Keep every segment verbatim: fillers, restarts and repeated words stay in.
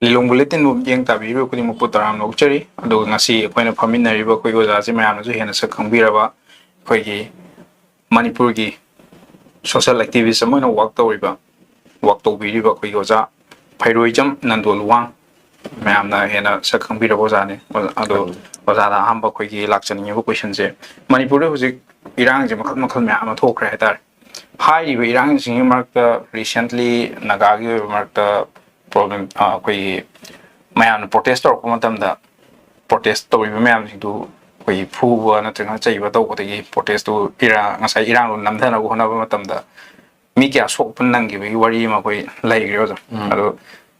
ꯂꯤꯂꯣꯡ ꯕꯨꯂꯦꯇꯤꯟꯕꯨ ꯃꯤꯠꯌꯦꯡ ꯇꯥꯕꯤꯔꯤꯕ ꯈꯨꯗꯤꯡꯃꯛꯄꯨ ꯇꯔꯥꯝꯅ ꯑꯣꯛꯆꯔꯤ꯫ ꯑꯗꯨꯒ ꯉꯁꯤ ꯑꯩꯈꯣꯏꯅ ꯐꯝꯃꯤꯟꯅꯔꯤꯕ ꯑꯩꯈꯣꯏꯒꯤ ꯑꯣꯖꯥꯁꯤ ꯃꯌꯥꯝꯅꯁꯨ ꯍꯦꯟꯅ ꯁꯛ ꯈꯪꯕꯤꯔꯕ ꯑꯩꯈꯣꯏꯒꯤ ꯃꯅꯤꯄꯨꯔꯒꯤ social activist ꯑꯃ ꯑꯣꯏꯅ work ꯇꯧꯔꯤꯕ, work ꯇꯧꯕꯤꯔꯤꯕ ꯑꯩꯈꯣꯏꯒꯤ ꯑꯣꯖꯥ ꯐꯩꯔꯣꯏꯖꯝ ꯅꯟꯗꯣ ꯂꯨꯋꯥꯡ, ꯃꯌꯥꯝꯅ ꯍꯦꯟꯅ ꯁꯛ ꯈꯪꯕꯤꯔꯕ ꯑꯣꯖꯥꯅꯤ꯫ ꯑꯗꯣ ꯑꯣꯖꯥꯗ ꯑꯍꯥꯟꯕ ꯑꯩꯈꯣꯏꯒꯤ ꯂꯥꯛꯆꯅꯤꯡꯉꯤꯕ questionꯁꯦ, ꯃꯅꯤꯄꯨꯔꯗ ꯍꯧꯖꯤꯛ ꯏꯔꯥꯡꯁꯦ ꯃꯈꯜ ꯃꯈꯜ ꯃꯌꯥꯝ ꯑꯃ ꯊꯣꯛꯈ꯭ꯔꯦ ꯍꯥꯏꯇꯥꯔꯦ꯫ ꯍꯥꯏꯔꯤꯕ ꯏꯔꯥꯡꯁꯤꯡꯒꯤ ꯃꯔꯛꯇ recently ꯅꯥꯒꯥꯒꯤ ꯑꯣꯏꯕ ꯃꯔꯛꯇ problem, ꯑ, ꯑꯩꯈꯣꯏꯒꯤ ꯃꯌꯥꯝꯅ protest ꯇꯧꯔꯛꯄ ꯃꯇꯝꯗ, protest ꯇꯧꯔꯤꯕ ꯃꯌꯥꯝꯁꯤꯡꯗꯨ ꯑꯩꯈꯣꯏꯒꯤ ꯐꯨꯕ ꯅꯠꯇ꯭ꯔꯒꯅ ꯆꯩꯕ ꯇꯧꯕꯗꯒꯤ protestꯇꯨ ꯏꯔꯥꯡ, ꯉꯁꯥꯏ ꯏꯔꯥꯡꯗꯣ ꯅꯝꯊꯅꯕ ꯍꯣꯠꯅꯕ ꯃꯇꯝꯗ ꯃꯤ ꯀꯌꯥ ꯁꯣꯛꯄ ꯅꯪꯈꯤꯕꯒꯤ ꯋꯥꯔꯤ ꯑꯃ ꯑꯩꯈꯣꯏ ꯂꯩꯈ꯭ꯔꯦ ꯑꯣꯖꯥ꯫ ꯎꯝ꯫ ꯑꯗꯣ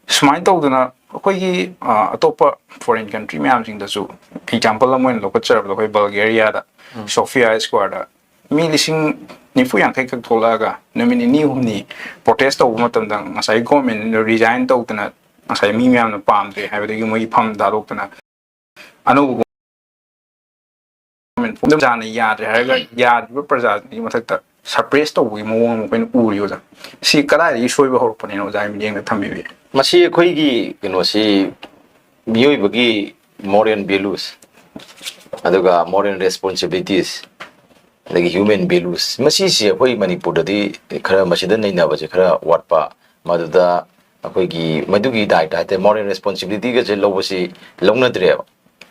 ꯁꯨꯃꯥꯏꯅ ꯇꯧꯗꯅ ꯑꯩꯈꯣꯏꯒꯤ, ꯑ, ꯑꯇꯣꯞꯄ foreign country ꯃꯌꯥꯝꯁꯤꯡꯗꯁꯨ, example ꯑꯃ ꯑꯣꯏꯅ ꯂꯧꯈꯠꯆꯔꯕꯗ, ꯑꯩꯈꯣꯏ ꯕꯜꯒꯦꯔꯤꯌꯥꯗ ꯎꯝ꯫ ꯁꯣꯐꯤꯌꯥ ꯁ꯭ꯀ꯭ꯋꯥꯔꯗ ꯃꯤ ꯂꯤꯁꯤꯡ ꯅꯤꯐꯨ ꯌꯥꯡꯈꯩ ꯈꯛ ꯊꯣꯛꯂꯛꯑꯒ ꯅꯨꯃꯤꯠ ꯅꯤꯅꯤ ꯍꯨꯝꯅꯤ protest ꯇꯧꯕ ꯃꯇꯝꯗ ꯉꯁꯥꯏ government resign ꯇꯧꯗꯅ ꯉꯁꯥꯏ ꯃꯤ ꯃꯌꯥꯝꯅ ꯄꯥꯝꯗ꯭ꯔꯦ ꯍꯥꯏꯕꯗꯒꯤ ꯃꯣꯏꯒꯤ ꯐꯝ ꯊꯥꯗꯣꯛꯇꯅ ꯑꯅꯧꯕ government ꯐꯣꯝ ꯆꯥꯅ ꯌꯥꯗ꯭ꯔꯦ ꯍꯥꯏꯔꯒ ꯌꯥꯗ꯭ꯔꯤꯕ ꯄ꯭ꯔꯖꯥꯁꯤꯡꯒꯤ ꯃꯊꯛꯇ suppress ꯇꯧꯕꯒꯤ ꯃꯑꯣꯡ ꯑꯃ ꯑꯩꯈꯣꯏꯅ ꯎꯔꯤ ꯑꯣꯖꯥ꯫ ꯁꯤ ꯀꯗꯥꯏꯗꯒꯤ ꯁꯣꯏꯕ ꯍꯧꯔꯛꯄꯅꯦꯅ ꯑꯣꯖꯥꯒꯤ ꯃꯤꯠꯌꯦꯡꯗ ꯊꯝꯕꯤꯕ ꯌꯥꯏ? ꯃꯁꯤ ꯑꯩꯈꯣꯏꯒꯤ ꯀꯩꯅꯣꯁꯤ, ꯃꯤꯑꯣꯏꯕꯒꯤ moral values, ꯑꯗꯨꯒ moral responsibilities, ꯑꯗꯒꯤ human values, ꯃꯁꯤꯁꯦ ꯑꯩꯈꯣꯏ ꯃꯅꯤꯄꯨꯔꯗꯗꯤ ꯈꯔ ꯃꯁꯤꯗ ꯅꯩꯅꯕꯁꯦ ꯈꯔ ꯋꯥꯠꯄ, ꯃꯗꯨꯗ ꯑꯩꯈꯣꯏꯒꯤ ꯃꯗꯨꯒꯤ ꯗꯥꯏꯇ ꯍꯥꯏꯇꯥꯔꯦ, moral responsibilityꯒꯁꯦ ꯂꯧꯕꯁꯤ ꯂꯧꯅꯗ꯭ꯔꯦꯕ꯫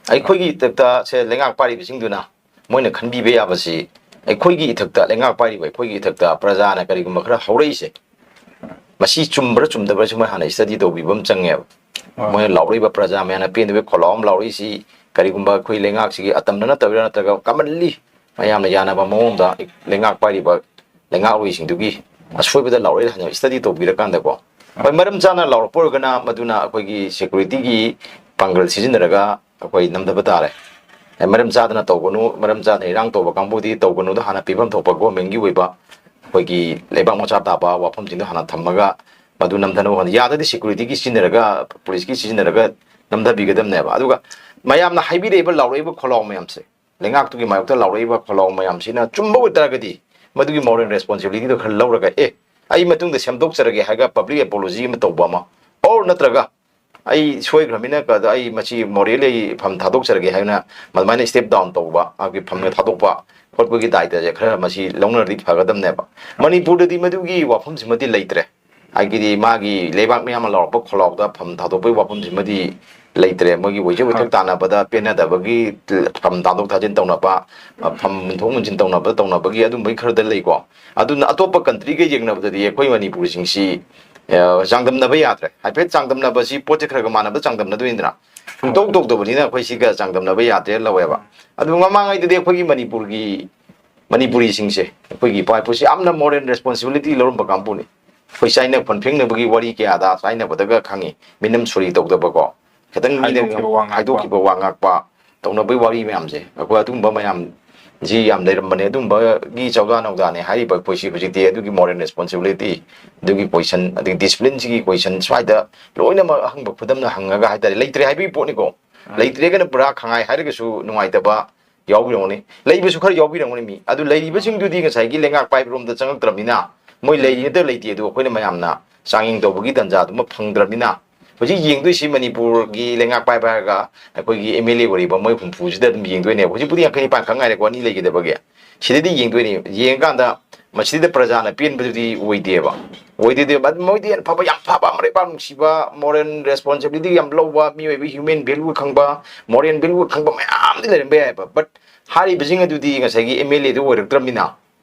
ꯑꯩꯈꯣꯏꯒꯤ ꯏꯊꯛꯇ ꯁꯦ ꯂꯩꯉꯥꯛ ꯄꯥꯏꯔꯤꯕꯁꯤꯡꯗꯨꯅ ꯃꯣꯏꯅ ꯈꯟꯕꯤꯕ ꯌꯥꯕꯁꯤ, ꯑꯩꯈꯣꯏꯒꯤ ꯏꯊꯛꯇ, ꯂꯩꯉꯥꯛ ꯄꯥꯏꯔꯤꯕ ꯑꯩꯈꯣꯏꯒꯤ ꯏꯊꯛꯇ ꯄ꯭ꯔꯖꯥꯅ ꯀꯔꯤꯒꯨꯝꯕ ꯈꯔ ꯍꯧꯔꯛꯏꯁꯦ, ꯃꯁꯤ ꯆꯨꯝꯕ꯭ꯔꯥ ꯆꯨꯝꯗꯕ꯭ꯔꯥ ꯁꯤ ꯃꯣꯏ ꯍꯥꯟꯅ study ꯇꯧꯕꯤꯕ ꯑꯃ ꯆꯪꯉꯦꯕ꯫ ꯑꯥ꯫ ꯃꯣꯏꯅ ꯂꯥꯎꯔꯛꯏꯕ ꯄ꯭ꯔꯖꯥ ꯃꯌꯥꯝꯅ ꯄꯦꯟꯗꯕ ꯈꯣꯜꯂꯥꯎ ꯑꯃ ꯂꯥꯎꯔꯛꯏꯁꯤ ꯀꯔꯤꯒꯨꯝꯕ ꯑꯩꯈꯣꯏ ꯂꯩꯉꯥꯛꯁꯤꯒꯤ ꯑꯇꯝꯅꯅ ꯇꯧꯔꯤꯔꯥ ꯅꯠꯇ꯭ꯔꯒ commonly ꯃꯌꯥꯝꯅ ꯌꯥꯅꯕ ꯃꯑꯣꯡꯗ ꯂꯩꯉꯥꯛ ꯄꯥꯏꯔꯤꯕ ꯂꯩꯉꯥꯛꯂꯣꯏꯁꯤꯡꯗꯨꯒꯤ ꯑꯁꯣꯏꯕꯗ ꯂꯥꯎꯔꯛꯏꯔꯥ ꯍꯥꯏꯅ study ꯇꯧꯕꯤꯔꯀꯥꯟꯗꯀꯣ, ꯍꯣꯏ, ꯃꯔꯝ ꯆꯥꯅ ꯂꯥꯎꯔꯛꯄ ꯑꯣꯏꯔꯒꯅ ꯃꯗꯨꯅ ꯑꯩꯈꯣꯏꯒꯤ securityꯒꯤ ꯄꯥꯡꯒꯜ ꯁꯤꯖꯤꯟꯅꯔꯒ ꯑꯩꯈꯣꯏ ꯅꯝꯊꯕ ꯇꯥꯔꯦ꯫ ꯑꯦ, ꯃꯔꯝ ꯆꯥꯗꯅ ꯇꯧꯒꯅꯨ, ꯃꯔꯝ ꯆꯥꯗꯅ ꯏꯔꯥꯡ ꯇꯧꯕ ꯀꯥꯡꯕꯨꯗꯤ ꯇꯧꯒꯅꯨꯗ ꯍꯥꯟꯅ ꯄꯤꯐꯝ ꯊꯣꯛꯄ governmentꯀꯤ ꯑꯣꯏꯕ ꯑꯩꯈꯣꯏꯒꯤ ꯂꯩꯕꯥꯛ ꯃꯆꯥ ꯇꯥꯕ ꯋꯥꯐꯝꯁꯤꯡꯗꯣ ꯍꯥꯟꯅ ꯊꯝꯃꯒ ꯃꯗꯨ ꯅꯝꯊꯅꯕ ꯍꯣꯠꯅ-, ꯌꯥꯗ꯭ꯔꯗꯤ securityꯒꯤ ꯁꯤꯖꯤꯟꯅꯔꯒ, policeꯀꯤ ꯁꯤꯖꯤꯟꯅꯔꯒ ꯅꯝꯊꯕꯤꯒꯗꯕꯅꯦꯕ꯫ ꯑꯗꯨꯒ ꯃꯌꯥꯝꯅ ꯍꯥꯏꯕꯤꯔꯛꯏꯕ, ꯂꯥꯎꯔꯛꯏꯕ ꯈꯣꯜꯂꯥꯎ ꯃꯌꯥꯝꯁꯦ, ꯂꯩꯉꯥꯛꯇꯨꯒꯤ ꯃꯥꯌꯣꯛꯇ ꯂꯥꯎꯔꯛꯏꯕ ꯈꯣꯜꯂꯥꯎ ꯃꯌꯥꯝꯁꯤꯅ ꯆꯨꯝꯕ ꯑꯣꯏꯇꯥꯔꯒꯗꯤ ꯃꯗꯨꯒꯤ moral responsibilityꯗꯣ ꯈꯔ ꯂꯧꯔꯒ, "ꯑꯦ, ꯑꯩ ꯃꯇꯨꯡꯗ ꯁꯦꯝꯗꯣꯛꯆꯔꯒꯦ" ꯍꯥꯏꯔꯒ public apology ꯑꯃ ꯇꯧꯕ ꯑꯃ, or ꯅꯠꯇ꯭ꯔꯒ ꯑꯩ ꯁꯣꯏꯈ꯭ꯔꯃꯤꯅ ꯀꯗ-, ꯑꯩ ꯃꯁꯤ ꯃꯣꯔꯦꯜꯂꯤ ꯑꯩ ꯐꯝ ꯊꯥꯗꯣꯛꯆꯔꯒꯦ ꯍꯥꯏꯅ ꯑꯗꯨꯃꯥꯏꯅ ꯁ꯭ꯇꯦꯞ ꯗꯥꯎꯟ ꯇꯧꯕ, ꯃꯥꯒꯤ ꯐꯝꯒ ꯊꯥꯗꯣꯛꯄ ꯈꯣꯠꯄꯒꯤ ꯗꯥꯏꯇꯁꯦ ꯈꯔ ꯃꯁꯤ ꯂꯧꯅꯔꯗꯤ ꯐꯒꯗꯕꯅꯦꯕ꯫ ꯃꯅꯤꯄꯨꯔꯗꯗꯤ ꯃꯗꯨꯒꯤ ꯋꯥꯐꯝꯁꯤꯃꯗꯤ ꯂꯩꯇ꯭ꯔꯦ꯫ ꯍꯥꯏꯕꯗꯤ ꯃꯥꯒꯤ ꯂꯩꯕꯥꯛ ꯃꯌꯥꯝꯅ ꯂꯥꯎꯔꯛꯄ ꯈꯣꯜꯂꯥꯎꯗ ꯐꯝ ꯊꯥꯗꯣꯛꯄꯒꯤ ꯋꯥꯐꯝꯁꯤꯃꯗꯤ ꯂꯩꯇ꯭ꯔꯦ꯫ ꯃꯣꯏꯒꯤ ꯑꯣꯏꯖ ꯑꯣꯏꯊꯣꯛ ꯍꯣꯏ꯫ ꯇꯥꯟꯅꯕꯗ ꯄꯦꯟꯅꯗꯕꯒꯤ ꯐꯝ ꯊꯥꯗꯣꯛ ꯊꯥꯖꯤꯟ ꯇꯧꯅꯕ, ꯐꯝ ꯃꯨꯟꯊꯣꯛ ꯃꯨꯟꯁꯤꯟ ꯇꯧꯅꯕ, ꯇꯧꯅꯕꯒꯤ ꯑꯗꯨꯝꯕꯒꯤ ꯈꯔꯗ ꯂꯩꯀꯣ꯫ ꯑꯗꯨꯅ ꯑꯇꯣꯞꯄ ꯀꯟꯇ꯭ꯔꯤꯒ ꯌꯦꯡꯅꯕꯗꯗꯤ ꯑꯩꯈꯣꯏ ꯃꯅꯤꯄꯨꯔꯁꯤꯡꯁꯤ, ꯑ, ꯆꯥꯡꯗꯝꯅꯕ ꯌꯥꯗ꯭ꯔꯦ꯫ ꯍꯥꯏꯐꯦꯠ ꯆꯥꯡꯗꯝꯅꯕꯁꯤ ꯄꯣꯠꯁꯦ ꯈꯔ ꯈꯔ ꯃꯥꯟꯅꯕ ꯆꯥꯡꯗꯝꯅꯗꯣꯏꯅꯤꯗꯅ꯫ ꯁꯨꯡꯇꯧ ꯇꯧꯗꯕꯅꯤꯅ ꯑꯩꯈꯣꯏ ꯁꯤꯒ ꯆꯥꯡꯗꯝꯅꯕ ꯌꯥꯗ꯭ꯔꯦ ꯂꯧꯋꯦꯕ꯫ ꯑꯗꯨ ꯃꯃꯥꯡꯉꯩꯗꯗꯤ ꯑꯩꯈꯣꯏꯒꯤ ꯃꯅꯤꯄꯨꯔꯒꯤ, ꯃꯅꯤꯄꯨꯔꯤꯁꯤꯡꯁꯦ, ꯑꯩꯈꯣꯏꯒꯤ ꯏꯄꯥ ꯏꯄꯨꯁꯤ ꯌꯥꯝꯅ ꯃꯣꯔꯦꯜ ꯔꯦꯁꯄꯣꯟꯁꯤꯕꯤꯂꯤꯇꯤ ꯂꯧꯔꯝꯕ ꯀꯥꯡꯕꯨꯅꯤ꯫ ꯑꯩꯈꯣꯏ ꯆꯥꯏꯅ ꯐꯣꯟ ꯐꯦꯡꯅꯕꯒꯤ ꯋꯥꯔꯤ ꯀꯌꯥꯗ ꯆꯥꯏꯅꯕꯗꯒ ꯈꯪꯉꯤ꯫ ꯃꯤꯅꯝ ꯁꯣꯔꯤ ꯇꯧꯗꯕꯀꯣ꯫ ꯈꯤꯇꯪ ꯃꯤꯅ ꯍꯥꯏꯗꯣꯛꯈꯤꯕ ꯋꯥ ꯉꯥꯛꯄ꯫ ꯍꯥꯏꯗꯣꯛꯈꯤꯕ ꯋꯥ ꯉꯥꯛꯄ, ꯇꯧꯅꯕꯒꯤ ꯋꯥꯔꯤ ꯃꯌꯥꯝꯁꯦ, ꯑꯩꯈꯣꯏ ꯑꯗꯨꯒꯨꯝꯕ ꯃꯌꯥꯝꯁꯤ ꯌꯥꯝ ꯂꯩꯔꯝꯕꯅꯦ꯫ ꯑꯗꯨꯝꯕꯒꯤ ꯆꯧꯗꯥ ꯅꯧꯗꯥꯅꯦ ꯍꯥꯏꯔꯤꯕ ꯑꯩꯈꯣꯏꯁꯤ ꯍꯧꯖꯤꯛꯇꯤ꯫ ꯑꯗꯨꯒꯤ ꯃꯣꯔꯦꯜ ꯔꯦꯁꯄꯣꯟꯁꯤꯕꯤꯂꯤꯇꯤ, ꯑꯗꯨꯒꯤ ꯀꯣꯏꯁꯟ, ꯑꯗꯒꯤ ꯗꯤꯁꯤꯄ꯭ꯂꯤꯟꯁꯤꯒꯤ ꯀꯣꯏꯁꯟ ꯁ꯭ꯋꯥꯏꯗ ꯂꯣꯏꯅꯃꯛ ꯑꯍꯪꯕ ꯈꯨꯗꯝꯅ ꯍꯪꯉꯒ ꯍꯥꯏꯇꯥꯔꯦ, ꯂꯩꯇ꯭ꯔꯦ ꯍꯥꯏꯕꯒꯤ ꯄꯣꯠꯅꯤꯀꯣ꯫ ꯎꯝ꯫ ꯂꯩꯇ꯭ꯔꯦꯒꯅ ꯄꯨꯔꯥ ꯈꯪꯍꯥꯏ ꯍꯥꯏꯔꯒꯁꯨ ꯅꯨꯡꯉꯥꯏꯇꯕ ꯌꯥꯎꯕꯤꯔꯝꯒꯅꯤ, ꯂꯩꯕꯁꯨ ꯈꯔ ꯌꯥꯎꯕꯤꯔꯝꯒꯅꯤ ꯃꯤ꯫ ꯑꯗꯨ ꯂꯩꯔꯤꯕꯁꯤꯡꯗꯨꯗꯤ ꯉꯁꯥꯏꯒꯤ ꯂꯩꯉꯥꯛ ꯄꯥꯏꯕꯔꯣꯝꯗ ꯆꯪꯉꯛꯇ꯭ꯔꯕꯅꯤꯅ ꯃꯣꯏ ꯂꯩꯔꯤ ꯅꯠꯇ꯭ꯔ ꯂꯩꯇꯦ ꯑꯗꯨ ꯑꯩꯈꯣꯏꯅ ꯃꯌꯥꯝꯅ ꯆꯥꯡꯌꯦꯡ ꯇꯧꯕꯒꯤ ꯇꯥꯟꯖꯥꯗꯨꯃ ꯐꯪꯗ꯭ꯔꯕꯅꯤꯅ ꯍꯧꯖꯤꯛ ꯌꯦꯡꯗꯣꯏꯁꯤ ꯃꯅꯤꯄꯨꯔꯒꯤ ꯂꯩꯉꯥꯛ ꯄꯥꯏꯕ ꯍꯥꯏꯔꯒ ꯑꯩꯈꯣꯏꯒꯤ ꯑꯦꯝ ꯑꯦꯜ ꯑꯦ ꯑꯣꯏꯔꯤꯕ ꯃꯣꯏ ꯍꯨꯝꯐꯨꯁꯤꯗ ꯑꯗꯨꯝ ꯌꯦꯡꯗꯣꯏꯅꯦꯕ꯫ ꯍꯧꯖꯤꯛꯄꯨꯗꯤ ꯌꯥꯡꯈꯩ ꯅꯤꯄꯥꯟ ꯈꯛ ꯉꯥꯏꯔꯦꯀꯣ, ꯑꯅꯤ ꯂꯩꯈꯤꯗꯕꯒꯤ꯫ ꯁꯤꯗꯗꯤ ꯌꯦꯡꯗꯣꯏꯅꯤ꯫ ꯌꯦꯡꯉꯀꯥꯟꯗ ꯃꯁꯤꯗ ꯄ꯭ꯔꯖꯥꯅ ꯄꯦꯟꯕꯗꯨꯗꯤ ꯑꯣꯏꯗꯦꯕ꯫ ꯑꯣꯏꯗꯦꯗꯤ ꯃꯣꯏꯗꯤ ꯌꯥꯝ ꯐꯕ, ꯌꯥꯝ ꯐꯕ, ꯃꯔꯩꯕꯥꯛ ꯅꯨꯡꯁꯤꯕ, ꯃꯣꯔꯦꯜ ꯔꯦꯁꯄꯣꯟꯁꯤꯕꯤꯂꯤꯇꯤ ꯌꯥꯝ ꯂꯧꯕ, ꯃꯤꯑꯣꯏꯕ ꯍ꯭ꯌꯨꯃꯦꯟ ꯚꯦꯂꯨ ꯈꯪꯕ, ꯃꯣꯔꯦꯜ ꯚꯦꯂꯨ ꯈꯪꯕ ꯃꯌꯥꯝꯗꯤ ꯂꯩꯔꯝꯕ ꯌꯥꯏꯕ꯫ But ꯍꯥꯏꯔꯤꯕꯁꯤꯡ ꯑꯗꯨꯗꯤ ꯉꯁꯥꯏꯒꯤ ꯑꯦꯝ ꯑꯦꯜ ꯑꯦꯗꯨ ꯑꯣꯏꯔꯛꯇ꯭ꯔꯕꯅꯤꯅ,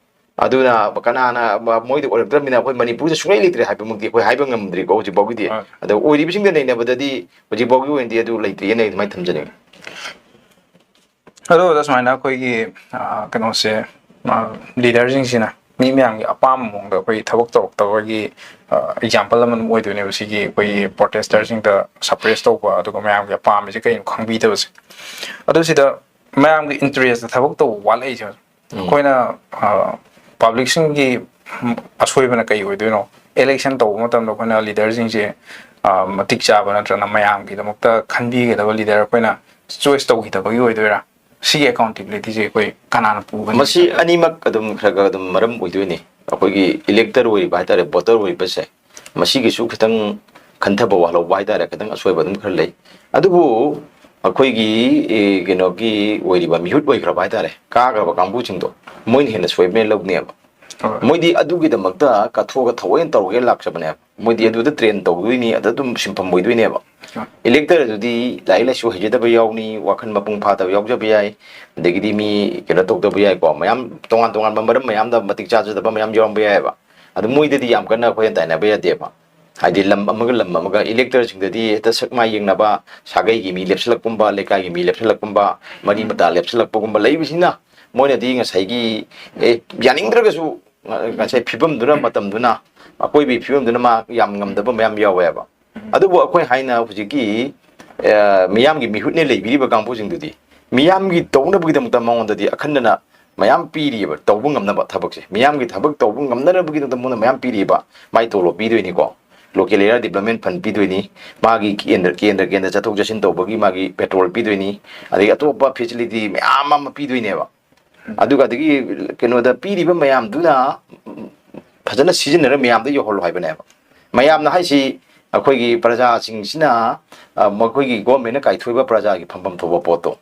ꯑꯗꯨꯅ ꯀꯅꯥꯅ ꯃ-, ꯃꯣꯏꯗ ꯑꯣꯏꯔꯛꯇ꯭ꯔꯕꯅꯤꯅ ꯑꯩꯈꯣꯏ ꯃꯅꯤꯄꯨꯔꯗ ꯁꯨꯡꯂꯩ ꯂꯩꯇ꯭ꯔꯦ ꯍꯥꯏꯕꯃꯛꯇꯤ ꯑꯩꯈꯣꯏ ꯍꯥꯏꯕ ꯉꯝꯗ꯭ꯔꯤꯀꯣ ꯍꯧꯖꯤꯛ ꯐꯥꯎꯒꯤꯗꯤ꯫ ꯍꯣꯏ꯫ ꯑꯗꯣ ꯑꯣꯏꯔꯤꯕꯁꯤꯡꯗ ꯅꯩꯅꯕꯗꯗꯤ ꯍꯧꯖꯤꯛ ꯐꯥꯎꯒꯤ ꯑꯣꯏꯅꯗꯤ ꯑꯗꯨ ꯂꯩꯇ꯭ꯔꯤꯑꯅ ꯑꯩ ꯑꯗꯨꯃꯥꯏꯅ ꯊꯝꯖꯅꯤꯡꯉꯤ꯫ ꯑꯗꯣ ꯑꯣꯖꯥ, ꯁꯨꯃꯥꯏꯅ ꯑꯩꯈꯣꯏꯒꯤ, ꯑ, ꯀꯩꯅꯣꯁꯦ, ꯑ, ꯂꯤꯗꯔꯁꯤꯡꯁꯤꯅ ꯃꯤ ꯃꯌꯥꯝꯒꯤ ꯑꯄꯥꯝꯕ ꯃꯑꯣꯡꯗ ꯑꯩꯈꯣꯏ ꯊꯕꯛ ꯇꯧꯔꯛꯇꯕꯒꯤ, ꯑ, ꯑꯦꯛꯖꯥꯝꯄꯜ ꯑꯃ ꯑꯗꯨꯝ ꯑꯣꯏꯗꯣꯏꯅꯦꯕ ꯁꯤꯒꯤ ꯑꯩꯈꯣꯏꯒꯤ ꯄ꯭ꯔꯣꯇꯦꯁꯇꯔꯁꯤꯡꯗ ꯁꯄ꯭ꯔꯦꯁ ꯇꯧꯕ, ꯑꯗꯨꯒ ꯃꯌꯥꯝꯒꯤ ꯑꯄꯥꯝꯕꯁꯦ ꯀꯩꯅꯣ ꯈꯪꯕꯤꯗꯕꯁꯦ꯫ ꯑꯗꯣ ꯁꯤꯗ ꯃꯌꯥꯝꯒꯤ ꯏꯟꯇꯔꯦꯁꯇ ꯊꯕꯛ ꯇꯧꯕ ꯋꯥꯠꯂꯛꯏꯁꯦ꯫ ꯎꯝ꯫ ꯑꯩꯈꯣꯏꯅ, ꯑ, ꯄꯕ꯭ꯂꯤꯛꯁꯤꯡꯒꯤ ꯑꯁꯣꯏꯕꯅ ꯀꯩ ꯑꯣꯏꯗꯣꯏꯅꯣ? ꯏꯂꯦꯛꯁꯟ ꯇꯧꯕ ꯃꯇꯝꯗ ꯑꯩꯈꯣꯏꯅ ꯂꯤꯗꯔꯁꯤꯡꯁꯦ, ꯑ, ꯃꯇꯤꯛ ꯆꯥꯕ ꯅꯠꯇ꯭ꯔꯒꯅ ꯃꯌꯥꯝꯒꯤꯗꯃꯛꯇ ꯈꯟꯕꯤꯒꯗꯕ ꯂꯤꯗꯔ ꯑꯩꯈꯣꯏꯅ ꯆꯣꯏꯁ ꯇꯧꯈꯤꯗꯕꯒꯤ ꯑꯣꯏꯗꯣꯏꯔꯥ? ꯁꯤꯒꯤ ꯑꯦꯀꯥꯎꯟꯇꯦꯕꯤꯂꯤꯇꯤꯁꯦ ꯑꯩꯈꯣꯏ ꯀꯅꯥꯅ ꯄꯨꯒꯅꯤ? ꯃꯁꯤ ꯑꯅꯤꯃꯛ ꯑꯗꯨꯝ ꯈꯔ ꯈꯔ ꯑꯗꯨꯝ ꯃꯔꯝ ꯑꯣꯏꯗꯣꯏꯅꯤ꯫ ꯑꯩꯈꯣꯏꯒꯤ ꯏꯂꯦꯛꯇꯔ ꯑꯣꯏꯔꯤꯕ ꯍꯥꯏꯇꯥꯔꯦ, ꯚꯣꯇꯔ ꯑꯣꯏꯔꯤꯕꯁꯦ, ꯃꯁꯤꯒꯤꯁꯨ ꯈꯤꯇꯪ ꯈꯟꯊꯕ ꯋꯥꯠꯍꯧꯕ ꯍꯥꯏꯇꯥꯔꯦ, ꯈꯤꯇꯪ ꯑꯁꯣꯏꯕ ꯑꯗꯨꯝ ꯈꯔ ꯂꯩ꯫ ꯑꯗꯨꯕꯨ ꯑꯩꯈꯣꯏꯒꯤ, ꯑꯦ, ꯀꯩꯅꯣꯒꯤ ꯑꯣꯏꯔꯤꯕ ꯃꯤꯍꯨꯠ ꯑꯣꯏꯈ꯭ꯔꯕ ꯍꯥꯏꯇꯥꯔꯦ, ꯀꯥꯈ꯭ꯔꯕ ꯀꯥꯡꯕꯨꯁꯤꯡꯗꯣ, ꯃꯣꯏꯅ ꯍꯦꯟꯅ ꯁꯣꯏꯕꯅꯦ ꯂꯧꯅꯦꯕ꯫ ꯍꯣꯏ꯫ ꯃꯣꯏꯗꯤ ꯑꯗꯨꯒꯤꯗꯃꯛꯇ ꯀꯠꯊꯣꯛꯑꯒ ꯊꯑꯣꯏꯅ ꯇꯧꯔꯒꯦ ꯂꯥꯛꯆꯕꯅꯦꯕ꯫ ꯃꯣꯏꯗꯤ ꯑꯗꯨꯗ ꯇ꯭ꯔꯦꯟ ꯇꯧꯗꯣꯏꯅꯤ, ꯑꯗ ꯑꯗꯨꯝ ꯁꯤꯟꯐꯝ ꯑꯣꯏꯗꯣꯏꯅꯦꯕ꯫ ꯍꯣꯏ꯫ ꯏꯂꯦꯛꯇꯔ ꯑꯗꯨꯗꯤ ꯂꯥꯏꯔꯤꯛ ꯂꯥꯏꯁꯨ ꯍꯩꯖꯗꯕ ꯌꯥꯎꯅꯤ, ꯋꯥꯈꯜ ꯃꯄꯨꯡ ꯐꯥꯗꯕ ꯌꯥꯎꯖꯕ ꯌꯥꯏ, ꯑꯗꯒꯤꯗꯤ ꯃꯤ ꯀꯩꯅꯣ ꯇꯧꯗꯕ ꯌꯥꯏꯀꯣ, ꯃꯌꯥꯝ ꯇꯣꯉꯥꯟ ꯇꯣꯉꯥꯟꯕ ꯃꯔꯝ ꯃꯌꯥꯝꯗ ꯃꯇꯤꯛ ꯆꯥꯖꯗꯕ ꯃꯌꯥꯝ ꯌꯥꯎꯔꯝꯕ ꯌꯥꯏꯑꯕ꯫ ꯑꯗꯨ ꯃꯣꯏꯗꯗꯤ ꯌꯥꯝ ꯀꯟꯅ ꯑꯩꯈꯣꯏꯅ ꯇꯥꯏꯅꯕ ꯌꯥꯗꯦꯕ꯫ ꯍꯥꯏꯗꯤ ꯂꯝ ꯑꯃꯒ ꯂꯝ ꯑꯃꯒ ꯏꯂꯦꯛꯇꯔꯁꯤꯡꯗꯗꯤ ꯍꯦꯛꯇ ꯁꯛ ꯃꯥꯏ ꯌꯦꯡꯅꯕ, ꯁꯥꯒꯩꯒꯤ ꯃꯤ ꯂꯦꯞꯁꯤꯜꯂꯛꯀꯨꯝꯕ, ꯂꯩꯀꯥꯏꯒꯤ ꯃꯤ ꯂꯦꯞꯁꯤꯜꯂꯛꯀꯨꯝꯕ, ꯃꯔꯤ ꯎꯝ꯫ ꯃꯇꯥ ꯂꯦꯞꯁꯤꯜꯂꯛꯄꯒꯨꯝꯕ ꯂꯩꯕꯁꯤꯅ ꯃꯣꯏꯅꯗꯤ ꯉꯁꯥꯏꯒꯤ, ꯑꯦ, ꯌꯥꯅꯤꯡꯗ꯭ꯔꯒꯁꯨ ꯉ-, ꯉꯁꯥꯏ ꯐꯤꯕꯝꯗꯨꯅ, ꯃꯇꯝꯗꯨꯅ, ꯑꯀꯣꯏꯕꯒꯤ ꯐꯤꯕꯝꯗꯨꯅ ꯃꯥ ꯌꯥꯝ ꯉꯝꯗꯕ ꯃꯌꯥꯝ ꯌꯥꯎꯋꯦꯕ꯫ ꯎꯝ꯫ ꯑꯗꯨꯕꯨ ꯑꯩꯈꯣꯏ ꯍꯥꯏꯅ ꯍꯧꯖꯤꯛꯀꯤ, ꯑ, ꯃꯤꯌꯥꯝꯒꯤ ꯃꯤꯍꯨꯠꯅꯦ ꯂꯩꯕꯤꯔꯤꯕ ꯀꯥꯡꯕꯨꯁꯤꯡꯗꯨꯗꯤ ꯃꯤꯌꯥꯝꯒꯤ ꯇꯧꯅꯕꯒꯤꯗꯃꯛꯇ ꯃꯉꯣꯟꯗꯗꯤ ꯑꯈꯟꯅꯅ ꯃꯌꯥꯝ ꯄꯤꯔꯤꯑꯕ, ꯇꯧꯕ ꯉꯝꯅꯕ ꯊꯕꯛꯁꯦ꯫ ꯃꯤꯌꯥꯝꯒꯤ ꯊꯕꯛ ꯇꯧꯕ ꯉꯝꯅꯅꯕꯒꯤꯗꯃꯛꯇ ꯃꯉꯣꯟꯗ ꯃꯌꯥꯝ ꯄꯤꯔꯤꯑꯕ꯫ ꯃꯥꯏ ꯇꯣꯂꯣꯞ ꯄꯤꯗꯣꯏꯅꯤꯀꯣ, local area development fund ꯄꯤꯗꯣꯏꯅꯤ, ꯃꯥꯒꯤ ꯀꯦꯟꯗ꯭ꯔ, ꯀꯦꯟꯗ꯭ꯔ, ꯀꯦꯟꯗ꯭ꯔ ꯆꯠꯊꯣꯛ ꯆꯠꯁꯤꯟ ꯇꯧꯕꯒꯤ ꯃꯥꯒꯤ petrol ꯄꯤꯗꯣꯏꯅꯤ, ꯑꯗꯒꯤ ꯑꯇꯣꯞꯄ facility ꯃꯌꯥꯝ ꯑꯃ ꯄꯤꯗꯣꯏꯅꯦꯕ꯫ ꯑꯗꯨꯒ ꯑꯗꯒꯤ ꯀꯩꯅꯣꯗ ꯄꯤꯔꯤꯕ ꯃꯌꯥꯝꯗꯨꯅ ꯐꯖꯅ ꯁꯤꯖꯤꯟꯅꯔ ꯃꯌꯥꯝꯗ ꯌꯧꯍꯜꯂꯣ ꯍꯥꯏꯕꯅꯦꯕ꯫ ꯃꯌꯥꯝꯅ ꯍꯥꯏꯁꯤ ꯑꯩꯈꯣꯏꯒꯤ ꯄ꯭ꯔꯖꯥꯁꯤꯡꯁꯤꯅ, ꯑ, ꯃꯈꯣꯏꯒꯤ government ꯅ ꯀꯥꯏꯊꯣꯛꯏꯕ ꯄ꯭ꯔꯖꯥꯒꯤ ꯐꯪꯐꯝ ꯊꯣꯛꯄ ꯄꯣꯠꯇꯣ,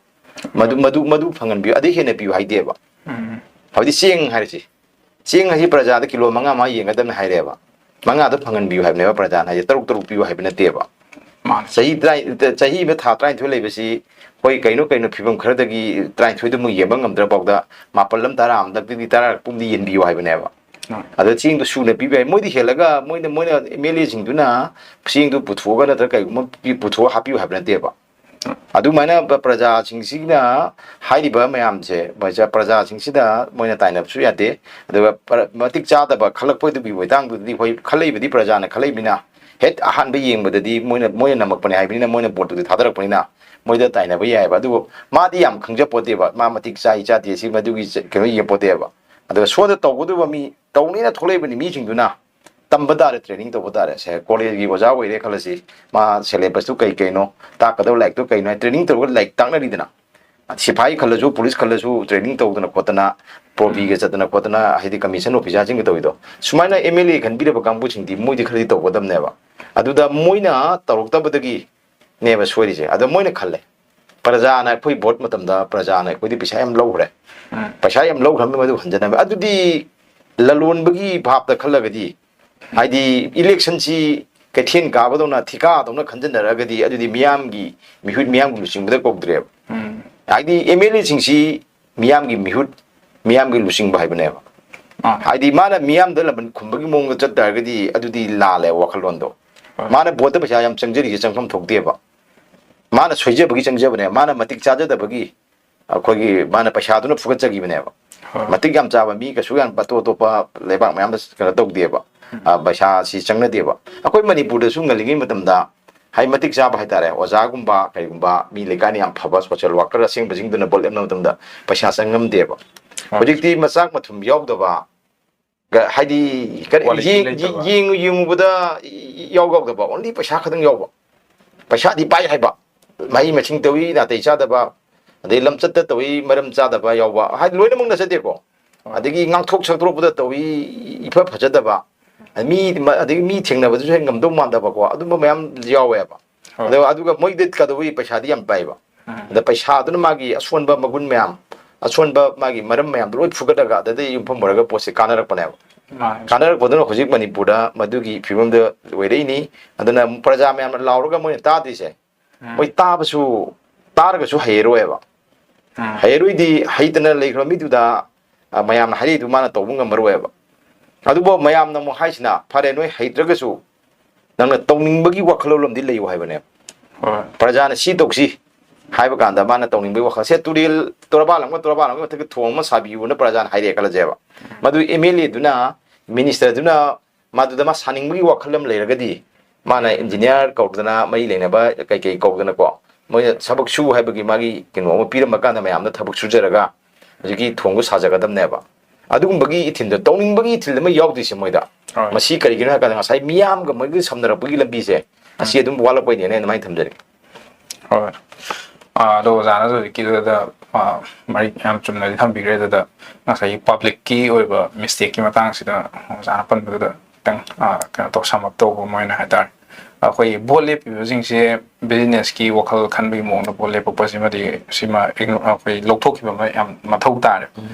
ꯃꯗꯨ, ꯃꯗꯨ, ꯃꯗꯨ ꯐꯪꯍꯟꯕꯤꯌꯨ, ꯑꯗꯩ ꯍꯦꯟꯅ ꯄꯤꯌꯨ ꯍꯥꯏꯗꯦꯕ꯫ ꯎꯝ꯫ ꯍꯧꯖꯤꯛ ꯆꯦꯡ ꯍꯥꯏꯔꯤꯁꯤ, ꯆꯦꯡ ꯑꯁꯤ ꯄ꯭ꯔꯖꯥꯗ ꯀꯤꯂꯣ ꯃꯉꯥ ꯃꯉꯥ ꯌꯦꯟꯒꯗꯕꯅꯤ ꯍꯥꯏꯔꯦꯕ꯫ ꯃꯉꯥꯗꯣ ꯐꯪꯍꯟꯕꯤꯌꯨ ꯍꯥꯏꯕꯅꯦꯕ ꯄ꯭ꯔꯖꯥꯅ ꯍꯥꯏꯁꯦ, ꯇꯔꯨꯛ ꯇꯔꯨꯛ ꯄꯤꯌꯨ ꯍꯥꯏꯕ ꯅꯠꯇꯦꯕ꯫ ꯃꯥꯅꯦ꯫ ꯆꯍꯤ ꯇꯔꯥ, ꯆꯍꯤ ꯑꯃ ꯊꯥ ꯇꯔꯥꯅꯤꯊꯣꯏ ꯂꯩꯕꯁꯤ, ꯍꯣꯏ, ꯀꯩꯅꯣ ꯀꯩꯅꯣ ꯐꯤꯕꯝ ꯈꯔꯗꯒꯤ ꯇꯔꯥꯅꯤꯊꯣꯏꯗꯨꯃꯨꯛ ꯌꯦꯡꯕ ꯉꯝꯗ꯭ꯔ ꯐꯥꯎꯗ ꯃꯥꯄꯜ ꯑꯃ, ꯇꯔꯥ ꯑꯃꯗꯒꯤꯗꯤ ꯇꯔꯥ ꯄꯨꯝꯗꯤ ꯌꯦꯟꯕꯤꯌꯨ ꯍꯥꯏꯕꯅꯦꯕ꯫ ꯎꯝ꯫ ꯑꯗ ꯆꯦꯡꯗꯣ ꯁꯨꯅ ꯄꯤꯕ ꯌꯥꯏ꯫ ꯃꯣꯏꯗꯤ ꯍꯦꯜꯂꯒ ꯃꯣꯏꯅ, ꯃꯣꯏꯅ MLA ꯁꯤꯡꯗꯨꯅ ꯆꯦꯡꯗꯨ ꯄꯨꯊꯣꯛꯑꯒ ꯅꯠꯇ꯭ꯔꯒ ꯀꯩꯒꯨꯝꯕ ꯄꯤ-, ꯄꯨꯊꯣꯛꯑ ꯍꯥꯞꯄꯤꯌꯨ ꯍꯥꯏꯕ ꯅꯠꯇꯦꯕ꯫ ꯑꯗꯨꯃꯥꯏꯅ ꯄ-, ꯄ꯭ꯔꯖꯥꯁꯤꯡꯁꯤꯅ ꯍꯥꯏꯔꯤꯕ ꯃꯌꯥꯝꯁꯦ, ꯃꯣꯏꯁꯦ ꯄ꯭ꯔꯖꯥꯁꯤꯡꯁꯤꯗ ꯃꯣꯏꯅ ꯇꯥꯏꯅꯕꯁꯨ ꯌꯥꯗꯦ꯫ ꯑꯗꯨꯒ ꯄ꯭ꯔ-, ꯃꯇꯤꯛ ꯆꯥꯗꯕ ꯈꯜꯂꯛꯄꯗꯨꯒꯤ ꯃꯇꯥꯡꯗꯨꯗꯤ ꯑꯩꯈꯣꯏ ꯈꯜꯂꯛꯏꯕꯗꯤ ꯄ꯭ꯔꯖꯥꯅ ꯈꯜꯂꯛꯏꯕꯅꯤꯅ, ꯍꯦꯛ ꯑꯍꯥꯟꯕ ꯌꯦꯡꯕꯗꯗꯤ ꯃꯣꯏꯅ, ꯃꯣꯏꯅ ꯅꯝꯃꯛꯄꯅꯦ ꯍꯥꯏꯕꯅꯤꯅ, ꯃꯣꯏꯅ ꯚꯣꯠꯇꯨꯗꯤ ꯊꯥꯗꯔꯛꯄꯅꯤꯅ ꯃꯣꯏꯗ ꯇꯥꯏꯅꯕ ꯌꯥꯏꯑꯕ꯫ ꯑꯗꯨꯕꯨ ꯃꯥꯗꯤ ꯌꯥꯝ ꯈꯪꯖꯄꯣꯠꯇꯦꯕ, ꯃꯥ ꯃꯇꯤꯛ ꯆꯥꯏ ꯆꯥꯗꯦ ꯁꯤ ꯃꯗꯨꯒꯤ ꯆ-, ꯀꯩꯅꯣ ꯌꯦꯡꯄꯣꯠꯇꯦꯕ꯫ ꯑꯗꯨꯒ ꯁꯣꯝꯗ ꯇꯧꯒꯗꯧꯕ ꯃꯤ, ꯇꯧꯅꯤꯅ ꯊꯣꯛꯂꯛꯏꯕꯅꯤ ꯃꯤꯁꯤꯡꯗꯨꯅ ꯇꯝꯕ ꯇꯥꯔꯦ, training ꯇꯧꯕ ꯇꯥꯔꯦ꯫ ꯁꯦ, college ꯀꯤ ꯑꯣꯖꯥ ꯑꯣꯏꯔꯦ ꯈꯜꯂꯁꯤ, ꯃꯥ syllabus ꯇꯨ ꯀꯩ ꯀꯩꯅꯣ, ꯇꯥꯛꯀꯗꯕ ꯂꯥꯏꯔꯤꯛꯇꯣ ꯀꯩꯅꯣ ꯍꯥꯏ training ꯇꯧꯔꯒ ꯂꯥꯏꯔꯤꯛ ꯇꯥꯛꯅꯔꯤꯗꯅ꯫ ꯁꯤꯐꯥꯏ ꯈꯜꯂꯁꯨ, ꯄꯨꯂꯤꯁ ꯈꯜꯂꯁꯨ, ꯇ꯭ꯔꯦꯅꯤꯡ ꯇꯧꯗꯅ ꯈꯣꯠꯇꯅ, ꯄ꯭ꯔꯣꯕꯤꯒ ꯆꯠꯇꯅ ꯈꯣꯠꯇꯅ, ꯍꯥꯏꯗꯤ ꯀꯃꯤꯁꯟ ꯑꯣꯐꯤꯁꯥꯔꯁꯤꯡꯒ ꯇꯧꯔꯤꯗꯣ, ꯁꯨꯃꯥꯏꯅ ꯑꯦꯝ ꯑꯦꯜ ꯑꯦ ꯈꯟꯕꯤꯔꯕ ꯀꯥꯡꯕꯨꯁꯤꯡꯗꯤ ꯃꯣꯏꯗꯤ ꯈꯔꯗꯤ ꯇꯧꯒꯗꯕꯅꯦꯕ꯫ ꯑꯗꯨꯗ ꯃꯣꯏꯅ ꯇꯧꯔꯛꯇꯕꯗꯒꯤꯅꯦꯕ ꯁꯣꯏꯔꯤꯁꯦ꯫ ꯑꯗꯣ ꯃꯣꯏꯅ ꯈꯜꯂꯦ, ꯄ꯭ꯔꯖꯥꯅ ꯑꯩꯈꯣꯏ ꯚꯣꯠ ꯃꯇꯝꯗ ꯄ꯭ꯔꯖꯥꯅ ꯑꯩꯈꯣꯏꯗꯤ ꯄꯩꯁꯥ ꯌꯥꯝ ꯂꯧꯈ꯭ꯔꯦ, ꯎꯝ꯫ ꯄꯩꯁꯥ ꯌꯥꯝ ꯂꯧꯈ꯭ꯔꯕꯅꯤ, ꯃꯗꯨ ꯍꯟꯖꯅꯕ꯫ ꯑꯗꯨꯗꯤ ꯂꯂꯣꯟꯕꯒꯤ ꯚꯥꯞꯇ ꯈꯜꯂꯒꯗꯤ, ꯍꯥꯏꯗꯤ ꯏꯂꯦꯛꯁꯟꯁꯤ ꯀꯩꯊꯦꯜ ꯀꯥꯕꯗꯧꯅ, ꯊꯤꯀꯥꯗꯧꯅ ꯈꯟꯖꯟꯅꯔꯒꯗꯤ, ꯑꯗꯨꯗꯤ ꯃꯤꯌꯥꯝꯒꯤ ꯃꯤꯍꯨꯠ, ꯃꯤꯌꯥꯝꯒꯤ ꯂꯨꯆꯤꯡꯕꯗ ꯀꯧꯗ꯭ꯔꯦꯕ꯫ ꯎꯝ꯫ ꯍꯥꯏꯗꯤ ꯑꯦꯝ ꯑꯦꯜ ꯑꯦꯁꯤꯡꯁꯤ ꯃꯤꯌꯥꯝꯒꯤ ꯃꯤꯍꯨꯠ, ꯃꯤꯌꯥꯝꯒꯤ ꯂꯨꯆꯤꯡꯕ ꯍꯥꯏꯕꯅꯦꯕ꯫ ꯑꯥ꯫ ꯍꯥꯏꯗꯤ ꯃꯥꯅ ꯃꯤꯌꯥꯝꯗ ꯂꯃꯟ ꯈꯨꯝꯕꯒꯤ ꯃꯑꯣꯡꯗ ꯆꯠ ꯇꯥꯔꯒꯗꯤ, ꯑꯗꯨꯗꯤ ꯂꯥꯜꯂꯦ ꯋꯥꯈꯜꯂꯣꯟꯗꯣ꯫ ꯍꯣꯏ꯫ ꯃꯥꯅ ꯚꯣꯠꯇ ꯄꯩꯁꯥ ꯌꯥꯝ ꯆꯪꯖꯔꯤꯁꯦ ꯆꯪꯐꯝ ꯊꯣꯛꯇꯦꯕ꯫ ꯃꯥꯅ ꯁꯣꯏꯖꯕꯒꯤ ꯆꯪꯖꯕꯅꯦ, ꯃꯥꯅ ꯃꯇꯤꯛ ꯆꯥꯖꯗꯕꯒꯤ ꯑꯩꯈꯣꯏꯒꯤ ꯃꯥꯅ ꯄꯩꯁꯥꯗꯨꯅ ꯐꯨꯒꯠꯆꯈꯤꯕꯅꯦꯕ꯫ ꯍꯣꯏ꯫ ꯃꯇꯤꯛ ꯌꯥꯝ ꯆꯥꯕ ꯃꯤ ꯀꯩꯁꯨ ꯌꯥꯝ ꯑꯇꯣꯞ ꯑꯇꯣꯞꯄ ꯂꯩꯕꯥꯛ ꯃꯌꯥꯝꯗ ꯀꯩꯅꯣ ꯇꯧꯗꯦꯕ꯫ ꯎꯝ꯫ ꯑ, ꯄꯩꯁꯥꯁꯤ ꯆꯪꯅꯗꯦꯕ꯫ ꯑꯩꯈꯣꯏ ꯃꯅꯤꯄꯨꯔꯗꯁꯨ ꯉꯜꯂꯤꯉꯩ ꯃꯇꯝꯗ ꯍꯥꯏ ꯃꯇꯤꯛ ꯆꯥꯕ ꯍꯥꯏꯇꯥꯔꯦ, ꯑꯣꯖꯥꯒꯨꯝꯕ ꯀꯩꯒꯨꯝꯕ ꯃꯤ ꯂꯩꯀꯥꯏꯅ ꯌꯥꯝ ꯐꯕ social worker ꯑꯁꯦꯡꯕꯁꯤꯡꯗꯨꯅ ꯚꯣꯠ ꯂꯦꯞꯅꯕ ꯃꯇꯝꯗ ꯄꯩꯁꯥ ꯆꯪꯉꯝꯗꯦꯕ꯫ ꯍꯣꯏ꯫ ꯍꯧꯖꯤꯛꯇꯤ ꯃꯆꯥꯛ ꯃꯊꯨꯝ ꯌꯥꯎꯗꯕ, ꯀ-, ꯍꯥꯏꯗꯤ ꯀꯔꯤ, quality ꯌꯦꯡ-, ꯂꯩꯇꯕ꯫ ꯌꯦꯡꯉꯨ ꯌꯦꯡꯉꯨꯕꯗ ꯏ-, ꯏ-, ꯌꯥꯎ ꯌꯥꯎꯗꯕ, only ꯄꯩꯁꯥ ꯈꯛꯇꯪ ꯌꯥꯎꯕ꯫ ꯄꯩꯁꯥꯗꯤ ꯄꯥꯏ ꯍꯥꯏꯕ, ꯃꯍꯩ ꯃꯁꯤꯡ ꯇꯧꯏ ꯅꯥꯇꯩ ꯆꯥꯗꯕ, ꯑꯗꯩ ꯂꯝꯆꯠꯇ ꯇꯧꯏ ꯃꯔꯝ ꯆꯥꯗꯕ ꯌꯥꯎꯕ, ꯍꯥꯏꯗꯤ ꯂꯣꯏꯅꯃꯛ ꯅꯠꯆꯗꯦꯀꯣ꯫ ꯍꯣꯏ꯫ ꯑꯗꯒꯤ ꯉꯥꯡꯊꯣꯛ ꯁꯛꯇꯣꯔꯛꯄꯗ ꯇꯧꯏ ꯏꯐ ꯐꯖꯗꯕ, ꯃꯤ, ꯑꯗꯒꯤ ꯃꯤ ꯊꯦꯡꯅꯕꯗꯨꯁꯨ ꯍꯦꯛ ꯉꯝꯗꯧ ꯃꯥꯟꯗꯕꯀꯣ, ꯑꯗꯨꯝꯕ ꯃꯌꯥꯝ ꯌꯥꯎꯋꯦꯕ꯫ ꯍꯣꯏ꯫ ꯑꯗꯣ ꯑꯗꯨꯒ ꯃꯣꯏꯗꯤ ꯀꯩꯗꯧꯕꯒꯤ ꯄꯩꯁꯥꯗꯤ ꯌꯥꯝ ꯄꯥꯏꯕ꯫ ꯎꯝ꯫ ꯑꯗ ꯄꯩꯁꯥꯗꯨꯅ ꯃꯥꯒꯤ ꯑꯁꯣꯟꯕ ꯃꯒꯨꯟ ꯃꯌꯥꯝ, ꯑꯁꯣꯟꯕ ꯃꯥꯒꯤ ꯃꯔꯝ ꯃꯌꯥꯝꯗꯣ ꯂꯣꯏ ꯐꯨꯒꯠꯂꯒ ꯑꯗꯨꯗꯩ ꯌꯨꯝꯐꯝ ꯑꯣꯏꯔꯒ ꯄꯣꯠꯁꯦ ꯀꯥꯟꯅꯔꯛꯄꯅꯦꯕ꯫ ꯃꯥꯅꯦ꯫ ꯀꯥꯟꯅꯔꯛꯄꯗꯨꯅ ꯍꯧꯖꯤꯛ ꯃꯅꯤꯄꯨꯔꯗ ꯃꯗꯨꯒꯤ ꯐꯤꯕꯝꯗ ꯑꯣꯏꯔꯛꯏꯅꯤ꯫ ꯑꯗꯨꯅ ꯄ꯭ꯔꯖꯥ ꯃꯌꯥꯝꯅ ꯂꯥꯎꯔꯒ ꯃꯣꯏꯅ ꯇꯥꯗ꯭ꯔꯤꯁꯦ, ꯎꯝ꯫ ꯃꯣꯏ ꯇꯥꯕꯁꯨ, ꯇꯥꯔꯒꯁꯨ ꯍꯩꯔꯔꯣꯏꯕ꯫ ꯎꯝ꯫ ꯍꯩꯔꯣꯏꯗꯤ ꯍꯩꯇꯅ ꯂꯩꯈ꯭ꯔ ꯃꯤꯗꯨꯗ, ꯑ, ꯃꯌꯥꯝꯅ ꯍꯥꯏꯔꯛꯏꯗꯨ ꯃꯥꯅ ꯇꯧꯕ ꯉꯝꯃꯔꯣꯏꯕ꯫ ꯑꯗꯨꯕꯨ ꯃꯌꯥꯝꯅ ꯑꯃꯨꯛ ꯍꯥꯏꯁꯤꯅ, "ꯐꯔꯦ, ꯅꯣꯏ ꯍꯩꯇ꯭ꯔꯒꯁꯨ ꯅꯪꯅ ꯇꯧꯅꯤꯡꯕꯒꯤ ꯋꯥꯈꯜꯂꯣꯟ ꯑꯃꯗꯤ ꯂꯩꯌꯨ" ꯍꯥꯏꯕꯅꯦꯕ꯫ ꯍꯣꯏ꯫ ꯄ꯭ꯔꯖꯥꯅ ꯁꯤ ꯇꯧꯁꯤ ꯍꯥꯏꯕ ꯀꯥꯟꯗ ꯃꯥꯅ ꯇꯧꯅꯤꯡꯕꯒꯤ ꯋꯥꯈꯜ, ꯁꯦ ꯇꯨꯔꯦꯜ, ꯇꯣꯔꯕꯥꯟ ꯑꯃꯒ ꯇꯣꯔꯕꯥꯟ ꯑꯃꯒꯤ ꯃꯊꯛꯇ ꯊꯣꯡ ꯑꯃ ꯁꯥꯕꯤꯌꯨꯅ ꯄ꯭ꯔꯖꯥꯅ ꯍꯥꯏꯔꯛꯑꯦ ꯈꯜꯂꯁꯦꯕ꯫ ꯃꯗꯨ ꯑꯦꯝ ꯑꯦꯜ ꯑꯦꯗꯨꯅ, ꯃꯤꯅꯤꯁꯇꯔꯗꯨꯅ ꯃꯗꯨꯗ ꯃꯥ ꯁꯥꯅꯤꯡꯕꯒꯤ ꯋꯥꯈꯜ ꯑꯃ ꯂꯩꯔꯒꯗꯤ, ꯃꯥꯅ ꯏꯟꯖꯤꯅꯤꯌꯥꯔ ꯀꯧꯗꯅ, ꯃꯔꯤ ꯂꯩꯅꯕ ꯀꯩꯀꯩ ꯀꯧꯗꯅꯀꯣ, ꯃꯣꯏꯅ ꯊꯕꯛ ꯁꯨ ꯍꯥꯏꯕꯒꯤ ꯃꯥꯒꯤ ꯀꯩꯅꯣ ꯑꯃ ꯄꯤꯔꯝꯕ ꯀꯥꯟꯗ ꯃꯌꯥꯝꯅ ꯊꯕꯛ ꯁꯨꯖꯔꯒ ꯍꯧꯖꯤꯛꯀꯤ ꯊꯣꯡꯗꯨ ꯁꯥꯖꯒꯗꯕꯅꯦꯕ꯫ ꯑꯗꯨꯒꯨꯝꯕꯒꯤ ꯏꯊꯤꯜꯗ, ꯇꯧꯅꯤꯡꯕꯒꯤ ꯏꯊꯤꯜ ꯑꯃ ꯌꯥꯎꯗ꯭ꯔꯤꯁꯦ ꯃꯣꯏꯗ꯫ ꯍꯣꯏ꯫ ꯃꯁꯤ ꯀꯔꯤꯒꯤꯅꯣ ꯍꯥꯏ ꯀꯥꯟꯗ ꯉꯁꯥꯏ ꯃꯤꯌꯥꯝꯒ ꯃꯣꯏꯒ ꯁꯝꯅꯔꯛꯄꯒꯤ ꯂꯝꯕꯤꯁꯦ ꯑꯁꯤ ꯎꯝ꯫ ꯑꯗꯨꯝ ꯋꯥꯠꯂꯛꯄꯩꯅꯦꯅ ꯑꯩ ꯑꯗꯨꯃꯥꯏꯅ ꯊꯝꯖꯔꯤ꯫ ꯍꯣꯏ꯫ ꯑꯗꯣ ꯑꯣꯖꯥꯅꯁꯨ ꯍꯧꯖꯤꯛꯀꯤꯗꯨꯗ ꯃꯔꯤꯛ ꯌꯥꯝ ꯆꯨꯝꯅꯗꯤ ꯊꯝꯕꯤꯈ꯭ꯔꯦ꯫ ꯑꯗꯨꯗ ꯉꯁꯥꯏꯒꯤ ꯄꯕ꯭ꯂꯤꯛꯀꯤ ꯑꯣꯏꯕ ꯃꯤꯁꯇꯦꯛꯀꯤ ꯃꯇꯥꯡꯁꯤꯗ ꯑꯣꯖꯥꯅ ꯄꯟꯕꯗꯨꯗ ꯈꯤꯇꯪ ꯀꯩꯅꯣ ꯇꯧ, ꯁꯝ ꯑꯞ ꯇꯧꯕ ꯑꯃ ꯑꯣꯏꯅ ꯍꯥꯏꯇꯥꯔꯦ꯫ ꯑꯩꯈꯣꯏ ꯚꯣꯠ ꯂꯦꯞꯄꯤꯕꯁꯤꯡꯁꯦ ꯕꯤꯖꯤꯅꯦꯁꯀꯤ ꯋꯥꯈꯜ ꯈꯟꯕꯒꯤ ꯃꯑꯣꯡꯗ ꯚꯣꯠ ꯂꯦꯞꯄꯛꯄꯁꯤꯃꯗꯤ ꯁꯤꯃ ꯑꯩꯈꯣꯏ ꯂꯧꯊꯣꯛꯈꯤꯕ ꯑꯃ ꯌꯥꯝ ꯃꯊꯧ ꯇꯥꯔꯦ꯫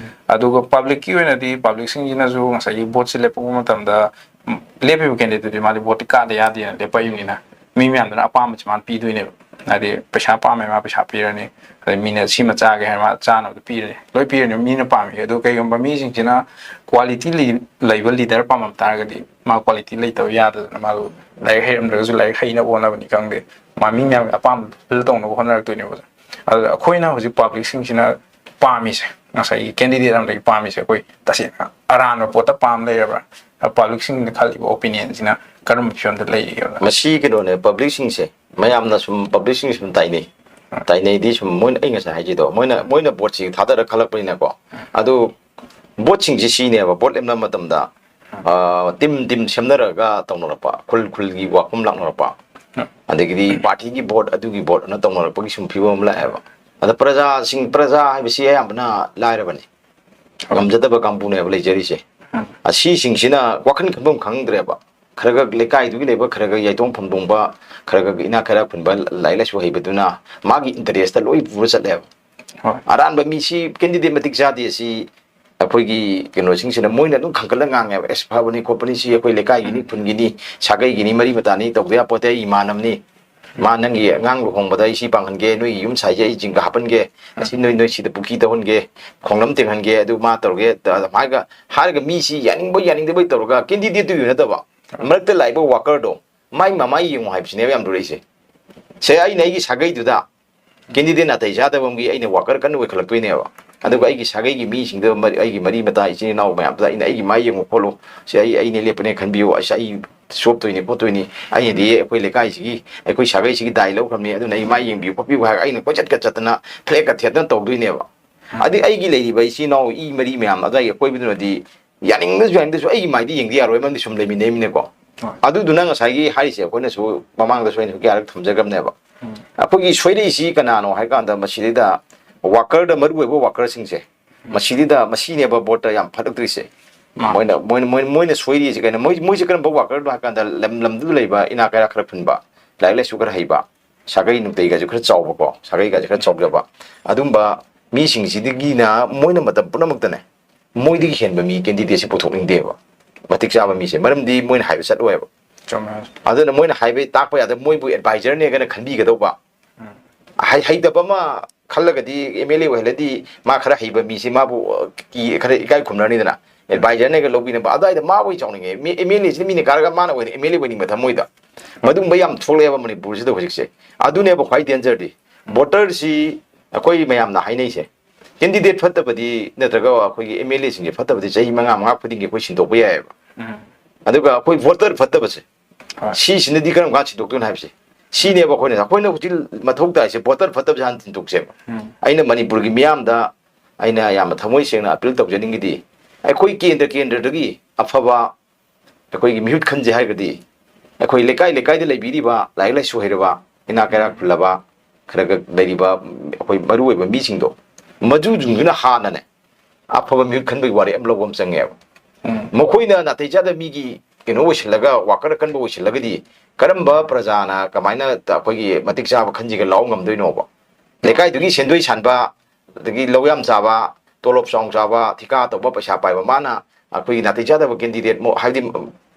ꯑꯗꯨꯒ ꯄꯕ꯭ꯂꯤꯛꯀꯤ ꯑꯣꯏꯅꯗꯤ ꯄꯕ꯭ꯂꯤꯛꯁꯤꯡꯁꯤꯅꯁꯨ ꯉꯁꯥꯏꯒꯤ ꯚꯣꯠꯁꯦ ꯂꯦꯞꯄꯛꯄ ꯃꯇꯝꯗ ꯂꯦꯞꯄꯤꯕ ꯀꯦꯟꯗꯤꯗꯦꯠꯇꯨꯗꯤ ꯃꯥꯗꯤ ꯚꯣꯠꯇꯤ ꯀꯥꯗ ꯌꯥꯗꯦꯅ ꯂꯦꯞꯄꯛꯏꯕꯅꯤꯅ ꯃꯤ ꯃꯌꯥꯝꯗꯨꯅ ꯑꯄꯥꯝꯕꯁꯦ ꯃꯥꯅ ꯄꯤꯗꯣꯏꯅꯦꯕ꯫ ꯍꯥꯏꯗꯤ ꯄꯩꯁꯥ ꯄꯥꯝꯃꯦ ꯃꯥ ꯄꯩꯁꯥ ꯄꯤꯔꯅꯤ, ꯑꯗꯩ ꯃꯤꯅ ꯁꯤꯃ ꯆꯥꯒꯦ ꯍꯥꯏꯔ ꯃꯥ ꯆꯥꯅꯕꯗꯣ ꯄꯤꯔꯅꯤ, ꯂꯣꯏ ꯄꯤꯔꯅꯤ ꯃꯤꯅ ꯄꯥꯝꯃꯤ꯫ ꯑꯗꯨ ꯀꯩꯒꯨꯝꯕ ꯃꯤꯁꯤꯡꯁꯤꯅ ꯀ꯭ꯋꯥꯂꯤꯇꯤ ꯂꯩꯕ ꯂꯤꯗꯔ ꯄꯥꯝꯃꯝ ꯇꯥꯔꯒꯗꯤ ꯃꯥ ꯀ꯭ꯋꯥꯂꯤꯇꯤ ꯂꯩꯇꯕ ꯌꯥꯗꯗꯅ ꯃꯥ ꯂꯥꯏꯔꯤꯛ ꯍꯩꯔꯝꯗ꯭ꯔꯒꯁꯨ ꯂꯥꯏꯔꯤꯛ ꯍꯩꯅꯕ ꯍꯣꯠꯅꯕꯅꯤ ꯈꯪꯗꯦ, ꯃꯥ ꯃꯤ ꯃꯌꯥꯝꯒꯤ ꯑꯄꯥꯝꯕꯗꯨ ꯐꯨꯜꯐꯤꯜ ꯇꯧꯅꯕ ꯍꯣꯠꯅꯔꯛꯇꯣꯏꯅꯦꯕ꯫ ꯑꯗꯨꯗ ꯑꯩꯈꯣꯏꯅ ꯍꯧꯖꯤꯛ ꯄꯕ꯭ꯂꯤꯛꯁꯤꯡꯁꯤꯅ ꯄꯥꯝꯃꯤꯁꯦ, ꯉꯁꯥꯏꯒꯤ ꯀꯦꯟꯗꯤꯗꯦꯠ ꯑꯃꯗꯒꯤ ꯄꯥꯝꯃꯤꯁꯦ ꯑꯩꯈꯣꯏ ꯇꯁꯦꯡꯅ ꯑꯔꯥꯟꯕ ꯄꯣꯠꯇ ꯄꯥꯝ ꯂꯩꯔꯕ꯭ꯔꯥ? ꯄꯕ꯭ꯂꯤꯛꯁꯤꯡꯅ ꯈꯜꯂꯤꯕ ꯑꯣꯄꯤꯅꯤꯌꯟꯁꯤꯅ ꯀꯔꯝꯕ ꯐꯤꯕꯝꯗ ꯂꯩꯔꯤꯒꯦꯕ? ꯃꯁꯤ ꯀꯩꯅꯣꯅꯦ, ꯄꯕ꯭ꯂꯤꯛꯁꯤꯡꯁꯦ ꯃꯌꯥꯝꯅ ꯁꯨꯝ ꯄꯕ꯭ꯂꯤꯛꯁꯤꯡ ꯁꯨꯝ ꯇꯥꯏꯅꯩ꯫ ꯇꯥꯏꯅꯩꯗꯤ ꯁꯨꯝ ꯃꯣꯏꯅ, ꯑꯩ ꯉꯁꯥꯏ ꯍꯥꯏꯈꯤꯗꯣ, ꯃꯣꯏꯅ ꯃꯣꯏꯅ ꯚꯣꯠꯁꯤ ꯊꯥꯗꯔ ꯈꯜꯂꯛꯄꯅꯤꯅꯀꯣ꯫ ꯑꯗꯨ ꯚꯣꯠꯁꯤꯡꯁꯤ ꯁꯤꯅꯦꯕ, ꯚꯣꯠ ꯂꯦꯞꯅꯕ ꯃꯇꯝꯗ ꯇꯤꯝ ꯇꯤꯝ ꯁꯦꯝꯅꯔꯒ ꯇꯧꯅꯔꯛꯄ, ꯈꯨꯜ ꯈꯨꯜꯒꯤ ꯋꯥꯐꯝ ꯂꯥꯛꯅꯔꯛꯄ, ꯑꯗꯒꯤꯗꯤ ꯄꯥꯔꯇꯤꯒꯤ ꯚꯣꯠ, ꯑꯗꯨꯒꯤ ꯚꯣꯠ ꯑꯅ ꯇꯧꯅꯔꯛꯄꯒꯤ ꯁꯨꯝ ꯐꯤꯕꯝ ꯑꯃ ꯂꯥꯛꯑꯦꯕ꯫ ꯑꯗ ꯄ꯭ꯔꯖꯥꯁꯤꯡ, ꯄ꯭ꯔꯖꯥ ꯍꯥꯏꯕꯁꯤ ꯑꯌꯥꯝꯕꯅ ꯂꯥꯏꯔꯕꯅꯤ, ꯉꯝꯖꯗꯕ ꯀꯥꯡꯕꯨꯅꯦꯕ ꯂꯩꯖꯔꯤꯁꯦ꯫ ꯑꯁꯤꯁꯤꯡꯁꯤꯅ ꯋꯥꯈꯜ ꯈꯟꯐꯝ ꯈꯪꯗ꯭ꯔꯦꯕ꯫ ꯈꯔ ꯈꯔ ꯂꯩꯀꯥꯏꯗꯨꯒꯤ ꯂꯩꯕ, ꯈꯔ ꯈꯔ ꯌꯥꯏꯇꯣꯡ ꯐꯝꯗꯣꯡꯕ, ꯈꯔ ꯈꯔ ꯏꯅꯥꯛ ꯈꯔ ꯈꯨꯟꯕ, ꯂꯥꯏꯔꯤꯛ ꯂꯥꯏꯁꯨ ꯍꯩꯕꯗꯨꯅ ꯃꯥꯒꯤ ꯏꯟꯇꯔꯦꯁꯇ ꯂꯣꯏ ꯄꯨꯔ ꯆꯠꯂꯦꯕ꯫ ꯍꯣꯏ꯫ ꯑꯔꯥꯟꯕ ꯃꯤꯁꯤ ꯀꯦꯟꯗꯤꯗꯦꯠ ꯃꯇꯤꯛ ꯆꯥꯗꯦ ꯁꯤ ꯑꯩꯈꯣꯏꯒꯤ ꯀꯩꯅꯣꯁꯤꯡꯁꯤꯅ ꯃꯣꯏꯅ ꯑꯗꯨꯝ ꯈꯟꯒꯠꯂ ꯉꯥꯡꯉꯦꯕ, "ꯑꯦꯁ, ꯐꯕꯅꯤ ꯈꯣꯠꯄꯅꯤ, ꯁꯤ ꯑꯩꯈꯣꯏ ꯂꯩꯀꯥꯏꯒꯤꯅꯤ, ꯎꯝ꯫ ꯈꯨꯟꯒꯤꯅꯤ, ꯁꯥꯒꯩꯒꯤꯅꯤ, ꯃꯔꯤ ꯃꯇꯥꯅꯤ, ꯇꯧꯗ ꯌꯥꯄꯣꯠꯇꯦ, ꯑꯩ ꯏꯃꯥꯟꯅꯕꯅꯤ, ꯃꯥ ꯅꯪꯒꯤ ꯑꯉꯥꯡ ꯂꯨꯍꯣꯡꯕꯗ ꯑꯩ ꯁꯤ ꯄꯥꯡꯍꯟꯒꯦ, ꯅꯣꯏꯒꯤ ꯌꯨꯝ ꯁꯥꯏꯁꯦ ꯑꯩ ꯖꯤꯡꯒ ꯍꯥꯞꯍꯟꯒꯦ, ꯑꯁꯤ ꯅꯣꯏ, ꯅꯣꯏ ꯁꯤꯗ ꯄꯨꯈ꯭ꯔꯤ ꯇꯧꯍꯟꯒꯦ, ꯈꯣꯡꯂꯝ ꯇꯦꯡꯍꯟꯒꯦ, ꯑꯗꯨ ꯃꯥ ꯇꯧꯔꯒꯦ", ꯑꯗꯨꯃꯥꯏꯒ ꯍꯥꯏꯔꯒ ꯃꯤꯁꯤ ꯌꯥꯅꯤꯡꯕꯣꯏ ꯌꯥꯅꯤꯡꯗꯕꯣꯏ ꯇꯧꯔꯒ ꯀꯦꯟꯗꯤꯗꯦꯠꯇꯨꯒꯤ ꯅꯠꯇꯕ ꯃꯔꯛꯇ ꯂꯥꯛꯏꯕ ꯋꯥꯀꯔꯗꯣ ꯃꯥꯏ ꯃꯃꯥꯏ ꯌꯦꯡꯉꯨ ꯍꯥꯏꯕꯁꯤꯅꯦꯕ ꯌꯥꯝ ꯂꯨꯔꯛꯏꯁꯦ꯫ ꯁꯦ, ꯑꯩꯅ ꯑꯩꯒꯤ ꯁꯥꯒꯩꯗꯨꯗ ꯀꯦꯟꯗꯤꯗꯦꯠ ꯅꯥꯇꯩ ꯆꯥꯗꯕ ꯑꯃꯒꯤ ꯑꯩꯅ ꯋꯥꯀꯔ ꯀꯟꯅ ꯑꯣꯏꯈꯠꯂꯛꯇꯣꯏꯅꯦꯕ꯫ ꯑꯗꯨꯒ ꯑꯩꯒꯤ ꯁꯥꯒꯩꯒꯤ ꯃꯤꯁꯤꯡꯗꯣ, ꯃꯔꯤ-, ꯑꯩꯒꯤ ꯃꯔꯤ ꯃꯇꯥ ꯏꯆꯤꯟ ꯏꯅꯥꯎ ꯃꯌꯥꯝꯗꯨꯗ ꯑꯩꯅ ꯑꯩꯒꯤ ꯃꯥꯏ ꯌꯦꯡꯉꯨ ꯈꯣꯠꯂꯨ, ꯁꯤ ꯑꯩ, ꯑꯩꯅ ꯂꯦꯞꯄꯅꯦ ꯈꯟꯕꯤꯌꯨ, ꯑꯁ, ꯑꯩ ꯁꯣꯞꯇꯣꯏꯅꯤ ꯈꯣꯠꯇꯣꯏꯅꯤ, ꯑꯩꯅꯗꯤ ꯑꯩꯈꯣꯏ ꯂꯩꯀꯥꯏꯁꯤꯒꯤ, ꯑꯩꯈꯣꯏ ꯁꯥꯒꯩꯁꯤꯒꯤ ꯗꯥꯏ ꯂꯧꯈ꯭ꯔꯕꯅꯤ, ꯑꯗꯨꯅ ꯑꯩ ꯃꯥꯏ ꯌꯦꯡꯕꯤꯌꯨ ꯈꯣꯠꯄꯤꯌꯨ ꯍꯥꯏꯔꯒ ꯑꯩꯅ ꯀꯣꯏꯆꯠꯀ ꯆꯠꯇꯅ ꯐ꯭ꯂꯦꯛꯀ ꯊꯦꯠꯇꯅ ꯇꯧꯗꯣꯏꯅꯦꯕ꯫ ꯑꯗꯩ ꯑꯩꯒꯤ ꯂꯩꯔꯤꯕ ꯏꯆꯤꯟ ꯏꯅꯥꯎ ꯏ ꯃꯔꯤ ꯃꯌꯥꯝ ꯑꯗꯨꯋꯥꯏꯒꯤ ꯑꯀꯣꯏꯕꯗꯨꯅꯗꯤ ꯌꯥꯅꯤꯡꯗꯁꯨ ꯌꯥꯅꯤꯡꯗꯁꯨ ꯑꯩꯒꯤ ꯃꯥꯏꯗꯤ ꯌꯦꯡꯗ ꯌꯥꯔꯣꯏ, ꯃꯔꯝꯗꯤ ꯁꯨꯝ ꯂꯩꯃꯤꯟꯅꯩꯃꯤꯅꯀꯣ꯫ ꯑꯗꯨꯗꯨꯅ ꯉꯁꯥꯏꯒꯤ ꯍꯥꯏꯔꯤꯁꯦ ꯑꯩꯈꯣꯏꯅꯁꯨ ꯃꯃꯥꯡꯗꯁꯨ ꯑꯩꯅꯁꯨ ꯀꯌꯥꯔꯛ ꯊꯝꯖꯈ꯭ꯔꯕꯅꯦꯕ꯫ ꯑꯩꯈꯣꯏꯒꯤ ꯁꯣꯏꯔꯛꯏꯁꯤ ꯀꯅꯥꯅꯣ ꯍꯥꯏ ꯀꯥꯟꯗ ꯃꯁꯤꯗꯩꯗ workerꯗ ꯃꯔꯨ ꯑꯣꯏꯕ workerꯁꯤꯡꯁꯦ ꯃꯁꯤꯗꯩꯗ ꯃꯁꯤꯅꯦꯕ ꯕꯣꯠꯇ ꯌꯥꯝ ꯐꯠꯂꯛꯇ꯭ꯔꯤꯁꯦ꯫ ꯃꯣꯏꯅ ꯃꯣꯏꯅ ꯃꯣꯏꯅ ꯃꯣꯏꯅ ꯁꯣꯏꯔꯤꯁꯦ ꯀꯩꯅꯣ? ꯃꯣꯏ ꯃꯣꯏꯁꯦ ꯀꯔꯝꯕ workerꯅꯣ ꯍꯥꯏ ꯀꯥꯟꯗ ꯂꯝ ꯂꯝꯗꯨꯗ ꯂꯩꯕ ꯏꯅꯥꯛ ꯀꯩꯔꯥꯛ ꯈꯔ ꯈꯨꯟꯕ, ꯂꯥꯏꯔꯤꯛ ꯂꯥꯏꯁꯨ ꯈꯔ ꯍꯩꯕ, ꯁꯥꯒꯩ ꯅꯨꯡꯇꯩꯒꯁꯨ ꯈꯔ ꯆꯥꯎꯕꯀꯣ, ꯁꯥꯒꯩꯒꯁꯨ ꯈꯔ ꯆꯥꯎꯖꯕ, ꯑꯗꯨꯝꯕ ꯃꯤꯁꯤꯡꯁꯤꯗꯒꯤꯅ ꯃꯣꯏꯅ ꯃꯇꯝ ꯄꯨꯝꯅꯃꯛꯇꯅꯦ ꯃꯣꯏꯗꯒꯤ ꯍꯦꯟꯕ ꯃꯤ candidateꯁꯦ ꯄꯨꯊꯣꯛꯅꯤꯡꯗꯦꯕ꯫ ꯃꯇꯤꯛ ꯆꯥꯕ ꯃꯤꯁꯦ, ꯃꯔꯝꯗꯤ ꯃꯣꯏꯅ ꯍꯥꯏꯕ ꯆꯠꯂꯣꯏꯕ꯫ ꯑꯗꯨꯅ ꯃꯣꯏꯅ ꯍꯥꯏꯕ ꯇꯥꯛꯄ ꯌꯥꯗꯕ, ꯃꯣꯏꯕꯨ advisorꯅꯦꯒꯅ ꯈꯟꯕꯤꯒꯗꯧꯕ꯫ ꯍꯩ- ꯍꯩꯇꯕ ꯑꯃ ꯈꯜꯂꯒꯗꯤ MLA ꯑꯣꯏꯍꯜꯂꯗꯤ ꯃꯥ ꯈꯔ ꯍꯩꯕ ꯃꯤꯁꯦ ꯃꯥꯕꯨ, ꯑ, ꯀꯤ-, ꯈꯔ ꯏꯀꯥꯏ ꯈꯨꯝꯅꯔꯅꯤꯗꯅ꯫ Advisorꯅꯒ ꯂꯧꯕꯤꯅꯕ, ꯑꯗꯨꯋꯥꯏꯗ ꯃꯥꯕꯨ ꯑꯣꯏꯅ ꯆꯥꯎꯅꯤꯡꯉꯦ꯫ ꯃꯤ MLAꯁꯤꯅ ꯃꯤꯅ ꯀꯥꯔꯒ ꯃꯥꯅ ꯑꯣꯏꯅ MLA ꯑꯣꯏꯅꯤꯡꯕ ꯊꯃꯣꯏꯗ꯫ ꯃꯗꯨꯒꯨꯝꯕ ꯌꯥꯝ ꯊꯣꯛꯂꯛꯑꯦꯕ ꯃꯅꯤꯄꯨꯔꯁꯤꯗ ꯍꯧꯖꯤꯛꯁꯦ꯫ ꯑꯗꯨꯅꯦꯕ ꯈ꯭ꯋꯥꯏ dangerꯗꯤ꯫ Voterꯁꯤ ꯑꯩꯈꯣꯏ ꯃꯌꯥꯝꯅ ꯍꯥꯏꯅꯩꯁꯦ, candidate ꯐꯠꯇꯕꯗꯤ ꯅꯠꯇ꯭ꯔꯒ ꯑꯩꯈꯣꯏꯒꯤ MLAꯁꯤꯡꯁꯦ ꯐꯠꯇꯕꯗꯤ ꯆꯍꯤ ꯃꯉꯥ, ꯃꯉꯥ ꯈꯨꯗꯤꯡꯒꯤ ꯑꯩꯈꯣꯏ ꯁꯤꯟꯗꯣꯛꯄ ꯌꯥꯏꯑꯕ꯫ ꯑꯗꯨꯒ ꯑꯩꯈꯣꯏ voter ꯐꯠꯇꯕꯁꯦ, ꯁꯤꯁꯤꯅꯗꯤ ꯀꯔꯝ ꯀꯥꯟꯗ ꯁꯤꯟꯗꯣꯛꯇꯣꯏꯅꯣ ꯍꯥꯏꯕꯁꯦ, ꯁꯤꯅꯦꯕ ꯑꯩꯈꯣꯏꯅ, ꯑꯩꯈꯣꯏꯅ ꯍꯧꯖꯤꯛ ꯃꯊꯧ ꯇꯥꯏꯁꯦ, voter ꯐꯠꯇꯕꯁꯦ ꯍꯥꯟꯅ ꯁꯤꯟꯗꯣꯛꯁꯦꯕ꯫ ꯑꯩꯅ ꯃꯅꯤꯄꯨꯔꯒꯤ ꯃꯤꯌꯥꯝꯗ ꯑꯩꯅ ꯌꯥꯝꯅ ꯊꯃꯣꯏ ꯁꯦꯡꯅ appeal ꯇꯧꯖꯅꯤꯡꯉꯤꯗꯤ, ꯑꯩꯈꯣꯏ ꯀꯦꯟꯗ꯭ꯔ ꯀꯦꯟꯗ꯭ꯔꯗꯒꯤ ꯑꯐꯕ ꯑꯩꯈꯣꯏꯒꯤ ꯃꯤꯍꯨꯠ ꯈꯟꯁꯦ ꯍꯥꯏꯔꯒꯗꯤ, ꯑꯩꯈꯣꯏ ꯂꯩꯀꯥꯏ ꯂꯩꯀꯥꯏꯗ ꯂꯩꯕꯤꯔꯤꯕ ꯂꯥꯏꯔꯤꯛ ꯂꯥꯏꯁꯨ ꯍꯩꯔꯕ, ꯏꯅꯥꯛ ꯀꯩꯔꯥꯛ ꯈꯨꯜꯂꯕ, ꯈꯔ ꯈꯔ ꯂꯩꯔꯤꯕ ꯑꯩꯈꯣꯏ ꯃꯔꯨ ꯑꯣꯏꯕ ꯃꯤꯁꯤꯡꯗꯣ, ꯃꯗꯨꯁꯤꯡꯗꯨꯅ ꯍꯥꯟꯅꯅꯦ ꯑꯐꯕ ꯃꯤꯍꯨꯠ ꯈꯟꯕꯒꯤ ꯋꯥꯔꯦꯞ ꯑꯃ ꯂꯧꯕ ꯑꯃ ꯆꯪꯉꯦꯕ꯫ ꯃꯈꯣꯏꯅ ꯅꯥꯇꯩ ꯆꯥꯗꯕ ꯃꯤꯒꯤ ꯀꯩꯅꯣ ꯑꯣꯏꯁꯤꯜꯂꯒ, worker ꯑꯀꯟꯕ ꯑꯣꯏꯁꯤꯜꯂꯒꯗꯤ ꯀꯔꯝꯕ ꯄ꯭ꯔꯖꯥꯅ ꯀꯃꯥꯏꯅ ꯑꯩꯈꯣꯏꯒꯤ ꯃꯇꯤꯛ ꯆꯥꯕ ꯈꯟꯁꯤꯒ ꯂꯥꯎ ꯉꯝꯗꯣꯏꯅꯣꯕ? ꯂꯩꯀꯥꯏꯗꯨꯒꯤ ꯁꯦꯟꯗꯣꯏ ꯁꯥꯟꯕ, ꯑꯗꯒꯤ ꯂꯧ ꯌꯥꯝ ꯆꯥꯕ, ꯇꯣꯂꯣꯞ ꯆꯥꯎꯅ ꯆꯥꯕ, ꯊꯤꯀꯥ ꯇꯧꯕ, ꯄꯩꯁꯥ ꯄꯥꯏꯕ, ꯃꯥꯅ ꯑꯩꯈꯣꯏꯒꯤ ꯅꯥꯇꯩ ꯆꯥꯗꯕ candidate ꯃꯣ-, ꯍꯥꯏꯕꯗꯤ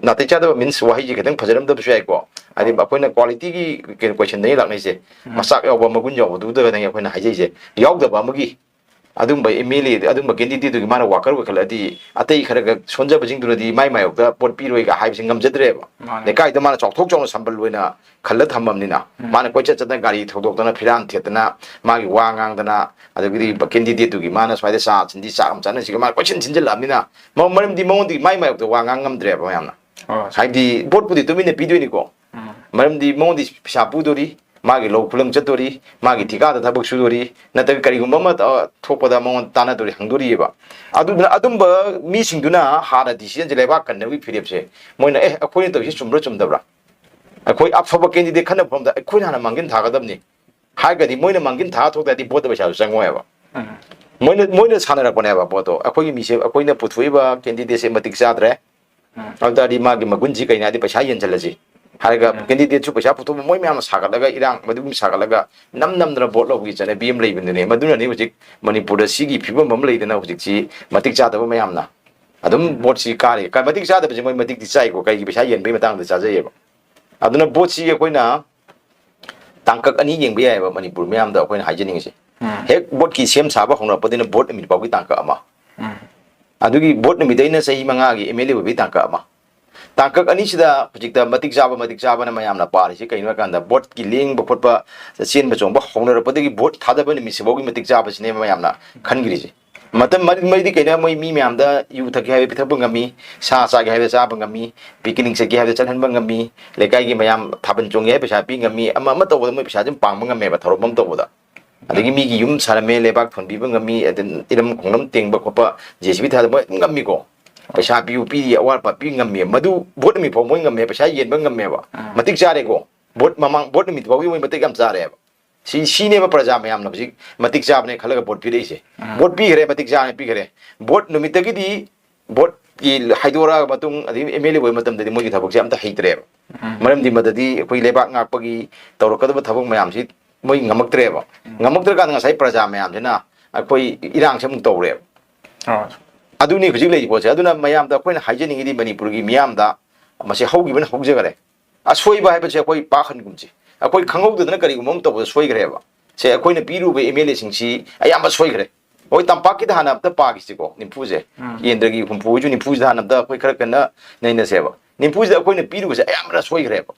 ꯅꯥꯇꯩ ꯆꯥꯗꯕ means ꯋꯥꯍꯩꯁꯦ ꯈꯤꯇꯪ ꯐꯖꯔꯝꯗꯕꯁꯨ ꯌꯥꯏꯀꯣ꯫ ꯍꯥꯏꯗꯤ ꯑꯩꯈꯣꯏꯅ qualityꯒꯤ ꯀꯩꯅꯣ questionꯗꯒꯤ ꯂꯥꯛꯅꯩꯁꯦ꯫ ꯃꯆꯥꯛ ꯌꯥꯎꯕ, ꯃꯒꯨꯟ ꯌꯥꯎꯕꯗꯨꯗꯅꯦ ꯑꯩꯈꯣꯏꯅ ꯍꯥꯏꯖꯩꯁꯦ꯫ ꯌꯥꯎꯗꯕ ꯑꯃꯒꯤ ꯑꯗꯨꯝꯕ MLA, ꯑꯗꯨꯝꯕ candidateꯇꯨꯒꯤ ꯃꯥꯅ worker ꯑꯣꯏꯈꯠꯂꯛꯑꯗꯤ ꯑꯇꯩ ꯈꯔ ꯈꯔ ꯁꯣꯟꯖꯕꯁꯤꯡꯗꯨꯅꯗꯤ ꯃꯥꯏ ꯃꯥꯌꯣꯛꯇ ꯄꯣꯠ ꯄꯤꯔꯣꯏꯒ ꯍꯥꯏꯕꯁꯤ ꯉꯝꯖꯗ꯭ꯔꯦꯕ꯫ ꯂꯩꯀꯥꯏꯗ ꯃꯥꯅ ꯆꯥꯎꯊꯣꯛ ꯆꯥꯎꯅ ꯁꯝꯕꯜ ꯑꯣꯏꯅ ꯈꯜꯂ ꯊꯝꯃꯕꯅꯤꯅ, ꯃꯥꯅ ꯀꯣꯏꯆꯠ ꯆꯠꯇꯅ ꯒꯥꯔꯤ ꯊꯧꯗꯣꯛꯇꯅ ꯐꯤꯔꯥꯟ ꯊꯦꯠꯇꯅ ꯃꯥꯒꯤ ꯋꯥ ꯉꯥꯡꯗꯅ, ꯑꯗꯒꯤꯗꯤ candidateꯇꯨꯒꯤ ꯃꯥꯅ ꯁ꯭ꯋꯥꯏꯗ ꯆꯥ ꯆꯤꯟꯗꯤ ꯆꯥꯛ ꯑꯃ ꯆꯥꯅꯁꯤꯒ ꯃꯥꯅ ꯀꯣꯏꯁꯤꯟ ꯁꯤꯟꯖꯤꯜꯂꯛꯑꯕꯅꯤꯅ, ꯃ-, ꯃꯔꯝꯗꯤ ꯃꯉꯣꯟꯗꯒꯤ ꯃꯥꯏ ꯃꯥꯌꯣꯛꯇ ꯋꯥ ꯉꯥꯡ ꯉꯝꯗ꯭ꯔꯦꯕ ꯃꯌꯥꯝꯅ꯫ ꯍꯥꯏꯕꯗꯤ ꯄꯣꯠꯄꯨꯗꯤ ꯇꯨꯃꯤꯟꯅ ꯄꯤꯗꯣꯏꯅꯤꯀꯣ, ꯃꯔꯝꯗꯤ ꯃꯉꯣꯟꯗꯤ ꯄꯩꯁꯥ ꯄꯨꯗꯣꯔꯤ, ꯃꯥꯒꯤ ꯂꯧ ꯈꯨꯂꯪ ꯆꯠꯇꯣꯔꯤ, ꯃꯥꯒꯤ ꯊꯤꯀꯥꯗ ꯊꯕꯛ ꯁꯨꯗꯣꯔꯤ, ꯅꯠꯇ꯭ꯔꯒ ꯀꯔꯤꯒꯨꯝꯕ ꯑꯃ, ꯑ, ꯊꯣꯛꯄꯗ ꯃꯉꯣꯟꯗ ꯇꯥꯟꯅꯗꯣꯔꯤ, ꯍꯪꯗꯣꯔꯤꯑꯕ꯫ ꯑꯗꯨꯗꯨꯅ ꯑꯗꯨꯝꯕ ꯃꯤꯁꯤꯡꯗꯨꯅ ꯍꯥꯟꯅ decision ꯁꯦ ꯂꯩꯕꯥꯛ ꯀꯟꯅꯕꯒꯤ ꯐꯤꯔꯦꯞꯁꯦ ꯃꯣꯏꯅ, "ꯑꯦ, ꯑꯩꯈꯣꯏꯅ ꯇꯧꯔꯤꯁꯤ ꯆꯨꯝꯕ꯭ꯔꯥ ꯆꯨꯝꯗꯕ꯭ꯔꯥ? ꯑꯩꯈꯣꯏ ꯑꯐꯕ candidate ꯈꯟꯅꯕ ꯃꯐꯝꯗ ꯑꯩꯈꯣꯏꯅ ꯍꯥꯟꯅ ꯃꯥꯡꯖꯤꯟ ꯊꯥꯒꯗꯕꯅꯤ" ꯍꯥꯏꯔꯒꯗꯤ, ꯃꯣꯏꯅ ꯃꯥꯡꯖꯤꯟ ꯊꯥ ꯊꯣꯛ ꯇꯥꯔꯗꯤ ꯚꯣꯠꯇ ꯄꯩꯁꯥꯁꯨ ꯆꯪꯉꯣꯏꯕ꯫ ꯎꯝ꯫ ꯃꯣꯏꯅ, ꯃꯣꯏꯅ ꯁꯥꯟꯅꯔꯛꯄꯅꯦꯕ ꯄꯣꯠꯇꯣ꯫ "ꯑꯩꯈꯣꯏꯒꯤ ꯃꯤꯁꯦ, ꯑꯩꯈꯣꯏꯅ ꯄꯨꯊꯣꯛꯏꯕ candidate ꯁꯦ ꯃꯇꯤꯛ ꯆꯥꯗ꯭ꯔꯦ꯫ ꯎꯝ꯫ ꯑꯗꯨ ꯇꯥꯔꯗꯤ ꯃꯥꯒꯤ ꯃꯒꯨꯟꯁꯤ ꯀꯩꯅꯣ ꯍꯥꯏꯗꯤ ꯄꯩꯁꯥ ꯌꯦꯟꯁꯤꯜꯂꯁꯤ" ꯍꯥꯏꯔꯒ, ꯎꯝ, candidate ꯁꯨ ꯄꯩꯁꯥ ꯄꯨꯊꯣꯛꯄ, ꯃꯣꯏ ꯃꯌꯥꯝꯅ ꯁꯥꯒꯠꯂꯒ, ꯏꯔꯥꯡ ꯃꯗꯨꯒꯨꯝ ꯁꯥꯒꯠꯂꯒ ꯅꯝ ꯅꯝꯗꯅ ꯚꯣꯠ ꯂꯧꯕꯒꯤ ꯆꯠꯅꯕꯤ ꯑꯃ ꯂꯩꯕꯅꯤꯅꯦ꯫ ꯃꯗꯨꯅꯅꯤ ꯍꯧꯖꯤꯛ ꯃꯅꯤꯄꯨꯔꯗ ꯁꯤꯒꯤ ꯐꯤꯕꯝ ꯑꯃ ꯂꯩꯗꯅ, ꯍꯧꯖꯤꯛꯁꯤ ꯃꯇꯤꯛ ꯆꯥꯗꯕ ꯃꯌꯥꯝꯅ ꯑꯗꯨꯝ ꯚꯣꯠꯁꯤ ꯀꯥꯔꯤ꯫ ꯀ-, ꯃꯇꯤꯛ ꯆꯥꯗꯕꯁꯦ ꯃꯣꯏ ꯃꯇꯤꯛꯇꯤ ꯆꯥꯏꯀꯣ, ꯀꯩꯒꯤ ꯄꯩꯁꯥ ꯌꯦꯟꯕꯒꯤ ꯃꯇꯥꯡꯗ ꯆꯥꯖꯩꯌꯦꯕ꯫ ꯑꯗꯨꯅ ꯚꯣꯠꯁꯤ ꯑꯩꯈꯣꯏꯅ ꯇꯥꯡꯀꯛ ꯑꯅꯤ ꯌꯦꯡꯕ ꯌꯥꯏꯑꯕ ꯃꯅꯤꯄꯨꯔ ꯃꯤꯌꯥꯝꯗ ꯑꯩꯈꯣꯏꯅ ꯍꯥꯏꯖꯅꯤꯡꯉꯤꯁꯦ꯫ ꯎꯝ꯫ ꯍꯦꯛ ꯚꯣꯠꯀꯤ ꯁꯦꯝ ꯁꯥꯕ ꯍꯧꯅꯔꯛꯄꯗꯩꯅ ꯚꯣꯠ ꯅꯨꯃꯤꯠ ꯐꯥꯎꯒꯤ ꯇꯥꯡꯀꯛ ꯑꯃ꯫ ꯎꯝ꯫ ꯑꯗꯨꯒꯤ ꯚꯣꯠ ꯅꯨꯃꯤꯠꯇꯩꯅ ꯆꯍꯤ ꯃꯉꯥꯒꯤ M L A ꯑꯣꯏꯕꯒꯤ ꯇꯥꯡꯀꯛ ꯑꯃ꯫ ꯇꯥꯡꯀꯛ ꯑꯅꯤꯁꯤꯗ ꯍꯧꯖꯤꯛꯇ ꯃꯇꯤꯛ ꯆꯥꯕ, ꯃꯇꯤꯛ ꯆꯥꯕꯅ ꯃꯌꯥꯝꯅ ꯄꯥꯔꯤꯁꯤ ꯀꯩꯅꯣ ꯍꯥꯏ ꯀꯥꯟꯗ, ꯚꯣꯠꯀꯤ ꯂꯦꯡꯕ ꯈꯣꯠꯄ, ꯆꯦꯟꯕ ꯆꯣꯡꯕ ꯍꯧꯅꯔꯛꯄꯗꯒꯤ ꯚꯣꯠ ꯊꯥꯗꯕ ꯅꯨꯃꯤꯠꯁꯤꯐꯥꯎꯒꯤ ꯃꯇꯤꯛ ꯆꯥꯕꯁꯤꯅꯦ ꯃꯌꯥꯝꯅ ꯈꯟꯈ꯭ꯔꯤꯁꯦ꯫ ꯃꯇꯝ ꯃꯔꯤ-, ꯃꯔꯤꯗꯤ ꯀꯩꯅꯣ, ꯃꯣꯏ ꯃꯤ ꯃꯌꯥꯝꯗ ꯌꯨ ꯊꯛꯀꯦ ꯍꯥꯏꯕ ꯄꯤꯊꯛꯄ ꯉꯝꯃꯤ, ꯁꯥ ꯆꯥꯒꯦ ꯍꯥꯏꯕ ꯆꯥꯕ ꯉꯝꯃꯤ, picnic ꯆꯠꯀꯦ ꯍꯥꯏꯕꯗ ꯆꯠꯍꯟꯕ ꯉꯝꯃꯤ, ꯂꯩꯀꯥꯏꯒꯤ ꯃꯌꯥꯝ ꯊꯥꯕꯜ ꯆꯣꯡꯒꯦ ꯍꯥꯏꯕ ꯄꯩꯁꯥ ꯄꯤ ꯉꯝꯃꯤ, ꯑꯃ ꯑꯃ ꯇꯧꯕꯗ ꯃꯣꯏ ꯄꯩꯁꯥꯁꯦ ꯑꯗꯨꯝ ꯄꯥꯡꯕ ꯉꯝꯃꯦꯕ, ꯊꯧꯔꯝ ꯑꯃ ꯇꯧꯕꯗ꯫ ꯑꯗꯒꯤ ꯃꯤꯒꯤ ꯌꯨꯝ ꯁꯥꯔꯝꯃꯦ, ꯂꯩꯕꯥꯛ ꯊꯣꯟꯕꯤꯕ ꯉꯝꯃꯤ, ꯑꯗꯨꯝ ꯏꯔꯝ ꯈꯣꯡꯂꯝ ꯇꯦꯡꯕ ꯈꯣꯠꯄ, J C B ꯊꯥꯗ ꯃꯣꯏ ꯑꯗꯨꯝ ꯉꯝꯃꯤꯀꯣ꯫ ꯄꯩꯁꯥ ꯄꯤꯌꯨ ꯄꯤꯔꯤ, ꯑꯋꯥꯠ ꯑꯄꯥ ꯄꯤ ꯉꯝꯃꯤ꯫ ꯃꯗꯨ ꯚꯣꯠ ꯅꯨꯃꯤꯠ ꯐꯥꯎ ꯃꯣꯏ ꯉꯝꯃꯦ, ꯄꯩꯁꯥ ꯌꯦꯟꯕ ꯉꯝꯃꯦꯕ꯫ ꯑꯥ꯫ ꯃꯇꯤꯛ ꯆꯥꯔꯦꯀꯣ꯫ ꯚꯣꯠ ꯃꯃꯥꯡ, ꯚꯣꯠ ꯅꯨꯃꯤꯠ ꯐꯥꯎꯒꯤ ꯃꯣꯏ ꯃꯇꯤꯛ ꯌꯥꯝ ꯆꯥꯔꯦꯕ꯫ ꯁꯤ, ꯁꯤꯅꯦꯕ ꯄ꯭ꯔꯖꯥ ꯃꯌꯥꯝꯅ ꯍꯧꯖꯤꯛ ꯃꯇꯤꯛ ꯆꯥꯕꯅꯦ ꯈꯜꯂꯒ ꯚꯣꯠ ꯄꯤꯔꯛꯏꯁꯦ꯫ ꯎꯝ꯫ ꯚꯣꯠ ꯄꯤꯈ꯭ꯔꯦ, ꯃꯇꯤꯛ ꯆꯥꯔꯦ ꯄꯤꯈ꯭ꯔꯦ꯫ ꯚꯣꯠ ꯅꯨꯃꯤꯠꯇꯒꯤꯗꯤ ꯚꯣꯠꯀꯤ ꯍꯥꯏꯗꯣꯔꯛꯑ ꯃꯇꯨꯡ, ꯑꯗꯒꯤ M L A ꯑꯣꯏꯕ ꯃꯇꯝꯗꯗꯤ ꯃꯣꯏꯒꯤ ꯊꯕꯛꯁꯦ ꯑꯝꯇ ꯍꯩꯇ꯭ꯔꯦꯕ꯫ ꯎꯝ꯫ ꯃꯔꯝꯗꯤ ꯃꯗꯗꯤ ꯑꯩꯈꯣꯏ ꯂꯩꯕꯥꯛ ꯉꯥꯛꯄꯒꯤ ꯇꯧꯔꯛꯀꯗꯕ ꯊꯕꯛ ꯃꯌꯥꯝꯁꯤ ꯃꯣꯏ ꯉꯝꯃꯛꯇ꯭ꯔꯦꯕ꯫ ꯎꯝ꯫ ꯉꯝꯃꯛꯇ꯭ꯔꯀꯥꯟꯗ ꯉꯁꯥꯏ ꯄ꯭ꯔꯖꯥ ꯃꯌꯥꯝꯁꯤꯅ ꯑꯩꯈꯣꯏ ꯏꯔꯥꯡꯁꯦ ꯑꯃꯨꯛ ꯇꯧꯔꯦꯕ꯫ ꯑꯣ꯫ ꯑꯗꯨꯅꯤ ꯍꯧꯖꯤꯛ ꯂꯩꯔꯤꯕ ꯄꯣꯠꯁꯦ꯫ ꯑꯗꯨꯅ ꯃꯌꯥꯝꯗ ꯑꯩꯈꯣꯏꯅ ꯍꯥꯏꯖꯅꯤꯡꯉꯤꯗꯤ ꯃꯅꯤꯄꯨꯔꯒꯤ ꯃꯤꯌꯥꯝꯗ, ꯃꯁꯤ ꯍꯧꯈꯤꯕꯅ ꯍꯧꯖꯈꯔꯦ꯫ ꯑꯁꯣꯏꯕ ꯍꯥꯏꯕꯁꯦ ꯑꯩꯈꯣꯏ ꯄꯥꯛ ꯍꯟꯒꯨꯝꯁꯤ꯫ ꯑꯩꯈꯣꯏ ꯈꯪꯍꯧꯗꯗꯅ ꯀꯔꯤꯒꯨꯝꯕ ꯑꯃ ꯇꯧꯕꯗ ꯁꯣꯏꯈ꯭ꯔꯦꯕ꯫ ꯁꯦ, ꯑꯩꯈꯣꯏꯅ ꯄꯤꯔꯨꯕ M L A ꯁꯤꯡꯁꯤ ꯑꯌꯥꯝꯕ ꯁꯣꯏꯈ꯭ꯔꯦ꯫ ꯍꯣꯏ, ꯇꯝꯄꯥꯛꯀꯤꯗ ꯍꯥꯟꯅ ꯑꯝꯇ ꯄꯥꯈꯤꯁꯤꯀꯣ, ꯅꯤꯐꯨꯁꯦ꯫ ꯎꯝ꯫ ꯀꯦꯟꯗ꯭ꯔꯒꯤ ꯍꯨꯝꯐꯨ ꯑꯣꯏꯁꯨ ꯅꯤꯐꯨꯁꯤꯗ ꯍꯥꯟꯅ ꯑꯝꯇ ꯑꯩꯈꯣꯏ ꯈꯔ ꯀꯟꯅ ꯅꯩꯅꯁꯦꯕ꯫ ꯅꯤꯐꯨꯁꯤꯗ ꯑꯩꯈꯣꯏꯅ ꯄꯤꯔꯨꯕꯁꯦ ꯑꯌꯥꯝꯕꯅ ꯁꯣꯏꯈ꯭ꯔꯦꯕ꯫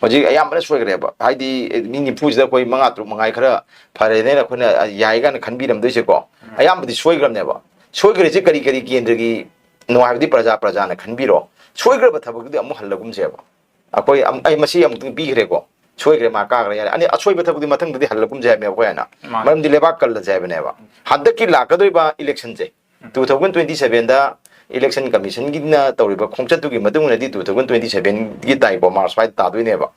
ꯍꯧꯖꯤꯛ ꯑꯌꯥꯝꯕꯅ ꯁꯣꯏꯈ꯭ꯔꯦꯕ꯫ ꯍꯥꯏꯗꯤ, ꯃꯤ ꯅꯤꯐꯨꯁꯤꯗ ꯑꯩꯈꯣꯏ ꯃꯉꯥ, ꯇꯔꯨꯛ, ꯃꯉꯥꯏ ꯈꯔ ꯐꯔꯦꯅꯦꯅ ꯑꯩꯈꯣꯏꯅ ꯌꯥꯏ ꯀꯥꯏꯅ ꯈꯟꯕꯤꯔꯝꯗꯣꯏꯁꯦꯀꯣ꯫ ꯎꯝ꯫ ꯑꯌꯥꯝꯕꯗꯤ ꯁꯣꯏꯈ꯭ꯔꯕꯅꯦꯕ꯫ ꯁꯣꯏꯈ꯭ꯔꯤꯁꯦ ꯀꯔꯤ ꯀꯔꯤ ꯀꯦꯟꯗ꯭ꯔꯒꯤꯅꯣ ꯍꯥꯏꯕꯗꯤ ꯄ꯭ꯔꯖꯥ, ꯄ꯭ꯔꯖꯥꯅ ꯈꯟꯕꯤꯔꯣ꯫ ꯁꯣꯏꯈ꯭ꯔꯕ ꯊꯕꯛꯇꯨꯗꯤ ꯑꯃꯨꯛ ꯍꯜꯂꯒꯨꯝꯁꯦꯕ꯫ ꯑꯩꯈꯣꯏ ꯑꯝ-, ꯑꯩ ꯃꯁꯤ ꯑꯃꯨꯛꯇꯪ ꯄꯤꯈ꯭ꯔꯦꯀꯣ꯫ ꯁꯣꯏꯈ꯭ꯔꯦ, ꯃꯥ ꯀꯥꯈ꯭ꯔꯦ, ꯌꯥꯔꯦ꯫ ꯑꯅꯤ ꯑꯁꯣꯏꯕ ꯊꯕꯛꯇꯤ ꯃꯊꯪꯗꯗꯤ ꯍꯜꯂꯒꯨꯝꯁꯦ ꯍꯥꯏꯕꯅꯦ ꯑꯩꯈꯣꯏ ꯍꯥꯏꯅ꯫ ꯃꯔꯝꯗꯤ ꯂꯩꯕꯥꯛ ꯀꯜꯂꯁꯦ ꯍꯥꯏꯕꯅꯦꯕ꯫ ꯍꯟꯗꯛꯀꯤ ꯂꯥꯛꯀꯗꯧꯔꯤꯕ election ꯁꯦ, two thousand twenty seven ꯗ election commission ꯒꯤꯅ ꯇꯧꯔꯤꯕ ꯈꯣꯡꯆꯠꯇꯨꯒꯤ ꯃꯇꯨꯡ ꯏꯟꯅꯗꯤ two thousand twenty seven ꯒꯤ ꯇꯥꯏꯀꯣ, March ꯁ꯭ꯋꯥꯏꯗ ꯇꯥꯗꯣꯏꯅꯦꯕ꯫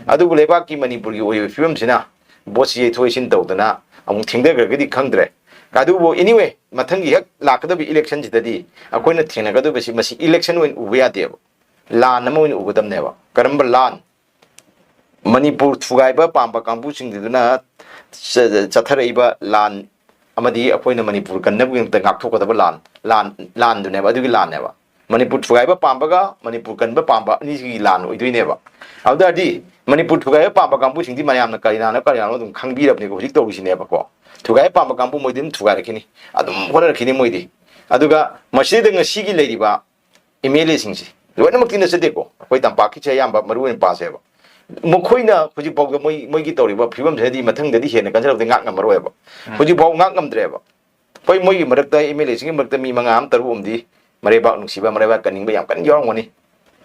ꯑꯗꯨꯕꯨ ꯂꯩꯕꯥꯛꯀꯤ ꯃꯅꯤꯄꯨꯔꯒꯤ ꯑꯣꯏꯔꯤꯕ ꯐꯤꯕꯝꯁꯤꯅ vote ꯁꯤ ꯌꯩꯊꯣꯛ ꯌꯩꯁꯤꯟ ꯇꯧꯗꯅ ꯑꯃꯨꯛ ꯊꯦꯡꯊꯈ꯭ꯔꯒꯗꯤ ꯈꯪꯗ꯭ꯔꯦ꯫ ꯑꯗꯨꯕꯨ anyway, ꯃꯊꯪꯒꯤ ꯍꯦꯛ ꯂꯥꯛꯀꯗꯕ election ꯁꯤꯗꯗꯤ ꯑꯩꯈꯣꯏꯅ ꯊꯦꯡꯅꯒꯗꯕꯁꯤ ꯃꯁꯤ election ꯑꯣꯏꯅ ꯎꯕ ꯌꯥꯗꯦꯕ, ꯂꯥꯟ ꯑꯃ ꯑꯣꯏꯅ ꯎꯒꯗꯕꯅꯦꯕ꯫ ꯀꯔꯝꯕ ꯂꯥꯟ? ꯃꯅꯤꯄꯨꯔ ꯊꯨꯒꯥꯏꯕ ꯄꯥꯝꯕ ꯀꯥꯡꯕꯨꯁꯤꯡꯗꯨꯅ ꯆ-, ꯆꯠꯊꯔꯛꯏꯕ ꯂꯥꯟ ꯑꯃꯗꯤ ꯑꯩꯈꯣꯏꯅ ꯃꯅꯤꯄꯨꯔ ꯀꯟꯅꯕꯒꯤꯗꯃꯛꯇ ꯉꯥꯛꯊꯣꯛꯀꯗꯕ ꯂꯥꯟ, ꯂꯥꯟ, ꯂꯥꯟꯗꯨꯅꯦꯕ, ꯑꯗꯨꯒꯤ ꯂꯥꯟꯅꯦꯕ꯫ ꯃꯅꯤꯄꯨꯔ ꯊꯨꯒꯥꯏꯕ ꯄꯥꯝꯕꯒ ꯃꯅꯤꯄꯨꯔ ꯀꯟꯕ ꯄꯥꯝꯕ ꯑꯅꯤꯁꯤꯒꯤ ꯂꯥꯟ ꯑꯣꯏꯗꯣꯏꯅꯦꯕ꯫ ꯑꯗꯨ ꯇꯥꯔꯗꯤ ꯃꯅꯤꯄꯨꯔ ꯊꯨꯒꯥꯏꯕ ꯄꯥꯝꯕ ꯀꯥꯡꯕꯨꯁꯤꯡꯗꯤ ꯃꯌꯥꯝꯅ ꯀꯔꯤꯅꯥꯅꯣ ꯀꯔꯤꯅꯥꯅꯣ ꯑꯗꯨꯝ ꯈꯪꯕꯤꯔꯕꯅꯤꯀꯣ ꯍꯧꯖꯤꯛ ꯇꯧꯔꯤꯁꯤꯅꯦꯕꯀꯣ꯫ ꯊꯨꯒꯥꯏꯕ ꯄꯥꯝꯕ ꯀꯥꯡꯕꯨ ꯃꯣꯏꯗꯤ ꯑꯗꯨꯝ ꯊꯨꯒꯥꯏꯔꯛꯈꯤꯅꯤ, ꯑꯗꯨꯝ ꯍꯣꯠꯅꯔꯛꯈꯤꯅꯤ ꯃꯣꯏꯗꯤ꯫ ꯑꯗꯨꯒ ꯃꯁꯤꯗ ꯉꯁꯤꯒꯤ ꯂꯩꯔꯤꯕ MLA ꯁꯤꯡꯁꯦ ꯂꯣꯏꯅꯃꯛꯇꯤ ꯅꯠꯆꯗꯦꯀꯣ, ꯑꯩꯈꯣꯏ ꯇꯝꯄꯥꯛꯀꯤꯁꯦ ꯑꯌꯥꯝꯕ ꯃꯔꯨ ꯑꯣꯏꯅ ꯄꯥꯁꯦꯕ꯫ ꯃꯈꯣꯏꯅ ꯍꯧꯖꯤꯛꯐꯥꯎꯗ ꯃꯣꯏ, ꯃꯣꯏꯒꯤ ꯇꯧꯔꯤꯕ ꯐꯤꯕꯝꯁꯤꯅꯗꯤ ꯃꯊꯪꯗꯗꯤ ꯍꯦꯟꯅ ꯀꯟꯁꯤꯜꯂꯛꯇꯦ, ꯉꯥꯛ ꯉꯝꯃꯔꯣꯏꯕ꯫ ꯍꯧꯖꯤꯛꯐꯥꯎ ꯉꯥꯛ ꯉꯝꯗ꯭ꯔꯦꯕ꯫ ꯍꯣꯏ, ꯃꯣꯏꯒꯤ ꯃꯔꯛꯇ, MLA ꯁꯤꯡꯒꯤ ꯃꯔꯛꯇ ꯃꯤ ꯃꯉꯥ ꯑꯃ, ꯇꯔꯨꯛ ꯑꯃꯗꯤ ꯃꯔꯩꯕꯥꯛ ꯅꯨꯡꯁꯤꯕ, ꯃꯔꯩꯕꯥꯛ ꯀꯟꯅꯤꯡꯕ ꯌꯥꯝ ꯀꯟꯅ ꯌꯥꯎꯔꯝꯒꯅꯤ꯫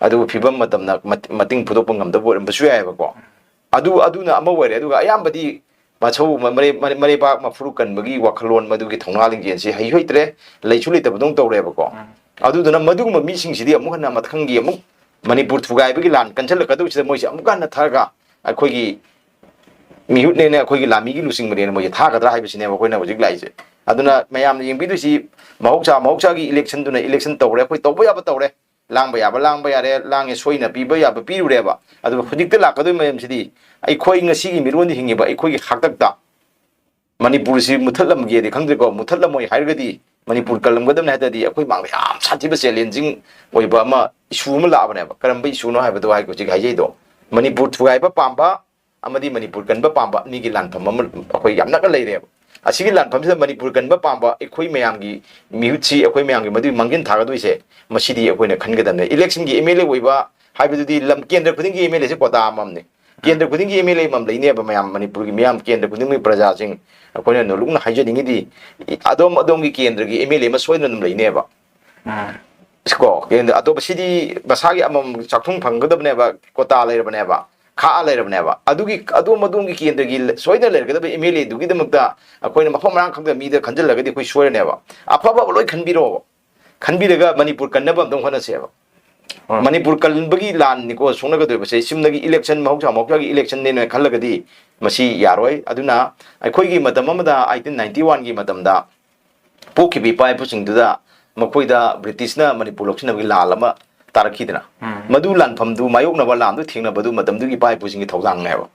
ꯑꯗꯨꯕꯨ ꯐꯤꯕꯝ ꯃꯇꯝꯅ ꯃꯠ-, ꯃꯇꯦꯡ ꯐꯨꯗꯣꯛꯄ ꯉꯝꯗꯕ ꯑꯣꯏꯔꯝꯕꯁꯨ ꯌꯥꯏꯑꯕꯀꯣ꯫ ꯑꯗꯨ, ꯑꯗꯨꯅ ꯑꯃ ꯑꯣꯏꯔꯦ꯫ ꯑꯗꯨꯒ ꯑꯌꯥꯝꯕꯗꯤ ꯃꯁꯧ-, ꯃ-, ꯃꯔꯩ-, ꯃꯔꯩ-, ꯃꯔꯩꯕꯥꯛ ꯃꯐꯨꯔꯨ ꯀꯟꯕꯒꯤ ꯋꯥꯈꯜꯂꯣꯟ, ꯃꯗꯨꯒꯤ ꯊꯧꯅꯥ ꯂꯤꯡꯖꯦꯜꯁꯤ ꯍꯩꯁꯨ ꯍꯩꯇ꯭ꯔꯦ, ꯂꯩꯁꯨ ꯂꯩꯇꯕꯗꯧꯅ ꯇꯧꯔꯦꯕꯀꯣ꯫ ꯑꯗꯨꯗꯨꯅ ꯃꯗꯨꯒꯨꯝꯕ ꯃꯤꯁꯤꯡꯁꯤꯗꯤ ꯑꯃꯨꯛ ꯍꯟꯅ ꯃꯊꯪꯒꯤ ꯑꯃꯨꯛ ꯃꯅꯤꯄꯨꯔ ꯊꯨꯒꯥꯏꯕꯒꯤ ꯂꯥꯟ ꯀꯟꯁꯤꯜꯂꯛꯀꯗꯧꯕꯁꯤꯗ ꯃꯣꯏꯁꯦ ꯑꯃꯨꯛꯀ ꯍꯟꯅ ꯊꯥꯔꯒ ꯑꯩꯈꯣꯏꯒꯤ ꯃꯤꯍꯨꯠꯅꯦꯅ, ꯑꯩꯈꯣꯏꯒꯤ ꯂꯥꯟꯃꯤꯒꯤ ꯂꯨꯆꯤꯡꯕꯅꯦꯅ ꯃꯣꯏꯁꯦ ꯊꯥꯒꯗ꯭ꯔꯥ ꯍꯥꯏꯕꯁꯤꯅꯦꯕ ꯑꯩꯈꯣꯏꯅ ꯍꯧꯖꯤꯛ ꯂꯥꯛꯏꯁꯦ꯫ ꯑꯗꯨꯅ ꯃꯌꯥꯝꯅ ꯌꯦꯡꯕꯤꯗꯣꯏꯁꯤ, ꯃꯍꯧꯁꯥ, ꯃꯍꯧꯁꯥꯒꯤ election ꯗꯨꯅ election ꯇꯧꯔꯦ, ꯑꯩꯈꯣꯏ ꯇꯧꯕ ꯌꯥꯕ ꯇꯧꯔꯦ, ꯂꯥꯡꯕ ꯌꯥꯕ ꯂꯥꯡꯕ ꯌꯥꯔꯦ, ꯂꯥꯡꯉꯦ ꯁꯣꯏꯅ ꯄꯤꯕ ꯌꯥꯕ ꯄꯤꯔꯨꯔꯦꯕ꯫ ꯑꯗꯨꯒ ꯍꯧꯖꯤꯛꯇ ꯂꯥꯛꯀꯗꯣꯏꯕ ꯃꯌꯥꯝꯁꯤꯗꯤ ꯑꯩꯈꯣꯏ ꯉꯁꯤꯒꯤ ꯃꯤꯔꯣꯟꯗ ꯍꯤꯡꯉꯤꯕ ꯑꯩꯈꯣꯏꯒꯤ ꯍꯥꯛꯇꯛꯇ ꯃꯅꯤꯄꯨꯔꯁꯤ ꯃꯨꯠꯊꯠꯂꯝꯒꯦꯗꯤ ꯈꯪꯗ꯭ꯔꯦꯀꯣ, ꯃꯨꯠꯊꯠꯂꯝꯃꯣꯏ ꯍꯥꯏꯔꯒꯗꯤ ꯃꯅꯤꯄꯨꯔ ꯀꯜꯂꯝꯒꯗꯕꯅꯤ ꯍꯥꯏ ꯇꯥꯔꯗꯤ ꯑꯩꯈꯣꯏ ꯃꯥꯡꯗ ꯌꯥꯝ ꯁꯥꯊꯤꯕ challenging ꯑꯣꯏꯕ ꯑꯃ, issue ꯑꯃ ꯂꯥꯛꯑꯕꯅꯦꯕ꯫ ꯀꯔꯝꯕ issue ꯅꯣ ꯍꯥꯏꯕꯗꯣ ꯍꯥꯏ-, ꯍꯧꯖꯤꯛ ꯍꯥꯏꯖꯩꯗꯣ, ꯃꯅꯤꯄꯨꯔ ꯊꯨꯒꯥꯏꯕ ꯄꯥꯝꯕ ꯑꯃꯗꯤ ꯃꯅꯤꯄꯨꯔ ꯀꯟꯕ ꯄꯥꯝꯕ ꯑꯅꯤꯒꯤ ꯂꯥꯟꯐꯝ ꯑꯃ ꯑꯩꯈꯣꯏ ꯌꯥꯝ ꯅꯛꯅ ꯂꯩꯔꯦꯕ꯫ ꯑꯁꯤꯒꯤ ꯂꯥꯟꯐꯝꯁꯤꯗ ꯃꯅꯤꯄꯨꯔ ꯀꯟꯕ ꯄꯥꯝꯕ ꯑꯩꯈꯣꯏ ꯃꯌꯥꯝꯒꯤ ꯃꯤꯍꯨꯠꯁꯤ, ꯑꯩꯈꯣꯏ ꯃꯌꯥꯝꯒꯤ ꯃꯗꯨꯒꯤ ꯃꯥꯡꯖꯤꯟ ꯊꯥꯒꯗꯣꯏꯁꯦ, ꯃꯁꯤꯗꯤ ꯑꯩꯈꯣꯏꯅ ꯈꯟꯒꯗꯕꯅꯦ꯫ Election ꯒꯤ MLA ꯑꯣꯏꯕ ꯍꯥꯏꯕꯗꯨꯗꯤ ꯂꯝ ꯀꯦꯟꯗ꯭ꯔ ꯈꯨꯗꯤꯡꯒꯤ MLA ꯁꯦ quota ꯑꯃꯃꯝꯅꯦ꯫ ꯀꯦꯟꯗ꯭ꯔ ꯈꯨꯗꯤꯡꯒꯤ MLA ꯑꯃꯃꯝ ꯂꯩꯅꯦꯕ ꯃꯌꯥꯝ, ꯃꯅꯤꯄꯨꯔꯒꯤ ꯃꯤꯌꯥꯝ, ꯀꯦꯟꯗ꯭ꯔ ꯈꯨꯗꯤꯡꯒꯤ ꯄ꯭ꯔꯖꯥꯁꯤꯡ꯫ ꯑꯩꯈꯣꯏꯅ ꯅꯣꯂꯨꯛꯅ ꯍꯥꯏꯖꯅꯤꯡꯉꯤꯗꯤ, ꯑꯗꯣꯝ ꯑꯗꯣꯝꯒꯤ ꯀꯦꯟꯗ꯭ꯔꯒꯤ MLA ꯑꯃ ꯁꯣꯏꯗꯅ ꯑꯗꯨꯝ ꯂꯩꯅꯦꯕ꯫ ꯀꯣ, ꯀꯦꯟꯗ꯭ꯔ ꯑꯇꯣꯞꯄ ꯁꯤꯗꯤ ꯃꯁꯥꯒꯤ ꯑꯃꯃꯝ ꯆꯥꯛꯊꯨꯡ ꯐꯪꯒꯗꯕꯅꯦꯕ, quota ꯂꯩꯔꯕꯅꯦꯕ꯫ ꯈꯥꯛꯑ ꯂꯩꯔꯕꯅꯦꯕ꯫ ꯑꯗꯨꯒꯤ ꯑꯗꯣꯝ ꯑꯗꯣꯝꯒꯤ ꯀꯦꯟꯗ꯭ꯔꯒꯤ ꯁꯣꯏꯗꯅ ꯂꯩꯔꯒꯗꯕ ꯑꯦꯝ ꯑꯦꯜ ꯑꯦꯗꯨꯒꯤꯗꯃꯛꯇ ꯑꯩꯈꯣꯏꯅ ꯃꯐꯝ ꯃꯔꯥꯡ ꯈꯪꯗꯕ ꯃꯤꯗ ꯈꯟꯖꯤꯜꯂꯒꯗꯤ ꯑꯩꯈꯣꯏ ꯁꯣꯏꯔꯅꯦꯕ꯫ ꯑꯐ ꯑꯐꯕ ꯂꯣꯏ ꯈꯟꯕꯤꯔꯛꯑꯣꯕ꯫ ꯈꯟꯕꯤꯔꯒ ꯃꯅꯤꯄꯨꯔ ꯀꯟꯅꯕ ꯑꯝꯇꯪ ꯍꯣꯠꯅꯁꯦꯕ꯫ ꯎꯝ꯫ ꯃꯅꯤꯄꯨꯔ ꯀꯟꯕꯒꯤ ꯂꯥꯟꯅꯤꯀꯣ ꯁꯣꯛꯅꯒꯗꯣꯏꯕꯁꯦ꯫ ꯆꯨꯝꯅꯒꯤ ꯏꯂꯦꯛꯁꯟ, ꯃꯍꯧꯁꯥ ꯃꯍꯧꯁꯥꯒꯤ ꯏꯂꯦꯛꯁꯟꯅꯦꯅ ꯈꯜꯂꯒꯗꯤ ꯃꯁꯤ ꯌꯥꯔꯣꯏ꯫ ꯑꯗꯨꯅ ꯑꯩꯈꯣꯏꯒꯤ ꯃꯇꯝ ꯑꯃꯗ, ꯑꯩꯠꯇꯤꯟ ꯅꯥꯏꯟꯇꯤ ꯋꯥꯟꯒꯤ ꯃꯇꯝꯗ ꯄꯣꯛꯈꯤꯕ ꯏꯄꯥ ꯏꯄꯨꯁꯤꯡꯗꯨꯗ ꯃꯈꯣꯏꯗ ꯕ꯭ꯔꯤꯇꯤꯁꯅ ꯃꯅꯤꯄꯨꯔ ꯂꯧꯁꯤꯟꯅꯕꯒꯤ ꯂꯥꯟ ꯑꯃ ꯇꯥꯔꯛꯈꯤꯗꯅ, ꯎꯝ꯫ ꯃꯗꯨ ꯂꯥꯟꯐꯝꯗꯨ ꯃꯥꯌꯣꯛꯅꯕ ꯂꯥꯟꯗꯨ ꯊꯦꯡꯅꯕꯗꯨ ꯃꯇꯝꯗꯨꯒꯤ ꯏꯄꯥ ꯏꯄꯨꯁꯤꯡꯒꯤ ꯊꯧꯗꯥꯡꯅꯦꯕ꯫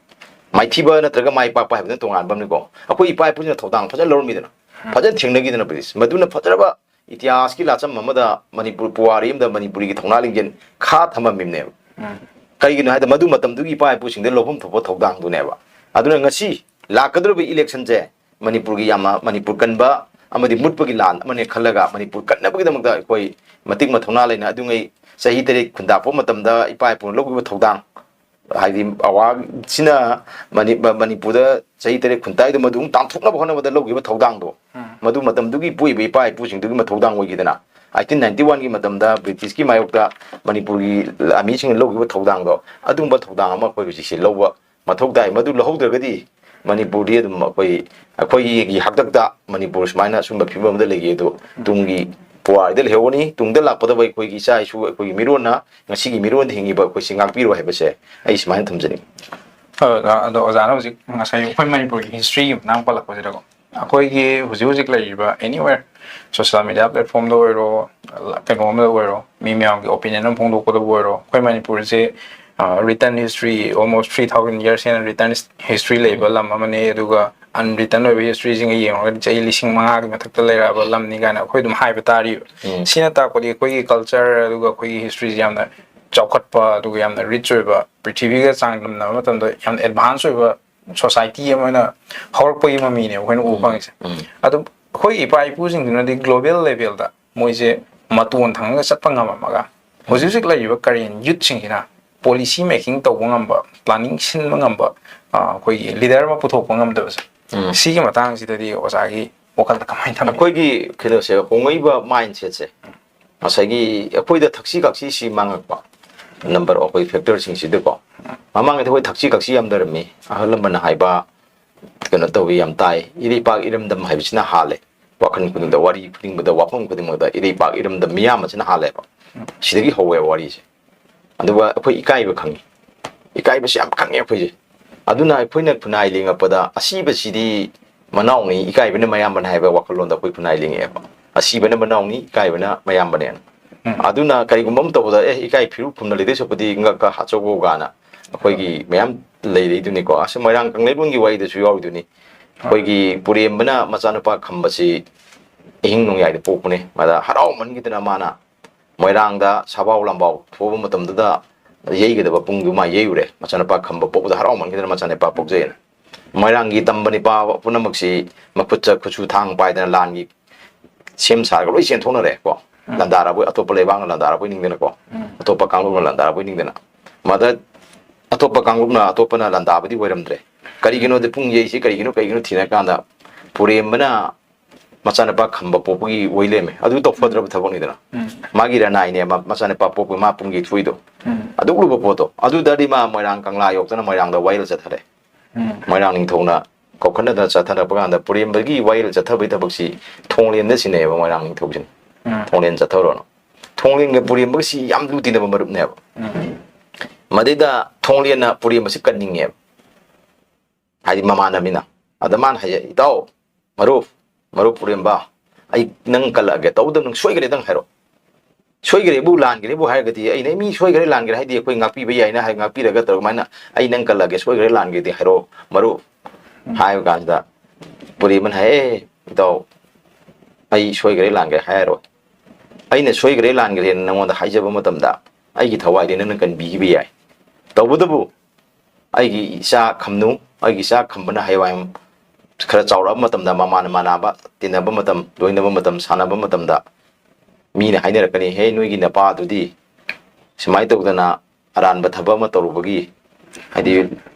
ꯃꯥꯏꯊꯤꯕ ꯅꯠꯇ꯭ꯔꯒ ꯃꯥꯏ ꯄꯥꯛꯄ ꯍꯥꯏꯕꯗꯨꯅ ꯇꯣꯉꯥꯟꯕ ꯑꯃꯅꯤꯀꯣ꯫ ꯑꯩꯈꯣꯏ ꯏꯄꯥ ꯏꯄꯨꯁꯤꯡꯅ ꯊꯧꯗꯥꯡ ꯐꯖꯅ ꯂꯧꯔꯝꯃꯤꯗꯅ, ꯎꯝ꯫ ꯐꯖꯅ ꯊꯦꯡꯅꯈꯤꯗꯅ ꯕ꯭ꯔꯤꯇꯤꯁ꯫ ꯃꯗꯨꯅ ꯐꯖꯔꯕ ꯏꯇꯤꯍꯥꯁꯀꯤ ꯂꯥꯆꯝ ꯑꯃꯗ ꯃꯅꯤꯄꯨꯔ ꯄꯨꯋꯥꯔꯤ ꯑꯃꯗ ꯃꯅꯤꯄꯨꯔꯤꯒꯤ ꯊꯧꯅꯥ ꯂꯤꯡꯖꯦꯜ ꯈꯥ ꯊꯝꯃꯝꯃꯤꯕꯅꯦꯕ꯫ ꯎꯝ꯫ ꯀꯩꯒꯤꯅꯣ ꯍꯥꯏꯗ ꯃꯗꯨ ꯃꯇꯝꯗꯨꯒꯤ ꯏꯄꯥ ꯏꯄꯨꯁꯤꯡꯗ ꯂꯧꯐꯝ ꯊꯣꯛꯄ ꯊꯧꯗꯥꯡꯗꯨꯅꯦꯕ꯫ ꯑꯗꯨꯅ ꯉꯁꯤ ꯂꯥꯛꯀꯗꯧꯔꯤꯕ ꯏꯂꯦꯛꯁꯟꯁꯦ ꯃꯅꯤꯄꯨꯔꯒꯤ ꯌꯥꯝꯅ ꯃꯅꯤꯄꯨꯔ ꯀꯟꯕ ꯑꯃꯗꯤ ꯃꯨꯠꯄꯒꯤ ꯂꯥꯟ ꯑꯃꯅꯦ ꯈꯜꯂꯒ ꯃꯅꯤꯄꯨꯔ ꯀꯟꯅꯕꯒꯤꯗꯃꯛꯇ ꯑꯩꯈꯣꯏ ꯃꯇꯤꯛ ꯃꯊꯧꯅꯥ ꯂꯩꯅ ꯑꯗꯨꯉꯩ ꯆꯍꯤ ꯇꯔꯦꯠ ꯈꯨꯟꯗꯥꯞꯄ ꯃꯇꯝꯗ ꯏꯄꯥ ꯏꯄꯨꯅ ꯂꯧꯈꯤꯕ ꯊꯧꯗꯥꯡ, ꯍꯥꯏꯗꯤ ꯑꯋꯥꯁꯤꯅ ꯃꯅꯤ-, ꯃꯅꯤꯄꯨꯔꯗ ꯆꯍꯤ ꯇꯔꯦꯠ ꯈꯨꯟꯇꯥꯏꯗꯣ ꯃꯗꯨ ꯑꯃꯨꯛ ꯇꯥꯟꯊꯣꯛꯅꯕ ꯍꯣꯠꯅꯕꯗ ꯂꯧꯈꯤꯕ ꯊꯧꯗꯥꯡꯗꯣ, ꯎꯝ꯫ ꯃꯗꯨ ꯃꯇꯝꯗꯨꯒꯤ ꯄꯣꯛꯏꯕ ꯏꯄꯥ ꯏꯄꯨꯁꯤꯡꯗꯨꯒꯤ ꯊꯧꯗꯥꯡ ꯑꯣꯏꯈꯤꯗꯅ꯫ ꯑꯩꯠꯇꯤꯟ ꯅꯥꯏꯟꯇꯤ ꯋꯥꯟꯒꯤ ꯃꯇꯝꯗ ꯕ꯭ꯔꯤꯇꯤꯁꯀꯤ ꯃꯥꯌꯣꯛꯇ ꯃꯅꯤꯄꯨꯔꯒꯤ ꯂꯥꯟꯃꯤꯁꯤꯡꯅ ꯂꯧꯈꯤꯕ ꯊꯧꯗꯥꯡꯗꯣ, ꯑꯗꯨꯒꯨꯝꯕ ꯊꯧꯗꯥꯡ ꯑꯃ ꯑꯩꯈꯣꯏ ꯍꯧꯖꯤꯛꯁꯦ ꯂꯧꯕ ꯃꯊꯧ ꯇꯥꯏ꯫ ꯃꯗꯨ ꯂꯧꯍꯧꯗ꯭ꯔꯒꯗꯤ ꯃꯅꯤꯄꯨꯔꯗꯤ ꯑꯗꯨꯝ ꯑꯩꯈꯣꯏ, ꯑꯩꯈꯣꯏꯒꯤ ꯍꯥꯛꯇꯛꯇ ꯃꯅꯤꯄꯨꯔ ꯁꯨꯃꯥꯏꯅ ꯁꯨꯝꯕ ꯐꯤꯕꯝ ꯑꯃꯗ ꯂꯩꯒꯦ ꯑꯗꯣ, ꯇꯨꯡꯒꯤ ꯄꯨꯋꯥꯔꯤꯗ ꯂꯩꯍꯧꯒꯅꯤ꯫ ꯇꯨꯡꯗ ꯂꯥꯛꯀꯗꯕ ꯑꯩꯈꯣꯏꯒꯤ ꯏꯆꯥ ꯏꯁꯨ, ꯑꯩꯈꯣꯏꯒꯤ ꯃꯤꯔꯣꯟꯅ, ꯉꯁꯤꯒꯤ ꯃꯤꯔꯣꯟꯗ ꯍꯤꯡꯉꯤꯕ ꯑꯩꯈꯣꯏꯁꯤ ꯉꯥꯛꯄꯤꯔꯣ ꯍꯥꯏꯕꯁꯦ ꯑꯩ ꯁꯨꯃꯥꯏꯅ ꯊꯝꯖꯅꯤꯡꯉꯤ꯫ ꯑ, ꯑꯗꯣ ꯑꯣꯖꯥꯅ ꯍꯧꯖꯤꯛ ꯉꯁꯥꯏ ꯑꯩꯈꯣꯏ ꯃꯅꯤꯄꯨꯔꯒꯤ ꯍꯤꯁꯇ꯭ꯔꯤꯒꯤ ꯃꯇꯥꯡ ꯄꯜꯂꯛꯄꯁꯤꯗꯀꯣ, ꯑꯩꯈꯣꯏꯒꯤ ꯍꯧꯖꯤꯛ ꯍꯧꯖꯤꯛ ꯂꯩꯔꯤꯕ anywhere, social media platformꯗ ꯑꯣꯏꯔꯣ, ꯀꯩꯅꯣ ꯑꯃꯗ ꯑꯣꯏꯔꯣ, ꯃꯤ ꯃꯌꯥꯝꯒꯤ opinion ꯑꯃ ꯐꯣꯡꯗꯣꯛꯄꯗꯕꯨ ꯑꯣꯏꯔꯣ, ꯑꯩꯈꯣꯏ ꯃꯅꯤꯄꯨꯔꯁꯦ, ꯑ, written history, almost three thousand years ꯍꯦꯟꯅ written history ꯂꯩꯕ ꯎꯝ꯫ ꯂꯝ ꯑꯃꯅꯤ꯫ ꯑꯗꯨꯒ unwritten ꯑꯣꯏꯕ historyꯁꯤꯡꯒ ꯌꯦꯡꯉꯨꯔꯒꯗꯤ ꯆꯍꯤ ꯂꯤꯁꯤꯡ ꯃꯉꯥꯒꯤ ꯃꯊꯛꯇ ꯂꯩꯔꯛꯑꯕ ꯂꯝꯅꯤ ꯀꯥꯏꯅ ꯑꯩꯈꯣꯏ ꯑꯗꯨꯝ ꯍꯥꯏꯕ ꯇꯥꯔꯤꯕ꯫ ꯎꯝ꯫ ꯁꯤꯅ ꯇꯥꯛꯄꯗꯤ ꯑꯩꯈꯣꯏꯒꯤ culture ꯑꯗꯨꯒ ꯑꯩꯈꯣꯏꯒꯤ historyꯁꯦ ꯌꯥꯝꯅ ꯆꯥꯎꯈꯠꯄ ꯑꯗꯨꯒ ꯌꯥꯝꯅ rich ꯑꯣꯏꯕ, ꯄ꯭ꯔꯤꯊꯤꯕꯤꯒ ꯆꯥꯡꯗꯝꯅꯕ ꯃꯇꯝꯗ ꯌꯥꯝꯅ advance ꯑꯣꯏꯕ society ꯑꯃ ꯑꯣꯏꯅ ꯍꯧꯔꯛꯄꯒꯤ ꯃꯃꯤꯅꯦ ꯑꯩꯈꯣꯏꯅ ꯎꯕ ꯎꯝ, ꯐꯪꯉꯤꯁꯦ꯫ ꯎꯝ꯫ ꯑꯗꯨꯝ ꯑꯩꯈꯣꯏ ꯏꯄꯥ ꯏꯄꯨꯁꯤꯡꯗꯨꯅꯗꯤ global levelꯗ ꯃꯣꯏꯁꯦ ꯃꯇꯣꯟ ꯊꯪꯉꯒ ꯆꯠꯄ ꯉꯝꯃꯝꯃꯒ, ꯍꯧꯖꯤꯛ ꯍꯧꯖꯤꯛ ꯂꯩꯔꯤꯕ current youthꯁꯤꯡꯁꯤꯅ policy making ꯇꯧꯕ ꯉꯝꯕ, planning ꯁꯤꯟꯕ ꯉꯝꯕ, ꯑ, ꯑꯩꯈꯣꯏꯒꯤ leader ꯑꯃ ꯄꯨꯊꯣꯛꯄ ꯉꯝꯗꯕꯁꯦ, ꯎꯝ꯫ ꯁꯤꯒꯤ ꯃꯇꯥꯡꯁꯤꯗꯗꯤ ꯑꯣꯖꯥꯒꯤ ꯋꯥꯈꯜꯗ ꯀꯃꯥꯏꯅ ꯊꯝꯕꯤ? ꯑꯩꯈꯣꯏꯒꯤ ꯀꯩꯅꯣꯁꯦ, ꯍꯣꯡꯉꯛꯏꯕ mindsetꯁꯦ, ꯉꯁꯥꯏꯒꯤ ꯑꯩꯈꯣꯏꯗ ꯊꯛꯁꯤ ꯈꯥꯛꯁꯤ ꯁꯤ ꯃꯥꯡꯉꯛꯄ, number of ꯑꯩꯈꯣꯏ factorꯁꯤꯡꯁꯤꯗꯀꯣ, ꯃꯃꯥꯡꯉꯩꯗ ꯑꯩꯈꯣꯏ ꯊꯛꯁꯤ ꯈꯛꯁꯤ ꯌꯥꯝ ꯂꯩꯔꯝꯃꯤ꯫ ꯑꯍꯜ ꯂꯃꯟꯅ ꯍꯥꯏꯕ ꯀꯩꯅꯣ ꯇꯧꯋꯤ, ꯌꯥꯝ ꯇꯥꯏ, ꯏꯔꯩꯄꯥꯛ ꯏꯔꯝꯗꯝ ꯍꯥꯏꯕꯁꯤꯅ ꯍꯥꯜꯂꯦ꯫ ꯋꯥꯈꯜ ꯈꯨꯗꯤꯡꯗ, ꯋꯥꯔꯤ ꯈꯨꯗꯤꯡꯃꯛꯇ, ꯋꯥꯐꯝ ꯈꯨꯗꯤꯡꯃꯛꯇ ꯏꯔꯩꯄꯥꯛ ꯏꯔꯝꯗꯝ ꯃꯤꯌꯥꯝ ꯑꯁꯤꯅ ꯍꯥꯜꯂꯦꯕ꯫ ꯁꯤꯗꯒꯤ ꯍꯧꯋꯦꯕ ꯋꯥꯔꯤꯁꯦ꯫ ꯑꯗꯨꯒ ꯑꯩꯈꯣꯏ ꯏꯀꯥꯏꯕ ꯈꯪꯉꯤ, ꯏꯀꯥꯏꯕꯁꯤ ꯌꯥꯝ ꯈꯪꯉꯦ ꯑꯩꯈꯣꯏꯁꯦ꯫ ꯑꯗꯨꯅ ꯑꯩꯈꯣꯏꯅ ꯈꯨꯟꯅꯥꯏ ꯂꯤꯡꯉꯛꯄꯗ ꯑꯁꯤꯕꯁꯤꯗꯤ ꯃꯅꯥꯎꯅꯤ, ꯏꯀꯥꯏꯕꯅ ꯃꯌꯥꯝꯕꯅꯤ ꯍꯥꯏꯕ ꯋꯥꯈꯜꯂꯣꯟꯗ ꯑꯩꯈꯣꯏ ꯈꯨꯟꯅꯥꯏ ꯂꯤꯡꯉꯛꯑꯦꯕ꯫ ꯑꯁꯤꯕꯅ ꯃꯅꯥꯎꯅꯤ, ꯏꯀꯥꯏꯕꯅ ꯃꯌꯥꯝꯕꯅꯦꯅ꯫ ꯑꯗꯨꯅ ꯀꯔꯤꯒꯨꯝꯕ ꯑꯃ ꯇꯧꯕꯗ, "ꯑꯦ, ꯏꯀꯥꯏ ꯐꯤꯔꯨ ꯈꯨꯝꯅ ꯂꯩꯗꯣꯏ ꯁꯔꯨꯛꯄꯨꯗꯤ ꯉꯛꯀ ꯍꯥꯠꯆꯧꯋꯣ" ꯀꯥꯏꯅ ꯑꯩꯈꯣꯏꯒꯤ ꯃꯌꯥꯝ ꯂꯩꯔꯛꯏꯗꯨꯅꯤꯀꯣ꯫ ꯑꯁ, ꯃꯣꯏꯔꯥꯡ ꯀꯪꯂꯩꯔꯣꯟꯒꯤ ꯋꯥꯔꯤꯗꯁꯨ ꯌꯥꯎꯔꯤꯗꯨꯅꯤ꯫ ꯑꯩꯈꯣꯏꯒꯤ ꯄꯨꯔꯦꯝꯕꯅ ꯃꯆꯥꯅꯨꯄꯥ ꯈꯝꯕꯁꯤ ꯏꯍꯤꯡ ꯅꯣꯡꯌꯥꯏꯗ ꯄꯣꯛꯄꯅꯦ꯫ ꯃꯗ ꯍꯔꯥꯎꯃꯟꯈꯤꯗꯅ ꯃꯥꯅ ꯃꯣꯏꯔꯥꯡꯗ ꯁꯥꯕꯥꯎ ꯂꯥꯝꯕꯥꯎ ꯊꯣꯛꯑꯕ ꯃꯇꯝꯗꯨꯗ ꯌꯩꯒꯗꯕ ꯄꯨꯡꯗꯨ ꯃꯥ ꯌꯩꯔꯨꯔꯦ꯫ ꯃꯆꯥꯅꯨꯄꯥ ꯈꯝꯕ ꯄꯣꯛꯄꯗ ꯍꯔꯥꯎꯃꯟꯈꯤꯗꯅ ꯃꯆꯥꯅꯨꯄꯥ ꯄꯣꯛꯆꯩꯅ꯫ ꯃꯣꯏꯔꯥꯡꯒꯤ ꯇꯝꯕ ꯅꯤꯄꯥ ꯄꯨꯝꯅꯃꯛꯁꯤ ꯃꯈꯨꯠ ꯆ-, ꯈꯨꯠꯁꯨ ꯊꯥꯡ ꯄꯥꯏꯗꯅ ꯂꯥꯟꯒꯤ ꯁꯦꯝ ꯁꯥꯔꯒ ꯂꯣꯏ ꯆꯦꯟꯊꯣꯛꯅꯔꯦ ꯀꯣ꯫ ꯎꯝ꯫ ꯂꯥꯟꯗꯥꯔꯕꯣꯏ, ꯑꯇꯣꯞꯄ ꯂꯩꯕꯥꯛꯅ ꯂꯥꯟꯗꯥꯔꯕꯣꯏ ꯅꯤꯡꯗꯅꯀꯣ꯫ ꯎꯝ꯫ ꯑꯇꯣꯞꯄ ꯀꯥꯡꯂꯨꯞꯅ ꯂꯥꯟꯗꯥꯔꯕꯣꯏ ꯅꯤꯡꯗꯅ꯫ ꯃꯗ ꯑꯇꯣꯞꯄ ꯀꯥꯡꯂꯨꯞꯅ ꯑꯇꯣꯞꯄꯅ ꯂꯥꯟꯗꯥꯕꯗꯤ ꯑꯣꯏꯔꯝꯗ꯭ꯔꯦ꯫ ꯀꯔꯤꯒꯤꯅꯣꯗꯤ ꯄꯨꯡ ꯌꯩꯁꯤ ꯀꯔꯤꯒꯤꯅꯣ, ꯀꯔꯤꯒꯤꯅꯣ ꯊꯤꯅ ꯀꯥꯟꯗ ꯄꯨꯔꯦꯝꯕꯅ ꯃꯆꯥꯅꯨꯄꯥ ꯈꯝꯕ ꯄꯣꯛꯄꯒꯤ ꯑꯣꯏ ꯂꯩꯔꯝꯃꯦ꯫ ꯑꯗꯨ ꯇꯧꯐꯗ꯭ꯔꯕ ꯊꯕꯛꯅꯤꯗꯅ꯫ ꯎꯝ꯫ ꯃꯥꯒꯤ ꯔꯅꯥꯏꯅꯦ, ꯃ-, ꯃꯆꯥꯅꯨꯄꯥ ꯄꯣꯛꯄꯒꯤ ꯃꯥ ꯄꯨꯡ ꯌꯩꯊꯣꯛꯏꯗꯣ꯫ ꯎꯝ꯫ ꯑꯗꯨꯒꯨꯝꯕ ꯄꯣꯠꯇꯣ꯫ ꯑꯗꯨꯗꯗꯤ ꯃꯥ ꯃꯣꯏꯔꯥꯡ ꯀꯪꯂꯥ ꯌꯧꯗꯅ ꯃꯣꯏꯔꯥꯡꯗ ꯋꯥꯌꯦꯜ ꯆꯠꯊꯔꯦ꯫ ꯎꯝ꯫ ꯃꯣꯏꯔꯥꯡ ꯅꯤꯡꯊꯧꯅ ꯀꯧꯈꯠꯅꯗꯅ ꯆꯠꯊꯔꯛꯄ ꯀꯥꯟꯗ ꯄꯨꯔꯦꯝꯕꯒꯤ ꯋꯥꯌꯦꯜ ꯆꯠꯊꯕꯒꯤ ꯊꯕꯛꯁꯤ ꯊꯣꯡꯂꯦꯟꯗ ꯁꯤꯟꯅꯩꯌꯦꯕ ꯃꯣꯏꯔꯥꯡ ꯅꯤꯡꯊꯧꯁꯤꯅ꯫ ꯎꯝ꯫ ꯊꯣꯡꯂꯦꯟ ꯆꯠꯊꯔꯣꯅ꯫ ꯊꯣꯡꯂꯦꯟꯒ ꯄꯨꯔꯦꯝꯕꯒꯁꯤ ꯌꯥꯝ ꯂꯨ ꯇꯤꯟꯅꯕ ꯃꯔꯨꯞꯅꯦꯕ꯫ ꯎꯝ꯫ ꯃꯗꯩꯗ ꯊꯣꯡꯂꯦꯟꯅ ꯄꯨꯔꯦꯝꯕꯁꯤ ꯀꯟꯅꯤꯡꯉꯦꯕ꯫ ꯍꯥꯏꯗꯤ ꯃꯃꯥꯟꯅꯕꯅꯤꯅ꯫ ꯑꯗ ꯃꯥꯅ ꯍꯥꯏꯌꯦ, "ꯏꯇꯥꯎ, ꯃꯔꯨꯞ, ꯃꯔꯨꯞ ꯄꯨꯔꯦꯝꯕ, ꯑꯩ ꯅꯪ ꯀꯜꯂꯛꯑꯒꯦ, ꯇꯧꯕꯇꯕꯨ ꯅꯪ ꯁꯣꯏꯈ꯭ꯔꯦꯗꯪ ꯍꯥꯏꯔꯣ꯫ ꯁꯣꯏꯈ꯭ꯔꯦꯕꯨ ꯂꯥꯟꯈ꯭ꯔꯦꯕꯨ ꯍꯥꯏꯔꯒꯗꯤ ꯑꯩꯅ ꯃꯤ ꯁꯣꯏꯈ꯭ꯔꯦ ꯂꯥꯟꯈ꯭ꯔꯦ ꯍꯥꯏꯗꯤ ꯑꯩꯈꯣꯏ ꯉꯥꯛꯄꯤꯕ ꯌꯥꯏꯅ ꯍꯥꯏ, ꯉꯥꯛꯄꯤꯔꯒ ꯇꯧꯔꯒ ꯑꯗꯨꯃꯥꯏꯅ ꯑꯩ ꯅꯪ ꯀꯜꯂꯛꯑꯒꯦ, ꯁꯣꯏꯈ꯭ꯔꯦ ꯂꯥꯟꯈ꯭ꯔꯦꯗꯤ ꯍꯥꯏꯔꯣ ꯃꯔꯨꯞ" ꯍꯥꯏꯕ ꯀꯥꯟꯁꯤꯗ ꯄꯨꯔꯦꯝꯕꯅ ꯍꯥꯏ, "ꯑꯦ ꯏꯇꯥꯎ, ꯑꯩ ꯁꯣꯏꯈ꯭ꯔꯦ ꯂꯥꯟꯈ꯭ꯔꯦ ꯍꯥꯏꯔꯣꯏ꯫ ꯑꯩꯅ ꯁꯣꯏꯈ꯭ꯔꯦ ꯂꯥꯟꯈ꯭ꯔꯦꯅ ꯅꯪꯉꯣꯟꯗ ꯍꯥꯏꯖꯕ ꯃꯇꯝꯗ ꯑꯩꯒꯤ ꯊꯋꯥꯏꯗꯤ ꯅꯪꯅ ꯀꯟꯕꯤꯈꯤꯕ ꯌꯥꯏ꯫ ꯇꯧꯕꯇꯕꯨ ꯑꯩꯒꯤ ꯏꯆꯥ ꯈꯝꯅꯨ, ꯑꯩꯒꯤ ꯏꯆꯥ ꯈꯝꯕꯅ ꯍꯌꯦꯡꯋꯥꯏ ꯈꯔ ꯆꯥꯎꯔꯛꯑꯕ ꯃꯇꯝꯗ ꯃꯃꯥꯟ ꯃꯃꯥꯟꯅꯕ ꯇꯤꯟꯅꯕ ꯃꯇꯝ, ꯂꯣꯏꯅꯕ ꯃꯇꯝ, ꯁꯥꯟꯅꯕ ꯃꯇꯝꯗ ꯃꯤꯅ ꯍꯥꯏꯅꯔꯛꯀꯅꯤ, 'ꯍꯦ, ꯅꯣꯏꯒꯤ ꯅꯄꯥꯗꯨꯗꯤ ꯁꯨꯃꯥꯏꯅ ꯇꯧꯗꯅ ꯑꯔꯥꯟꯕ ꯊꯕꯛ ꯑꯃ ꯇꯧꯔꯨꯕꯒꯤ, ꯍꯥꯏꯗꯤ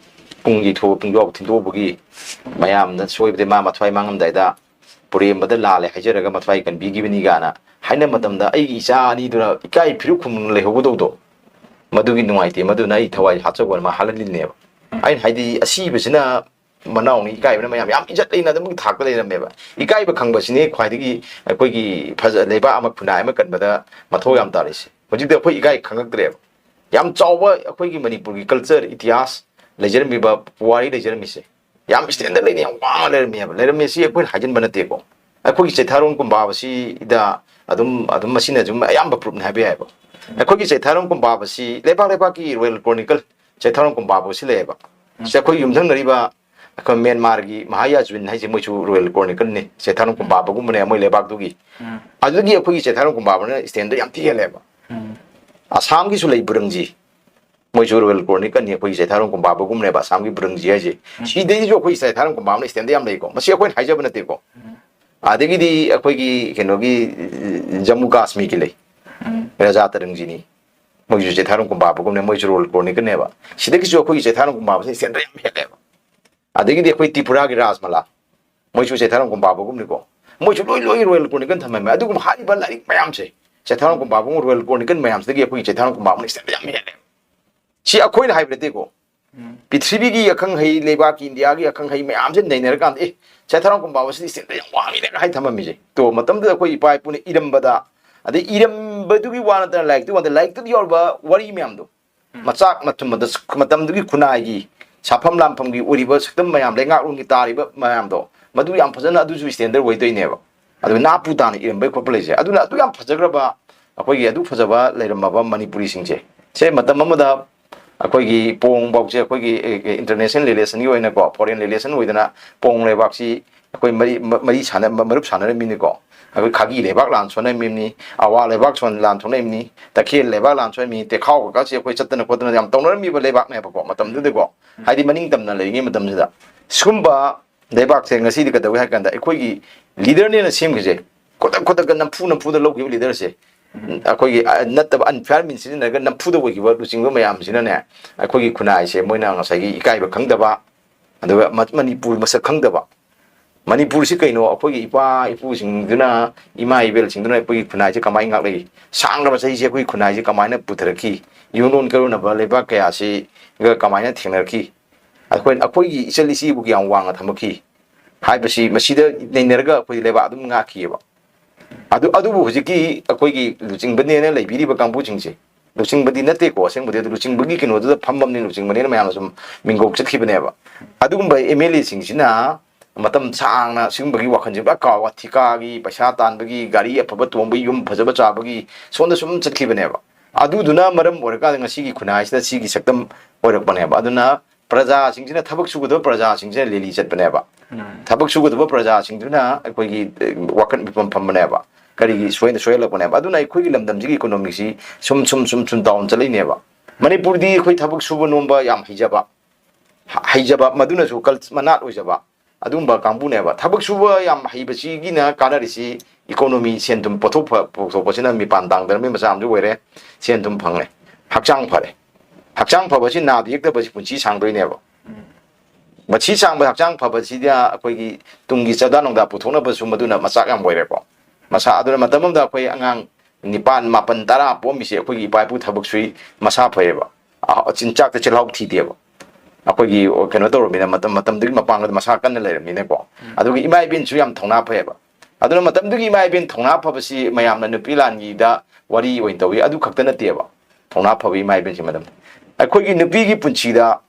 ꯄꯨꯡ ꯌꯩꯊꯣꯛ-, ꯄꯨꯡꯖꯥꯎ ꯊꯤꯟꯗꯣꯛꯎꯕꯒꯤ ꯃꯌꯥꯝꯅ ꯁꯣꯏꯕꯗꯤ ꯃꯥ ꯃꯊ꯭ꯋꯥꯏ ꯃꯥꯡꯉꯝꯗꯥꯏꯗ ꯄꯨꯔꯦꯝꯕꯗ ꯂꯥꯜꯂꯦ ꯍꯥꯏꯖꯔꯒ ꯃꯊ꯭ꯋꯥꯏ ꯀꯟꯕꯤꯈꯤꯕꯅꯤ' ꯀꯥꯏꯅ ꯍꯥꯏꯅꯕ ꯃꯇꯝꯗ ꯑꯩꯒꯤ ꯏꯆꯥ ꯑꯅꯤꯗꯨꯅ ꯏꯀꯥꯏ ꯐꯤꯔꯨꯛ ꯈꯨꯝꯅ ꯂꯩꯍꯧꯒꯗꯧꯗꯣ, ꯃꯗꯨꯒꯤ ꯅꯨꯡꯉꯥꯏꯇꯦ, ꯃꯗꯨꯅ ꯑꯩ ꯊꯋꯥꯏ ꯍꯥꯠꯆꯧꯕ ꯑꯃ ꯍꯥꯠꯍꯜꯂꯤꯅꯦꯕ꯫ ꯑꯩꯅ ꯍꯥꯏꯗꯤ, ꯑꯁꯤꯕꯁꯤꯅ ꯃꯅꯥꯎꯅꯤ, ꯏꯀꯥꯏꯕꯅ ꯃꯌꯥꯝ ꯌꯥꯝ ꯏꯖꯠ ꯂꯩꯅ ꯑꯗꯨꯝ ꯊꯥꯛꯇ ꯂꯩꯔꯝꯃꯦꯕ꯫ ꯏꯀꯥꯏꯕ ꯈꯪꯕꯁꯤꯅꯤ ꯈ꯭ꯋꯥꯏꯗꯒꯤ ꯑꯩꯈꯣꯏꯒꯤ ꯐꯖ-, ꯂꯩꯕꯥꯛ ꯑꯃ, ꯈꯨꯟꯅꯥꯏ ꯑꯃ ꯀꯟꯕꯗ ꯃꯊꯧ ꯌꯥꯝ ꯇꯥꯔꯤꯁꯦ꯫ ꯍꯧꯖꯤꯛꯇꯤ ꯑꯩꯈꯣꯏ ꯏꯀꯥꯏ ꯈꯪꯉꯛꯇ꯭ꯔꯦꯕ꯫ ꯌꯥꯝ ꯆꯥꯎꯕ ꯑꯩꯈꯣꯏꯒꯤ ꯃꯅꯤꯄꯨꯔꯒꯤ ꯀꯜꯆꯔ, ꯏꯇꯤꯍꯥꯁ ꯂꯩꯖꯔꯝꯃꯤꯕ, ꯄꯨꯋꯥꯔꯤ ꯂꯩꯖꯔꯝꯃꯤꯁꯦ ꯌꯥꯝ ꯁ꯭ꯇꯦꯟꯗꯔꯗ ꯂꯩꯅ ꯌꯥꯝ ꯋꯥꯡꯅ ꯂꯩꯔꯝꯃꯦꯕ꯫ ꯂꯩꯔꯝꯃꯦ ꯁꯤ ꯑꯩꯈꯣꯏꯅ ꯍꯥꯏꯖꯤꯟꯕ ꯅꯠꯇꯦꯀꯣ꯫ ꯑꯩꯈꯣꯏꯒꯤ ꯆꯩꯊꯥꯔꯣꯟ ꯀꯨꯝꯕꯥꯕꯁꯤꯗ ꯑꯗꯨꯝ, ꯑꯗꯨꯝ ꯃꯁꯤꯅ ꯑꯗꯨꯝ ꯑꯌꯥꯝꯕ ꯄ꯭ꯔꯨꯞꯅꯤ ꯍꯥꯏꯕ ꯌꯥꯏꯕ꯫ ꯑꯩꯈꯣꯏꯒꯤ ꯆꯩꯊꯥꯔꯣꯟ ꯀꯨꯝꯕꯥꯕꯁꯤ ꯂꯩꯕꯥꯛ ꯂꯩꯕꯥꯛꯀꯤ ꯔꯣꯌꯦꯜ ꯀ꯭ꯔꯣꯅꯤꯀꯜ ꯆꯩꯊꯥꯔꯣꯟ ꯀꯨꯝꯕꯥꯕꯁꯤ ꯂꯩꯌꯦꯕ꯫ ꯁꯤꯗ ꯑꯩꯈꯣꯏ ꯌꯨꯝꯊꯪꯅꯔꯤꯕ ꯑꯩꯈꯣꯏ ꯃ꯭ꯌꯥꯟꯃꯥꯔꯒꯤ ꯃꯍꯥꯌꯥꯖꯨꯟ ꯍꯥꯏꯁꯦ, ꯃꯣꯏꯁꯨ ꯔꯣꯌꯦꯜ ꯀ꯭ꯔꯣꯅꯤꯀꯜꯅꯤ, ꯆꯩꯊꯥꯔꯣꯟ ꯀꯨꯝꯕꯥꯕꯒꯨꯝꯕꯅꯦ ꯃꯣꯏ ꯂꯩꯕꯥꯛꯇꯨꯒꯤ꯫ ꯑꯗꯨꯗꯒꯤ ꯑꯩꯈꯣꯏꯒꯤ ꯆꯩꯊꯥꯔꯣꯟ ꯀꯨꯝꯕꯥꯕꯅ ꯁ꯭ꯇꯦꯟꯗꯔꯗ ꯌꯥꯝ ꯊꯤ ꯍꯦꯜꯂꯦꯕ꯫ ꯑꯁꯥꯝꯒꯤꯁꯨ ꯂꯩ, ꯕꯨꯔꯪꯖꯤ, ꯃꯣꯏꯁꯨ ꯔꯣꯌꯦꯜ ꯀ꯭ꯔꯣꯅꯤꯀꯜꯅꯤ, ꯑꯩꯈꯣꯏꯒꯤ ꯆꯩꯊꯥꯔꯣꯟ ꯀꯨꯝꯕꯥꯕꯒꯨꯝꯅꯦꯕ ꯑꯁꯥꯝꯒꯤ ꯕꯨꯔꯪꯖꯤ ꯍꯥꯏꯁꯦ꯫ ꯁꯤꯗꯩꯁꯨ ꯑꯩꯈꯣꯏꯒꯤ ꯆꯩꯊꯥꯔꯣꯟ ꯀꯨꯝꯕꯥꯕꯅ ꯁ꯭ꯇꯦꯟꯗꯔꯗ ꯌꯥꯝ ꯂꯩꯀꯣ, ꯃꯁꯤ ꯑꯩꯈꯣꯏꯅ ꯍꯥꯏꯖꯕ ꯅꯠꯇꯦꯀꯣ꯫ ꯑꯗꯒꯤꯗꯤ ꯑꯩꯈꯣꯏꯒꯤ ꯀꯩꯅꯣꯒꯤ, ꯖꯝꯃꯨ ꯀꯥꯁꯃꯤꯔꯒꯤ ꯂꯩ, ꯔꯥꯖꯥ ꯇꯔꯪꯖꯤꯅꯤ, ꯃꯣꯏꯁꯨ ꯆꯩꯊꯥꯔꯣꯟ ꯀꯨꯝꯕꯥꯕꯒꯨꯝꯅꯦ, ꯃꯣꯏꯁꯨ ꯔꯣꯌꯦꯜ ꯀ꯭ꯔꯣꯅꯤꯀꯜꯅꯦꯕ꯫ ꯁꯤꯗꯒꯤꯁꯨ ꯑꯩꯈꯣꯏꯒꯤ ꯆꯩꯊꯥꯔꯣꯟ ꯀꯨꯝꯕꯥꯕꯁꯤꯅ ꯁ꯭ꯇꯦꯟꯗꯔꯗ ꯌꯥꯝ ꯍꯦꯜꯂꯦꯕ꯫ ꯑꯗꯒꯤꯗꯤ ꯑꯩꯈꯣꯏ ꯇ꯭ꯔꯤꯄꯨꯔꯥꯒꯤ ꯔꯥꯖꯃꯂꯥ, ꯃꯣꯏꯁꯨ ꯆꯩꯊꯥꯔꯣꯟ ꯀꯨꯝꯕꯥꯕꯒꯨꯝꯅꯤꯀꯣ, ꯃꯣꯏꯁꯨ ꯂꯣꯏ ꯂꯣꯏ ꯔꯣꯌꯦꯜ ꯀ꯭ꯔꯣꯅꯤꯀꯜ ꯊꯝꯃꯝꯃꯦ꯫ ꯑꯗꯨꯒꯨꯝꯕ ꯍꯥꯏꯔꯤꯕ ꯂꯥꯏꯔꯤꯛ ꯃꯌꯥꯝꯁꯦ, ꯆꯩꯊꯥꯔꯣꯟ ꯀꯨꯝꯕꯥꯕꯒꯨꯝ ꯔꯣꯌꯦꯜ ꯀ꯭ꯔꯣꯅꯤꯀꯜ ꯃꯌꯥꯝꯁꯤꯗꯒꯤ ꯑꯩꯈꯣꯏꯒꯤ ꯆꯩꯊꯥꯔꯣꯟ ꯀꯨꯝꯕꯥꯕꯅ ꯁ꯭ꯇꯦꯟꯗꯔꯗ ꯌꯥꯝ ꯍꯦꯜꯂꯦꯕ꯫ ꯁꯤ ꯑꯩꯈꯣꯏꯅ ꯍꯥꯏꯕ ꯅꯠꯇꯦꯀꯣ, ꯄ꯭ꯔꯤꯊꯤꯕꯤꯒꯤ ꯑꯈꯪ ꯑꯍꯩ, ꯂꯩꯕꯥꯛꯀꯤ, ꯏꯟꯗꯤꯌꯥꯒꯤ ꯑꯈꯪ ꯑꯍꯩ ꯃꯌꯥꯝꯁꯦ ꯅꯩꯅꯔꯀꯥꯟꯗ, ꯑꯦ, ꯆꯩꯊꯥꯔꯣꯟ ꯀꯨꯝꯕꯥꯕꯁꯤꯗꯤ ꯁ꯭ꯇꯦꯟꯗꯔꯗ ꯌꯥꯝ ꯋꯥꯡꯉꯤꯅꯦꯒ ꯍꯥꯏ ꯊꯝꯃꯝꯃꯤꯁꯦ꯫ ꯇꯣ, ꯃꯇꯝꯗꯨꯗ ꯑꯩꯈꯣꯏ ꯏꯄꯥ ꯏꯄꯨꯅ ꯏꯔꯝꯕꯗ, ꯑꯗꯩ ꯏꯔꯝꯕꯗꯨꯒꯤ ꯋꯥ ꯅꯠꯇꯅ ꯂꯥꯏꯔꯤꯛꯇꯨꯒꯤ ꯋꯥꯗ, ꯂꯥꯏꯔꯤꯛꯇꯨꯗ ꯌꯥꯎꯔꯤꯕ ꯋꯥꯔꯤ ꯃꯌꯥꯝꯗꯣ, ꯃꯆꯥꯛ ꯃꯊꯨꯝ, ꯃꯇꯝꯗꯨꯒꯤ ꯈꯨꯟꯅꯥꯏꯒꯤ ꯁꯥꯐꯝ ꯂꯥꯟꯐꯝꯒꯤ ꯑꯣꯏꯔꯤꯕ ꯁꯛꯇꯝ ꯃꯌꯥꯝ, ꯂꯩꯉꯥꯛꯂꯣꯟꯒꯤ ꯇꯥꯔꯤꯕ ꯃꯌꯥꯝꯗꯣ, ꯃꯗꯨ ꯌꯥꯝ ꯐꯖꯅ ꯑꯗꯨꯁꯨ ꯁ꯭ꯇꯦꯟꯗꯔꯗ ꯑꯣꯏꯗꯣꯏꯅꯦꯕ꯫ ꯑꯗꯨ ꯅꯥꯄꯨ ꯇꯥꯅ ꯏꯔꯝꯕꯩ ꯈꯣꯠꯄ ꯂꯩꯁꯦ, ꯑꯗꯨꯅ ꯑꯗꯨ ꯌꯥꯝ ꯐꯖꯈ꯭ꯔꯕ, ꯑꯩꯈꯣꯏꯒꯤ ꯑꯗꯨ ꯐꯖꯕ ꯂꯩꯔꯝꯃꯕ ꯃꯅꯤꯄꯨꯔꯤꯁꯤꯡꯁꯦ, ꯁꯦ ꯃꯇꯝ ꯑꯃꯗ ꯑꯩꯈꯣꯏꯒꯤ ꯄꯣꯡ ꯐꯥꯎꯁꯦ ꯑꯩꯈꯣꯏꯒꯤ, ꯑꯦ, ꯑꯦ, ꯏꯟꯇꯔꯅꯦꯁꯅꯦꯜ ꯔꯤꯂꯦꯁꯟꯒꯤ ꯑꯣꯏꯅꯀꯣ, ꯐꯣꯔꯦꯟ ꯔꯤꯂꯦꯁꯟ ꯑꯣꯏꯗꯅ ꯄꯣꯡ ꯂꯩꯕꯥꯛꯁꯤ ꯑꯩꯈꯣꯏ ꯃꯔꯤ, ꯃ-, ꯃꯔꯤ ꯁꯥꯟꯅ-, ꯃ-, ꯃꯔꯨꯞ ꯁꯥꯟꯅꯔꯝꯃꯤꯅꯤꯀꯣ꯫ ꯑꯩꯈꯣꯏ ꯈꯥꯒꯤ ꯂꯩꯕꯥꯛ ꯂꯥꯟ ꯁꯣꯛꯅꯔꯝꯃꯤꯕꯅꯤ, ꯑꯋꯥ ꯂꯩꯕꯥꯛ ꯁꯣꯟ ꯂꯥꯟ ꯊꯣꯛꯅꯔꯤꯕꯅꯤ, ꯇꯈꯦꯜ ꯂꯩꯕꯥꯛ ꯂꯥꯟ ꯁꯣꯛꯅꯔꯤꯕꯅꯤ, ꯇꯦꯈꯥꯎ ꯀꯀꯥꯁꯦ ꯑꯩꯈꯣꯏ ꯆꯠꯇꯅ ꯈꯣꯠꯇꯅ ꯌꯥꯝ ꯇꯧꯅꯔꯝꯃꯤꯕ ꯂꯩꯕꯥꯛꯅꯦꯕꯀꯣ ꯃꯇꯝꯗꯨꯗꯀꯣ꯫ ꯍꯥꯏꯗꯤ ꯃꯅꯤꯡ ꯇꯝꯅ ꯂꯩꯔꯤꯉꯩ ꯃꯇꯝꯁꯤꯗ꯫ ꯁꯤꯒꯨꯝꯕ ꯂꯩꯕꯥꯛꯁꯦ ꯉꯁꯤꯗꯤ ꯀꯩꯗꯧꯏ ꯍꯥꯏ ꯀꯥꯟꯗ, ꯑꯩꯈꯣꯏꯒꯤ ꯂꯤꯗꯔꯅꯦꯅ ꯁꯦꯝꯈꯤꯁꯦ ꯈꯨꯗꯛ ꯈꯨꯗꯛꯇ ꯅꯝꯐꯨ ꯅꯝꯐꯨꯗ ꯂꯧꯈꯤꯕ ꯂꯤꯗꯔꯁꯦ, ꯑꯩꯈꯣꯏꯒꯤ, ꯑ, ꯅꯠꯇꯕ ꯑꯟꯐꯤꯌꯥꯔ ꯃꯤꯟ ꯁꯤꯖꯤꯟꯅꯔꯒ ꯅꯝꯐꯨꯗ ꯑꯣꯏꯈꯤꯕ ꯂꯨꯆꯤꯡꯕ ꯃꯌꯥꯝꯁꯤꯅꯅꯦ, ꯑꯩꯈꯣꯏꯒꯤ ꯈꯨꯟꯅꯥꯏꯁꯦ ꯃꯣꯏꯅ ꯉꯁꯥꯏꯒꯤ ꯏꯀꯥꯏꯕ ꯈꯪꯗꯕ, ꯑꯗꯨꯒ ꯃ-, ꯃꯅꯤꯄꯨꯔ ꯃꯁꯛ ꯈꯪꯗꯕ, ꯃꯅꯤꯄꯨꯔꯁꯤ ꯀꯩꯅꯣ? ꯑꯩꯈꯣꯏꯒꯤ ꯏꯄꯥ ꯏꯄꯨꯁꯤꯡꯗꯨꯅ, ꯏꯃꯥ ꯏꯕꯦꯜꯁꯤꯡꯗꯨꯅ ꯑꯩꯈꯣꯏꯒꯤ ꯈꯨꯟꯅꯥꯏꯁꯦ ꯀꯃꯥꯏꯅ ꯉꯥꯛꯂꯛꯏ? ꯁꯥꯡꯂꯕ ꯆꯍꯤꯁꯦ ꯑꯩꯈꯣꯏꯒꯤ ꯈꯨꯟꯅꯥꯏꯁꯦ ꯀꯃꯥꯏꯅ ꯄꯨꯊꯔꯛꯈꯤ? ꯌꯨꯝꯂꯣꯟ ꯀꯩꯔꯣꯟꯅꯕ ꯂꯩꯕꯥꯛ ꯀꯌꯥꯁꯤꯒ ꯀꯃꯥꯏꯅ ꯊꯦꯡꯅꯔꯛꯈꯤ? ꯑꯩꯈꯣꯏ, ꯑꯩꯈꯣꯏꯒꯤ ꯏꯆꯜ ꯏꯆꯦꯕꯨ ꯀꯌꯥꯝ ꯋꯥꯡꯅ ꯊꯝꯃꯛꯈꯤ ꯍꯥꯏꯕꯁꯤ, ꯃꯁꯤꯗ ꯅꯩꯅꯔꯒ ꯑꯩꯈꯣꯏ ꯂꯩꯕꯥꯛ ꯑꯗꯨꯝ ꯉꯥꯛꯈꯤꯑꯕ꯫ ꯑꯗꯨ, ꯑꯗꯨꯕꯨ ꯍꯧꯖꯤꯛꯀꯤ ꯑꯩꯈꯣꯏꯒꯤ ꯂꯨꯆꯤꯡꯕꯅꯦꯅ ꯂꯩꯕꯤꯔꯤꯕ ꯀꯥꯡꯕꯨꯁꯤꯡꯁꯦ, ꯂꯨꯆꯤꯡꯕꯗꯤ ꯅꯠꯇꯦꯀꯣ, ꯑꯁꯦꯡꯕꯗꯤ ꯑꯗꯨ ꯂꯨꯆꯤꯡꯕꯒꯤ ꯀꯩꯅꯣꯗꯨꯗ ꯐꯝꯃꯕꯅꯤꯅ, ꯂꯨꯆꯤꯡꯕꯅꯦꯅ ꯃꯌꯥꯝꯅ ꯁꯨꯝ ꯃꯤꯡꯒꯧ ꯆꯠꯈꯤꯕꯅꯦꯕ꯫ ꯑꯗꯨꯒꯨꯝꯕ ꯑꯦꯝ ꯑꯦꯜ ꯑꯦꯁꯤꯡꯁꯤꯅ ꯃꯇꯝ ꯁꯥꯡꯅ ꯁꯤꯒꯨꯝꯕꯒꯤ ꯋꯥꯈꯜꯁꯦ ꯄꯨꯔꯥ ꯀꯥꯎ, ꯊꯤꯀꯥꯒꯤ ꯄꯩꯁꯥ ꯇꯥꯟꯕꯒꯤ, ꯒꯥꯔꯤ ꯑꯐꯕ ꯇꯣꯡꯕꯒꯤ, ꯌꯨꯝ ꯐꯖꯕ ꯆꯥꯕꯒꯤ, ꯁꯣꯝꯗ ꯁꯨꯝ ꯆꯠꯈꯤꯕꯅꯦꯕ꯫ ꯑꯗꯨꯗꯨꯅ ꯃꯔꯝ ꯑꯣꯏꯔꯀꯥꯟꯗ ꯉꯁꯤꯒꯤ ꯈꯨꯟꯅꯥꯏꯁꯤꯗ ꯁꯤꯒꯤ ꯁꯛꯇꯝ ꯑꯣꯏꯔꯛꯄꯅꯦꯕ꯫ ꯑꯗꯨꯅ ꯄ꯭ꯔꯖꯥꯁꯤꯡꯁꯤꯅ, ꯊꯕꯛ ꯁꯨꯒꯗꯕ ꯄ꯭ꯔꯖꯥꯁꯤꯡꯁꯤꯅ ꯂꯦꯂꯤ ꯆꯠꯄꯅꯦꯕ꯫ ꯊꯕꯛ ꯁꯨꯒꯗꯕ ꯄ꯭ꯔꯖꯥꯁꯤꯡꯗꯨꯅ ꯑꯩꯈꯣꯏꯒꯤ, ꯑꯦ, ꯋꯥꯈꯜ ꯃꯤꯄꯨꯝ ꯐꯝꯕꯅꯦꯕ꯫ ꯀꯔꯤꯒꯤ ꯁꯣꯏꯅ ꯁꯣꯏꯍꯜꯂꯛꯄꯅꯦꯕ? ꯑꯗꯨꯅ ꯑꯩꯈꯣꯏꯒꯤ ꯂꯝꯗꯝꯁꯤꯒꯤ ꯏꯀꯣꯅꯣꯃꯤꯁꯤ ꯁꯨꯝ, ꯁꯨꯝ, ꯁꯨꯝ, ꯁꯨꯝ ꯗꯥꯎꯟ ꯆꯠꯂꯛꯏꯅꯦꯕ꯫ ꯃꯅꯤꯄꯨꯔꯗꯤ ꯑꯩꯈꯣꯏ ꯊꯕꯛ ꯁꯨꯕ ꯅꯣꯝꯕ ꯌꯥꯝ ꯍꯩꯖꯕ, ꯍ-, ꯍꯩꯖꯕ, ꯃꯗꯨꯅꯁꯨ ꯀꯜ-, ꯃꯅꯥꯠ ꯑꯣꯏꯖꯕ ꯑꯗꯨꯒꯨꯝꯕ ꯀꯥꯡꯕꯨꯅꯦꯕ꯫ ꯊꯕꯛ ꯁꯨꯕ ꯌꯥꯝ ꯍꯩꯕꯁꯤꯒꯤꯅ ꯀꯥꯟꯅꯔꯤꯁꯤ ꯏꯀꯣꯅꯣꯃꯤ, ꯁꯦꯟ ꯊꯨꯝ ꯄꯣꯠꯊꯣꯛ ꯐ-, ꯄꯨꯊꯣꯛꯄꯁꯤꯅ ꯃꯤꯄꯥꯟ ꯇꯥꯡꯗꯅꯕꯒꯤ ꯃꯆꯥꯛ ꯑꯃꯁꯨ ꯑꯣꯏꯔꯦ, ꯁꯦꯟ ꯊꯨꯝ ꯐꯪꯂꯦ, ꯍꯛꯆꯥꯡ ꯐꯔꯦ꯫ ꯍꯛꯆꯥꯡ ꯐꯕꯁꯤ, ꯅꯥꯗ ꯌꯦꯛꯇꯕꯁꯤ ꯄꯨꯟꯁꯤ ꯁꯥꯡꯗꯣꯏꯅꯦꯕ꯫ ꯃꯁꯤ ꯁꯥꯡꯕ ꯍꯛꯆꯥꯡ ꯐꯕꯁꯤꯗ ꯑꯩꯈꯣꯏꯒꯤ ꯇꯨꯡꯒꯤ ꯆꯥꯗꯥ ꯅꯧꯗꯥ ꯄꯨꯊꯣꯛꯅꯕꯁꯨ ꯃꯗꯨꯅ ꯃꯆꯥꯛ ꯌꯥꯝ ꯑꯣꯏꯔꯦꯀꯣ꯫ ꯃꯁꯥ ꯑꯗꯨꯅ ꯃꯇꯝ ꯑꯃꯗ ꯑꯩꯈꯣꯏ ꯑꯉꯥꯡ ꯅꯤꯄꯥꯟ, ꯃꯥꯄꯟ, ꯇꯔꯥ ꯄꯣꯛꯑꯝꯃꯤꯁꯦ ꯑꯩꯈꯣꯏꯒꯤ ꯏꯄꯥ ꯏꯄꯨ ꯊꯕꯛ ꯁꯨꯏ, ꯃꯁꯥ ꯐꯩꯌꯦꯕ꯫ ꯑ, ꯆꯤꯟꯖꯥꯛꯇ ꯆꯤꯜꯍꯥꯎ ꯊꯤꯗꯦꯕ꯫ ꯑꯩꯈꯣꯏꯒꯤ ꯀꯩꯅꯣ ꯇꯧꯔꯕꯅꯤꯅ, ꯃꯇꯝ, ꯃꯇꯝꯗꯨꯒꯤ ꯃꯄꯥꯡꯒꯜꯗ ꯃꯁꯥ ꯀꯟꯅ ꯂꯩꯔꯕꯅꯤꯅꯀꯣ꯫ ꯑꯗꯨꯒ ꯏꯃꯥ ꯏꯕꯦꯟꯁꯨ ꯌꯥꯝ ꯊꯧꯅꯥ ꯐꯩꯌꯦꯕ꯫ ꯑꯗꯨꯅ ꯃꯇꯝꯗꯨꯒꯤ ꯏꯃꯥ ꯏꯕꯦꯟ ꯊꯧꯅꯥ ꯐꯕꯁꯤ ꯃꯌꯥꯝꯅ ꯅꯨꯄꯤ ꯂꯥꯟꯒꯤꯗ ꯋꯥꯔꯤ ꯑꯣꯏꯅ ꯇꯧꯏ, ꯑꯗꯨ ꯈꯛꯇ ꯅꯠꯇꯦꯕ꯫ ꯊꯧꯅꯥ ꯐꯕ ꯏꯃꯥ ꯏꯕꯦꯟꯁꯤ ꯃꯇꯝ, ꯑꯩꯈꯣꯏꯒꯤ ꯅꯨꯄꯤꯒꯤ ꯄꯨꯟꯁꯤꯗ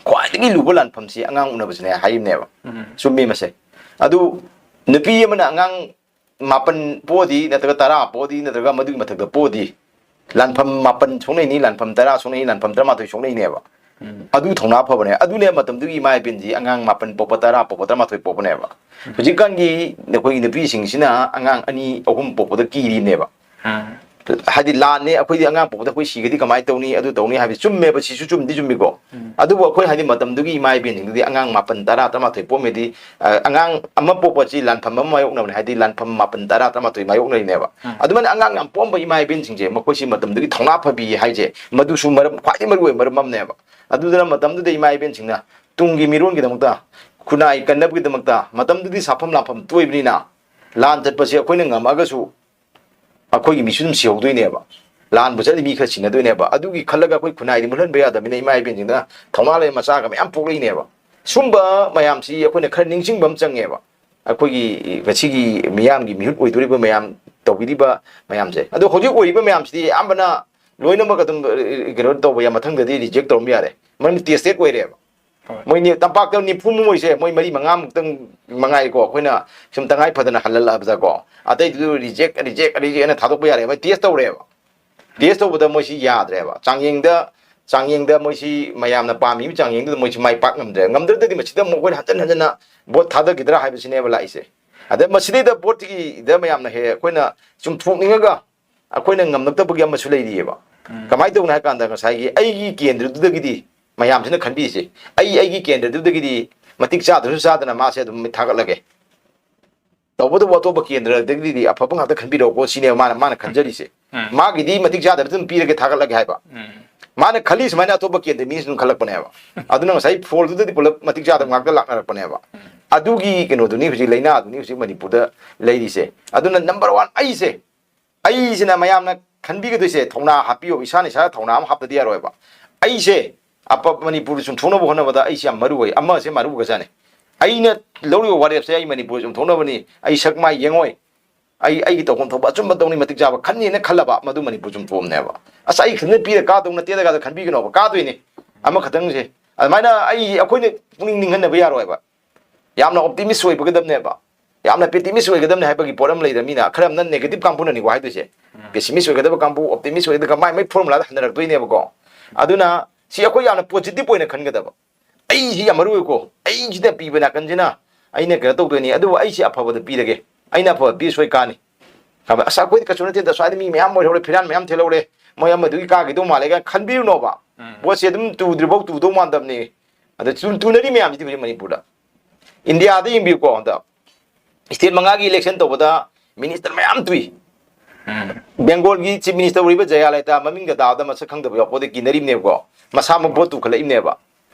ꯈ꯭ꯋꯥꯏꯗꯒꯤ ꯂꯨꯕ ꯂꯥꯟꯐꯝꯁꯤ ꯑꯉꯥꯡ ꯎꯅꯕꯁꯤꯅꯦ ꯍꯥꯏꯔꯤꯕꯅꯦꯕ꯫ ꯎꯝ꯫ ꯆꯨꯝꯃꯤ ꯃꯁꯦ꯫ ꯑꯗꯨ ꯅꯨꯄꯤ ꯑꯃꯅ ꯑꯉꯥꯡ ꯃꯥꯄꯟ ꯄꯣꯛꯑꯗꯤ, ꯅꯠꯇ꯭ꯔꯒ ꯇꯔꯥ ꯄꯣꯛꯑꯗꯤ, ꯅꯠꯇ꯭ꯔꯒ ꯃꯗꯨꯒꯤ ꯃꯊꯛꯇ ꯄꯣꯛꯑꯗꯤ, ꯂꯥꯟꯐꯝ ꯃꯥꯄꯟ ꯁꯣꯛꯅꯩꯅꯤ, ꯂꯥꯟꯐꯝ ꯇꯔꯥ ꯁꯣꯛꯅꯩ, ꯂꯥꯟꯐꯝ ꯇꯔꯥꯃꯥꯊꯣꯏ ꯁꯣꯛꯅꯩꯅꯦꯕ꯫ ꯎꯝ꯫ ꯑꯗꯨ ꯊꯧꯅꯥ ꯐꯕꯅꯦ꯫ ꯑꯗꯨꯅꯦ ꯃꯇꯝꯗꯨꯒꯤ ꯏꯃꯥ ꯏꯕꯦꯟꯁꯤ ꯑꯉꯥꯡ ꯃꯥꯄꯟ ꯄꯣꯛꯄ, ꯇꯔꯥ ꯄꯣꯛꯄ, ꯇꯔꯥꯃꯥꯊꯣꯏ ꯄꯣꯛꯄꯅꯦꯕ꯫ ꯎꯝ꯫ ꯍꯧꯖꯤꯛꯀꯥꯟꯒꯤ ꯑꯩꯈꯣꯏꯒꯤ ꯅꯨꯄꯤꯁꯤꯡꯁꯤꯅ ꯑꯉꯥꯡ ꯑꯅꯤ ꯑꯍꯨꯝ ꯄꯣꯛꯄꯗ ꯀꯤꯔꯤꯅꯦꯕ꯫ ꯑꯥ꯫ ꯍꯥꯏꯗꯤ ꯂꯥꯟꯅꯦ, ꯑꯩꯈꯣꯏꯗꯤ ꯑꯉꯥꯡ ꯄꯣꯛꯄꯗ ꯑꯩꯈꯣꯏ ꯁꯤꯒꯗꯤ ꯀꯃꯥꯏꯅ ꯇꯧꯅꯤ, ꯑꯗꯨ ꯇꯧꯅꯤ ꯍꯥꯏꯕꯗꯤ ꯆꯨꯝꯃꯦꯕ, ꯁꯤꯁꯨ ꯆꯨꯝꯗꯤ ꯆꯨꯝꯃꯤꯀꯣ꯫ ꯎꯝ꯫ ꯑꯗꯨꯕꯨ ꯑꯩꯈꯣꯏ ꯍꯥꯏꯗꯤ ꯃꯇꯝꯗꯨꯒꯤ ꯏꯃꯥ ꯏꯕꯦꯟꯁꯤꯡꯗꯨꯗꯤ ꯑꯉꯥꯡ ꯃꯥꯄꯟ, ꯇꯔꯥ, ꯇꯔꯥꯃꯥꯊꯣꯏ ꯄꯣꯛꯑꯝꯃꯗꯤ, ꯑ, ꯑꯉꯥꯡ ꯑꯃ ꯄꯣꯛꯄꯁꯤ ꯂꯥꯟꯐꯝ ꯑꯃ ꯃꯥꯌꯣꯛꯅꯕꯅꯤ, ꯍꯥꯏꯗꯤ ꯂꯥꯟꯐꯝ ꯃꯥꯄꯟ, ꯇꯔꯥ, ꯇꯔꯥꯃꯥꯊꯣꯏ ꯃꯥꯌꯣꯛꯅꯔꯤꯅꯦꯕ꯫ ꯎꯝ꯫ ꯑꯗꯨꯃꯥꯏꯅ ꯑꯉꯥꯡ ꯌꯥꯝ ꯄꯣꯛꯑꯝꯕ ꯏꯃꯥ ꯏꯕꯦꯟꯁꯤꯡꯁꯦ, ꯃꯈꯣꯏꯁꯤ ꯃꯇꯝꯗꯨꯒꯤ ꯊꯧꯅꯥ ꯐꯕꯤ ꯍꯥꯏꯁꯦ, ꯃꯗꯨꯁꯨ ꯃꯔꯝ, ꯈ꯭ꯋꯥꯏꯗꯒꯤ ꯃꯔꯨꯑꯣꯏꯕ ꯃꯔꯝ ꯑꯃꯅꯦꯕ꯫ ꯑꯗꯨꯗꯨꯅ ꯃꯇꯝꯗꯨꯗ ꯏꯃꯥ ꯏꯕꯦꯟꯁꯤꯡꯅ ꯇꯨꯡꯒꯤ ꯃꯤꯔꯣꯟꯒꯤꯗꯃꯛꯇ ꯈꯨꯟꯅꯥꯏ ꯀꯟꯅꯕꯒꯤꯗꯃꯛꯇ, ꯃꯇꯝꯗꯨꯗꯤ ꯁꯥꯐꯝ ꯂꯥꯟꯐꯝ ꯇꯣꯏꯕꯅꯤꯅ, ꯂꯥꯟ ꯆꯠꯄꯁꯦ ꯑꯩꯈꯣꯏꯅ ꯉꯝꯃꯒꯁꯨ ꯑꯩꯈꯣꯏꯒꯤ ꯃꯤꯁꯨ ꯑꯗꯨꯝ ꯁꯤꯍꯧꯗꯣꯏꯅꯦꯕ꯫ ꯂꯥꯟꯕꯨ ꯆꯠꯂꯤ ꯃꯤ ꯈꯔ ꯁꯤꯅꯗꯣꯏꯅꯦꯕ꯫ ꯑꯗꯨꯒꯤ ꯈꯜꯂꯒ ꯑꯩꯈꯣꯏ ꯈꯨꯟꯅꯥꯏꯗꯤ ꯃꯨꯠꯍꯟꯕ ꯌꯥꯗꯕꯅꯤꯅ ꯏꯃꯥ ꯏꯕꯦꯟꯁꯤꯡꯅ ꯊꯧꯅꯥ ꯂꯩꯕ ꯃꯆꯥꯒ ꯃꯌꯥꯝ ꯄꯣꯛꯂꯛꯏꯅꯦꯕ꯫ ꯁꯨꯝꯕ ꯃꯌꯥꯝꯁꯤ ꯑꯩꯈꯣꯏꯅ ꯈꯔ ꯅꯤꯡꯁꯤꯡꯕ ꯑꯃ ꯆꯪꯉꯦꯕ꯫ ꯑꯩꯈꯣꯏꯒꯤ ꯉꯁꯤꯒꯤ ꯃꯤꯌꯥꯝꯒꯤ ꯃꯤꯍꯨꯠ ꯑꯣꯏꯗꯣꯔꯤꯕ ꯃꯌꯥꯝ, ꯇꯧꯕꯤꯔꯤꯕ ꯃꯌꯥꯝꯁꯦ꯫ ꯑꯗꯣ ꯍꯧꯖꯤꯛ ꯑꯣꯏꯔꯤꯕ ꯃꯌꯥꯝꯁꯤꯗꯤ ꯑꯌꯥꯝꯕꯅ ꯂꯣꯏꯅꯃꯛ ꯑꯗꯨꯝ, ꯑ, ꯀꯩꯅꯣ ꯇꯧꯕ ꯌꯥ-, ꯃꯊꯪꯗꯗꯤ reject ꯇꯧꯔꯝꯕ ꯌꯥꯔꯦ꯫ ꯃꯔꯝꯗꯤ tested ꯑꯣꯏꯔꯦꯕ꯫ ꯍꯣꯏ꯫ ꯃꯣꯏꯅꯤ ꯇꯝꯄꯥꯛꯇ ꯅꯤꯐꯨꯃꯨꯛ ꯑꯣꯏꯁꯦ, ꯃꯣꯏ ꯃꯔꯤ ꯃꯉꯥꯃꯨꯛꯇꯪ ꯃꯉꯥꯏꯀꯣ, ꯑꯩꯈꯣꯏꯅ ꯁꯨꯝ ꯇꯉꯥꯏ ꯐꯗꯅ ꯍꯜꯍꯜꯂꯛꯑꯕꯗꯀꯣ꯫ ꯑꯇꯩꯗꯨ reject, reject, reject ꯍꯥꯏꯅ ꯊꯥꯗꯣꯛꯄ ꯌꯥꯔꯦ꯫ ꯃꯣꯏ test ꯇꯧꯔꯦꯕ꯫ Test ꯇꯧꯕꯗ ꯃꯣꯏꯁꯤ ꯌꯥꯗ꯭ꯔꯦꯕ꯫ ꯆꯥꯡꯌꯦꯡꯗ, ꯆꯥꯡꯌꯦꯡꯗ ꯃꯣꯏꯁꯤ ꯃꯌꯥꯝꯅ ꯄꯥꯝꯃꯤꯕ ꯆꯥꯡꯌꯦꯡꯗꯨꯗ ꯃꯣꯏꯁꯤ ꯃꯥꯏ ꯄꯥꯛ ꯉꯝꯗ꯭ꯔꯦ꯫ ꯉꯝꯗ꯭ꯔꯒꯗꯤ ꯃꯁꯤꯗ ꯑꯃꯨꯛ ꯑꯩꯈꯣꯏꯅ ꯍꯟꯖꯟ ꯍꯟꯖꯟꯅ vote ꯊꯥꯗꯈꯤꯗ꯭ꯔꯥ ꯍꯥꯏꯕꯁꯤꯅꯦꯕ ꯂꯥꯛꯏꯁꯦ꯫ ꯑꯗ ꯃꯁꯤꯗꯩꯗ vote ꯀꯤꯗ ꯃꯌꯥꯝꯅ ꯍꯦꯛ ꯑꯩꯈꯣꯏꯅ ꯆꯨꯝꯊꯣꯛꯅꯤꯡꯉꯒ ꯑꯩꯈꯣꯏꯅ ꯉꯝꯂꯛꯇꯕꯒꯤ ꯑꯃꯁꯨ ꯂꯩꯔꯤꯑꯕ꯫ ꯎꯝ꯫ ꯀꯃꯥꯏꯅ ꯇꯧꯕꯅꯣ ꯍꯥꯏ ꯀꯥꯟꯗ ꯉꯁꯥꯏꯒꯤ ꯑꯩꯒꯤ ꯀꯦꯟꯗ꯭ꯔꯗꯨꯗꯒꯤꯗꯤ ꯃꯌꯥꯝꯁꯤꯅ ꯈꯟꯕꯤꯔꯤꯁꯦ, ꯑꯩ ꯑꯩꯒꯤ ꯀꯦꯟꯗ꯭ꯔꯗꯨꯗꯒꯤꯗꯤ ꯃꯇꯤꯛ ꯆꯥꯗ꯭ꯔꯁꯨ ꯆꯥꯗꯅ ꯃꯥꯁꯦ ꯑꯗꯨꯝ ꯊꯥꯒꯠꯂꯒꯦ꯫ ꯇꯧꯕꯇꯕꯨ ꯑꯇꯣꯞꯄ ꯀꯦꯟꯗ꯭ꯔꯗꯒꯤꯗꯤ ꯑꯐꯕ ꯉꯥꯛꯇ ꯈꯟꯕꯤꯔꯛꯑꯣꯀꯣ ꯁꯤꯅꯦꯕ ꯃꯥꯅ, ꯃꯥꯅ ꯈꯟꯖꯔꯤꯁꯦ꯫ ꯎꯝ꯫ ꯃꯥꯒꯤꯗꯤ ꯃꯇꯤꯛ ꯆꯥꯗꯕꯗꯨ ꯑꯗꯨꯝ ꯄꯤꯔꯒꯦ, ꯊꯥꯒꯠꯂꯒꯦ ꯍꯥꯏꯕ꯫ ꯎꯝ꯫ ꯃꯥꯅ ꯈꯜꯂꯤ ꯁꯨꯃꯥꯏꯅ ꯑꯇꯣꯞꯄ ꯀꯦꯟꯗ꯭ꯔ ꯃꯤꯅꯁꯨ ꯑꯗꯨꯝ ꯈꯜꯂꯛꯄꯅꯦꯕ꯫ ꯑꯗꯨꯅ ꯉꯁꯥꯏ ꯐꯣꯜꯗꯨꯗꯗꯤ ꯄꯨꯂꯞ ꯃꯇꯤꯛ ꯆꯥꯗꯕ ꯉꯥꯛꯇ ꯂꯥꯛꯅꯔꯛꯄꯅꯦꯕ꯫ ꯎꯝ꯫ ꯑꯗꯨꯒꯤ ꯀꯩꯅꯣꯗꯨꯅꯤ ꯍꯧꯖꯤꯛ ꯂꯥꯏꯅꯥꯗꯨꯅꯤ ꯍꯧꯖꯤꯛ ꯃꯅꯤꯄꯨꯔꯗ ꯂꯩꯔꯤꯁꯦ꯫ ꯑꯗꯨꯅ number one ꯑꯩꯁꯦ, ꯑꯩꯁꯤꯅ ꯃꯌꯥꯝꯅ ꯈꯟꯕꯤꯒꯗꯣꯏꯁꯦ, ꯊꯧꯅꯥ ꯍꯥꯞꯄꯤꯌꯣ, ꯏꯁꯥꯅ ꯏꯁꯥꯗ ꯊꯧꯅꯥ ꯑꯃ ꯍꯥꯞꯇꯗꯤ ꯌꯥꯔꯣꯏꯕ꯫ ꯑꯩꯁꯦ ꯑꯄ-, ꯃꯅꯤꯄꯨꯔ ꯆꯨꯝꯊꯣꯛꯅꯕ ꯍꯣꯠꯅꯕꯗ ꯑꯩꯁꯦ ꯌꯥꯝ ꯃꯔꯨ ꯑꯣꯏ, ꯑꯃꯁꯦ ꯃꯔꯨ ꯑꯣꯏꯒ꯭ꯔꯖꯥꯠꯅꯤ꯫ ꯑꯩꯅ ꯂꯧꯔꯤꯕ ꯋꯥꯔꯦꯞꯁꯦ ꯑꯩ ꯃꯅꯤꯄꯨꯔ ꯆꯨꯝꯊꯣꯛꯅꯕꯅꯤ, ꯑꯩ ꯁꯛ ꯃꯥꯏ ꯌꯦꯡꯉꯣꯏ, ꯑꯩ ꯑꯩꯒꯤ ꯇꯧꯐꯝ ꯊꯣꯛꯄ ꯑꯆꯨꯝꯕ ꯇꯧꯅꯤ, ꯃꯇꯤꯛ ꯆꯥꯕ ꯈꯟꯅꯤꯅ ꯈꯜꯂꯕ, ꯃꯗꯨ ꯃꯅꯤꯄꯨꯔ ꯆꯨꯝꯊꯣꯛꯑꯕꯅꯦꯕ꯫ ꯑꯁ, ꯑꯩ ꯈꯛꯇꯅ ꯄꯤꯔ ꯀꯥꯗꯧ ꯅꯠꯇꯦꯗ ꯀꯥꯗ ꯈꯟꯕꯤꯒꯅꯣꯕ, ꯀꯥꯗꯣꯏꯅꯤ ꯑꯃꯈꯛꯇꯪꯁꯦ꯫ ꯑꯗꯨꯃꯥꯏꯅ ꯑꯩ, ꯑꯩꯈꯣꯏꯅ ꯄꯨꯛꯅꯤꯡ ꯅꯤꯡꯍꯟꯅꯕ ꯌꯥꯔꯣꯏꯕ꯫ ꯌꯥꯝꯅ optimist ꯑꯣꯏꯕꯒꯗꯕꯅꯦꯕ, ꯌꯥꯝꯅ pessimist ꯑꯣꯏꯒꯗꯕꯅꯦ ꯍꯥꯏꯕꯒꯤ ꯄꯣꯠ ꯑꯃ ꯂꯩꯔꯃꯤꯅ, ꯈꯔ ꯑꯃꯅ negative ꯀꯥꯡꯕꯨꯅꯅꯤꯀꯣ ꯍꯥꯏꯗꯣꯏꯁꯦ꯫ ꯎꯝ꯫ Pessimist ꯑꯣꯏꯒꯗꯕ ꯀꯥꯡꯕꯨ, optimist ꯑꯣꯏꯒꯗꯕ ꯀꯥꯡꯕꯨ, ꯃꯥꯏ ꯃꯥꯏ formula ꯗ ꯍꯟꯅꯔꯛꯇꯣꯏꯅꯦꯕꯀꯣ꯫ ꯑꯗꯨꯅ ꯁꯤ ꯑꯩꯈꯣꯏ ꯌꯥꯝꯅ positive ꯑꯣꯏꯅ ꯈꯟꯒꯗꯕ꯫ ꯑꯩꯁꯤ ꯌꯥꯝ ꯃꯔꯨ ꯑꯣꯏꯀꯣ, ꯑꯩꯁꯤꯗ ꯄꯤꯕ ꯅꯥꯀꯟꯁꯤꯅ ꯑꯩꯅ ꯀꯩꯅꯣ ꯇꯧꯗꯣꯏꯅꯤ, ꯑꯗꯨꯕꯨ ꯑꯩꯁꯤ ꯑꯐꯕꯗ ꯄꯤꯔꯒꯦ, ꯑꯩꯅ ꯑꯐꯕ ꯄꯤ ꯁꯣꯏ ꯀꯥꯅꯤ꯫ ꯈꯪꯕ꯭ꯔꯥ? ꯑꯁ, ꯑꯩꯈꯣꯏꯗꯤ ꯀꯩꯁꯨ ꯅꯠꯇꯦꯗ, ꯁ꯭ꯋꯥꯏꯗ ꯃꯤ ꯃꯌꯥꯝ ꯑꯣꯏꯍꯧꯔꯦ, ꯐꯤꯔꯥꯟ ꯃꯌꯥꯝ ꯊꯦꯜꯍꯧꯔꯦ, ꯃꯣꯏ ꯑꯃꯗꯨꯒꯤ ꯀꯥꯈꯤꯗꯧ ꯃꯥꯜꯂꯦ ꯀꯥꯏꯅ ꯈꯟꯕꯤꯔꯨꯅꯣꯕ꯫ ꯎꯝ꯫ ꯄꯣꯠꯁꯦ ꯑꯗꯨꯝ ꯇꯨꯗ꯭ꯔꯤꯐꯥꯎ ꯇꯨꯗꯧ ꯃꯥꯟꯗꯕꯅꯤ꯫ ꯑꯗ ꯇꯨ-, ꯇꯨꯅꯔꯤ ꯃꯌꯥꯝꯁꯤꯗꯤ ꯍꯧꯖꯤꯛ ꯃꯅꯤꯄꯨꯔꯗ꯫ ꯏꯟꯗꯤꯌꯥꯗ ꯌꯦꯡꯕꯤꯌꯨꯀꯣ, ꯍꯟꯗꯛ state ꯃꯉꯥꯒꯤ election ꯇꯧꯕꯗ minister ꯃꯌꯥꯝ ꯇꯨꯏ꯫ ꯎꯝ꯫ ꯕꯦꯡꯒꯣꯜꯒꯤ chief minister ꯑꯣꯏꯔꯤꯕ ꯖꯌꯥꯂꯂꯤꯇꯥ, ꯃꯃꯤꯡꯒ ꯇꯥꯕꯗ ꯃꯁꯛ ꯈꯪꯗꯕ ꯌꯥꯎꯄꯣꯠꯇ ꯀꯤꯅꯔꯤꯕꯅꯦꯕꯀꯣ, ꯃꯁꯥꯃꯛ vote ꯇꯨꯈꯠꯂꯛꯏꯕꯅꯦꯕ꯫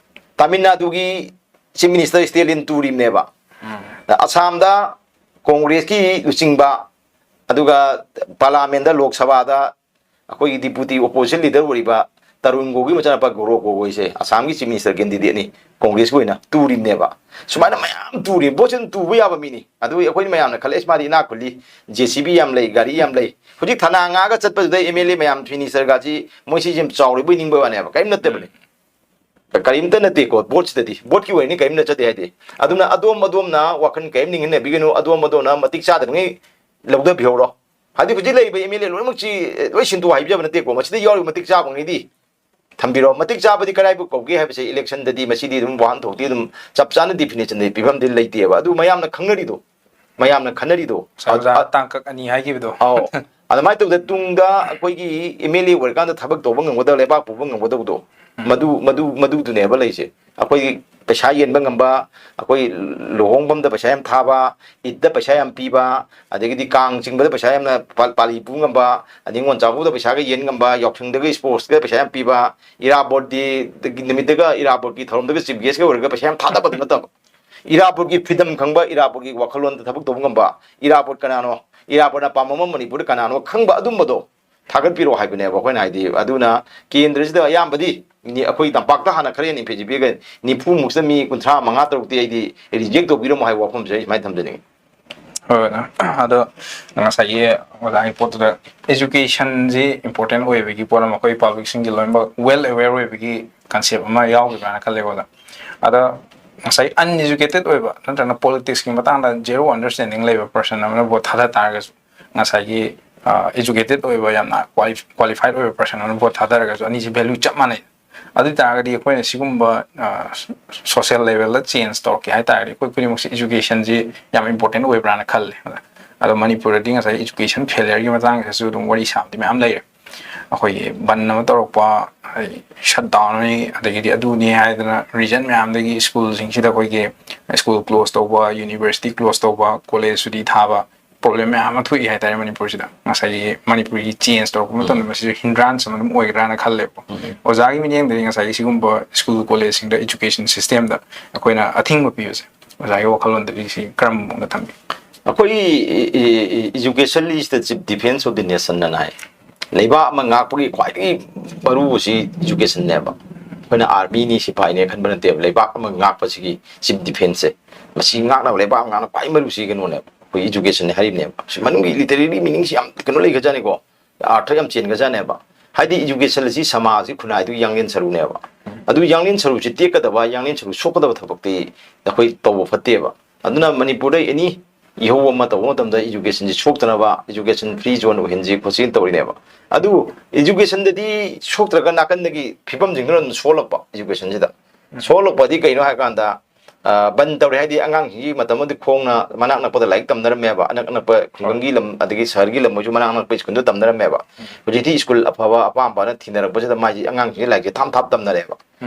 ꯇꯥꯃꯤꯜ ꯅꯥꯗꯨꯒꯤ ꯆꯤꯐ ꯃꯤꯅꯤꯁꯇꯔ ꯁ꯭ꯇꯦꯂꯤꯟ ꯇꯨꯔꯤꯕꯅꯦꯕ꯫ ꯑꯁꯥꯝꯗ ꯀꯣꯡꯒ꯭ꯔꯦꯁꯀꯤ ꯂꯨꯆꯤꯡꯕ, ꯑꯗꯨꯒ ꯄꯥꯔꯂꯥꯃꯦꯟꯗ, ꯂꯣꯛ ꯁꯚꯥꯗ ꯑꯩꯈꯣꯏꯒꯤ ꯗꯤꯄꯨꯇꯤ ꯑꯣꯄꯣꯖꯤꯁꯟ ꯂꯤꯗꯔ ꯑꯣꯏꯔꯤꯕ ꯇꯔꯨꯟ ꯒꯣꯒꯣꯏ ꯃꯆꯥꯅꯨꯄꯥ ꯒꯧꯔꯣꯕ ꯒꯣꯒꯣꯏꯁꯦ ꯑꯁꯥꯝꯒꯤ ꯆꯤꯐ ꯃꯤꯅꯤꯁꯇꯔ ꯀꯦꯟꯗꯤꯗꯦꯠꯅꯤ, ꯀꯣꯡꯒ꯭ꯔꯦꯁꯀꯤ ꯑꯣꯏꯅ ꯇꯨꯔꯤꯕꯅꯦꯕ꯫ ꯁꯨꯃꯥꯏꯅ ꯃꯌꯥꯝ ꯇꯨꯔꯤ꯫ ꯚꯣꯠꯁꯦ ꯑꯗꯨꯝ ꯇꯨꯕ ꯌꯥꯕ ꯃꯤꯅꯤ꯫ ꯑꯗꯨ ꯑꯩꯈꯣꯏꯅ ꯃꯌꯥꯝꯅ ꯈꯜꯂꯦ, "ꯑꯁ, ꯃꯥꯗꯤ ꯏꯅꯥꯛ ꯈꯨꯜꯂꯤ, ꯖꯦ ꯁꯤ ꯕꯤ ꯌꯥꯝ ꯂꯩ, ꯒꯥꯔꯤ ꯌꯥꯝ ꯂꯩ"꯫ ꯍꯧꯖꯤꯛ ꯊꯅꯥ ꯉꯥꯛꯑꯒ ꯆꯠꯄꯗꯨꯗ ꯑꯦꯝ ꯑꯦꯜ ꯑꯦ ꯃꯌꯥꯝ, ꯆꯤꯐ ꯃꯤꯅꯤꯁꯇꯔꯒꯁꯤ ꯃꯣꯏꯁꯤ ꯌꯥꯝ ꯆꯥꯎꯔꯤꯕꯣꯏ ꯅꯤꯡꯕ ꯋꯥꯅꯦꯕ, ꯀꯔꯤꯝ ꯅꯠꯇꯕꯅꯤ꯫ ꯀꯔꯤꯝꯇ ꯅꯠꯇꯦꯀꯣ, ꯚꯣꯠꯁꯤꯗꯗꯤ, ꯚꯣꯠꯀꯤ ꯑꯣꯏꯅꯤ ꯀꯔꯤꯝꯅ ꯆꯠꯇꯦ ꯍꯥꯏꯗꯤ꯫ ꯑꯗꯨꯅ ꯑꯗꯣꯝ ꯑꯗꯣꯝꯅ ꯋꯥꯈꯜ ꯀꯔꯤꯝ ꯅꯤꯡꯍꯟꯅꯕꯤꯒꯅꯨ, ꯑꯗꯣꯝ ꯑꯗꯣꯝꯅ ꯃꯇꯤꯛ ꯆꯥꯗ꯭ꯔꯤꯉꯩ ꯂꯧꯊꯕꯤꯍꯧꯔꯣ꯫ ꯍꯥꯏꯗꯤ ꯍꯧꯖꯤꯛ ꯂꯩꯔꯤꯕ ꯑꯦꯝ ꯑꯦꯜ ꯑꯦ ꯂꯣꯏꯅꯃꯛꯁꯤ ꯂꯣꯏ ꯁꯤꯟꯗꯣꯛ ꯍꯥꯏꯕꯤꯖꯕ ꯅꯠꯇꯦꯀꯣ, ꯃꯁꯤꯗ ꯌꯥꯎꯔꯤꯕ ꯃꯇꯤꯛ ꯆꯥꯕꯉꯩꯗꯤ ꯊꯝꯕꯤꯔꯣ꯫ ꯃꯇꯤꯛ ꯆꯥꯕꯗꯤ ꯀꯗꯥꯏꯕꯨ ꯀꯧꯒꯦ ꯍꯥꯏꯕꯁꯦ ꯏꯂꯦꯛꯁꯟꯗꯗꯤ ꯃꯁꯤꯗꯤ ꯑꯗꯨꯝ ꯋꯥꯍꯟꯊꯣꯛꯇꯤ ꯑꯗꯨꯝ ꯆꯞ ꯆꯥꯅ ꯗꯤꯐꯤꯅꯤꯁꯟꯗꯤ ꯄꯤꯐꯝꯗꯤ ꯂꯩꯇꯦꯕ꯫ ꯑꯗꯨ ꯃꯌꯥꯝꯅ ꯈꯪꯅꯔꯤꯗꯣ, ꯃꯌꯥꯝꯅ ꯈꯟꯅꯔꯤꯗꯣ꯫ ꯑꯣꯖꯥꯅ ꯇꯥꯡꯀꯛ ꯑꯅꯤ ꯍꯥꯏꯈꯤꯕꯗꯣ꯫ ꯑꯧ꯫ ꯑꯗꯨꯃꯥꯏꯅ ꯇꯧꯗꯅ ꯇꯨꯡꯗ ꯑꯩꯈꯣꯏꯒꯤ ꯑꯦꯝ ꯑꯦꯜ ꯑꯦ ꯑꯣꯏꯔꯀꯥꯟꯗ ꯊꯕꯛ ꯇꯧꯕ ꯉꯝꯒꯗꯕ, ꯂꯩꯕꯥꯛ ꯄꯨꯕ ꯉꯝꯒꯗꯕꯗꯣ, ꯎꯝ꯫ ꯃꯗꯨ, ꯃꯗꯨ, ꯃꯗꯨꯗꯨꯅꯦꯕ ꯂꯩꯁꯦ꯫ ꯑꯩꯈꯣꯏꯒꯤ ꯄꯩꯁꯥ ꯌꯦꯟꯕ ꯉꯝꯕ, ꯑꯩꯈꯣꯏ ꯂꯨꯍꯣꯡꯐꯝꯗ ꯄꯩꯁꯥ ꯌꯥꯝ ꯊꯥꯕ, ꯏꯗꯇ ꯄꯩꯁꯥ ꯌꯥꯝ ꯄꯤꯕ, ꯑꯗꯒꯤꯗꯤ ꯀꯥꯡ ꯆꯤꯡꯕꯗ ꯄꯩꯁꯥ ꯌꯥꯝꯅ ꯄꯥ-, ꯄꯥꯜꯂꯤ ꯄꯨ ꯉꯝꯕ, ꯑꯗꯩ ꯅꯤꯉꯣꯜ ꯆꯥꯛꯀꯧꯕꯗ ꯄꯩꯁꯥꯒ ꯌꯦꯟ ꯉꯝꯕ, ꯌꯥꯎꯁꯪꯗꯒ ꯏꯁꯄꯣꯔꯠꯁꯀ ꯄꯩꯁꯥ ꯌꯥꯝ ꯄꯤꯕ, ꯏꯔꯥꯕꯣꯠ ꯗꯦ ꯅꯨꯃꯤꯠꯇꯒ ꯏꯔꯥꯕꯣꯠꯀꯤ ꯊꯧꯔꯝꯗꯒ ꯆꯤꯐ ꯒꯦꯁꯀ ꯑꯣꯏꯔꯒ ꯄꯩꯁꯥ ꯌꯥꯝ ꯊꯥꯗꯕꯗꯨ ꯅꯠꯇꯕ꯫ ꯏꯔꯥꯕꯣꯠꯀꯤ ꯐ꯭ꯔꯤꯗꯝ ꯈꯪꯕ, ꯏꯔꯥꯕꯣꯠꯀꯤ ꯋꯥꯈꯜꯂꯣꯟꯗ ꯊꯕꯛ ꯇꯧꯕ ꯉꯝꯕ, ꯏꯔꯥꯕꯣꯠ ꯀꯅꯥꯅꯣ, ꯏꯔꯥꯕꯣꯠꯅ ꯄꯥꯝꯕ ꯑꯃ ꯃꯅꯤꯄꯨꯔꯗ ꯀꯅꯥꯅꯣ ꯈꯪꯕ ꯑꯗꯨꯝꯕꯗꯣ ꯊꯥꯒꯠꯄꯤꯔꯛꯑꯣ ꯍꯥꯏꯕꯅꯦꯕ ꯑꯩꯈꯣꯏꯅ ꯍꯥꯏꯗꯤ꯫ ꯑꯗꯨꯅ ꯀꯦꯟꯗ꯭ꯔꯁꯤꯗ ꯑꯌꯥꯝꯕꯗꯤ ꯅꯤ-, ꯑꯩꯈꯣꯏ ꯇꯝꯄꯥꯛꯇ ꯍꯥꯟꯅ ꯈꯔ ꯍꯦꯟꯅ ꯏꯝꯐꯦꯁꯤ ꯄꯤꯔꯒ ꯅꯤꯐꯨꯃꯨꯛꯁꯤꯗ ꯃꯤ ꯀꯨꯟꯊ꯭ꯔꯥ ꯃꯉꯥ ꯇꯔꯨꯛꯇꯤ ꯑꯩꯗꯤ ꯔꯤꯖꯦꯛ ꯇꯧꯕꯤꯔꯝꯃꯣ ꯍꯥꯏꯕ ꯋꯥꯐꯝꯁꯦ ꯑꯩ ꯁꯨꯃꯥꯏꯅ ꯊꯝꯖꯅꯤꯡꯉꯤ꯫ ꯍꯣꯏ, ꯑꯣꯖꯥ꯫ ꯑꯗꯣ ꯉꯁꯥꯏꯒꯤ ꯑꯣꯖꯥꯒꯤ ꯄꯣꯠꯇꯨꯗ educationꯁꯤ important ꯑꯣꯏꯕꯒꯤ ꯄꯣꯠ ꯑꯃ ꯑꯩꯈꯣꯏ publicꯁꯤꯡꯒꯤ ꯂꯣꯏꯅꯃꯛ well aware ꯑꯣꯏꯕꯒꯤ concept ꯑꯃ ꯌꯥꯎꯈꯤꯕ꯭ꯔꯥꯅ ꯈꯜꯂꯦꯀꯣ, ꯑꯣꯖꯥ꯫ ꯑꯗ ꯉꯁꯥꯏ uneducated ꯑꯣꯏꯕ ꯅꯠꯇ꯭ꯔꯒꯅ politicsꯀꯤ ꯃꯇꯥꯡꯗ zero understanding ꯂꯩꯕ person ꯑꯃꯅ vote ꯊꯥꯗ ꯇꯥꯔꯒꯁꯨ, ꯉꯁꯥꯏꯒꯤ, ꯑ, educated ꯑꯣꯏꯕ, ꯌꯥꯝꯅ quali-, qualified ꯑꯣꯏꯕ person ꯑꯃꯅ vote ꯊꯥꯗꯔꯒꯁꯨ ꯑꯅꯤꯁꯤ value ꯆꯞ ꯃꯥꯟꯅꯩ꯫ ꯑꯗꯨ ꯑꯣꯏ ꯇꯥꯔꯒꯗꯤ ꯑꯩꯈꯣꯏꯅ ꯁꯤꯒꯨꯝꯕ, ꯑ, social levelꯗ change ꯇꯧꯔꯛꯀꯦ ꯍꯥꯏ ꯇꯥꯔꯒꯗꯤ ꯑꯩꯈꯣꯏ ꯈꯨꯗꯤꯡꯃꯛꯁꯦ educationꯁꯤ ꯌꯥꯝ important ꯑꯣꯏꯕ꯭ꯔꯥꯅ ꯈꯜꯂꯦ꯫ ꯑꯗꯣ ꯃꯅꯤꯄꯨꯔꯗꯗꯤ ꯉꯁꯥꯏ education failureꯒꯤ ꯃꯇꯥꯡꯗꯁꯨ ꯑꯗꯨꯝ ꯋꯥꯔꯤ ꯁꯥꯕꯗꯤ ꯃꯌꯥꯝ ꯂꯩꯔꯦ꯫ ꯑꯩꯈꯣꯏꯒꯤ ꯕꯟ ꯑꯃ ꯇꯧꯔꯛꯄ, ꯍꯥꯏꯗꯤ shutdown ꯅꯤ, ꯑꯗꯒꯤꯗꯤ ꯑꯗꯨꯅꯤ ꯍꯥꯏꯗꯅ reason ꯃꯌꯥꯝꯗꯒꯤ schoolꯁꯤꯡꯁꯤꯗ ꯑꯩꯈꯣꯏꯒꯤ school close ꯇꯧꯕ, university close ꯇꯧꯕ, college ꯁꯨꯇꯤ ꯊꯥꯕ, ꯄ꯭ꯔꯣꯕ꯭ꯂꯦꯝ ꯃꯌꯥꯝ ꯑꯃ ꯊꯣꯛꯏ ꯍꯥꯏꯇꯥꯔꯦ ꯃꯅꯤꯄꯨꯔꯁꯤꯗ꯫ ꯉꯁꯥꯏꯒꯤ ꯃꯅꯤꯄꯨꯔꯒꯤ ꯆꯦꯟꯖ ꯇꯧꯔꯛꯄ ꯃꯇꯝꯗ ꯃꯁꯤꯁꯨ ꯍꯤꯟꯗ꯭ꯔꯥꯟꯁ ꯑꯃ ꯑꯗꯨꯝ ꯑꯣꯏꯒꯗ꯭ꯔꯥꯅ ꯈꯜꯂꯦꯕꯀꯣ꯫ ꯑꯣꯖꯥꯒꯤ ꯃꯤꯠꯌꯦꯡꯗꯗꯤ ꯉꯁꯥꯏꯒꯤ ꯁꯤꯒꯨꯝꯕ ꯁ꯭ꯀꯨꯜ ꯀꯣꯂꯦꯖꯁꯤꯡꯗ ꯏꯖꯨꯀꯦꯁꯟ ꯁꯤꯁꯇꯦꯝꯗ ꯑꯩꯈꯣꯏꯅ ꯑꯊꯤꯡꯕ ꯄꯤꯕꯁꯦ, ꯑꯣꯖꯥꯒꯤ ꯋꯥꯈꯜꯂꯣꯟꯗꯗꯤ ꯁꯤ ꯀꯔꯝꯕ ꯃꯑꯣꯡꯗ ꯊꯝꯕꯤ? ꯑꯩꯈꯣꯏ education is the chief defense of the nation ꯑꯅ ꯍꯥꯏ꯫ ꯂꯩꯕꯥꯛ ꯑꯃ ꯉꯥꯛꯄꯒꯤ ꯈ꯭ꯋꯥꯏꯗꯒꯤ ꯃꯔꯨꯁꯤ educationꯅꯦꯕ꯫ ꯑꯩꯈꯣꯏꯅ armyꯅꯤ, ꯁꯤꯐꯥꯏꯅꯦ ꯈꯟꯕ ꯅꯠꯇꯦꯕ꯫ ꯂꯩꯕꯥꯛ ꯑꯃ ꯉꯥꯛꯄꯁꯤꯒꯤ chief defenceꯁꯦ, ꯃꯁꯤ ꯉꯥꯛꯅꯕ, ꯂꯩꯕꯥꯛ ꯑꯃ ꯉꯥꯛꯅꯕ ꯈ꯭ꯋꯥꯏ ꯃꯔꯨꯁꯤ ꯀꯩꯅꯣꯅꯦꯕ, ꯑꯩꯈꯣꯏ educationꯅꯦ ꯍꯥꯏꯔꯤꯕꯅꯦꯕ꯫ ꯁꯤ ꯃꯅꯨꯡꯒꯤ literally meaningꯁꯤ ꯌꯥꯝ ꯀꯩꯅꯣ ꯂꯩꯈ꯭ꯔꯖꯥꯠꯅꯤꯀꯣ, ꯑꯥꯔꯊ ꯌꯥꯝ ꯆꯦꯟꯈ꯭ꯔꯖꯥꯠꯅꯦꯕ꯫ ꯍꯥꯏꯗꯤ education ꯑꯁꯤ ꯁꯃꯥꯖꯒꯤ ꯈꯨꯟꯅꯥꯏꯗꯨꯒꯤ ꯌꯥꯡꯂꯦꯟ ꯁꯔꯨꯅꯦꯕ꯫ ꯑꯗꯨ ꯌꯥꯡꯂꯦꯟ ꯁꯔꯨꯁꯤ ꯇꯦꯛꯀꯗꯕ, ꯌꯥꯡꯂꯦꯟ ꯁꯔꯨ ꯁꯣꯛꯀꯗꯕ ꯊꯕꯛꯇꯤ ꯑꯩꯈꯣꯏ ꯇꯧꯕ ꯐꯠꯇꯦꯕ꯫ ꯑꯗꯨꯅ ꯃꯅꯤꯄꯨꯔꯗ ꯑꯦꯅꯤ ꯏꯍꯧ ꯑꯃ ꯇꯧꯕ ꯃꯇꯝꯗ educationꯁꯤ ꯁꯣꯛꯇꯅꯕ education free zone ꯑꯣꯏꯍꯟꯁꯤ ꯈꯣꯠꯁꯤ ꯇꯧꯔꯤꯅꯦꯕ꯫ ꯑꯗꯨ educationꯗꯗꯤ ꯁꯣꯛꯇ꯭ꯔꯒ ꯅꯥꯀꯟꯗꯒꯤ ꯐꯤꯕꯝꯁꯤꯡꯗꯨꯅ ꯑꯗꯨꯝ ꯁꯣꯛꯂꯛꯄ educationꯁꯤꯗ꯫ ꯁꯣꯛꯂꯛꯄꯗꯤ ꯀꯩꯅꯣ ꯍꯥꯏ ꯀꯥꯟꯗ, ꯑ, ꯕꯟ ꯇꯧꯔꯦ ꯍꯥꯏꯗꯤ ꯑꯉꯥꯡꯁꯤꯡꯒꯤ ꯃꯇꯝ ꯑꯃꯗꯤ ꯈꯣꯡꯅ ꯃꯅꯥꯛ ꯅꯛꯄꯗ ꯂꯥꯏꯔꯤꯛ ꯇꯝꯅꯔꯝꯃꯦꯕ, ꯑꯅꯛ ꯑꯅꯛꯄ ꯈꯨꯡꯒꯪꯒꯤ ꯂꯝ ꯑꯗꯒꯤ ꯁꯍꯔꯒꯤ ꯂꯝ ꯑꯣꯏꯁꯨ ꯃꯅꯥꯛ ꯅꯛꯄ ꯁ꯭ꯀꯨꯜꯗ ꯇꯝꯅꯔꯝꯃꯦꯕ꯫ ꯍꯧꯖꯤꯛꯇꯤ ꯁ꯭ꯀꯨꯜ ꯑꯐꯕ ꯑꯄꯥꯝꯕꯅ ꯊꯤꯅꯔꯛꯄꯁꯤꯗ ꯃꯥꯁꯤ ꯑꯉꯥꯡꯁꯤꯡꯁꯤ ꯂꯥꯏꯔꯤꯛꯁꯦ ꯊꯥꯞ ꯊꯥꯞ ꯇꯝꯅꯔꯦꯕ꯫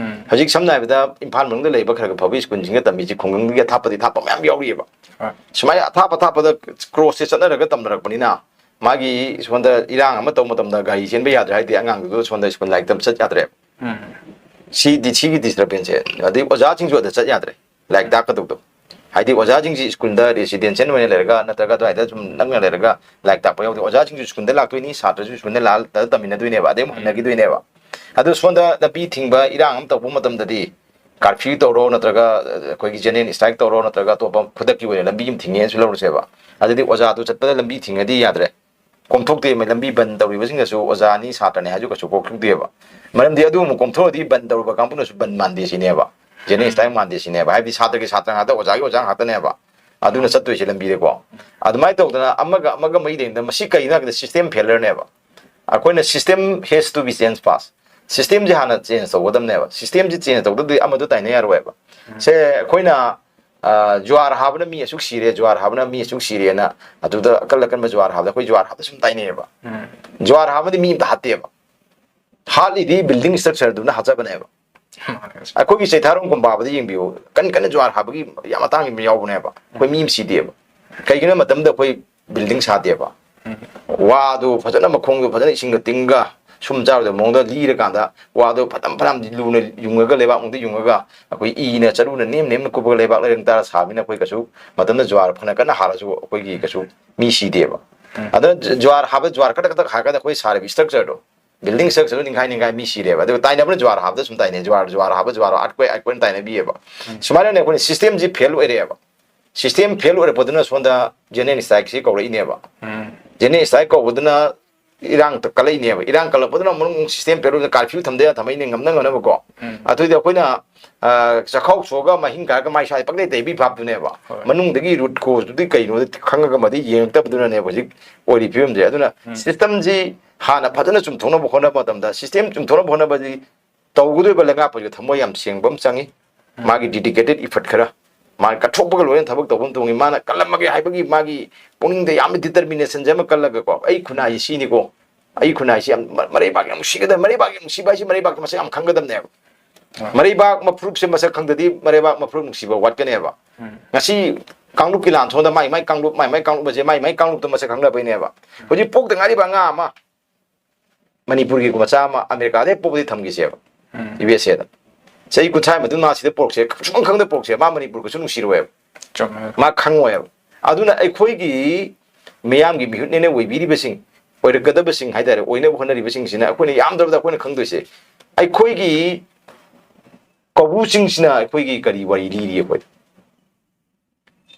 ꯍꯧꯖꯤꯛ ꯁꯝꯅ ꯍꯥꯏꯔꯕꯗ ꯏꯝꯐꯥꯜ ꯃꯅꯨꯡꯗ ꯂꯩꯕ ꯈꯔ ꯈꯔ ꯐꯕ ꯁ꯭ꯀꯨꯜꯁꯤꯡꯗ ꯇꯝꯃꯤꯁꯤ ꯈꯨꯡꯒꯪꯗꯒꯤ ꯑꯊꯥꯞꯄꯗꯤ ꯊꯥꯞꯄ ꯃꯌꯥꯝ ꯌꯥꯎꯔꯤꯑꯕ꯫ ꯁꯨꯃꯥꯏꯅ ꯑꯊꯥꯞ ꯑꯊꯥꯞꯄꯗ ꯀ꯭ꯔꯣꯁꯁꯦ ꯆꯠꯅꯔꯒ ꯇꯝꯅꯔꯛꯄꯅꯤꯅ ꯃꯥꯒꯤ ꯁꯣꯝꯗ ꯏꯔꯥꯡ ꯑꯃ ꯇꯧꯕ ꯃꯇꯝꯗ ꯒꯥꯔꯤ ꯆꯦꯟꯕ ꯌꯥꯗ꯭ꯔꯦ ꯍꯥꯏꯗꯤ ꯑꯉꯥꯡꯗꯨꯗ ꯁꯣꯝꯗ ꯁ꯭ꯀꯨꯜ ꯂꯥꯏꯔꯤꯛ ꯇꯝꯕ ꯆꯠ ꯌꯥꯗ꯭ꯔꯦ꯫ ꯁꯤ ꯗꯤ-, ꯁꯤꯒꯤ disturbanceꯁꯦ, ꯑꯗꯩ ꯑꯣꯖꯥꯁꯤꯡꯁꯨ ꯑꯗ ꯆꯠ ꯌꯥꯗ꯭ꯔꯦ ꯂꯥꯏꯔꯤꯛ ꯇꯥꯛꯀꯗꯧꯗꯣ꯫ ꯍꯥꯏꯗꯤ ꯑꯣꯖꯥꯁꯤꯡꯁꯤ ꯁ꯭ꯀꯨꯜꯗ residential ꯑꯣꯏꯅ ꯂꯩꯔꯒ ꯅꯠꯇ꯭ꯔꯒ ꯑꯗꯨꯋꯥꯏꯗ ꯁꯨꯝ ꯅꯛꯅ ꯂꯩꯔꯒ ꯂꯥꯏꯔꯤꯛ ꯇꯥꯛꯄ ꯌꯥꯎꯗꯦ꯫ ꯑꯣꯖꯥꯁꯤꯡꯁꯨ ꯁ꯭ꯀꯨꯜꯗ ꯂꯥꯛꯇꯣꯏꯅꯤ, ꯁꯥꯇ꯭ꯔꯁꯨ ꯁ꯭ꯀꯨꯜꯗ ꯂꯥꯛꯑꯒ ꯇꯝꯃꯤꯟꯅꯗꯣꯏꯅꯦꯕ, ꯑꯗꯩ ꯑꯃꯨꯛ ꯍꯟꯅꯈꯤꯗꯣꯏꯅꯦꯕ꯫ ꯑꯗꯨ ꯁꯣꯝꯗ ꯂꯝꯕꯤ ꯊꯤꯡꯕ ꯏꯔꯥꯡ ꯑꯃ ꯇꯧꯕ ꯃꯇꯝꯗꯗꯤ ꯀꯥꯔꯐ꯭ꯌꯨ ꯇꯧꯔꯣ ꯅꯠꯇ꯭ꯔꯒ ꯑꯩꯈꯣꯏꯒꯤ general strike ꯇꯧꯔꯣ ꯅꯠꯇ꯭ꯔꯒ ꯑꯇꯣꯞꯄ ꯈꯨꯗꯛꯀꯤ ꯑꯣꯏꯅ ꯂꯝꯕꯤ ꯑꯃ ꯊꯤꯡꯉꯦꯅꯁꯨ ꯂꯧꯔꯁꯦꯕ꯫ ꯑꯗꯨꯗꯤ ꯑꯣꯖꯥꯗꯨ ꯆꯠꯄꯗ ꯂꯝꯕꯤ ꯊꯤꯡꯉꯗꯤ ꯌꯥꯗ꯭ꯔꯦ꯫ ꯀꯣꯝꯊꯣꯛꯇꯦ, ꯂꯝꯕꯤ ꯕꯟ ꯇꯧꯔꯤꯕꯁꯤꯡꯅꯁꯨ ꯑꯣꯖꯥꯅꯤ ꯁꯥꯇ꯭ꯔꯅꯤ ꯍꯥꯏꯁꯨ ꯀꯩꯁꯨ ꯀꯣꯛꯊꯣꯛꯇꯦꯕ꯫ ꯃꯔꯝꯗꯤ ꯑꯗꯨ ꯑꯃꯨꯛ ꯀꯣꯝꯊꯣꯛꯑꯗꯤ ꯕꯟ ꯇꯧꯔꯨꯕ ꯀꯥꯡꯕꯨꯅꯁꯨ ꯕꯟ ꯃꯥꯟꯗꯦ ꯁꯤꯅꯦꯕ, general strike ꯃꯥꯟꯗꯦ ꯁꯤꯅꯦꯕ꯫ ꯍꯥꯏꯕꯗꯤ ꯁꯥꯇ꯭ꯔꯒꯤ ꯁꯥꯇ꯭ꯔ ꯉꯥꯛꯇ, ꯑꯣꯖꯥꯒꯤ ꯑꯣꯖꯥ ꯉꯥꯛꯇꯅꯦꯕ ꯑꯗꯨꯅ ꯆꯠꯇꯣꯏꯁꯦ ꯂꯝꯕꯤꯗꯀꯣ꯫ ꯑꯗꯨꯃꯥꯏꯅ ꯇꯧꯗꯅ ꯑꯃꯒ ꯑꯃꯒ ꯃꯔꯤ ꯂꯩꯅꯗꯅ ꯃꯁꯤ ꯀꯩꯅꯣ ꯍꯥꯏꯕꯗ system failureꯅꯦꯕ꯫ ꯑꯩꯈꯣꯏꯅ system has to be change first꯫ Systemꯁꯦ ꯍꯥꯟꯅ change ꯇꯧꯒꯗꯕꯅꯦꯕ꯫ Systemꯁꯦ change ꯇꯧꯗ꯭ꯔꯗꯤ ꯑꯃꯗꯨ ꯇꯥꯏꯅ ꯌꯥꯔꯣꯏꯕ꯫ ꯁꯦ ꯑꯩꯈꯣꯏꯅ, ꯑ, ꯖꯨꯋꯥꯔ ꯍꯥꯕꯅ ꯃꯤ ꯑꯁꯨꯛ ꯁꯤꯔꯦ, ꯖꯨꯋꯥꯔ ꯍꯥꯕꯅ ꯃꯤ ꯑꯁꯨꯛ ꯁꯤꯔꯦꯅ ꯑꯗꯨꯗ ꯑꯀꯜ ꯑꯀꯟꯕ ꯖꯨꯋꯥꯔ ꯍꯥꯕꯗ ꯑꯩꯈꯣꯏ ꯖꯨꯋꯥꯔ ꯍꯥꯕꯗ ꯁꯨꯝ ꯇꯥꯏꯅꯩꯌꯦꯕ꯫ ꯖꯨꯋꯥꯔ ꯍꯥꯕꯗꯤ ꯃꯤ ꯑꯝꯇ ꯍꯥꯠꯇꯦꯕ꯫ ꯍꯥꯠꯂꯤꯗꯤ building structureꯗꯨꯅ ꯍꯥꯠꯆꯕꯅꯦꯕ꯫ ꯑꯩꯈꯣꯏꯒꯤ ꯆꯩꯊꯥꯔꯣꯡ ꯀꯣꯝꯄꯥꯕꯗ ꯌꯦꯡꯕꯤꯌꯨ, ꯀꯟ ꯀꯟꯅ ꯖꯨꯋꯥꯔ ꯍꯥꯕꯒꯤ ꯌꯥꯝ ꯑꯇꯥꯡꯕ ꯌꯥꯎꯕꯅꯦꯕ꯫ ꯑꯩꯈꯣꯏ ꯃꯤ ꯑꯃ ꯁꯤꯗꯦꯕ꯫ ꯀꯩꯒꯤꯅꯣ ꯍꯥꯏꯕ ꯃꯇꯝꯗ ꯑꯩꯈꯣꯏ ꯕꯤꯜꯗꯤꯡ ꯁꯥꯗꯦꯕ꯫ ꯋꯥꯗꯨ ꯐꯖꯅ, ꯃꯈꯣꯡꯗꯨ ꯐꯖꯅ ꯏꯁꯤꯡꯒ ꯇꯤꯡꯒ, ꯁꯨꯝ ꯆꯥꯔꯨꯗꯕ ꯃꯑꯣꯡꯗ ꯂꯤꯔꯀꯥꯟꯗ, ꯋꯥꯗꯨ ꯐꯖꯅ ꯐꯅꯌꯥꯝꯗꯤ ꯂꯨꯅ ꯌꯨꯡꯉꯒ, ꯂꯩꯕꯥꯛ ꯃꯅꯨꯡꯗ ꯌꯨꯡꯉꯒ, ꯑꯩꯈꯣꯏ ꯏꯅ ꯆꯔꯨꯅ ꯅꯦꯝ ꯅꯦꯝꯅ ꯀꯨꯞꯄꯒ ꯂꯩꯕꯥꯛ ꯂꯩꯔꯪ ꯇꯥꯔ ꯁꯥꯕꯅꯤꯅ, ꯑꯩꯈꯣꯏ ꯀꯩꯁꯨ ꯃꯇꯝꯗ ꯖ꯭ꯋꯥꯔ ꯐꯅ ꯀꯟꯅ ꯍꯥꯔꯁꯨ ꯑꯩꯈꯣꯏꯒꯤ ꯀꯩꯁꯨ ꯃꯤ ꯁꯤꯗꯦꯕ꯫ ꯑꯗꯨꯅ ꯖ꯭ꯋꯥꯔ ꯍꯥꯕ, ꯖ꯭ꯋꯥꯔ ꯀꯗꯛ ꯀꯗꯛ ꯍꯥꯏꯔꯀꯥꯟꯗ ꯑꯩꯈꯣꯏ ꯁꯥꯔꯤꯕ structure ꯗꯣ, building structure ꯗꯣ ꯅꯤꯡꯈꯥꯏ ꯅꯤꯡꯈꯥꯏ ꯃꯤ ꯁꯤꯔꯦꯕ꯫ ꯑꯗꯨꯒ ꯇꯥꯏꯅꯕꯅ ꯖ꯭ꯋꯥꯔ ꯍꯥꯕꯗ ꯁꯨꯝ ꯇꯥꯏꯅꯩ, ꯖ꯭ꯋꯥꯔ, ꯖ꯭ꯋꯥꯔ ꯍꯥꯕ, ꯖ꯭ꯋꯥꯔ, earthquake, earthquake ꯇꯥꯏꯅꯕꯤꯌꯦꯕ꯫ ꯁꯨꯃꯥꯏꯅꯅꯦ ꯑꯩꯈꯣꯏꯅ system ꯁꯤ fail ꯑꯣꯏꯔꯛꯑꯦꯕ꯫ System fail ꯑꯣꯏꯔꯛꯄꯗꯨꯅ ꯁꯣꯝꯗ general strike ꯁꯤ ꯀꯧꯔꯛꯏꯅꯦꯕ꯫ General strike ꯀꯧꯕꯗꯨꯅ ꯏꯔꯥꯡ ꯀꯜꯂꯛꯏꯅꯦꯕ꯫ ꯏꯔꯥꯡ ꯀꯜꯂꯛꯄꯗꯨꯅ ꯃꯅꯨꯡ system fail ꯑꯣꯏꯅ curfew ꯊꯝꯗ ꯌꯥꯗ ꯊꯝꯃꯛꯏꯅꯦ, ꯉꯝꯅ ꯉꯝꯅꯕꯀꯣ꯫ ꯑꯗꯨꯏꯗꯤ ꯑꯩꯈꯣꯏꯅ, ꯑ, ꯆꯥꯛꯈꯥꯎ ꯁꯣꯛꯑꯒ ꯃꯍꯤꯡ ꯀꯥꯔꯒ ꯃꯥꯏ ꯁ꯭ꯋꯥꯏꯗ ꯄꯪꯂꯩ ꯇꯩꯕꯤ ꯐꯥꯞꯇꯨꯅꯦꯕ꯫ ꯍꯣꯏ꯫ ꯃꯅꯨꯡꯗꯒꯤ root cause ꯇꯨꯗꯤ ꯀꯩꯅꯣ ꯈꯪꯉꯒ ꯃꯗꯨ ꯌꯦꯡꯉꯛꯇꯕꯗꯨꯅꯅꯦꯕ ꯍꯧꯖꯤꯛ ꯑꯣꯏꯔꯤ ꯐꯤꯕꯝꯁꯦ꯫ ꯑꯗꯨꯅ system ꯁꯤ ꯍꯥꯟꯅ ꯐꯖꯅ ꯆꯨꯝꯊꯣꯛꯅꯕ ꯍꯣꯠꯅꯕ ꯃꯇꯝꯗ, system ꯆꯨꯝꯊꯣꯛꯅꯕ ꯍꯣꯠꯅꯕꯗꯤ ꯇꯧꯒꯗꯧꯔꯤꯕ ꯂꯩꯉꯥꯛꯄꯁꯤꯗ ꯊꯃꯣꯏ ꯌꯥꯝ ꯁꯦꯡꯕ ꯑꯃ ꯆꯪꯉꯤ꯫ ꯃꯥꯒꯤ dedicated effort ꯈꯔ, ꯃꯥꯅ ꯀꯠꯊꯣꯛꯄꯒ ꯂꯣꯏꯅ ꯊꯕꯛ ꯇꯧꯕ ꯑꯃ ꯇꯧꯉꯤ꯫ ꯃꯥꯅ ꯀꯜꯂꯝꯃꯒꯦ ꯍꯥꯏꯕꯒꯤ ꯃꯥꯒꯤ ꯄꯨꯛꯅꯤꯡꯗ ꯌꯥꯝꯅ determination ꯁꯦ ꯑꯃ ꯀꯜꯂꯒꯀꯣ, "ꯑꯩ ꯈꯨꯟꯅꯥꯏꯁꯤ ꯁꯤꯅꯤꯀꯣ, ꯑꯩ ꯈꯨꯟꯅꯥꯏꯁꯤ ꯌꯥꯝ ꯃ-, ꯃꯔꯩꯕꯥꯛ ꯌꯥꯝ ꯅꯨꯡꯁꯤꯒꯗꯕ, ꯃꯔꯩꯕꯥꯛ ꯌꯥꯝ ꯅꯨꯡꯁꯤꯕ ꯍꯥꯏꯁꯤ ꯃꯔꯩꯕꯥꯛꯀꯤ ꯃꯁꯛ ꯌꯥꯝ ꯈꯪꯒꯗꯕꯅꯦꯕ"꯫ ꯃꯔꯩꯕꯥꯛ ꯃꯐꯨꯔꯨꯞꯁꯦ ꯃꯁꯛ ꯈꯪꯗꯗꯤ ꯃꯔꯩꯕꯥꯛ ꯃꯐꯨꯔꯨꯞ ꯅꯨꯡꯁꯤꯕ ꯋꯥꯠꯀꯅꯦꯕ꯫ ꯉꯁꯤ ꯀꯥꯡꯂꯨꯞꯀꯤ ꯂꯥꯟ ꯁꯣꯝꯗ ꯃꯥꯏ ꯃꯥꯏ ꯀꯥꯡꯂꯨꯞ, ꯃꯥꯏ ꯃꯥꯏ ꯀꯥꯡꯂꯨꯞ ꯑꯁꯦ ꯃꯥꯏ ꯃꯥꯏ ꯀꯥꯡꯂꯨꯞꯇ ꯃꯁꯛ ꯈꯪꯅꯕꯩꯅꯦꯕ꯫ ꯍꯧꯖꯤꯛ ꯄꯣꯛꯇ ꯉꯥꯏꯔꯤꯕ ꯑꯉꯥꯡ ꯑꯃ ꯃꯅꯤꯄꯨꯔꯒꯤ ꯃꯆꯥ ꯑꯃ ꯑꯃꯦꯔꯤꯀꯥꯗ ꯍꯦꯛ ꯄꯣꯛꯄꯗꯤ ꯊꯝꯈꯤꯁꯦꯕ, ꯎꯝ꯫ ꯌꯨ ꯑꯦꯁ ꯑꯦꯗ꯫ ꯆꯍꯤ ꯀꯨꯟꯊ꯭ꯔꯥ ꯃꯇꯨꯡ ꯃꯥ ꯁꯤꯗ ꯄꯣꯔꯛꯁꯦ, ꯁꯨꯡꯈꯪ ꯈꯪꯗ ꯄꯣꯔꯛꯁꯦ, ꯃꯥ ꯃꯅꯤꯄꯨꯔ ꯀꯩꯁꯨ ꯅꯨꯡꯁꯤꯔꯣꯏꯕ꯫ ꯆꯨꯝꯃꯦ꯫ ꯃꯥ ꯈꯪꯉꯣꯏꯕ꯫ ꯑꯗꯨꯅ ꯑꯩꯈꯣꯏꯒꯤ ꯃꯤꯌꯥꯝꯒꯤ ꯃꯤꯍꯨꯠꯅꯦꯅ ꯑꯣꯏꯕꯤꯔꯤꯕꯁꯤꯡ, ꯑꯣꯏꯔꯛꯀꯗꯕꯁꯤꯡ ꯍꯥꯏꯇꯥꯔꯦ, ꯑꯣꯏꯅꯕ ꯍꯣꯠꯅꯔꯤꯕꯁꯤꯡꯁꯤꯅ ꯑꯩꯈꯣꯏꯅ ꯌꯥꯝꯗ꯭ꯔꯕꯗ ꯑꯩꯈꯣꯏꯅ ꯈꯪꯗꯣꯏꯁꯦ, ꯑꯩꯈꯣꯏꯒꯤ ꯀꯧꯕ꯭ꯔꯨ ꯆꯤꯡꯁꯤꯅ ꯑꯩꯈꯣꯏꯒꯤ ꯀꯔꯤ ꯋꯥꯔꯤ ꯂꯤꯔꯤ ꯑꯩꯈꯣꯏꯗ?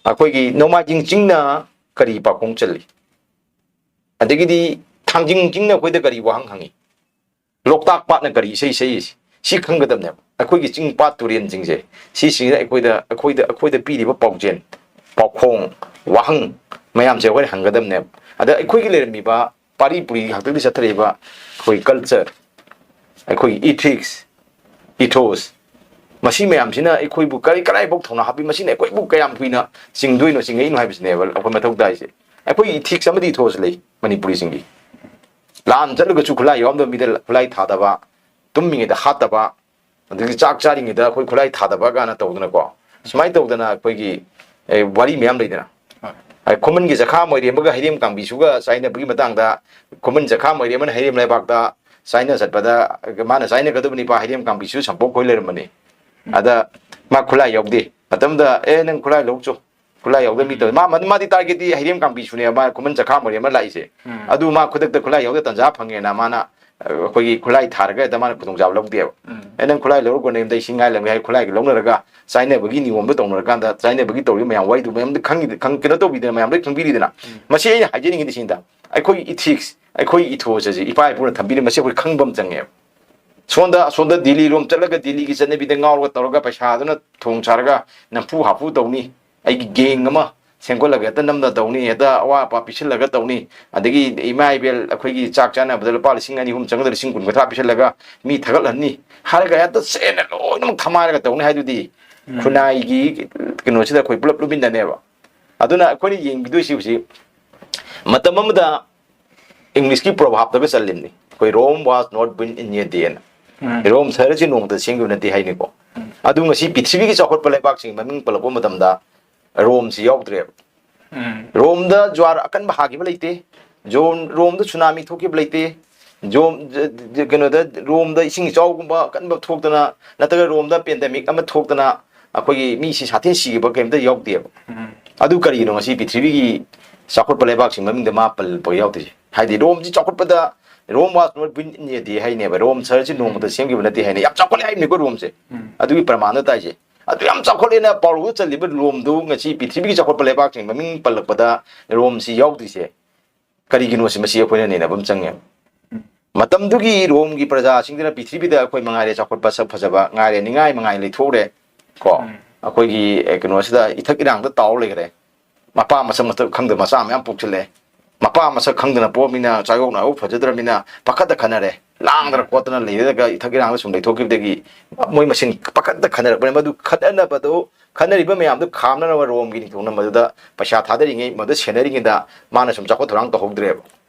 ꯑꯩꯈꯣꯏꯒꯤ ꯅꯣꯡꯃꯥꯏꯖꯤꯡ ꯆꯤꯡꯅ ꯀꯔꯤ ꯄꯥꯎꯈꯣꯡ ꯆꯜꯂꯤ? ꯑꯗꯒꯤꯗꯤ ꯊꯥꯡꯖꯤꯡ ꯆꯤꯡꯅ ꯑꯩꯈꯣꯏꯗ ꯀꯔꯤ ꯋꯥꯍꯪ ꯍꯪꯉꯤ? ꯂꯣꯛꯇꯥꯛ ꯄꯥꯠꯅ ꯀꯔꯤ ꯏꯁꯩ ꯁꯛꯏ? ꯁꯤ ꯈꯪꯒꯗꯕꯅꯦꯕ꯫ ꯑꯩꯈꯣꯏꯒꯤ ꯆꯤꯡ ꯄꯥꯠ ꯇꯨꯔꯦꯟꯁꯤꯡꯁꯦ, ꯁꯤꯁꯤꯡꯁꯤꯅ ꯑꯩꯈꯣꯏꯗ, ꯑꯩꯈꯣꯏꯗ, ꯑꯩꯈꯣꯏꯗ ꯄꯤꯔꯤꯕ ꯄꯥꯎꯖꯦꯜ, ꯄꯥꯎꯈꯣꯡ, ꯋꯥꯍꯪ ꯃꯌꯥꯝꯁꯦ ꯑꯩꯈꯣꯏꯅ ꯍꯪꯒꯗꯕꯅꯦꯕ꯫ ꯑꯗ ꯑꯩꯈꯣꯏꯒꯤ ꯂꯩꯔꯝꯃꯤꯕ ꯄꯥꯔꯤ ꯄꯨꯔꯤ ꯍꯥꯛꯇꯛꯇꯒꯤ ꯆꯠꯊꯔꯛꯏꯕ ꯑꯩꯈꯣꯏ culture, ꯑꯩꯈꯣꯏꯒꯤ ethics, ethos, ꯃꯁꯤ ꯃꯌꯥꯝꯁꯤꯅ ꯑꯩꯈꯣꯏꯕꯨ ꯀꯔꯤ, ꯀꯗꯥꯏꯐꯥꯎ ꯊꯧꯅꯥ ꯍꯥꯞꯄꯤ, ꯃꯁꯤꯅ ꯑꯩꯈꯣꯏꯕꯨ ꯀꯌꯥꯝ ꯀꯨꯏꯅ ꯆꯤꯡꯗꯣꯏꯅꯣ, ꯆꯤꯡꯉꯛꯏꯅꯣ ꯍꯥꯏꯕꯁꯤꯅꯦꯕ ꯑꯩꯈꯣꯏ ꯃꯊꯧ ꯇꯥꯏꯁꯦ꯫ ꯑꯩꯈꯣꯏꯒꯤ ethics ꯑꯃꯗꯤ ethos ꯂꯩ ꯃꯅꯤꯄꯨꯔꯤꯁꯤꯡꯒꯤ꯫ ꯂꯥꯟ ꯆꯠꯂꯒꯁꯨ ꯈꯨꯠꯂꯥꯏ ꯌꯥꯎꯔꯝꯗꯕ ꯃꯤꯗ ꯈꯨꯠꯂꯥꯏ ꯊꯥꯗꯕ, ꯇꯨꯝꯃꯤꯉꯩꯗ ꯍꯥꯠꯇꯕ, ꯑꯗꯒꯤ ꯆꯥꯛ ꯆꯥꯔꯤꯉꯩꯗ ꯑꯩꯈꯣꯏ ꯈꯨꯠꯂꯥꯏ ꯊꯥꯗꯕ ꯀꯥꯏꯅ ꯇꯧꯗꯅꯀꯣ, ꯁꯨꯃꯥꯏꯅ ꯇꯧꯗꯅ ꯑꯩꯈꯣꯏꯒꯤ, ꯑꯦ, ꯋꯥꯔꯤ ꯃꯌꯥꯝ ꯂꯩꯗꯅ꯫ ꯍꯣꯏ꯫ ꯑꯩ ꯈꯨꯃꯟꯒꯤ ꯆꯈꯥ ꯃꯣꯏꯔꯦꯝꯕꯒ ꯍꯩꯔꯦꯝ ꯀꯥꯡꯕꯤꯁꯨꯒ ꯆꯥꯏꯅꯕꯒꯤ ꯃꯇꯥꯡꯗ, ꯈꯨꯃꯟ ꯆꯈꯥ ꯃꯣꯏꯔꯦꯝꯕꯅ ꯍꯩꯔꯦꯝ ꯂꯩꯕꯥꯛꯇ ꯆꯥꯏꯅ ꯆꯠꯄꯗ, ꯃꯥꯅ ꯆꯥꯏꯅꯒꯗꯕ ꯅꯤꯄꯥ ꯍꯩꯔꯦꯝ ꯀꯥꯡꯕꯤꯁꯨ ꯁꯝꯄꯣꯛ ꯈꯣꯏ ꯂꯩꯔꯝꯕꯅꯤ꯫ ꯑꯗ ꯃꯥ ꯈꯨꯠꯂꯥꯏ ꯌꯥꯎꯗꯦ꯫ ꯃꯇꯝꯗ, "ꯑꯦ, ꯅꯪ ꯈꯨꯠꯂꯥꯏ ꯂꯧꯆꯣ, ꯈꯨꯠꯂꯥꯏ ꯌꯥꯎꯗꯕ ꯃꯤ ꯇꯧ"꯫ ꯃꯥ, ꯃꯥꯗꯤ ꯇꯥꯔꯒꯦꯠꯇꯤ ꯍꯩꯔꯦꯝ ꯀꯥꯡꯕꯤꯁꯨꯅꯦ, ꯃꯥ ꯈꯨꯃꯟ ꯆꯈꯥ ꯃꯣꯏꯔꯦꯝꯕ ꯂꯥꯛꯏꯁꯦ꯫ ꯑꯗꯨ ꯃꯥ ꯈꯨꯗꯛꯇ ꯈꯨꯠꯂꯥꯏ ꯌꯥꯎꯗ ꯇꯟꯖꯥ ꯐꯪꯉꯦꯅ ꯃꯥꯅ, ꯑ, ꯑꯩꯈꯣꯏꯒꯤ ꯈꯨꯠꯂꯥꯏ ꯊꯥꯔꯒ ꯍꯦꯛꯇ ꯃꯥꯅ ꯈꯨꯗꯣꯡꯆꯥꯕ ꯂꯧꯗꯦꯕ꯫ "ꯑꯦ, ꯅꯪ ꯈꯨꯠꯂꯥꯏ ꯂꯧꯔꯛꯄ ꯅꯌꯨꯝꯗ ꯏꯁꯤꯡ ꯉꯥꯏ ꯂꯩꯔꯝꯒꯦ" ꯍꯥꯏ, ꯈꯨꯠꯂꯥꯏꯒ ꯂꯧꯅꯔꯒ ꯆꯥꯏꯅꯕꯒꯤ ꯅꯤꯌꯣꯝꯗꯣ ꯇꯧꯅꯔꯀꯥꯟꯗ, ꯆꯥꯏꯅꯕꯒꯤ ꯇꯧꯔꯤꯕ ꯃꯌꯥꯝ ꯋꯥꯔꯤꯗꯨ ꯃꯌꯥꯝꯗ ꯈꯪꯉꯤ-, ꯈꯪ-, ꯀꯩꯅꯣ ꯇꯧꯕꯤꯗꯅ, ꯃꯌꯥꯝ ꯂꯣꯏ ꯈꯪꯕꯤꯔꯤꯗꯅ꯫ ꯃꯁꯤ ꯑꯩꯅ ꯍꯥꯏꯖꯅꯤꯡꯉꯤꯗꯤ ꯁꯤꯅꯤꯗ, ꯑꯩꯈꯣꯏꯒꯤ ethics, ꯑꯩꯈꯣꯏꯒꯤ ethos ꯑꯁꯤ ꯏꯄꯥ ꯏꯄꯨꯅ ꯊꯝꯕꯤꯔꯤ, ꯃꯁꯤ ꯑꯩꯈꯣꯏ ꯈꯪꯕ ꯑꯃ ꯆꯪꯉꯦꯕ꯫ ꯁꯣꯝꯗ, ꯑꯁꯣꯝꯗ ꯗꯤꯜꯂꯤ ꯂꯣꯝ ꯆꯠꯂꯒ ꯗꯤꯜꯂꯤꯒꯤ ꯆꯠꯅꯕꯤꯗ ꯉꯥꯎꯔꯒ ꯇꯧꯔꯒ ꯄꯩꯁꯥꯗꯨꯅ ꯊꯣꯡ ꯁꯥꯔꯒ ꯅꯝꯐꯨ ꯍꯥꯐꯨ ꯇꯧꯅꯤ, ꯑꯩꯒꯤ gang ꯑꯃ ꯁꯦꯝꯒꯠꯂꯒ ꯍꯦꯛꯇ ꯅꯝꯅ ꯇꯧꯅꯤ, ꯍꯦꯛꯇ ꯑꯋꯥ ꯑꯄꯥ ꯄꯤꯁꯤꯜꯂꯒ ꯇꯧꯅꯤ, ꯑꯗꯒꯤ ꯏꯃꯥ ꯏꯕꯦꯜ ꯑꯩꯈꯣꯏꯒꯤ ꯆꯥꯛ ꯆꯥꯅꯕꯗ ꯂꯨꯄꯥ ꯂꯤꯁꯤꯡ ꯑꯅꯤ ꯑꯍꯨꯝ ꯆꯪꯒꯗ꯭ꯔꯥ ꯂꯤꯁꯤꯡ ꯀꯨꯟ ꯀꯨꯟꯊ꯭ꯔꯥ ꯄꯤꯁꯤꯜꯂꯒ ꯃꯤ ꯊꯥꯒꯠꯍꯟꯅꯤ ꯍꯥꯏꯔꯒ ꯍꯦꯛꯇ ꯁꯦꯡꯅ ꯂꯣꯏꯅꯃꯛ ꯊꯃꯥꯏꯔꯒ ꯇꯧꯅꯤ ꯍꯥꯏꯗꯨꯗꯤ ꯈꯨꯟꯅꯥꯏꯒꯤ ꯀꯩꯅꯣꯁꯤꯗ ꯑꯩꯈꯣꯏ ꯄꯨꯂꯞ ꯂꯨꯞꯃꯤꯟꯅꯅꯦꯕ꯫ ꯑꯗꯨꯅ ꯑꯩꯈꯣꯏꯅ ꯌꯦꯡꯈꯤꯗꯣꯏꯁꯤ ꯍꯧꯖꯤꯛ ꯃꯇꯝ ꯑꯃꯗ ꯏꯪꯂꯤꯁꯀꯤ proverb ꯇꯒ ꯆꯜꯂꯤꯕꯅꯤ, ꯑꯩꯈꯣꯏ "Rome was not built in a day" ꯍꯥꯏꯅ꯫ ꯔꯣꯝ ꯁꯍꯔꯁꯤ ꯅꯣꯡꯃꯇ ꯁꯦꯝꯈꯤꯕ ꯅꯠꯇꯦ ꯍꯥꯏꯅꯤꯀꯣ꯫ ꯑꯗꯨ ꯉꯁꯤ ꯄ꯭ꯔꯤꯊꯤꯕꯤꯒꯤ ꯆꯥꯎꯈꯠꯄ ꯂꯩꯕꯥꯛꯁꯤꯡ ꯃꯃꯤꯡ ꯄꯜꯂꯛꯄ ꯃꯇꯝꯗ ꯔꯣꯝꯁꯤ ꯌꯥꯎꯗ꯭ꯔꯦꯕ꯫ ꯔꯣꯝꯗ ꯖ꯭ꯋꯥꯔ ꯑꯀꯟꯕ ꯍꯥꯈꯤꯕ ꯂꯩꯇꯦ꯫ ꯖꯣꯝ-, ꯔꯣꯝꯗ ꯁꯨꯅꯥꯃꯤ ꯊꯣꯛꯈꯤꯕ ꯂꯩꯇꯦ꯫ ꯖꯣꯝ-, ꯖ-, ꯖ-, ꯀꯩꯅꯣꯗ, ꯔꯣꯝꯗ ꯏꯁꯤꯡ ꯏꯆꯥꯎꯒꯨꯝꯕ ꯑꯀꯟꯕ ꯊꯣꯛꯇꯅ, ꯅꯠꯇ꯭ꯔꯒ ꯔꯣꯝꯗ pandemic ꯑꯃ ꯊꯣꯛꯇꯅ ꯑꯩꯈꯣꯏꯒꯤ ꯃꯤꯁꯤ ꯁꯥꯊꯤꯅ ꯁꯤꯈꯤꯕ ꯀꯩꯝꯇ ꯌꯥꯎꯗꯦꯕ꯫ ꯑꯗꯨ ꯀꯔꯤꯒꯤꯅꯣ ꯉꯁꯤ ꯄ꯭ꯔꯤꯊꯤꯕꯤꯒꯤ ꯆꯥꯎꯈꯠꯄ ꯂꯩꯕꯥꯛꯁꯤꯡ ꯃꯃꯤꯡꯗ ꯃꯥ ꯄꯜꯂꯛꯄ ꯌꯥꯎꯗ꯭ꯔꯤꯁꯦ? ꯍꯥꯏꯗꯤ ꯔꯣꯝꯁꯤ ꯆꯥꯎꯈꯠꯄꯗ, "Rome was not built in a day" ꯍꯥꯏꯅꯦꯕ꯫ ꯔꯣꯝ ꯁꯍꯔꯁꯤ ꯅꯣꯡꯃꯇ ꯁꯦꯝꯈꯤꯕ ꯅꯠꯇꯦ ꯍꯥꯏꯅꯦ꯫ ꯌꯥꯝ ꯆꯥꯎꯈꯠꯂꯦ ꯍꯥꯏꯕꯅꯤꯀꯣ ꯔꯣꯝꯁꯦ꯫ ꯑꯗꯨꯒꯤ ꯄ꯭ꯔꯃꯥꯟꯗꯣ ꯇꯥꯏꯁꯦ꯫ ꯑꯗꯨ ꯌꯥꯝ ꯆꯥꯎꯈꯠꯂꯦꯅ ꯄꯥꯎꯔꯧꯗ ꯆꯜꯂꯤꯕ ꯔꯣꯝꯗꯨ ꯉꯁꯤ ꯄ꯭ꯔꯤꯊꯤꯕꯤꯒꯤ ꯆꯥꯎꯈꯠꯄ ꯂꯩꯕꯥꯛꯁꯤꯡ ꯃꯃꯤꯡ ꯄꯜꯂꯛꯄꯗ ꯔꯣꯝꯁꯤ ꯌꯥꯎꯗ꯭ꯔꯤꯁꯦ ꯀꯔꯤꯒꯤꯅꯣꯁꯤ ꯃꯁꯤ ꯑꯩꯈꯣꯏꯅ ꯅꯩꯅꯕ ꯑꯃ ꯆꯪꯉꯦꯕ꯫ ꯃꯇꯝꯗꯨꯒꯤ ꯔꯣꯝꯒꯤ ꯄ꯭ꯔꯖꯥꯁꯤꯡꯗꯨꯅ ꯄ꯭ꯔꯤꯊꯤꯕꯤꯗ ꯑꯩꯈꯣꯏ ꯃꯉꯥꯏꯔꯦ ꯆꯥꯎꯈꯠꯄ ꯁꯛ ꯐꯖꯕ ꯉꯥꯏꯔꯦ ꯅꯤꯡꯉꯥꯏ ꯃꯉꯥꯏ ꯂꯩꯊꯣꯛꯎꯔꯦ ꯀꯣ꯫ ꯑꯩꯈꯣꯏꯒꯤ, ꯑꯦ, ꯀꯩꯅꯣꯁꯤꯗ ꯏꯊꯛ ꯏꯔꯥꯡꯗ ꯇꯥꯎꯔ ꯂꯩꯈ꯭ꯔꯦ꯫ ꯃꯄꯥ ꯃꯁꯛ ꯃꯁꯛ ꯈꯪꯗꯕ ꯃꯆꯥ ꯃꯌꯥꯝ ꯄꯣꯛꯁꯤꯜꯂꯦ꯫ ꯃꯄꯥ ꯃꯁꯛ ꯈꯪꯗꯅ ꯄꯣꯛꯑꯃꯤꯅ ꯆꯥꯌꯣꯛ ꯅꯥꯌꯣꯛ ꯐꯖꯗ꯭ꯔꯃꯤꯅ ꯄꯥꯈꯠꯇ ꯈꯟꯅꯔꯦ꯫ ꯂꯥꯡꯗꯅ ꯈꯣꯠꯇꯅ ꯂꯩꯔꯒ ꯏꯊꯛ ꯏꯔꯥꯡꯗ ꯁꯨꯝ ꯂꯩꯊꯣꯛꯈꯤꯕꯗꯒꯤ ꯃꯣꯏ ꯃꯁꯦꯟ ꯄꯥꯈꯠꯇ ꯈꯟꯅꯔꯛꯄꯅꯦ꯫ ꯃꯗꯨ ꯈꯠꯅꯅꯕꯗꯨ, ꯈꯠꯅꯔꯤꯕ ꯃꯌꯥꯝꯗꯨ ꯈꯥꯝꯅꯅꯕ ꯔꯣꯝꯒꯤ ꯅꯤꯡꯊꯧꯅ ꯃꯗꯨꯗ ꯄꯩꯁꯥ ꯊꯥꯗꯔꯤꯉꯩ, ꯃꯗꯨ ꯁꯦꯟꯅꯔꯤꯉꯩꯗ ꯃꯥꯅ ꯁꯨꯝ ꯆꯥꯎꯈꯠ ꯊꯧꯔꯥꯡ ꯇꯧꯍꯧꯗ꯭ꯔꯦꯕ꯫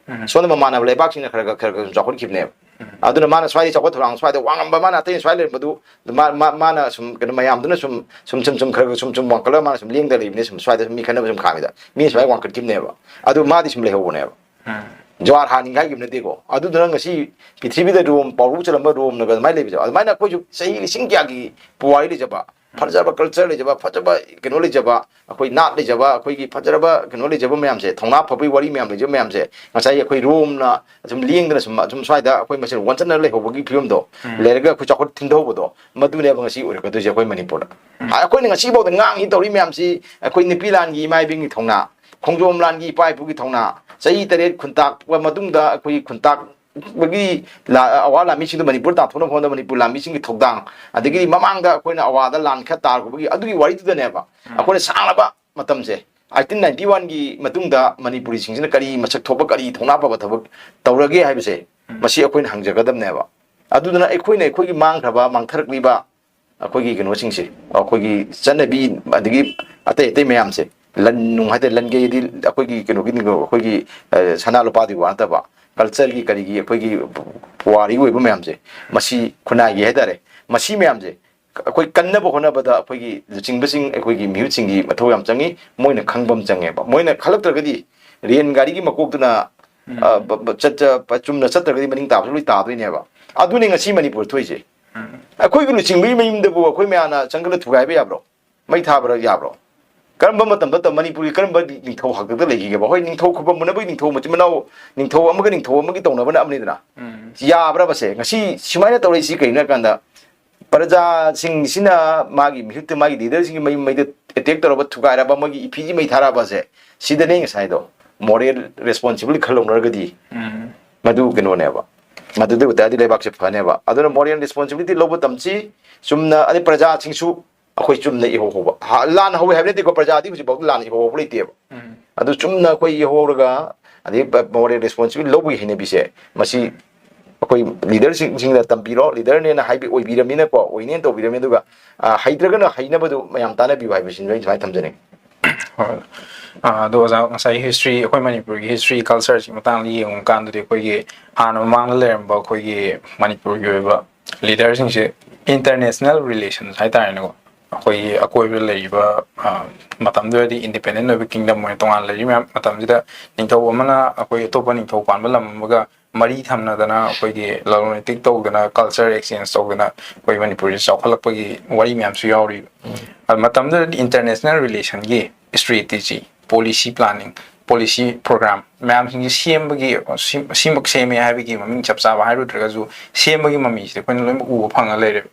ꯁꯣꯝꯗ ꯃꯃꯥꯟꯅꯕ ꯂꯩꯕꯥꯛꯁꯤꯡꯅ ꯈꯔ ꯈꯔ, ꯈꯔ ꯈꯔ ꯁꯨꯝ ꯆꯥꯎꯈꯠꯈꯤꯕꯅꯦꯕ꯫ ꯑꯗꯨꯅ ꯃꯥꯅ ꯁ꯭ꯋꯥꯏꯗ ꯆꯥꯎꯈꯠ ꯊꯧꯔꯥꯡ ꯁ꯭ꯋꯥꯏꯗ ꯋꯥꯡꯉꯝꯕ ꯃꯥꯅ ꯑꯇꯩ ꯁ꯭ꯋꯥꯏ ꯂꯩꯔꯝꯕꯗꯨ ꯃꯥ-, ꯃꯥ-, ꯃꯥꯅ ꯁꯨꯝ ꯀꯩꯅꯣ ꯃꯌꯥꯝꯗꯨꯅ ꯁꯨꯝ ꯁꯨꯝ ꯁꯨꯝ ꯁꯨꯝ ꯈꯔ ꯈꯔ ꯁꯨꯝ ꯁꯨꯝ ꯋꯥꯡꯈꯠꯂꯒ ꯃꯥꯅ ꯁꯨꯝ ꯂꯦꯡꯗ ꯂꯩꯕꯅꯤ꯫ ꯁꯨꯝ ꯁ꯭ꯋꯥꯏꯗ ꯁꯨꯝ ꯃꯤ ꯈꯠꯅꯕ ꯁꯨꯝ ꯈꯥꯝꯃꯤꯗ ꯃꯤ ꯁꯨꯃꯥꯏꯅ ꯋꯥꯡꯈꯠꯈꯤꯕꯅꯦꯕ꯫ ꯑꯗꯨ ꯃꯥꯗꯤ ꯁꯨꯝ ꯂꯩꯍꯧꯕꯅꯦꯕ꯫ ꯖ꯭ꯋꯥꯔ ꯍꯥꯟꯅꯤꯡꯉꯥꯏꯒꯤꯕ ꯅꯠꯇꯦꯀꯣ꯫ ꯑꯗꯨꯗꯨꯅ ꯉꯁꯤ ꯄ꯭ꯔꯤꯊꯤꯕꯤꯗ ꯔꯣꯝ ꯄꯥꯎꯔꯧ ꯆꯠꯂꯝꯕ ꯔꯣꯝꯅꯒ ꯑꯗꯨꯃꯥꯏꯅ ꯂꯩꯕꯁꯦ, ꯑꯗꯨꯃꯥꯏꯅ ꯑꯩꯈꯣꯏꯁꯨ ꯆꯍꯤ ꯂꯤꯁꯤꯡ ꯀꯌꯥꯒꯤ ꯄꯨꯋꯥꯔꯤ ꯂꯩꯖꯕ, ꯐꯖꯕ ꯀꯜꯆꯔ ꯂꯩꯖꯕ, ꯐꯖꯕ ꯀꯩꯅꯣ ꯂꯩꯖꯕ, ꯑꯩꯈꯣꯏ ꯅꯥꯠ ꯂꯩꯖꯕ, ꯑꯩꯈꯣꯏꯒꯤ ꯐꯖꯔꯕ ꯀꯩꯅꯣ ꯂꯩꯖꯕ ꯃꯌꯥꯝꯁꯦ, ꯊꯧꯅꯥ ꯐꯕꯒꯤ ꯋꯥꯔꯤ ꯃꯌꯥꯝ ꯂꯩꯖꯕ ꯃꯌꯥꯝꯁꯦ, ꯉꯁꯥꯏꯒꯤ ꯑꯩꯈꯣꯏ ꯔꯣꯝꯅ ꯑꯁꯨꯝ ꯂꯦꯡꯗꯅ ꯁꯨꯝ ꯑꯁꯨꯝ ꯁ꯭ꯋꯥꯏꯗ ꯑꯩꯈꯣꯏ ꯃꯁꯦꯟ ꯑꯣꯟꯁꯟꯅ ꯂꯩꯍꯧꯕꯒꯤ ꯐꯤꯕꯝꯗꯣ ꯂꯩꯔꯒ ꯑꯩꯈꯣꯏ ꯆꯥꯎꯈꯠ ꯊꯤꯟꯊꯍꯧꯕꯗꯣ, ꯃꯗꯨꯅꯦꯕ ꯉꯁꯤ ꯑꯣꯏꯔꯛꯀꯗꯣꯏꯁꯦ ꯑꯩꯈꯣꯏ ꯃꯅꯤꯄꯨꯔꯗ꯫ ꯑꯩꯈꯣꯏꯅ ꯉꯁꯤꯐꯥꯎꯗ ꯉꯥꯡꯉꯤ ꯇꯧꯔꯤ ꯃꯌꯥꯝꯁꯤ ꯑꯩꯈꯣꯏ ꯅꯨꯄꯤ ꯂꯥꯟꯒꯤ ꯏꯃꯥ ꯏꯕꯦꯟꯒꯤ ꯊꯧꯅꯥ, ꯈꯣꯡꯖꯣꯝ ꯂꯥꯟꯒꯤ ꯏꯄꯥ ꯏꯄꯨꯒꯤ ꯊꯧꯅꯥ, ꯆꯍꯤ ꯇꯔꯦꯠ ꯈꯨꯟꯇꯥꯛꯄ ꯃꯇꯨꯡꯗ ꯑꯩꯈꯣꯏꯒꯤ ꯈꯨꯟꯇꯥꯛꯄꯒꯤ ꯂꯥ-, ꯑꯋꯥ ꯂꯥꯟꯃꯤꯁꯤꯡꯗꯨ ꯃꯅꯤꯄꯨꯔ ꯇꯥꯟꯊꯣꯛꯅꯕ ꯍꯣꯠꯅꯕ ꯃꯅꯤꯄꯨꯔ ꯂꯥꯟꯃꯤꯁꯤꯡꯒꯤ ꯊꯧꯗꯥꯡ, ꯑꯗꯒꯤꯗꯤ ꯃꯃꯥꯡꯗ ꯑꯩꯈꯣꯏꯅ ꯑꯋꯥꯗ ꯂꯥꯟ ꯈꯔ ꯇꯥꯔꯨꯕꯒꯤ ꯑꯗꯨꯒꯤ ꯋꯥꯔꯤꯗꯨꯗꯅꯦꯕ ꯑꯩꯈꯣꯏꯅ ꯁꯥꯡꯂꯕ ꯃꯇꯝꯁꯦ, ꯑꯥꯏꯇꯤꯟ ꯅꯥꯏꯟꯇꯤ ꯋꯥꯟꯒꯤ ꯃꯇꯨꯡꯗ ꯃꯅꯤꯄꯨꯔꯤꯁꯤꯡꯁꯤꯅ ꯀꯔꯤ ꯃꯁꯛ ꯊꯣꯛꯄ, ꯀꯔꯤ ꯊꯧꯅꯥ ꯐꯕ ꯊꯕꯛ ꯇꯧꯔꯒꯦ ꯍꯥꯏꯕꯁꯦ, ꯃꯁꯤ ꯑꯩꯈꯣꯏꯅ ꯍꯪꯖꯒꯗꯕꯅꯦꯕ꯫ ꯑꯗꯨꯗꯨꯅ ꯑꯩꯈꯣꯏꯅ ꯑꯩꯈꯣꯏꯒꯤ ꯃꯥꯡꯈ꯭ꯔꯕ, ꯃꯥꯡꯊꯔꯛꯂꯤꯕ ꯑꯩꯈꯣꯏꯒꯤ ꯀꯩꯅꯣꯁꯤꯡꯁꯦ, ꯑꯩꯈꯣꯏꯒꯤ ꯆꯠꯅꯕꯤ, ꯑꯗꯒꯤ ꯑꯇꯩ ꯑꯇꯩ ꯃꯌꯥꯝꯁꯦ, ꯂꯟ ꯅꯨꯡ ꯍꯥꯏꯇꯥꯔꯦ, ꯂꯟꯒꯩꯗꯤ ꯑꯩꯈꯣꯏꯒꯤ ꯀꯩꯅꯣꯒꯤ, ꯑꯩꯈꯣꯏꯒꯤ, ꯑ, ꯁꯅꯥ ꯂꯨꯄꯥꯗꯨꯒꯤ ꯋꯥ ꯅꯠꯇꯕ, ꯀꯜꯆꯔꯒꯤ ꯀꯔꯤꯒꯤ ꯑꯩꯈꯣꯏꯒꯤ ꯄꯨꯋꯥꯔꯤꯒꯤ ꯑꯣꯏꯕ ꯃꯌꯥꯝꯁꯦ, ꯃꯁꯤ ꯈꯨꯟꯅꯥꯏꯒꯤ ꯍꯥꯏꯇꯥꯔꯦ, ꯃꯁꯤ ꯃꯌꯥꯝꯁꯦ ꯑꯩꯈꯣꯏ ꯀꯟꯅꯕ ꯍꯣꯠꯅꯕꯗ ꯑꯩꯈꯣꯏꯒꯤ ꯂꯨꯆꯤꯡꯕꯁꯤꯡ, ꯑꯩꯈꯣꯏꯒꯤ ꯃꯤꯍꯨꯠꯁꯤꯡꯒꯤ ꯃꯊꯧ ꯌꯥꯝ ꯆꯪꯉꯤ꯫ ꯃꯣꯏꯅ ꯈꯪꯕ ꯑꯃ ꯆꯪꯉꯦꯕ꯫ ꯃꯣꯏꯅ ꯈꯜꯂꯛꯇ꯭ꯔꯒꯗꯤ ꯔꯦꯟ ꯒꯥꯔꯤꯒꯤ ꯃꯀꯣꯛꯇꯨꯅ, ꯑ, ꯕ-, ꯕ-, ꯆꯠ-, ꯆ-, ꯄ-, ꯆꯨꯝꯅ ꯆꯠꯇ꯭ꯔꯒꯗꯤ ꯃꯅꯤꯡ ꯇꯥꯕꯁꯨ ꯂꯣꯏ ꯇꯥꯗꯣꯏꯅꯦꯕ꯫ ꯑꯗꯨꯅꯤ ꯉꯁꯤ ꯃꯅꯤꯄꯨꯔ ꯊꯣꯛꯏꯁꯦ꯫ ꯑꯩꯈꯣꯏꯒꯤ ꯂꯨꯆꯤꯡꯕꯒꯤ ꯃꯌꯨꯝꯗꯕꯨ ꯑꯩꯈꯣꯏ ꯃꯌꯥꯝꯅ ꯆꯪꯒꯠꯂ ꯊꯨꯒꯥꯏꯕ ꯌꯥꯕ꯭ꯔꯣ? ꯃꯩ ꯊꯥꯕ꯭ꯔꯥ? ꯌꯥꯕ꯭ꯔꯣ? ꯀꯔꯝꯕ ꯃꯇꯝꯗ ꯇ-, ꯃꯅꯤꯄꯨꯔꯒꯤ ꯀꯔꯝꯕ ꯅꯤꯡꯊꯧ ꯍꯥꯛꯇꯛꯇ ꯂꯩꯈꯤꯒꯦꯕ? ꯍꯣꯏ, ꯅꯤꯡꯊꯧ ꯈꯨꯕꯝ ꯃꯨꯅꯕꯒꯤ ꯅꯤꯡꯊꯧ ꯃꯆꯤꯟ ꯃꯅꯥꯎ, ꯅꯤꯡꯊꯧ ꯑꯃꯒ ꯅꯤꯡꯊꯧ ꯑꯃꯒꯤ ꯇꯧꯅꯕꯅ ꯑꯃꯅꯤꯗꯅ꯫ ꯌꯥꯕ꯭ꯔꯕꯁꯦ? ꯉꯁꯤ ꯁꯨꯃꯥꯏꯅ ꯇꯧꯔꯛꯏꯁꯤ ꯀꯩꯅꯣ ꯍꯥꯏ ꯀꯥꯟꯗ, ꯄ꯭ꯔꯖꯥꯁꯤꯡꯁꯤꯅ ꯃꯥꯒꯤ ꯃꯤꯍꯨꯠꯇ, ꯃꯥꯒꯤ ꯂꯤꯗꯔꯁꯤꯡꯒꯤ ꯃꯌꯨꯝ ꯃꯩꯗ ꯑꯦꯇꯦꯛ ꯇꯧꯔꯕ, ꯊꯨꯒꯥꯏꯔꯕ, ꯃꯣꯏꯒꯤ ꯏꯐꯤꯁꯤ ꯃꯩ ꯊꯥꯔꯛꯑꯕꯁꯦ, ꯁꯤꯗꯅꯦ ꯉꯁꯥꯏꯗꯣ moral responsibility ꯈꯔ ꯂꯧꯅꯔꯒꯗꯤ ꯃꯗꯨ ꯀꯩꯅꯣꯅꯦꯕ꯫ ꯃꯗꯨꯗ ꯑꯣꯏꯇꯥꯔꯗꯤ ꯂꯩꯕꯥꯛꯁꯦ ꯐꯅꯦꯕ꯫ ꯑꯗꯨꯅ moral responsibility ꯂꯧꯕ ꯇꯝꯁꯤ꯫ ꯆꯨꯝꯅ, ꯑꯗꯩ ꯄ꯭ꯔꯖꯥꯁꯤꯡꯁꯨ ꯑꯩꯈꯣꯏ ꯆꯨꯝꯅ ꯏꯍꯧ ꯍꯧꯕ꯫ ꯍꯥ-, ꯂꯥꯟ ꯍꯧꯋꯦ ꯍꯥꯏꯕ ꯅꯠꯇꯦꯀꯣ, ꯄ꯭ꯔꯖꯥꯗꯤ ꯍꯧꯖꯤꯛꯐꯥꯎꯗ ꯂꯥꯟ ꯏꯍꯧ ꯍꯧꯕ ꯂꯩꯇꯦꯕ꯫ ꯑꯗꯨ ꯆꯨꯝꯅ ꯑꯩꯈꯣꯏ ꯏꯍꯧꯔꯒ, ꯑꯗꯩ ꯄ-, moral responsibility ꯂꯧꯕꯒꯤ ꯍꯩꯅꯕꯤꯁꯦ, ꯃꯁꯤ ꯑꯩꯈꯣꯏ ꯂꯤꯗꯔꯁꯤꯡꯁꯤꯡꯅ ꯇꯝꯕꯤꯔꯣ, ꯂꯤꯗꯔꯅꯦꯅ ꯍꯥꯏꯕꯤ ꯑꯣꯏꯕꯤꯔꯕꯅꯤꯅꯀꯣ, ꯑꯣꯏꯅꯦꯅ ꯇꯧꯕꯤꯔꯕꯅꯤ꯫ ꯑꯗꯨꯒ, ꯑ, ꯍꯩꯇ꯭ꯔꯒꯅ ꯍꯩꯅꯕꯗꯨ ꯃꯌꯥꯝ ꯇꯥꯟꯅꯕꯤꯌꯨ ꯍꯥꯏꯕꯁꯤꯅ ꯑꯩ ꯁꯨꯃꯥꯏꯅ ꯊꯝꯖꯅꯤꯡꯉꯤ꯫ ꯍꯣꯏ꯫ ꯑꯥ, ꯑꯗꯣ ꯑꯣꯖꯥ, ꯉꯁꯥꯏ ꯍꯤꯁꯇ꯭ꯔꯤ, ꯑꯩꯈꯣꯏ ꯃꯅꯤꯄꯨꯔꯒꯤ ꯍꯤꯁꯇ꯭ꯔꯤ ꯀꯜꯆꯔꯁꯤ ꯃꯇꯥꯡꯗ ꯌꯦꯡꯉꯨ ꯀꯥꯟꯗꯗꯤ, ꯑꯩꯈꯣꯏꯒꯤ ꯍꯥꯟꯅ ꯃꯃꯥꯡꯗ ꯂꯩꯔꯝꯕ ꯑꯩꯈꯣꯏꯒꯤ ꯃꯅꯤꯄꯨꯔꯒꯤ ꯑꯣꯏꯕ ꯂꯤꯗꯔꯁꯤꯡꯁꯦ ꯏꯟꯇꯔꯅꯦꯁꯅꯦꯜ ꯔꯤꯂꯦꯁꯟꯁ ꯍꯥꯏꯇꯥꯔꯦꯅꯦꯀꯣ, ꯑꯩꯈꯣꯏꯒꯤ ꯑꯀꯣꯏꯕꯗ ꯂꯩꯔꯤꯕ, ꯑꯥ, ꯃꯇꯝꯗꯨꯗꯗꯤ ꯏꯟꯗꯤꯄꯦꯟꯗꯦꯟ ꯑꯣꯏꯕ ꯀꯤꯡꯗꯝ ꯑꯣꯏꯅ ꯇꯣꯉꯥꯟꯅ ꯂꯩꯔꯤ ꯃꯌꯥꯝ ꯃꯇꯝꯁꯤꯗ, ꯅꯤꯡꯊꯧ ꯑꯃꯅ ꯑꯩꯈꯣꯏ ꯑꯇꯣꯞꯄ ꯅꯤꯡꯊꯧ ꯄꯥꯟꯕ ꯂꯝ ꯑꯃꯒ ꯃꯔꯤ ꯊꯝꯅꯗꯅ, ꯑꯩꯈꯣꯏꯒꯤ ꯂꯂꯣꯟ ꯏꯇꯤꯛ ꯇꯧꯗꯅ, ꯀꯜꯆꯔ ꯑꯦꯛꯁꯆꯦꯟꯖ ꯇꯧꯗꯅ, ꯑꯩꯈꯣꯏ ꯃꯅꯤꯄꯨꯔꯁꯤ ꯆꯥꯎꯈꯠꯂꯛꯄꯒꯤ ꯋꯥꯔꯤ ꯃꯌꯥꯝꯁꯨ ꯌꯥꯎꯔꯤ꯫ ꯑꯗꯨ ꯃꯇꯝꯗꯨꯗꯗꯤ ꯏꯟꯇꯔꯅꯦꯁꯅꯦꯜ ꯔꯤꯂꯦꯁꯟꯒꯤ strategy, policy planning, policy programme ꯃꯌꯥꯝꯁꯤꯡꯁꯤ ꯁꯦꯝꯕꯒꯤ, ꯁꯤꯃꯛ ꯁꯦꯝꯃꯦ ꯍꯥꯏꯕꯒꯤ ꯃꯃꯤꯡ ꯆꯞ ꯆꯥꯕ ꯍꯥꯏꯔꯨꯗ꯭ꯔꯒꯁꯨ, ꯁꯦꯝꯕꯒꯤ ꯃꯃꯤꯁꯤꯗꯤ ꯑꯩꯈꯣꯏꯅ ꯂꯣꯏꯅꯃꯛ ꯎꯕ ꯐꯪꯉ ꯂꯩꯔꯦꯕ꯫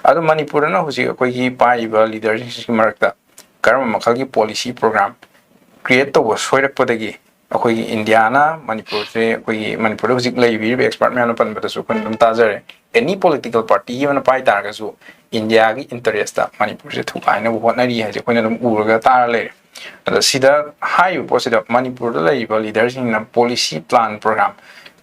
ꯑꯗꯣ ꯃꯅꯤꯄꯨꯔꯗꯅ ꯍꯧꯖꯤꯛ ꯑꯩꯈꯣꯏꯒꯤ ꯄꯥꯏꯔꯤꯕ ꯂꯤꯗꯔꯁꯤꯡꯁꯤꯒꯤ ꯃꯔꯛꯇ ꯀꯔꯝꯕ ꯃꯈꯜꯒꯤ ꯄꯣꯂꯤꯁꯤ ꯄ꯭ꯔꯣꯒ꯭ꯔꯥꯝ ꯀ꯭ꯔꯤꯌꯦꯠ ꯇꯧꯕ ꯁꯣꯏꯔꯛꯄꯗꯒꯤ ꯑꯩꯈꯣꯏꯒꯤ ꯏꯟꯗꯤꯌꯥꯅ ꯃꯅꯤꯄꯨꯔꯁꯦ, ꯑꯩꯈꯣꯏꯒꯤ ꯃꯅꯤꯄꯨꯔꯗ ꯍꯧꯖꯤꯛ ꯂꯩꯕꯤꯔꯤꯕ ꯑꯦꯛꯁꯄꯥꯔꯠ ꯃꯌꯥꯝꯅ ꯄꯟꯕꯗꯁꯨ ꯑꯩꯈꯣꯏꯅ ꯑꯗꯨꯝ ꯇꯥꯖꯔꯦ, ꯑꯦꯅꯤ ꯄꯣꯂꯤꯇꯤꯀꯦꯜ ꯄꯥꯔꯇꯤ ꯑꯃꯅ ꯄꯥꯏ ꯇꯥꯔꯒꯁꯨ ꯏꯟꯗꯤꯌꯥꯒꯤ ꯏꯟꯇꯔꯦꯁꯇ ꯃꯅꯤꯄꯨꯔꯁꯦ ꯊꯨꯒꯥꯏꯅꯕ ꯍꯣꯠꯅꯔꯤ ꯍꯥꯏꯁꯦ ꯑꯩꯈꯣꯏꯅ ꯑꯗꯨꯝ ꯎꯔꯒ ꯇꯥꯔ ꯂꯩꯔꯦ꯫ ꯑꯗ ꯁꯤꯗ ꯍꯥꯏꯔꯤꯕ ꯄꯣꯠꯁꯤꯗ ꯃꯅꯤꯄꯨꯔꯗ ꯂꯩꯔꯤꯕ ꯂꯤꯗꯔꯁꯤꯡꯅ ꯄꯣꯂꯤꯁꯤ ꯄ꯭ꯂꯥꯟ ꯄ꯭ꯔꯣꯒ꯭ꯔꯥꯝ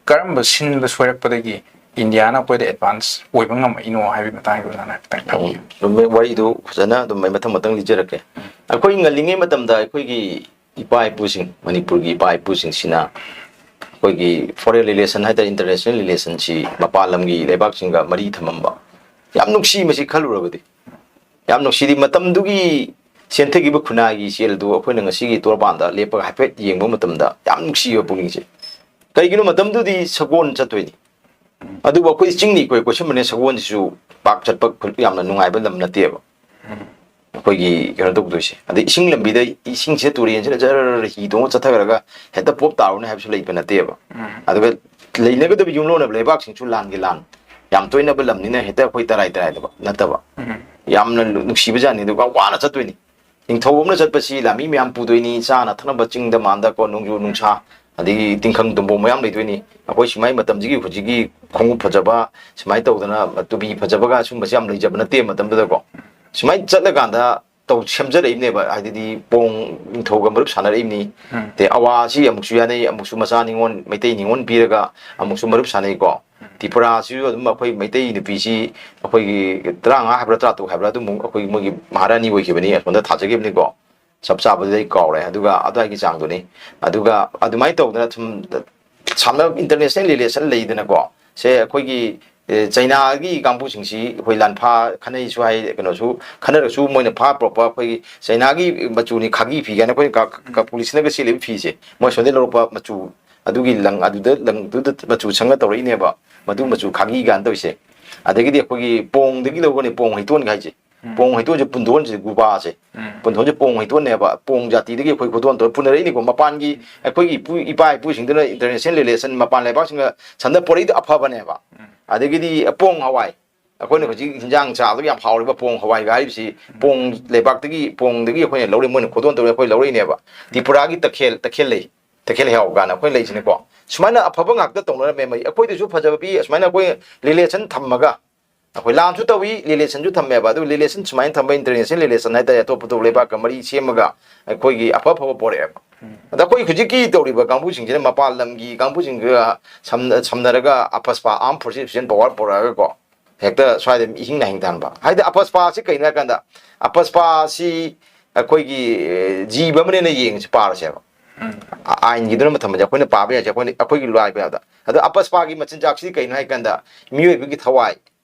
ꯀꯔꯝꯕ ꯁꯤꯟꯕ ꯁꯣꯏꯔꯛꯄꯗꯒꯤ ꯏꯟꯗꯤꯌꯥꯅ ꯑꯩꯈꯣꯏꯗ ꯑꯦꯗꯚꯥꯟꯁ ꯑꯣꯏꯕ ꯉꯝꯃꯛꯏꯅꯣ ꯍꯥꯏꯕꯒꯤ ꯃꯇꯥꯡꯗ ꯑꯣꯖꯥꯅ ꯍꯥꯏꯐꯦꯠꯇꯪ ꯊꯝꯕꯤꯌꯨ꯫ ꯆꯨꯝꯃꯦ, ꯋꯥꯔꯤꯗꯨ ꯐꯖꯅ ꯑꯗꯨꯝ ꯑꯩ ꯃꯊꯪ ꯃꯊꯪ ꯂꯤꯖꯔꯛꯀꯦ꯫ ꯑꯩꯈꯣꯏ ꯉꯜꯂꯤꯉꯩ ꯃꯇꯝꯗ ꯑꯩꯈꯣꯏꯒꯤ ꯏꯄꯥ ꯏꯄꯨꯁꯤꯡ, ꯃꯅꯤꯄꯨꯔꯒꯤ ꯏꯄꯥ ꯏꯄꯨꯁꯤꯡꯁꯤꯅ ꯑꯩꯈꯣꯏꯒꯤ ꯐꯣꯔꯦꯟ ꯔꯤꯂꯦꯁꯟ ꯍꯥꯏꯇꯥꯔꯦ, ꯏꯟꯇꯔꯅꯦꯁꯅꯦꯜ ꯔꯤꯂꯦꯁꯟꯁꯤ ꯃꯄꯥꯟ ꯂꯝꯒꯤ ꯂꯩꯕꯥꯛꯁꯤꯡꯒ ꯃꯔꯤ ꯊꯝꯃꯝꯕ, ꯌꯥꯝ ꯅꯨꯡꯁꯤ꯫ ꯃꯁꯤ ꯈꯜꯂꯨꯔꯕꯗꯤ ꯌꯥꯝ ꯅꯨꯡꯁꯤꯗꯤ꯫ ꯃꯇꯝꯗꯨꯒꯤ ꯆꯦꯟꯊꯈꯤꯕ ꯈꯨꯟꯅꯥꯏꯒꯤ ꯏꯆꯦꯜ ꯑꯗꯨ ꯑꯩꯈꯣꯏꯅ ꯉꯁꯤꯒꯤ ꯇꯣꯔꯕꯥꯟꯗ ꯂꯦꯞꯄꯒ ꯍꯥꯏꯐꯦꯠ ꯌꯦꯡꯕ ꯃꯇꯝꯗ ꯌꯥꯝ ꯅꯨꯡꯁꯤꯕ ꯄꯨꯛꯅꯤꯡꯁꯦ꯫ ꯀꯩꯒꯤꯅꯣ? ꯃꯇꯝꯗꯨꯗꯤ ꯁꯒꯣꯜ ꯆꯠꯇꯣꯏꯅꯤ꯫ ꯑꯗꯨꯕꯨ ꯑꯩꯈꯣꯏ ꯆꯤꯡꯅꯤ, ꯑꯩꯈꯣꯏ ꯀꯣꯏꯁꯟꯕꯅꯦ, ꯁꯒꯣꯜꯁꯤꯁꯨ ꯄꯥꯛ ꯆꯠꯄ ꯈꯨ-, ꯌꯥꯝꯅ ꯅꯨꯡꯉꯥꯏꯕ ꯂꯝ ꯅꯠꯇꯦꯕ꯫ ꯑꯩꯈꯣꯏꯒꯤ ꯀꯩꯅꯣ ꯇꯧꯗꯣꯏꯁꯦ, ꯑꯗꯩ ꯏꯁꯤꯡ ꯂꯝꯕꯤꯗ, ꯏꯁꯤꯡꯁꯦ ꯇꯨꯔꯦꯟꯁꯤꯅ ꯖꯔ ꯍꯤ ꯇꯣꯡꯉ ꯆꯠꯊꯈ꯭ꯔꯒ ꯍꯦꯛꯇ ꯄꯣꯞ ꯇꯥꯔꯨꯅꯤ ꯍꯥꯏꯕꯁꯨ ꯂꯩꯕ ꯅꯠꯇꯦꯕ꯫ ꯑꯗꯨꯒ ꯂꯩꯅꯒꯗꯕ ꯌꯨꯝꯂꯣꯟꯅꯕ ꯂꯩꯕꯥꯛꯁꯤꯡꯁꯨ ꯂꯥꯟꯒꯤ ꯂꯥꯟ ꯌꯥꯝ ꯇꯣꯏꯅꯕ ꯂꯝꯅꯤꯅ ꯍꯦꯛꯇ ꯑꯩꯈꯣꯏ ꯇꯔꯥꯏ ꯇꯔꯥꯏꯗꯕ ꯅꯠꯇꯕ꯫ ꯌꯥꯝꯅ ꯅꯨꯡꯁꯤꯕꯖꯥꯠꯅꯤ꯫ ꯑꯗꯨꯒ ꯋꯥꯅ ꯆꯠꯇꯣꯏꯅꯤ꯫ ꯅꯤꯡꯊꯧ ꯑꯃꯅ ꯆꯠꯄꯁꯤ ꯂꯥꯟꯃꯤ ꯃꯌꯥꯝ ꯄꯨꯗꯣꯏꯅꯤ, ꯆꯥꯅ ꯊꯛꯅꯕ ꯆꯤꯡꯗ ꯃꯥꯟꯗ ꯀꯣ, ꯅꯣꯡꯖꯨ ꯅꯨꯡꯁꯥ, ꯑꯗꯒꯤ ꯇꯤꯡꯈꯪ ꯇꯨꯝꯐꯧ ꯃꯌꯥꯝ ꯂꯩꯗꯣꯏꯅꯤ꯫ ꯑꯩꯈꯣꯏ ꯁꯨꯃꯥꯏ ꯃꯇꯝꯁꯤꯒꯤ ꯍꯧꯖꯤꯛꯀꯤ ꯈꯣꯡꯎꯞ ꯐꯖꯕ, ꯁꯨꯃꯥꯏꯅ ꯇꯧꯗꯅ ꯇꯨꯄꯤ ꯐꯖꯕꯒ ꯁꯨꯝꯕꯁꯤ ꯌꯥꯝ ꯂꯩꯖꯕ ꯅꯠꯇꯦ ꯃꯇꯝꯗꯨꯗꯀꯣ꯫ ꯁꯨꯃꯥꯏꯅ ꯆꯠꯂꯀꯥꯟꯗ ꯇꯧ-, ꯁꯦꯝꯖꯔꯛꯏꯕꯅꯦꯕ꯫ ꯍꯥꯏꯗꯤ ꯄꯣꯡ ꯅꯤꯡꯊꯧꯒ ꯃꯔꯨꯞ ꯁꯥꯟꯅꯔꯛꯏꯕꯅꯤ꯫ ꯑꯗꯩ ꯑꯋꯥꯁꯤ ꯑꯃꯨꯛꯁꯨ ꯌꯥꯅꯩ, ꯑꯃꯨꯛꯁꯨ ꯃꯆꯥ ꯅꯤꯉꯣꯜ, ꯃꯩꯇꯩ ꯅꯤꯉꯣꯜ ꯄꯤꯔꯒ ꯑꯃꯨꯛꯁꯨ ꯃꯔꯨꯞ ꯁꯥꯟꯅꯩꯀꯣ꯫ ꯇ꯭ꯔꯤꯄꯨꯔꯥꯁꯤꯁꯨ ꯑꯗꯨꯝ ꯑꯩꯈꯣꯏ ꯃꯩꯇꯩ ꯅꯨꯄꯤꯁꯤ ꯑꯩꯈꯣꯏꯒꯤ ꯇꯔꯥꯃꯉꯥ ꯍꯥꯏꯕ꯭ꯔꯥ ꯇꯔꯥꯇꯔꯨꯛ ꯍꯥꯏꯕ꯭ꯔꯥ ꯑꯗꯨꯃꯨꯛ ꯑꯩꯈꯣꯏꯒꯤ ꯃꯣꯏꯒꯤ ꯃꯍꯥꯔꯥꯅꯤ ꯑꯣꯏꯈꯤꯕꯅꯤ, ꯑꯁꯣꯝꯗ ꯊꯥꯖꯈꯤꯕꯅꯤꯀꯣ꯫ ꯆꯞ ꯆꯥꯕꯗꯨꯗꯤ ꯑꯩ ꯀꯥꯎꯔꯦ, ꯑꯗꯨꯒ ꯑꯗꯨꯋꯥꯏꯒꯤ ꯆꯥꯡꯗꯨꯅꯤ꯫ ꯑꯗꯨꯒ ꯑꯗꯨꯃꯥꯏꯅ ꯇꯧꯗꯅ ꯁꯨꯝ ꯁꯝꯅ international relation ꯂꯩꯗꯅꯀꯣ, ꯁꯦ ꯑꯩꯈꯣꯏꯒꯤ, ꯑꯦ, ꯆꯩꯅꯥꯒꯤ ꯀꯥꯡꯕꯨꯁꯤꯡꯁꯤ ꯑꯩꯈꯣꯏ ꯂꯥꯟꯐꯥ ꯈꯟꯅꯩꯁꯨ ꯍꯥꯏ, ꯀꯩꯅꯣꯁꯨ ꯈꯟꯅꯔꯁꯨ ꯃꯣꯏꯅ ꯐꯥ ꯄꯨꯔꯛꯄ ꯑꯩꯈꯣꯏꯒꯤ ꯆꯩꯅꯥꯒꯤ ꯃꯆꯨꯅꯤ, ꯈꯥꯒꯤ ꯐꯤ ꯀꯥꯏꯅ ꯑꯩꯈꯣꯏ ꯀ-, ꯀ-, ꯄꯨꯂꯤꯁꯅꯒ ꯁꯦꯠꯂꯤꯕ ꯐꯤꯁꯦ, ꯃꯣꯏ ꯁꯣꯝꯗꯩ ꯂꯧꯔꯛꯄ ꯃꯆꯨ, ꯑꯗꯨꯒꯤ ꯂꯪ, ꯑꯗꯨꯗ ꯂꯪꯗꯨꯗ ꯃꯆꯨ ꯁꯪꯉ ꯇꯧꯔꯛꯏꯅꯦꯕ, ꯃꯗꯨ ꯃꯆꯨ ꯈꯥꯒꯤ ꯀꯥꯏꯅ ꯇꯧꯔꯤꯁꯦ꯫ ꯑꯗꯒꯤꯗꯤ ꯑꯩꯈꯣꯏꯒꯤ ꯄꯣꯡꯗꯒꯤ ꯂꯧꯒꯅꯤ, ꯄꯣꯡ ꯍꯩꯇꯣꯟꯒ ꯍꯥꯏꯁꯦ꯫ ꯎꯝ꯫ ꯄꯣꯡ ꯍꯩꯇꯣꯟꯁꯦ ꯄꯨꯟꯗꯣꯟꯁꯦ, ꯒꯨꯕꯥꯁꯦ꯫ ꯎꯝ꯫ ꯄꯨꯟꯗꯣꯟꯁꯦ ꯄꯣꯡ ꯍꯩꯇꯣꯟꯅꯦꯕ꯫ ꯄꯣꯡ ꯖꯥꯇꯤꯗꯒꯤ ꯑꯩꯈꯣꯏ ꯈꯨꯗꯣꯟ ꯇꯧꯔ ꯄꯨꯅꯔꯛꯏꯅꯤꯀꯣ꯫ ꯃꯄꯥꯟꯒꯤ ꯑꯩꯈꯣꯏꯒꯤ ꯏꯄꯨ ꯏꯄꯥ ꯏꯄꯨꯁꯤꯡꯗꯨꯅ international relation, ꯃꯄꯥꯟ ꯂꯩꯕꯥꯛꯁꯤꯡꯒ ꯁꯝꯅ ꯄꯣꯔꯛꯏꯗꯣ ꯑꯐꯕꯅꯦꯕ꯫ ꯎꯝ꯫ ꯑꯗꯒꯤꯗꯤ ꯄꯣꯡ ꯍꯋꯥꯏ, ꯑꯩꯈꯣꯏꯅ ꯍꯧꯖꯤꯛ ꯍꯤꯟꯖꯥꯡ ꯆꯥꯕꯗ ꯌꯥꯝ ꯍꯥꯎꯔꯤꯕ ꯄꯣꯡ ꯍꯋꯥꯏꯒ ꯍꯥꯏꯔꯤꯕꯁꯤ, ꯎꯝ, ꯄꯣꯡ ꯂꯩꯕꯥꯛꯇꯒꯤ, ꯄꯣꯡꯗꯒꯤ ꯑꯩꯈꯣꯏꯅ ꯂꯧꯔꯦ, ꯃꯣꯏꯅ ꯈꯨꯗꯣꯟ ꯇꯧꯔꯦ, ꯑꯩꯈꯣꯏ ꯂꯧꯔꯛꯏꯅꯦꯕ꯫ ꯎꯝ꯫ ꯇ꯭ꯔꯤꯄꯨꯔꯥꯒꯤ ꯇꯈꯦꯜ, ꯇꯈꯦꯜ ꯂꯩ, ꯇꯈꯦꯜ ꯍꯩꯍꯥꯎ ꯀꯥꯏꯅ ꯑꯩꯈꯣꯏ ꯂꯩꯁꯤꯅꯦꯀꯣ꯫ ꯁꯨꯃꯥꯏꯅ ꯑꯐꯕ ꯉꯥꯛꯇ ꯇꯧꯅꯔꯝꯃꯦ꯫ ꯃꯩ ꯑꯩꯈꯣꯏꯗꯁꯨ ꯐꯖꯕ ꯄꯤ, ꯑꯁꯨꯃꯥꯏꯅ ꯑꯩꯈꯣꯏ relation ꯊꯝꯃꯒ, ꯑꯩꯈꯣꯏ ꯂꯥꯟꯁꯨ ꯇꯧꯏ, relationꯁꯨ ꯊꯝꯃꯦꯕ꯫ ꯑꯗꯨ relation ꯁꯨꯃꯥꯏꯅ ꯊꯝꯕ, international relation ꯍꯥꯏꯇꯥꯔꯦ, ꯑꯇꯣꯞ ꯑꯇꯣꯞꯄ ꯂꯩꯕꯥꯛꯀ ꯃꯔꯤ ꯁꯦꯝꯃꯒ ꯑꯩꯈꯣꯏꯒꯤ ꯑꯐ ꯑꯐꯕ ꯄꯣꯔꯛꯑꯦꯕ꯫ ꯎꯝ꯫ ꯑꯗ ꯑꯩꯈꯣꯏ ꯍꯧꯖꯤꯛꯀꯤ ꯇꯧꯔꯤꯕ ꯀꯥꯡꯕꯨꯁꯤꯡꯁꯤꯅ ꯃꯄꯥꯟ ꯂꯝꯒꯤ ꯀꯥꯡꯕꯨꯁꯤꯡꯒ ꯁꯝꯅ-, ꯁꯝꯅꯔꯒ ꯑꯄꯁꯄꯥ, armed forces, efficient power ꯄꯣꯔꯛꯑꯒꯀꯣ, ꯍꯦꯛꯇ ꯁ꯭ꯋꯥꯏꯗ ꯏꯍꯤꯡ ꯅꯥꯍꯤꯡ ꯇꯥꯟꯕ꯫ ꯍꯥꯏꯗꯤ ꯑꯄꯁꯄꯥꯁꯤ ꯀꯩꯅꯣ ꯍꯥꯏ ꯀꯥꯟꯗ, ꯑꯄꯁꯄꯥꯁꯤ ꯑꯩꯈꯣꯏꯒꯤ, ꯑꯦ, ꯖꯤꯕ ꯑꯃꯅꯦꯅ ꯌꯦꯡꯉꯁꯤ, ꯄꯥꯔꯁꯦꯕ꯫ ꯎꯝ꯫ ꯑ-, ꯑꯥꯏꯟꯒꯤꯗꯨꯅ ꯃꯇꯝ ꯑꯃꯗ ꯑꯩꯈꯣꯏꯅ ꯄꯥꯕ ꯌꯥꯏꯁꯦ, ꯑꯩꯈꯣꯏꯅ, ꯑꯩꯈꯣꯏꯒꯤ ꯂꯥꯏꯕ ꯌꯥꯕꯗ꯫ ꯑꯗꯣ ꯑꯄꯁꯄꯥꯒꯤ ꯃꯆꯤꯟꯖꯥꯛꯁꯤꯗꯤ ꯀꯩꯅꯣ ꯍꯥꯏ ꯀꯥꯟꯗ, ꯃꯤꯑꯣꯏꯕꯒꯤ ꯊꯋꯥꯏ,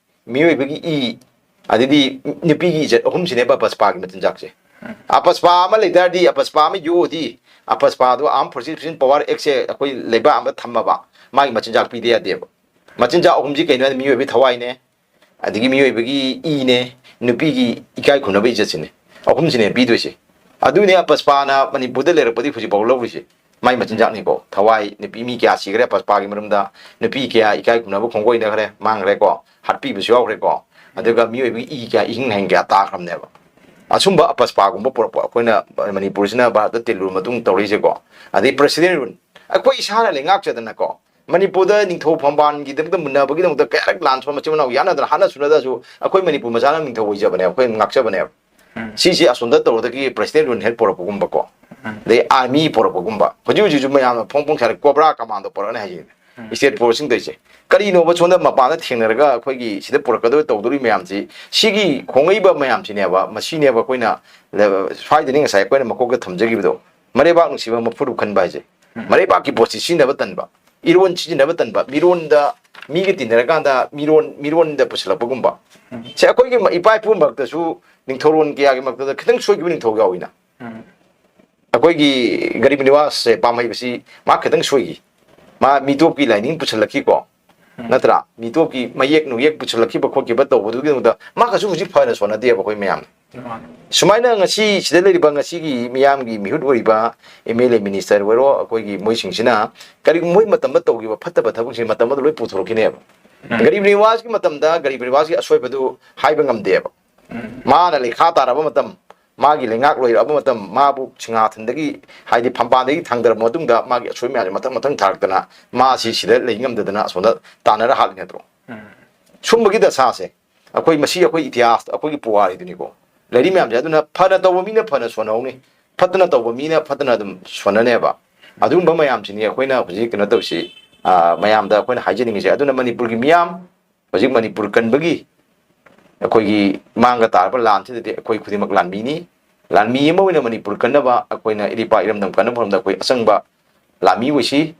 ꯃꯤꯑꯣꯏꯕꯒꯤ ꯏ, ꯑꯗꯩꯗꯤ ꯅꯨꯄꯤꯒꯤ ꯏꯖꯠ, ꯑꯍꯨꯝꯁꯤꯅꯦꯕ ꯑꯄꯁꯄꯥꯒꯤ ꯃꯆꯤꯟꯖꯥꯛꯁꯦ꯫ ꯎꯝ꯫ ꯑꯄꯁꯄꯥ ꯑꯃ ꯂꯩ ꯇꯥꯔꯗꯤ, ꯑꯄꯁꯄꯥ ꯑꯃ ꯌꯣꯛꯑꯗꯤ, ꯑꯄꯁꯄꯥꯗꯣ armed forces efficient power actꯁꯦ ꯑꯩꯈꯣꯏ ꯂꯩꯕꯥꯛ ꯑꯃ ꯊꯝꯃꯕ, ꯃꯥꯒꯤ ꯃꯆꯤꯟꯖꯥꯛ ꯄꯤꯗ ꯌꯥꯗꯦꯕ꯫ ꯃꯆꯤꯟꯖꯥꯛ ꯑꯍꯨꯝꯁꯤ ꯀꯩꯅꯣ ꯍꯥꯏꯗꯤ, ꯃꯤꯑꯣꯏꯕꯒꯤ ꯊꯋꯥꯏꯅꯦ, ꯑꯗꯒꯤ ꯃꯤꯑꯣꯏꯕꯒꯤ ꯏꯅꯦ, ꯅꯨꯄꯤꯒꯤ ꯏꯀꯥꯏ ꯈꯨꯝꯅꯕ ꯏꯖꯠꯁꯤꯅꯦ꯫ ꯑꯍꯨꯝꯁꯤꯅꯦ ꯄꯤꯗꯣꯏꯁꯦ꯫ ꯑꯗꯨꯅꯦ ꯑꯄꯁꯄꯥꯅ ꯃꯅꯤꯄꯨꯔꯗ ꯂꯩꯔꯛꯄꯗꯤ ꯍꯧꯖꯤꯛꯐꯥꯎ ꯂꯧꯔꯤꯁꯦ꯫ ꯃꯥꯏ ꯃꯆꯤꯟꯖꯥꯛꯅꯤꯀꯣ꯫ ꯊꯋꯥꯏ, ꯅꯨꯄꯤ ꯃꯤ ꯀꯌꯥ ꯁꯤꯈ꯭ꯔꯦ ꯑꯄꯁꯄꯥꯒꯤ ꯃꯔꯝꯗ, ꯅꯨꯄꯤ ꯀꯌꯥ ꯏꯀꯥꯏ ꯈꯨꯝꯅꯕ ꯈꯣꯡꯒꯣꯏꯅꯈ꯭ꯔꯦ, ꯃꯥꯡꯈ꯭ꯔꯦꯀꯣ, ꯍꯥꯠꯄꯤꯕꯁꯨ ꯌꯥꯎꯈ꯭ꯔꯦꯀꯣ꯫ ꯑꯗꯨꯒ ꯃꯤꯑꯣꯏꯕꯒꯤ ꯏ ꯀꯌꯥ, ꯏꯍꯤꯡ ꯅꯥꯍꯤꯡ ꯀꯌꯥ ꯇꯥꯈ꯭ꯔꯕꯅꯦꯕ꯫ ꯑꯁꯨꯝꯕ ꯑꯄꯁꯄꯥꯒꯨꯝꯕ ꯄꯨꯔꯛꯄ ꯑꯩꯈꯣꯏꯅ ꯃꯅꯤꯄꯨꯔꯁꯤꯅ ꯚꯥꯔꯠꯇ ꯇꯤꯜꯂꯨꯔ ꯃꯇꯨꯡ ꯇꯧꯔꯛꯏꯁꯦꯀꯣ꯫ ꯑꯗꯩ president rule, ꯑꯩꯈꯣꯏ ꯏꯁꯥꯅ ꯂꯩꯉꯥꯛꯆꯗꯅꯀꯣ, ꯃꯅꯤꯄꯨꯔꯗ ꯅꯤꯡꯊꯧ ꯐꯝꯕꯥꯜꯒꯤꯗꯃꯛꯇ ꯃꯨꯟꯅꯕꯒꯤꯗꯃꯛꯇ ꯀꯌꯥꯔꯛ ꯂꯥꯟ ꯁꯣꯛ ꯃꯆꯤꯟ ꯃꯅꯥꯎ ꯌꯥꯅꯗꯅ ꯍꯥꯠꯅ ꯁꯨꯅꯗꯁꯨ ꯑꯩꯈꯣꯏ ꯃꯅꯤꯄꯨꯔ ꯃꯆꯥꯅ ꯅꯤꯡꯊꯧ ꯑꯣꯏꯖꯕꯅꯦ, ꯑꯩꯈꯣꯏ ꯉꯥꯛꯆꯕꯅꯦꯕ꯫ ꯎꯝ꯫ ꯁꯤꯁꯦ ꯑꯁꯣꯝꯗ ꯇꯧꯔꯗꯒꯤ president rule ꯍꯦꯛ ꯄꯨꯔꯛꯄꯒꯨꯝꯕꯀꯣ, ꯎꯝ, ꯑꯗꯩ army ꯄꯨꯔꯛꯄꯒꯨꯝꯕ, ꯍꯧꯖꯤꯛ ꯍꯧꯖꯤꯛꯁꯨ ꯃꯌꯥꯝꯅ ꯐꯣꯡ ꯐꯣꯡ ꯁꯥꯔꯦ, ꯀꯣꯕ꯭ꯔꯥ ꯀꯃꯥꯟꯗꯣ ꯄꯨꯔꯛꯑꯅꯤ ꯍꯥꯏꯁꯦ꯫ ꯎꯝ꯫ State force ꯁꯤꯡ ꯇꯧꯔꯤꯁꯦ꯫ ꯀꯔꯤꯅꯣꯕ ꯁꯣꯝꯗ ꯃꯄꯥꯟꯗ ꯊꯦꯡꯅꯔꯒ ꯑꯩꯈꯣꯏꯒꯤ ꯁꯤꯗ ꯄꯨꯔꯛꯀꯗꯧꯔꯤ ꯇꯧꯗꯧꯔꯤ ꯃꯌꯥꯝꯁꯤ, ꯁꯤꯒꯤ ꯈꯣꯡꯉꯛꯏꯕ ꯃꯌꯥꯝꯁꯤꯅꯦꯕ, ꯃꯁꯤꯅꯦꯕ ꯑꯩꯈꯣꯏꯅ ꯂ-, ꯁ꯭ꯋꯥꯏꯗꯅꯤ ꯉꯁꯥꯏ ꯑꯩꯈꯣꯏꯅ ꯃꯀꯣꯛꯇ ꯊꯝꯖꯈꯤꯕꯗꯣ, ꯃꯔꯩꯕꯥꯛ ꯅꯨꯡꯁꯤꯕ ꯃꯐꯨꯔꯨ ꯈꯟꯕ ꯍꯥꯏꯁꯦ꯫ ꯎꯝ꯫ ꯃꯔꯩꯕꯥꯛꯀꯤ ꯄꯣꯠꯁꯤ ꯁꯤꯖꯤꯟꯅꯕ ꯇꯟꯕ, ꯏꯔꯣꯟ ꯁꯤꯖꯤꯟꯅꯕ ꯇꯟꯕ, ꯃꯤꯔꯣꯟꯗ, ꯃꯤꯒ ꯇꯤꯟꯅꯔꯀꯥꯟꯗ ꯃꯤꯔꯣꯟ, ꯃꯤꯔꯣꯟꯗ ꯄꯨꯁꯜꯂꯛꯄꯒꯨꯝꯕ꯫ ꯎꯝ꯫ ꯁꯦ, ꯑꯩꯈꯣꯏꯒꯤ ꯏꯄꯥ ꯏꯄꯨ ꯃꯔꯛꯇꯁꯨ ꯅꯤꯡꯊꯧꯔꯣꯟ ꯀꯌꯥꯒꯤ ꯃꯔꯛꯇꯗ ꯈꯤꯇꯪ ꯁꯣꯏꯈꯤꯕ ꯅꯤꯡꯊꯧ ꯌꯥꯎꯏꯅ꯫ ꯎꯝ꯫ ꯑꯩꯈꯣꯏꯒꯤ ꯒꯔꯤꯕ ꯅꯤꯋꯥꯖꯁꯦ ꯄꯥꯝꯍꯩꯕꯁꯤ ꯃꯥ ꯈꯤꯇꯪ ꯁꯣꯏꯈꯤ꯫ ꯃꯥ ꯃꯤꯇꯣꯞꯀꯤ ꯂꯥꯏꯅꯤꯡ ꯄꯨꯁꯜꯂꯛꯈꯤꯀꯣ꯫ ꯎꯝ꯫ ꯅꯠꯇ꯭ꯔꯥ? ꯃꯤꯇꯣꯞꯀꯤ ꯃꯌꯦꯛ ꯅꯨꯡꯌꯦꯛ ꯄꯨꯁꯜꯂꯛꯈꯤꯕ ꯈꯣꯠꯈꯤꯕ ꯇꯧꯕꯗꯨꯒꯤꯗꯃꯛꯇ ꯃꯥ ꯀꯩꯁꯨ ꯍꯧꯖꯤꯛ ꯐꯅ ꯁꯣꯟꯅꯗꯦꯕ ꯑꯩꯈꯣꯏ ꯃꯌꯥꯝ꯫ ꯃꯥꯅꯤ꯫ ꯁꯨꯃꯥꯏꯅ ꯉꯁꯤ ꯁꯤꯗ ꯂꯩꯔꯤꯕ ꯉꯁꯤꯒꯤ ꯃꯤꯌꯥꯝꯒꯤ ꯃꯤꯍꯨꯠ ꯑꯣꯏꯔꯤꯕ M L A minister ꯑꯣꯏꯔꯣ, ꯑꯩꯈꯣꯏꯒꯤ ꯃꯣꯏꯁꯤꯡꯁꯤꯅ ꯀꯔꯤꯒꯨꯝꯕ ꯃꯣꯏ ꯃꯇꯝꯗ ꯇꯧꯈꯤꯕ ꯐꯠꯇꯕ ꯊꯕꯛꯁꯤꯡ ꯃꯇꯝ ꯑꯗꯨ ꯂꯣꯏ ꯄꯨꯊꯣꯔꯛꯈꯤꯅꯦꯕ꯫ ꯎꯝ꯫ ꯒꯔꯤꯕ ꯅꯤꯋꯥꯖꯀꯤ ꯃꯇꯝꯗ ꯒꯔꯤꯕ ꯅꯤꯋꯥꯖꯀꯤ ꯑꯁꯣꯏꯕꯗꯨ ꯍꯥꯏꯕ ꯉꯝꯗꯦꯕ꯫ ꯎꯝ꯫ ꯃꯥꯅ ꯂꯩꯈꯥ ꯇꯥꯔꯕ ꯃꯇꯝ, ꯃꯥꯒꯤ ꯂꯩꯉꯥꯛ ꯂꯣꯏꯔꯛꯑꯕ ꯃꯇꯝ, ꯃꯥꯕꯨ ꯁꯤꯡꯍꯥꯁꯟꯗꯒꯤ, ꯍꯥꯏꯗꯤ ꯐꯝꯕꯥꯜꯗꯒꯤ ꯊꯥꯡꯗꯔꯕ ꯃꯇꯨꯡꯗ ꯃꯥꯒꯤ ꯑꯁꯣꯏ ꯃꯌꯥꯝꯁꯦ ꯃꯊꯪ ꯃꯊꯪ ꯊꯥꯔꯛꯇꯅ ꯃꯥꯁꯤ ꯁꯤꯗ ꯂꯩ ꯉꯝꯗꯗꯅ ꯑꯁꯣꯝꯗ ꯇꯥꯟꯅꯔ ꯍꯥꯠꯂꯤ ꯅꯠꯇ꯭ꯔꯣ? ꯎꯝ꯫ ꯁꯨꯝꯕꯒꯤ ꯗꯁꯥꯁꯦ ꯑꯩꯈꯣꯏ, ꯃꯁꯤ ꯑꯩꯈꯣꯏ ꯏꯇꯤꯍꯥꯁꯇ ꯑꯩꯈꯣꯏꯒꯤ ꯄꯨꯋꯥꯔꯤꯗꯨꯅꯤꯀꯣ꯫ ꯂꯩꯔꯤ ꯃꯌꯥꯝꯁꯦ꯫ ꯑꯗꯨꯅ ꯐꯅ ꯇꯧꯕ ꯃꯤꯅ ꯐꯅ ꯁꯣꯟꯍꯧꯅꯤ, ꯐꯠꯇꯅ ꯇꯧꯕ ꯃꯤꯅ ꯐꯠꯇꯅ ꯑꯗꯨꯝ ꯁꯣꯟꯅꯅꯦꯕ꯫ ꯑꯗꯨꯒꯨꯝꯕ ꯃꯌꯥꯝꯁꯤꯅꯤ ꯑꯩꯈꯣꯏꯅ ꯍꯧꯖꯤꯛ ꯀꯩꯅꯣ ꯇꯧꯁꯤ, ꯑ, ꯃꯌꯥꯝꯗ ꯑꯩꯈꯣꯏꯅ ꯍꯥꯏꯖꯅꯤꯡꯉꯤꯁꯦ꯫ ꯑꯗꯨꯅ ꯃꯅꯤꯄꯨꯔꯒꯤ ꯃꯤꯌꯥꯝ, ꯍꯧꯖꯤꯛ ꯃꯅꯤꯄꯨꯔ ꯀꯟꯕꯒꯤ ꯑꯩꯈꯣꯏꯒꯤ ꯃꯥꯡꯒ ꯇꯥꯔꯕ ꯂꯥꯟꯁꯤꯗꯗꯤ ꯑꯩꯈꯣꯏ ꯈꯨꯗꯤꯡꯃꯛ ꯂꯥꯟꯃꯤꯅꯤ꯫ ꯂꯥꯟꯃꯤ ꯑꯃ ꯑꯣꯏꯅ ꯃꯅꯤꯄꯨꯔ ꯀꯟꯅꯕ, ꯑꯩꯈꯣꯏꯅ ꯏꯔꯩꯄꯥꯛ ꯏꯔꯝꯗꯝ ꯀꯟꯅꯕ ꯍꯣꯠꯅꯕꯗ ꯑꯩꯈꯣꯏ ꯑꯆꯪꯕ ꯂꯥꯟꯃꯤ ꯑꯣꯏꯁꯤ꯫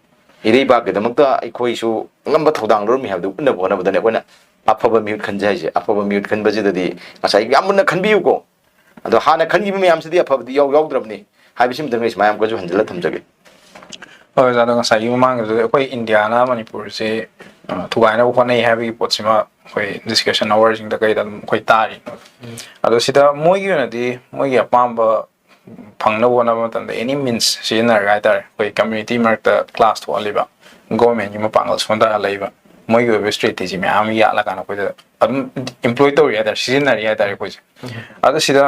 ꯏꯔꯩꯕꯥꯛꯀꯤꯗꯃꯛꯇ ꯑꯩꯈꯣꯏꯁꯨ ꯑꯉꯝꯕ ꯊꯧꯗꯥꯡ ꯂꯧꯔꯝꯃꯤ ꯍꯥꯏꯕꯗꯨ ꯎꯠꯅꯕ ꯍꯣꯠꯅꯕꯗꯅꯦ ꯑꯩꯈꯣꯏꯅ ꯑꯐꯕ ꯃꯤꯍꯨꯠ ꯈꯟꯖꯩ ꯍꯥꯏꯁꯦ꯫ ꯑꯐꯕ ꯃꯤꯍꯨꯠ ꯈꯟꯕꯁꯤꯗꯗꯤ ꯉꯁꯥꯏ ꯌꯥꯝ ꯃꯨꯟꯅ ꯈꯟꯕꯤꯌꯨꯀꯣ꯫ ꯑꯗꯣ ꯍꯥꯟꯅ ꯈꯟꯈꯤꯕ ꯃꯌꯥꯝꯁꯤꯗꯤ ꯑꯐꯕꯗꯤ ꯌꯥꯎ-, ꯌꯥꯎꯗ꯭ꯔꯕꯅꯤ ꯍꯥꯏꯕꯁꯤꯃꯇꯪ ꯑꯩ ꯁꯨꯃꯥꯏꯅ ꯑꯃꯨꯛꯀꯁꯨ ꯍꯟꯖꯤꯜꯂ ꯊꯝꯖꯒꯦ꯫ ꯍꯣꯏ, ꯑꯣꯖꯥ, ꯑꯗꯣ ꯉꯁꯥꯏꯒꯤ ꯃꯃꯥꯡꯒꯤꯗꯨꯗ ꯑꯩꯈꯣꯏ ꯏꯟꯗꯤꯌꯥꯅ ꯃꯅꯤꯄꯨꯔꯁꯦ, ꯑ, ꯊꯨꯒꯥꯏꯅꯕ ꯍꯣꯠꯅꯩ ꯍꯥꯏꯕꯒꯤ ꯄꯣꯠꯁꯤꯃ ꯑꯩꯈꯣꯏ discussion hour ꯁꯤꯡꯗ ꯀꯩꯗ ꯑꯗꯨꯝ ꯑꯩꯈꯣꯏ ꯇꯥꯔꯤ꯫ ꯎꯝ꯫ ꯑꯗꯣ ꯁꯤꯗ ꯃꯣꯏꯒꯤ ꯑꯣꯏꯅꯗꯤ ꯃꯣꯏꯒꯤ ꯑꯄꯥꯝꯕ ꯐꯪꯅꯕ ꯍꯣꯠꯅꯕ ꯃꯇꯝꯗ any means ꯁꯤꯖꯤꯟꯅꯔꯒ ꯍꯥꯏꯇꯥꯔꯦ, ꯑꯩꯈꯣꯏ community ꯃꯔꯛꯇ clash ꯊꯣꯛꯍꯜꯂꯤꯕ, government ꯀꯤ ꯃꯄꯥꯡꯒꯜ ꯁꯣꯟꯊꯍꯜꯂꯛꯏꯕ, ꯃꯣꯏꯒꯤ ꯑꯣꯏꯕ strategy ꯃꯌꯥꯝ ꯑꯃ ꯌꯥꯠꯂꯀꯥꯟꯗ ꯑꯩꯈꯣꯏꯗ ꯑꯗꯨꯝ employ ꯇꯧꯔꯤ ꯍꯥꯏꯇꯥꯔꯦ, ꯁꯤꯖꯤꯟꯅꯔꯤ ꯍꯥꯏꯇꯥꯔꯦ ꯑꯩꯈꯣꯏꯁꯦ꯫ ꯎꯝ꯫ ꯑꯗꯣ ꯁꯤꯗ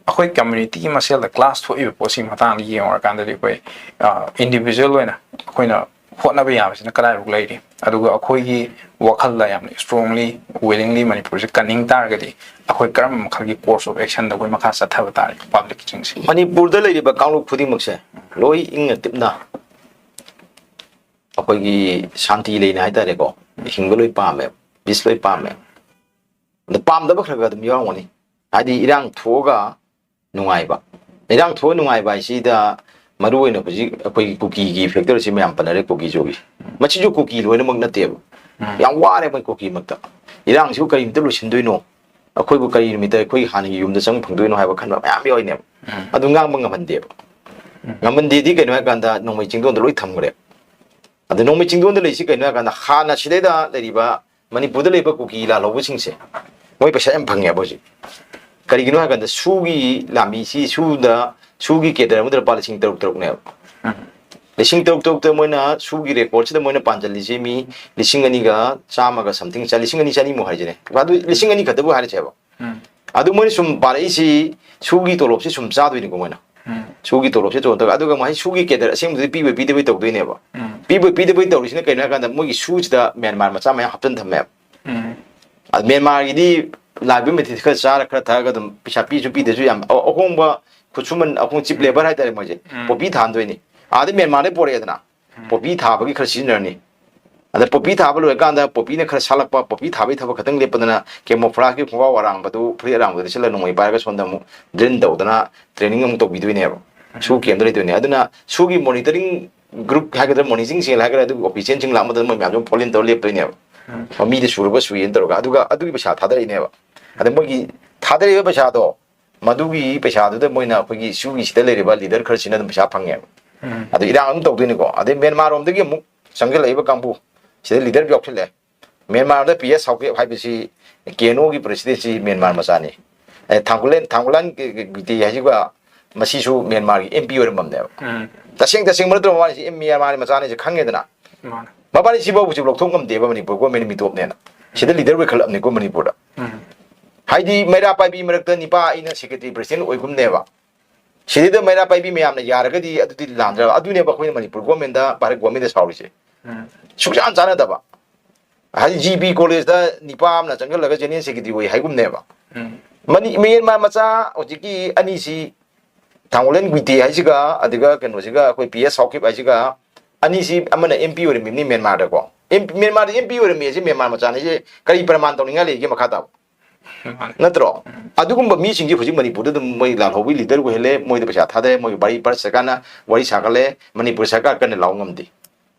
ꯑꯩꯈꯣꯏ community ꯒꯤ ꯃꯁꯦꯜꯗ clash ꯊꯣꯛꯏꯕ ꯄꯣꯠꯁꯤꯒꯤ ꯃꯇꯥꯡꯗ ꯌꯦꯡꯉꯨꯔꯀꯥꯟꯗꯗꯤ ꯑꯩꯈꯣꯏ, ꯑ, individual ꯑꯣꯏꯅ ꯑꯩꯈꯣꯏꯅ ꯍꯣꯠꯅꯕ ꯌꯥꯕꯁꯤꯅ ꯀꯗꯥꯏꯐꯥꯎ ꯂꯩꯔꯤ? ꯑꯗꯨꯒ ꯑꯩꯈꯣꯏꯒꯤ ꯋꯥꯈꯜꯗ ꯌꯥꯝꯅ strongly, willingly ꯃꯅꯤꯄꯨꯔꯁꯦ ꯀꯟꯅꯤꯡ ꯇꯥꯔꯒꯗꯤ ꯑꯩꯈꯣꯏ ꯀꯔꯝꯕ ꯃꯈꯜꯒꯤ course of action ꯗ ꯑꯩꯈꯣꯏ ꯃꯈꯥ ꯆꯠꯊꯕ ꯇꯥꯔꯦ, public ꯁꯤꯡꯁꯦ? ꯃꯅꯤꯄꯨꯔꯗ ꯂꯩꯔꯤꯕ ꯀꯥꯡꯂꯨꯞ ꯈꯨꯗꯤꯡꯃꯛꯁꯦ ꯂꯣꯏ ꯏꯪꯅ ꯇꯤꯞꯅ ꯑꯩꯈꯣꯏꯒꯤ ꯁꯥꯟꯇꯤ ꯂꯩꯅ ꯍꯥꯏꯇꯥꯔꯦꯀꯣ, ꯍꯤꯡꯕ ꯂꯣꯏ ꯄꯥꯝꯃꯦꯕ, ꯄꯤꯁ ꯂꯣꯏ ꯄꯥꯝꯃꯦ꯫ ꯑꯗꯣ ꯄꯥꯝꯗꯕ ꯈꯔ ꯈꯔ ꯑꯗꯨꯝ ꯌꯥꯎꯔꯝꯒꯅꯤ꯫ ꯍꯥꯏꯗꯤ ꯏꯔꯥꯡ ꯊꯣꯛꯑꯒ ꯅꯨꯡꯉꯥꯏꯕ, ꯏꯔꯥꯡ ꯊꯣꯛꯑ ꯅꯨꯡꯉꯥꯏꯕ ꯍꯥꯏꯁꯤꯗ ꯃꯔꯨ ꯑꯣꯏꯅ ꯍꯧꯖꯤꯛ ꯑꯩꯈꯣꯏꯒꯤ ꯀꯨꯀꯤꯒꯤ ꯐꯦꯛꯇꯔꯁꯤ ꯃꯌꯥꯝ ꯄꯟꯅꯔꯦ, ꯀꯨꯀꯤ ꯖꯣꯒꯤ꯫ ꯃꯁꯤꯁꯨ ꯀꯨꯀꯤ ꯂꯣꯏꯅꯃꯛ ꯅꯠꯇꯦꯕ꯫ ꯎꯝ꯫ ꯌꯥꯝ ꯋꯥꯔꯦ ꯃꯣꯏ ꯀꯨꯀꯤꯃꯛꯇ꯫ ꯏꯔꯥꯡꯁꯤꯕꯨ ꯀꯔꯤ ꯅꯨꯃꯤꯠꯇ ꯂꯣꯏꯁꯤꯟꯗꯣꯏꯅꯣ? ꯑꯩꯈꯣꯏꯕꯨ ꯀꯔꯤ ꯅꯨꯃꯤꯠꯇ ꯑꯩꯈꯣꯏꯒꯤ ꯍꯥꯟꯅꯒꯤ ꯌꯨꯝꯗ ꯆꯪꯕ ꯐꯪꯗꯣꯏꯅꯣ ꯍꯥꯏꯕ ꯈꯟꯕ ꯃꯌꯥꯝ ꯌꯥꯎꯔꯤꯅꯦꯕ꯫ ꯎꯝ꯫ ꯑꯗꯨ ꯉꯥꯡꯕ ꯉꯝꯍꯟꯗꯦꯕ꯫ ꯎꯝ꯫ ꯉꯝꯍꯟꯗꯦꯗꯤ ꯀꯩꯅꯣ ꯍꯥꯏꯀꯥꯟꯗ ꯅꯣꯡꯃꯩ ꯆꯤꯡꯗꯣꯟꯗ ꯂꯣꯏ ꯊꯝꯈ꯭ꯔꯦ꯫ ꯑꯗ ꯅꯣꯡꯃꯩ ꯆꯤꯡꯗꯣꯟꯗ ꯂꯩꯔꯤꯁꯤ ꯀꯩꯅꯣ ꯍꯥꯏꯀꯥꯟꯗ ꯍꯥꯟꯅ ꯁꯤꯗꯩꯗ ꯂꯩꯔꯤꯕ ꯃꯅꯤꯄꯨꯔꯗ ꯂꯩꯕ ꯀꯨꯀꯤ ꯂꯥꯜꯍꯧꯕꯁꯤꯡꯁꯦ ꯃꯣꯏ ꯄꯩꯁꯥ ꯌꯥꯝ ꯐꯪꯉꯦꯕ ꯍꯧꯖꯤꯛ꯫ ꯀꯔꯤꯒꯤꯅꯣ ꯍꯥꯏꯀꯥꯟꯗ ꯁꯨꯒꯤ ꯂꯥꯟꯃꯤꯁꯤ, ꯁꯨꯗ, ꯁꯨꯒꯤ ꯀꯦꯗꯔ ꯑꯃꯗ ꯂꯨꯄꯥ ꯂꯤꯁꯤꯡ ꯇꯔꯨꯛ ꯇꯔꯨꯛꯅꯦꯕ꯫ ꯎꯝ꯫ ꯂꯤꯁꯤꯡ ꯇꯔꯨꯛ ꯇꯔꯨꯛꯇ ꯃꯣꯏꯅ ꯁꯨꯒꯤ ꯔꯦꯀꯣꯔꯠꯁꯤꯗ ꯃꯣꯏꯅ ꯄꯥꯟꯁꯤꯜꯂꯤꯁꯤ ꯃꯤ ꯂꯤꯁꯤꯡ ꯑꯅꯤꯒ ꯆꯥꯝꯃꯒ something ꯆꯥ-, ꯂꯤꯁꯤꯡ ꯑꯅꯤ ꯆꯅꯤꯃꯨꯛ ꯍꯥꯏꯁꯤꯅꯦ꯫ ꯑꯗꯨ ꯂꯤꯁꯤꯡ ꯑꯅꯤ ꯈꯛꯇꯕꯨ ꯍꯥꯏꯔꯁꯦꯕ꯫ ꯎꯝ꯫ ꯑꯗꯨ ꯃꯣꯏꯅ ꯁꯨꯝ ꯄꯥꯔꯛꯏꯁꯤ ꯁꯨꯒꯤ ꯇꯣꯂꯣꯞꯁꯤ ꯁꯨꯝ ꯆꯥꯗꯣꯏꯅꯤꯀꯣ ꯃꯣꯏꯅ꯫ ꯎꯝ꯫ ꯁꯨꯒꯤ ꯇꯣꯂꯣꯞꯁꯤ ꯇꯣꯂꯣꯞ ꯇꯧꯔꯒ, ꯑꯗꯨꯒ ꯃꯍꯩ ꯁꯨꯒꯤ ꯀꯦꯗꯔ ꯑꯁꯦꯡꯕꯗꯨꯗꯤ ꯄꯤꯕꯣꯏ ꯄꯤꯗꯕꯣꯏ ꯇꯧꯗꯣꯏꯅꯦꯕ꯫ ꯎꯝ꯫ ꯄꯤꯕꯣꯏ ꯄꯤꯗꯕꯣꯏ ꯇꯧꯔꯤꯁꯤꯅ ꯀꯩꯅꯣ ꯍꯥꯏꯀꯥꯟꯗ ꯃꯣꯏꯒꯤ ꯁꯨꯁꯤꯗ ꯃ꯭ꯌꯥꯟꯃꯥꯔ ꯃꯆꯥ ꯃꯌꯥꯝ ꯍꯥꯞꯆꯤꯟ ꯊꯝꯃꯦꯕ꯫ ꯎꯝ꯫ ꯑꯗ ꯃ꯭ꯌꯥꯟꯃꯥꯔꯒꯤꯗꯤ ꯂꯥꯏꯕ ꯃꯦꯊꯤꯁ ꯈꯔ ꯆꯥꯔ ꯈꯔ ꯊꯛꯑꯒ ꯑꯗꯨꯝ ꯄꯩꯁꯥ ꯄꯤꯁꯨ ꯄꯤꯗꯁꯨ ꯌꯥꯝ ꯑ-, ꯑꯍꯣꯡꯕ ꯈꯨꯠꯁꯨꯃꯟ, ꯑꯍꯣꯡ ꯆꯤꯞ ꯎꯝ꯫ ꯂꯦꯕꯔ ꯍꯥꯏꯇꯥꯔꯦ ꯃꯣꯏꯁꯦ꯫ ꯎꯝ꯫ ꯄꯣꯄꯤ ꯊꯥꯍꯟꯗꯣꯏꯅꯤ꯫ ꯑꯥꯗ ꯃ꯭ꯌꯥꯟꯃꯥꯔꯗꯩ ꯄꯣꯔꯛꯑꯦꯗꯅ꯫ ꯎꯝ꯫ ꯄꯣꯄꯤ ꯊꯥꯕꯒꯤ ꯈꯔ ꯁꯤꯖꯤꯟꯅꯔꯅꯤ꯫ ꯑꯗ ꯄꯣꯄꯤ ꯊꯥꯕ ꯂꯣꯏꯔꯀꯥꯟꯗ ꯄꯣꯄꯤꯅ ꯈꯔ ꯁꯥꯠꯂꯛꯄ, ꯄꯣꯄꯤ ꯊꯥꯕꯒꯤ ꯊꯕꯛ ꯈꯛꯇꯪ ꯂꯦꯞꯄꯗꯅ camouflageꯀꯤ ꯈꯣꯡꯒ꯭ꯔꯥꯎ ꯑꯔꯥꯡꯕꯗꯨ, ꯐꯨꯔꯤꯠ ꯑꯔꯥꯡꯕꯗꯨ ꯂꯤꯠꯁꯤꯜꯂ ꯅꯣꯡꯃꯩ ꯄꯥꯏꯔꯒ ꯁꯣꯝꯗ ꯑꯃꯨꯛ drill ꯇꯧꯗꯅ training ꯑꯃꯨꯛ ꯇꯧꯕꯤꯗꯣꯏꯅꯦꯕ꯫ ꯎꯝ꯫ ꯁꯨ camp ꯂꯩꯗꯣꯏꯅꯦ꯫ ꯑꯗꯨꯅ ꯁꯨꯒꯤ monitoring group ꯍꯥꯏꯒꯗ꯭ꯔꯥ, monitoringꯁꯤꯡ ꯍꯥꯏꯒꯗ꯭ꯔꯥ, ꯑꯗꯨꯒꯤ officialꯁꯤꯡ ꯂꯥꯛꯄ ꯃꯇꯝꯗ ꯃꯣꯏ ꯃꯌꯥꯝꯁꯨ follow ꯇꯧꯔ ꯂꯦꯞꯇꯣꯏꯅꯦꯕ꯫ ꯎꯝ꯫ ꯃꯤꯗ ꯁꯨꯔꯕ ꯁꯨꯏꯅ ꯇꯧꯔꯒ꯫ ꯑꯗꯨꯒ ꯑꯗꯨꯒꯤ ꯄꯩꯁꯥ ꯊꯥꯗꯔꯛꯏꯅꯦꯕ꯫ ꯑꯗ ꯃꯣꯏꯒꯤ ꯊꯥꯗꯔꯛꯏꯕ ꯄꯩꯁꯥꯗꯣ ꯃꯗꯨꯒꯤ ꯄꯩꯁꯥꯗꯨꯗ ꯃꯣꯏꯅ ꯑꯩꯈꯣꯏꯒꯤ ꯁꯤꯒꯤ ꯁꯤꯗ ꯂꯩꯔꯤꯕ leader ꯈꯔꯁꯤꯅ ꯑꯗꯨꯝ ꯄꯩꯁꯥ ꯐꯪꯉꯦꯕ꯫ ꯎꯝ꯫ ꯑꯗꯨ ꯏꯔꯥꯡ ꯑꯗꯨꯝ ꯇꯧꯗꯣꯏꯅꯤꯀꯣ꯫ ꯑꯗꯩ ꯃ꯭ꯌꯥꯟꯃꯥꯔ ꯔꯣꯝꯗꯒꯤ ꯑꯃꯨꯛ ꯆꯪꯁꯤꯜꯂꯛꯏꯕ ꯀꯥꯡꯕꯨ ꯁꯤꯗ leader ꯌꯥꯎꯁꯤꯜꯂꯦ꯫ ꯃ꯭ꯌꯥꯟꯃꯥꯔꯗ ꯄꯤ ꯑꯦꯁ ꯁꯥꯎꯀꯦꯞ ꯍꯥꯏꯕꯁꯤ ꯀꯦ ꯑꯦꯟ ꯑꯣꯒꯤ presidentꯁꯤ ꯃ꯭ꯌꯥꯟꯃꯥꯔ ꯃꯆꯥꯅꯤ꯫ ꯑꯦ, ꯊꯥꯡꯒꯨꯂꯦꯟ, ꯊꯥꯡꯒꯨꯂꯥꯟ ꯒꯤ-, ꯒꯤ-, ꯒꯤꯇꯤ ꯍꯥꯏꯁꯤꯒ ꯃꯁꯤꯁꯨ ꯃ꯭ꯌꯥꯟꯃꯥꯔꯒꯤ ꯑꯦꯝ ꯄꯤ ꯑꯣꯏꯔꯝꯃꯕꯅꯦꯕ꯫ ꯎꯝ꯫ ꯇꯁꯦꯡ ꯇꯁꯦꯡꯕ ꯅꯠꯇ꯭ꯔꯣ ꯃꯥꯅꯤꯁꯤ? ꯑꯦꯝ ꯃ꯭ꯌꯥꯟꯃꯥꯔꯒꯤ ꯃꯆꯥꯅꯤꯁꯦ ꯈꯪꯉꯦꯗꯅ꯫ ꯃꯥꯅꯦ꯫ ꯃꯕꯥꯅꯤ ꯁꯤꯐꯥꯎ ꯍꯧꯖꯤꯛ ꯂꯧꯊꯣꯛ ꯉꯝꯗꯦꯕ ꯃꯅꯤꯄꯨꯔ government ꯃꯤꯇꯣꯞꯅꯦꯅ꯫ ꯁꯤꯗ leader ꯑꯣꯏꯈꯠꯂꯕꯅꯤꯀꯣ ꯃꯅꯤꯄꯨꯔꯗ꯫ ꯎꯝ꯫ ꯍꯥꯏꯗꯤ ꯃꯩꯔꯥ ꯄꯥꯏꯕꯤ ꯃꯔꯛꯇ ꯅꯤꯄꯥ ꯑꯩꯅ secretary president ꯑꯣꯏꯒꯨꯝꯅꯦꯕ꯫ ꯁꯤꯗꯩꯗ ꯃꯩꯔꯥ ꯄꯥꯏꯕꯤ ꯃꯌꯥꯝꯅ ꯌꯥꯔꯒꯗꯤ ꯑꯗꯨꯗꯤ ꯂꯥꯟꯗ꯭ꯔꯕ꯫ ꯑꯗꯨꯅꯦꯕ ꯑꯩꯈꯣꯏꯅ ꯃꯅꯤꯄꯨꯔ governmentꯗ, ꯚꯥꯔꯠ governmentꯗ ꯁꯥꯎꯔꯤꯁꯦ꯫ ꯎꯝ꯫ ꯁꯨꯡꯆꯥꯟ ꯆꯥꯟꯅꯗꯕ꯫ ꯍꯥꯏꯗꯤ ꯖꯤ ꯄꯤ ꯀꯣꯂꯦꯖꯇ ꯅꯤꯄꯥ ꯑꯃꯅ ꯆꯪꯁꯤꯜꯂꯒ general secretary ꯑꯣꯏ ꯍꯥꯏꯒꯨꯝꯅꯦꯕ꯫ ꯎꯝ꯫ ꯃꯅꯤ-, ꯃ꯭ꯌꯥꯟꯃꯥꯔ ꯃꯆꯥ ꯍꯧꯖꯤꯛꯀꯤ ꯑꯅꯤꯁꯤ, ꯊꯥꯡꯒꯣꯂꯦꯟ ꯒꯨꯏꯇꯦ ꯍꯥꯏꯁꯤꯒ, ꯑꯗꯨꯒ ꯀꯩꯅꯣꯁꯤꯒ, ꯑꯩꯈꯣꯏ ꯄꯤ ꯑꯦꯁ ꯁꯥꯎꯀꯤꯞ ꯍꯥꯏꯁꯤꯒ, ꯑꯅꯤꯁꯤ ꯑꯃꯅ ꯑꯦꯝ ꯄꯤ ꯑꯣꯏꯔꯝꯃꯤꯕꯅꯤ ꯃ꯭ꯌꯥꯟꯃꯥꯔꯗꯀꯣ꯫ ꯑꯦꯝ-, ꯃ꯭ꯌꯥꯟꯃꯥꯔꯗ ꯑꯦꯝ ꯄꯤ ꯑꯣꯏꯔꯝꯃꯤ ꯍꯥꯏꯁꯦ ꯃ꯭ꯌꯥꯟꯃꯥꯔ ꯃꯆꯥꯅꯤ ꯍꯥꯏꯁꯦ ꯀꯔꯤ ꯄ꯭ꯔꯃꯥꯟ ꯇꯧꯅꯤꯡꯉꯥꯏ ꯂꯩꯒꯦ ꯃꯈꯥ ꯇꯥꯕ? ꯅꯠꯇ꯭ꯔꯣ? ꯑꯗꯨꯒꯨꯝꯕ ꯃꯤꯁꯤꯡꯁꯦ ꯍꯧꯖꯤꯛ ꯃꯅꯤꯄꯨꯔꯗ ꯑꯗꯨꯝ ꯃꯣꯏ ꯂꯥꯜꯍꯧꯕꯒꯤ ꯂꯤꯗꯔ ꯑꯣꯏꯍꯜꯂꯦ, ꯃꯣꯏꯗ ꯄꯩꯁꯥ ꯊꯥꯗꯔꯦ, ꯃꯣꯏꯒꯤ ꯚꯥꯔꯠ ꯁꯔꯀꯥꯔꯅ ꯋꯥꯔꯤ ꯁꯥꯒꯠꯂꯦ, ꯃꯅꯤꯄꯨꯔ ꯁꯔꯀꯥꯔ ꯀꯟꯅ ꯂꯥꯎ ꯉꯝꯗꯦ꯫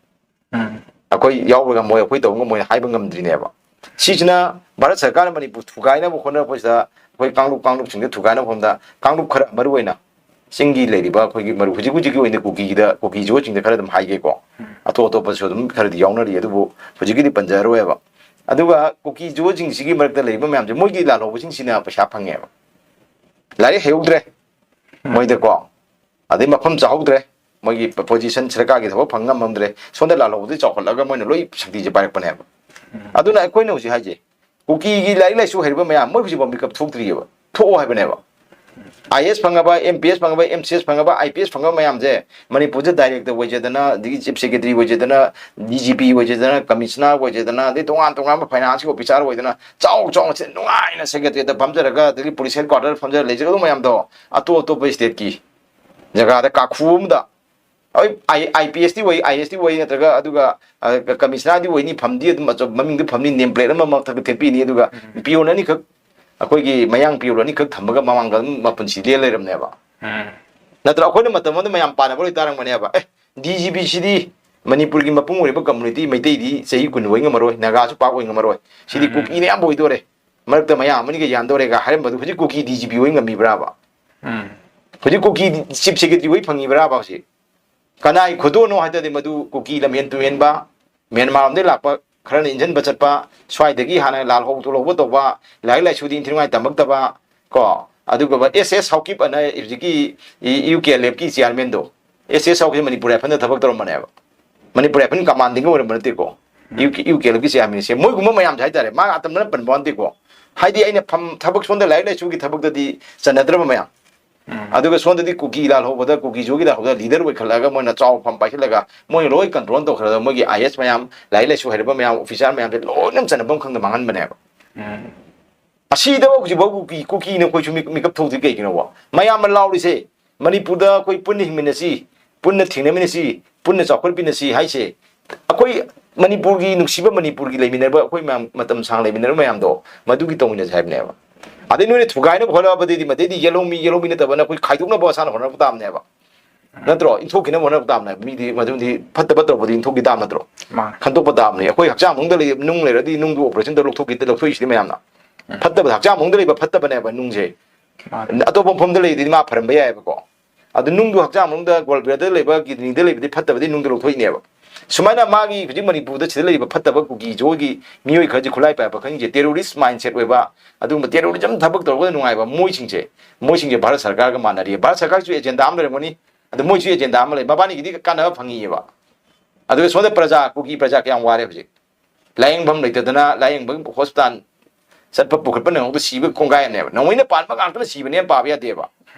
ꯑꯩꯈꯣꯏ ꯌꯥꯎꯕ ꯉꯝꯃꯣꯏ, ꯑꯩꯈꯣꯏ ꯇꯧꯕ ꯉꯝꯃꯣꯏ ꯍꯥꯏꯕ ꯉꯝꯗ꯭ꯔꯤꯅꯦꯕ꯫ ꯁꯤꯁꯤꯅ ꯚꯥꯔꯠ ꯁꯔꯀꯥꯔꯅ ꯃꯅꯤꯄꯨꯔ ꯊꯨꯒꯥꯏꯅꯕ ꯍꯣꯠꯅꯔꯛꯄꯁꯤꯗ ꯑꯩꯈꯣꯏ ꯀꯥꯡꯂꯨꯞ, ꯀꯥꯡꯂꯨꯞꯁꯤꯡꯗ ꯊꯨꯒꯥꯏꯅꯕ ꯍꯣꯠꯅꯕꯗ ꯀꯥꯡꯂꯨꯞ ꯈꯔ, ꯃꯔꯨ ꯑꯣꯏꯅ ꯆꯤꯡꯒꯤ ꯂꯩꯔꯤꯕ ꯑꯩꯈꯣꯏꯒꯤ ꯃꯔꯨ-, ꯍꯧꯖꯤꯛ ꯍꯧꯖꯤꯛꯀꯤ ꯑꯣꯏꯅ ꯀꯨꯀꯤꯒꯤꯗ, ꯀꯨꯀꯤ ꯖꯣꯠꯁꯤꯡꯗ ꯈꯔ ꯑꯗꯨꯝ ꯍꯥꯏꯒꯦꯀꯣ꯫ ꯑꯇꯣꯞ ꯑꯇꯣꯞꯄꯁꯨ ꯑꯗꯨꯝ ꯈꯔꯗꯤ ꯌꯥꯎꯅꯔꯤ, ꯑꯗꯨꯕꯨ ꯍꯧꯖꯤꯛꯀꯤꯗꯤ ꯄꯟꯖꯔꯔꯣꯏꯕ꯫ ꯑꯗꯨꯒ ꯀꯨꯀꯤ ꯖꯣꯠꯁꯤꯡꯁꯤꯒꯤ ꯃꯔꯛꯇ ꯂꯩꯔꯤꯕ ꯃꯌꯥꯝꯁꯦ, ꯃꯣꯏꯒꯤ ꯂꯥꯜꯍꯧꯕꯁꯤꯡꯁꯤꯅ ꯄꯩꯁꯥ ꯐꯪꯉꯦꯕ꯫ ꯂꯥꯏꯔꯤꯛ ꯍꯩꯍꯧꯗ꯭ꯔꯦ ꯃꯣꯏꯗꯀꯣ, ꯑꯗꯩ ꯃꯐꯝ ꯆꯥꯍꯧꯗ꯭ꯔꯦ, ꯃꯣꯏꯒꯤ ꯄꯣꯖꯤꯁꯟ, ꯁꯔꯀꯥꯔꯒꯤ ꯊꯕꯛ ꯐꯪ ꯉꯝꯃꯝꯗ꯭ꯔꯦ, ꯁꯣꯝꯗ ꯂꯥꯜꯍꯧꯕꯗꯤ ꯆꯥꯎꯈꯠꯂꯒ ꯃꯣꯏꯅ ꯂꯣꯏ ꯁꯛꯇꯤꯁꯦ ꯄꯥꯏꯔꯛꯄꯅꯦꯕ꯫ ꯑꯗꯨꯅ ꯑꯩꯈꯣꯏꯅ ꯍꯧꯖꯤꯛ ꯍꯥꯏꯁꯦ, ꯀꯨꯀꯤꯒꯤ ꯂꯥꯏꯔꯤꯛ ꯂꯥꯏꯁꯨ ꯍꯩꯔꯕ ꯃꯌꯥꯝ, ꯃꯣꯏ ꯍꯧꯖꯤꯛꯐꯥꯎ ꯃꯤꯀꯞ ꯊꯣꯛꯇ꯭ꯔꯤꯑꯕ, ꯊꯣꯛꯑꯣ ꯍꯥꯏꯕꯅꯦꯕ꯫ ꯑꯥꯏ ꯑꯦꯁ ꯐꯪꯉꯕ, M P S ꯐꯪꯉꯕ, M C S ꯐꯪꯉꯕ, I P S ꯐꯪꯉꯕ ꯃꯌꯥꯝꯁꯦ ꯃꯅꯤꯄꯨꯔꯁꯦ ꯗꯥꯏꯔꯦꯛꯇ ꯑꯣꯏꯖꯗꯅ, ꯑꯗꯒꯤ chief secretary ꯑꯣꯏꯖꯗꯅ, D G P ꯑꯣꯏꯖꯗꯅ, commissioner ꯑꯣꯏꯖꯗꯅ, ꯑꯗꯩ ꯇꯣꯉꯥꯟ ꯇꯣꯉꯥꯟꯕ ꯐꯥꯏꯅꯥꯟꯁꯀꯤ ꯑꯣꯐꯤꯁꯥꯔ ꯑꯣꯏꯗꯅ, ꯆꯥꯎ ꯆꯥꯎꯅ ꯁꯤ ꯅꯨꯡꯉꯥꯏꯅ ꯁꯦꯀ꯭ꯔꯦꯇꯔꯤꯌꯦꯠꯇ ꯐꯝꯖꯔꯒ, ꯑꯗꯒꯤ ꯄꯨꯂꯤꯁ ꯍꯦꯗ ꯀ꯭ꯋꯥꯇꯔꯗ ꯐꯝꯖꯔ ꯂꯩꯖꯒꯗꯕ ꯃꯌꯥꯝꯗꯣ ꯑꯇꯣꯞ ꯑꯇꯣꯞꯄ ꯁ꯭ꯇꯦꯠꯀꯤ ꯖꯒꯥꯗ ꯀꯥꯈꯨ ꯑꯃꯗ, ꯍꯣꯏ, ꯑꯥꯏ-, ꯑꯥꯏ ꯄꯤ ꯑꯦꯁꯇꯤ ꯑꯣꯏ, ꯑꯥꯏ ꯑꯦꯁꯇꯤ ꯑꯣꯏ, ꯅꯠꯇ꯭ꯔꯒ ꯑꯗꯨꯒ, ꯑ, ꯀꯃꯤꯁꯅꯔꯗꯤ ꯑꯣꯏꯅꯤ, ꯐꯝꯗꯤ ꯑꯗꯨꯝ ꯑꯆꯧ-, ꯃꯃꯤꯡꯗꯤ ꯐꯝꯅꯤ, ꯅꯦꯝ ꯄ꯭ꯂꯦꯠ ꯑꯃ ꯃꯊꯛꯇ ꯊꯦꯠꯄꯤꯅꯤ, ꯑꯗꯨꯒ ꯎꯝ꯫ ꯄꯤꯌꯣꯟ ꯑꯅꯤꯈꯛ, ꯑꯩꯈꯣꯏꯒꯤ ꯃꯌꯥꯡ ꯄꯤꯌꯣꯟ ꯑꯅꯤꯈꯛ ꯊꯝꯃꯒ ꯃꯃꯥꯡꯗ ꯑꯗꯨꯝ ꯃꯄꯨꯟꯁꯤ ꯂꯦꯜ ꯂꯩꯔꯝꯅꯦꯕ꯫ ꯎꯝ꯫ ꯅꯠꯇ꯭ꯔ ꯑꯩꯈꯣꯏꯅ ꯃꯇꯝ ꯑꯃꯗ ꯃꯌꯥꯝ ꯄꯥꯅꯕ ꯂꯣꯏ ꯇꯥꯔꯝꯒꯅꯦꯕ꯫ ꯑꯦ, ꯗꯤ ꯖꯤ ꯄꯤꯁꯤꯗꯤ ꯃꯅꯤꯄꯨꯔꯒꯤ ꯃꯄꯨꯡ ꯑꯣꯏꯔꯤꯕ ꯀꯝꯃꯨꯅꯤꯇꯤ, ꯃꯩꯇꯩꯗꯤ ꯆꯍꯤ ꯀꯨꯟ ꯑꯣꯏ ꯉꯝꯃꯔꯣꯏ, ꯅꯥꯒꯥꯁꯨ ꯄꯥꯛ ꯑꯣꯏ ꯉꯝꯃꯔꯣꯏ, ꯁꯤꯗꯤ ꯎꯝ꯫ ꯀꯨꯀꯤꯅ ꯑꯌꯥꯝꯕ ꯑꯣꯏꯗꯣꯔꯦ, ꯃꯔꯛꯇ ꯃꯌꯥꯡ ꯑꯃꯅꯤꯒ ꯌꯥꯟꯗꯣꯔꯦꯒ ꯍꯥꯏꯔꯝꯕꯗꯨ ꯍꯧꯖꯤꯛ ꯀꯨꯀꯤ ꯗꯤ ꯖꯤ ꯄꯤ ꯑꯣꯏ ꯉꯝꯃꯤꯕ꯭ꯔꯥꯕ? ꯎꯝ꯫ ꯍꯧꯖꯤꯛ ꯀꯨꯀꯤ ꯆꯤꯐ ꯁꯦꯀ꯭ꯔꯦꯇꯔꯤ ꯑꯣꯏ ꯐꯪꯉꯤꯕ꯭ꯔꯥꯕ ꯍꯧꯖꯤꯛ? ꯀꯅꯥꯏ ꯈꯨꯗꯣꯜꯅꯣ ꯍꯥꯏ ꯇꯥꯔꯗꯤ ꯃꯗꯨ ꯀꯨꯀꯤ ꯂꯝꯍꯦꯟ ꯇꯨꯍꯦꯟꯕ, ꯃ꯭ꯌꯥꯟꯃꯥꯔ ꯂꯣꯝꯗꯒꯤ ꯂꯥꯛꯄ ꯈꯔꯅ ꯏꯟꯖꯟꯕ ꯆꯠꯄ, ꯁ꯭ꯋꯥꯏꯗꯒꯤ ꯍꯥꯟꯅ ꯂꯥꯜꯍꯧ ꯇꯨꯜꯍꯧꯕ ꯇꯧꯕ, ꯂꯥꯏꯔꯤꯛ ꯂꯥꯏꯁꯨꯗꯤ ꯏꯟꯊꯤ ꯅꯨꯡꯉꯥꯏ ꯇꯝꯃꯛꯇꯕ, ꯀꯣ, ꯑꯗꯨꯒ ꯑꯦꯁ ꯑꯦꯁ ꯁꯥꯎꯀꯤꯞ ꯑꯅ ꯍꯧꯖꯤꯛꯀꯤ ꯌꯨ ꯀꯦ ꯑꯦꯜ ꯑꯦꯐꯀꯤ ꯆꯤꯌꯥꯔꯃꯦꯟꯗꯣ, ꯑꯦꯁ ꯑꯦꯁ ꯁꯥꯎꯀꯤꯞ ꯃꯅꯤꯄꯨꯔ ꯔꯥꯏꯐꯜꯗ ꯊꯕꯛ ꯇꯧꯔꯝꯕꯅꯦꯕ꯫ ꯃꯅꯤꯄꯨꯔ ꯔꯥꯏꯐꯜ ꯀꯃꯥꯟꯗꯤꯡꯒ ꯑꯣꯏꯔꯝꯕ ꯅꯠꯇꯦꯀꯣ꯫ ꯎꯝ꯫ U K, U K L ꯑꯦꯐꯀꯤ ꯆꯤꯌꯥꯔꯃꯦꯟꯁꯦ ꯃꯣꯏꯒꯨꯝꯕ ꯃꯌꯥꯝꯁꯦ ꯍꯥꯏꯇꯥꯔꯦ, ꯃꯥ ꯑꯇꯝꯅꯅ ꯄꯟꯕ ꯋꯥ ꯅꯠꯇꯦꯀꯣ꯫ ꯍꯥꯏꯗꯤ ꯑꯩꯅ ꯐꯝ-, ꯊꯕꯛ ꯁꯣꯝꯗ ꯂꯥꯏꯔꯤꯛ ꯂꯥꯏꯁꯨꯒꯤ ꯊꯕꯛꯇꯗꯤ ꯆꯟꯅꯗ꯭ꯔꯕ ꯃꯌꯥꯝ꯫ ꯎꯝ꯫ ꯑꯗꯨꯒ ꯁꯣꯝꯗꯗꯤ ꯀꯨꯀꯤ ꯂꯥꯜꯍꯧꯕꯗ, ꯀꯨꯀꯤ ꯖꯣꯒꯤ ꯂꯥꯜꯍꯧꯕꯗ ꯂꯤꯗꯔ ꯑꯣꯏꯈꯠꯂꯛꯑꯒ ꯃꯣꯏꯅ ꯆꯥꯎꯕ ꯐꯝ ꯄꯥꯏꯁꯤꯜꯂꯒ ꯃꯣꯏꯅ ꯂꯣꯏ ꯀꯟꯇ꯭ꯔꯣꯜ ꯇꯧꯈ꯭ꯔꯒ ꯃꯣꯏꯒꯤ ꯑꯥꯏ ꯑꯦꯁ ꯃꯌꯥꯝ, ꯂꯥꯏꯔꯤꯛ ꯂꯥꯏꯁꯨ ꯍꯩꯔꯕ ꯃꯌꯥꯝ, ꯑꯣꯐꯤꯁꯥꯔ ꯃꯌꯥꯝꯁꯦ ꯂꯣꯏꯅ ꯆꯟꯅꯐꯝ ꯈꯪꯗ ꯃꯥꯡꯍꯟꯕꯅꯦꯕ꯫ ꯎꯝ꯫ ꯑꯁꯤꯗ ꯍꯧꯖꯤꯛꯐꯥꯎ ꯀꯨꯀꯤ, ꯀꯨꯀꯤꯅ ꯑꯩꯈꯣꯏꯁꯨ ꯃꯤ-, ꯃꯤꯀꯞ ꯊꯣꯛꯇ꯭ꯔꯤ ꯀꯩꯒꯤꯅꯣꯕ? ꯃꯌꯥꯝꯅ ꯂꯥꯎꯔꯤꯁꯦ, "ꯃꯅꯤꯄꯨꯔꯗ ꯑꯩꯈꯣꯏ ꯄꯨꯟꯅ ꯍꯤꯡꯃꯤꯟꯅꯁꯤ, ꯄꯨꯟꯅ ꯊꯦꯡꯅꯃꯤꯟꯅꯁꯤ, ꯄꯨꯟꯅ ꯆꯥꯎꯈꯠꯃꯤꯟꯅꯁꯤ ꯍꯥꯏꯁꯦ, ꯑꯩꯈꯣꯏ ꯃꯅꯤꯄꯨꯔꯒꯤ, ꯅꯨꯡꯁꯤꯕ ꯃꯅꯤꯄꯨꯔꯒꯤ ꯂꯩꯃꯤꯟꯅꯕ, ꯑꯩꯈꯣꯏ ꯃꯌꯥꯝ ꯃꯇꯝ ꯁꯥꯡꯅ ꯂꯩꯃꯤꯟꯅꯔꯕ ꯃꯌꯥꯝꯗꯣ, ꯃꯗꯨꯒꯤ ꯇꯧꯃꯤꯟꯅꯁꯦ ꯍꯥꯏꯕꯅꯦꯕ꯫ ꯑꯗꯩ ꯅꯣꯏꯅ ꯊꯨꯒꯥꯏꯅꯕ ꯍꯣꯠꯅꯕꯗꯩꯗꯤ, ꯃꯗꯩꯗꯤ ꯌꯦꯜꯍꯧꯃꯤ, ꯌꯦꯜꯍꯧꯃꯤ ꯅꯠꯇꯕ, ꯅꯈꯣꯏ ꯈꯥꯏꯗꯣꯛꯅꯕ ꯁꯥꯟꯅ ꯍꯣꯠꯅꯕ ꯇꯥꯕꯅꯦꯕ, ꯅꯠꯇ꯭ꯔꯣ? ꯏꯟꯊꯣꯛꯈꯤꯅꯕ ꯍꯣꯠꯅꯕ ꯇꯥꯕꯅꯦꯕ꯫ ꯃꯤꯗꯤ ꯃꯗꯨꯗꯤ ꯐꯠꯇꯕ ꯇꯧꯔꯛꯄꯗꯤ ꯏꯟꯊꯣꯛꯈꯤ ꯇꯥꯕ ꯅꯠꯇ꯭ꯔꯣ? ꯃꯥꯅꯦ꯫ ꯈꯟꯗꯣꯛꯄ ꯇꯥꯕꯅꯦ꯫ ꯑꯩꯈꯣꯏ ꯍꯛꯆꯥꯡ ꯃꯅꯨꯡꯗ ꯂꯩ, ꯅꯨꯡ ꯂꯩꯔꯗꯤ ꯅꯨꯡꯗꯨ operation ꯇꯧꯔ ꯂꯧꯊꯣꯛꯈꯤ, ꯂꯧꯊꯣꯛꯏꯁꯤꯗꯤ ꯃꯌꯥꯝꯅ꯫ ꯐꯠꯇꯕ, ꯍꯛꯆꯥꯡ ꯃꯅꯨꯡꯗ ꯂꯩꯕ ꯐꯠꯇꯕꯅꯦꯕ ꯅꯨꯡꯁꯦ꯫ ꯃꯥꯅꯦ꯫ ꯑꯇꯣꯞꯄ ꯃꯐꯝꯗ ꯂꯩꯔꯗꯤ ꯃꯥ ꯐꯔꯝꯕ ꯌꯥꯏꯑꯕꯀꯣ꯫ ꯑꯗꯨ ꯅꯨꯡꯗꯨ ꯍꯛꯆꯥꯡ ꯃꯅꯨꯡꯗ gallbladder ꯗ ꯂꯩꯕ, kidney ꯗ ꯂꯩꯕꯗꯤ ꯐꯠꯇꯕꯗꯤ ꯅꯨꯡꯗ ꯂꯧꯊꯣꯛꯏꯅꯦꯕ꯫ ꯁꯨꯃꯥꯏꯅ ꯃꯥꯒꯤ ꯍꯧꯖꯤꯛ ꯃꯅꯤꯄꯨꯔꯗ ꯁꯤꯗ ꯂꯩꯔꯤꯕ ꯐꯠꯇꯕ ꯀꯨꯀꯤ ꯖꯣꯏꯒꯤ ꯃꯤꯑꯣꯏ ꯈꯔꯁꯤ, ꯈꯨꯠꯂꯥꯏ ꯄꯥꯏꯕ ꯈꯪꯗꯦ, terrorist mindset ꯑꯣꯏꯕ, ꯑꯗꯨꯒꯨꯝꯕ terrorism ꯊꯕꯛ ꯇꯧꯔꯒ ꯅꯨꯡꯉꯥꯏꯕ ꯃꯣꯏꯁꯤꯡꯁꯦ, ꯃꯣꯏꯁꯤꯡꯁꯦ ꯚꯥꯔꯠ ꯁꯔꯀꯥꯔꯒ ꯃꯥꯟꯅꯔꯤ꯫ ꯚꯥꯔꯠ ꯁꯔꯀꯥꯔꯒꯤꯁꯨ agenda ꯑꯃ ꯂꯩꯔꯝꯒꯅꯤ, ꯑꯗꯨ ꯃꯣꯏꯁꯨ agenda ꯑꯃ ꯂꯩ, ꯃꯕꯥꯅꯤꯒꯤꯗꯤ ꯀꯥꯟꯅꯕ ꯐꯪꯉꯤꯑꯕ꯫ ꯑꯗꯨꯒ ꯁꯣꯝꯗ ꯄ꯭ꯔꯖꯥ, ꯀꯨꯀꯤ ꯄ꯭ꯔꯖꯥ ꯀꯌꯥꯝ ꯋꯥꯔꯦ ꯍꯧꯖꯤꯛ꯫ ꯂꯥꯏꯌꯦꯡꯐꯝ ꯂꯩꯇꯗꯅ ꯂꯥꯏꯌꯦꯡꯕ hospital ꯆꯠꯄ ꯄꯨꯈꯠꯄ ꯅꯪꯍꯧꯗ ꯁꯤꯕ ꯀꯣꯡꯒꯥꯏ ꯑꯃꯅꯦꯕ꯫ ꯅꯣꯡꯃꯩꯅ ꯄꯥꯟꯕ ꯉꯥꯛꯇꯅ ꯁꯤꯕꯅꯦꯅ ꯄꯥꯕ ꯌꯥꯗꯦꯕ꯫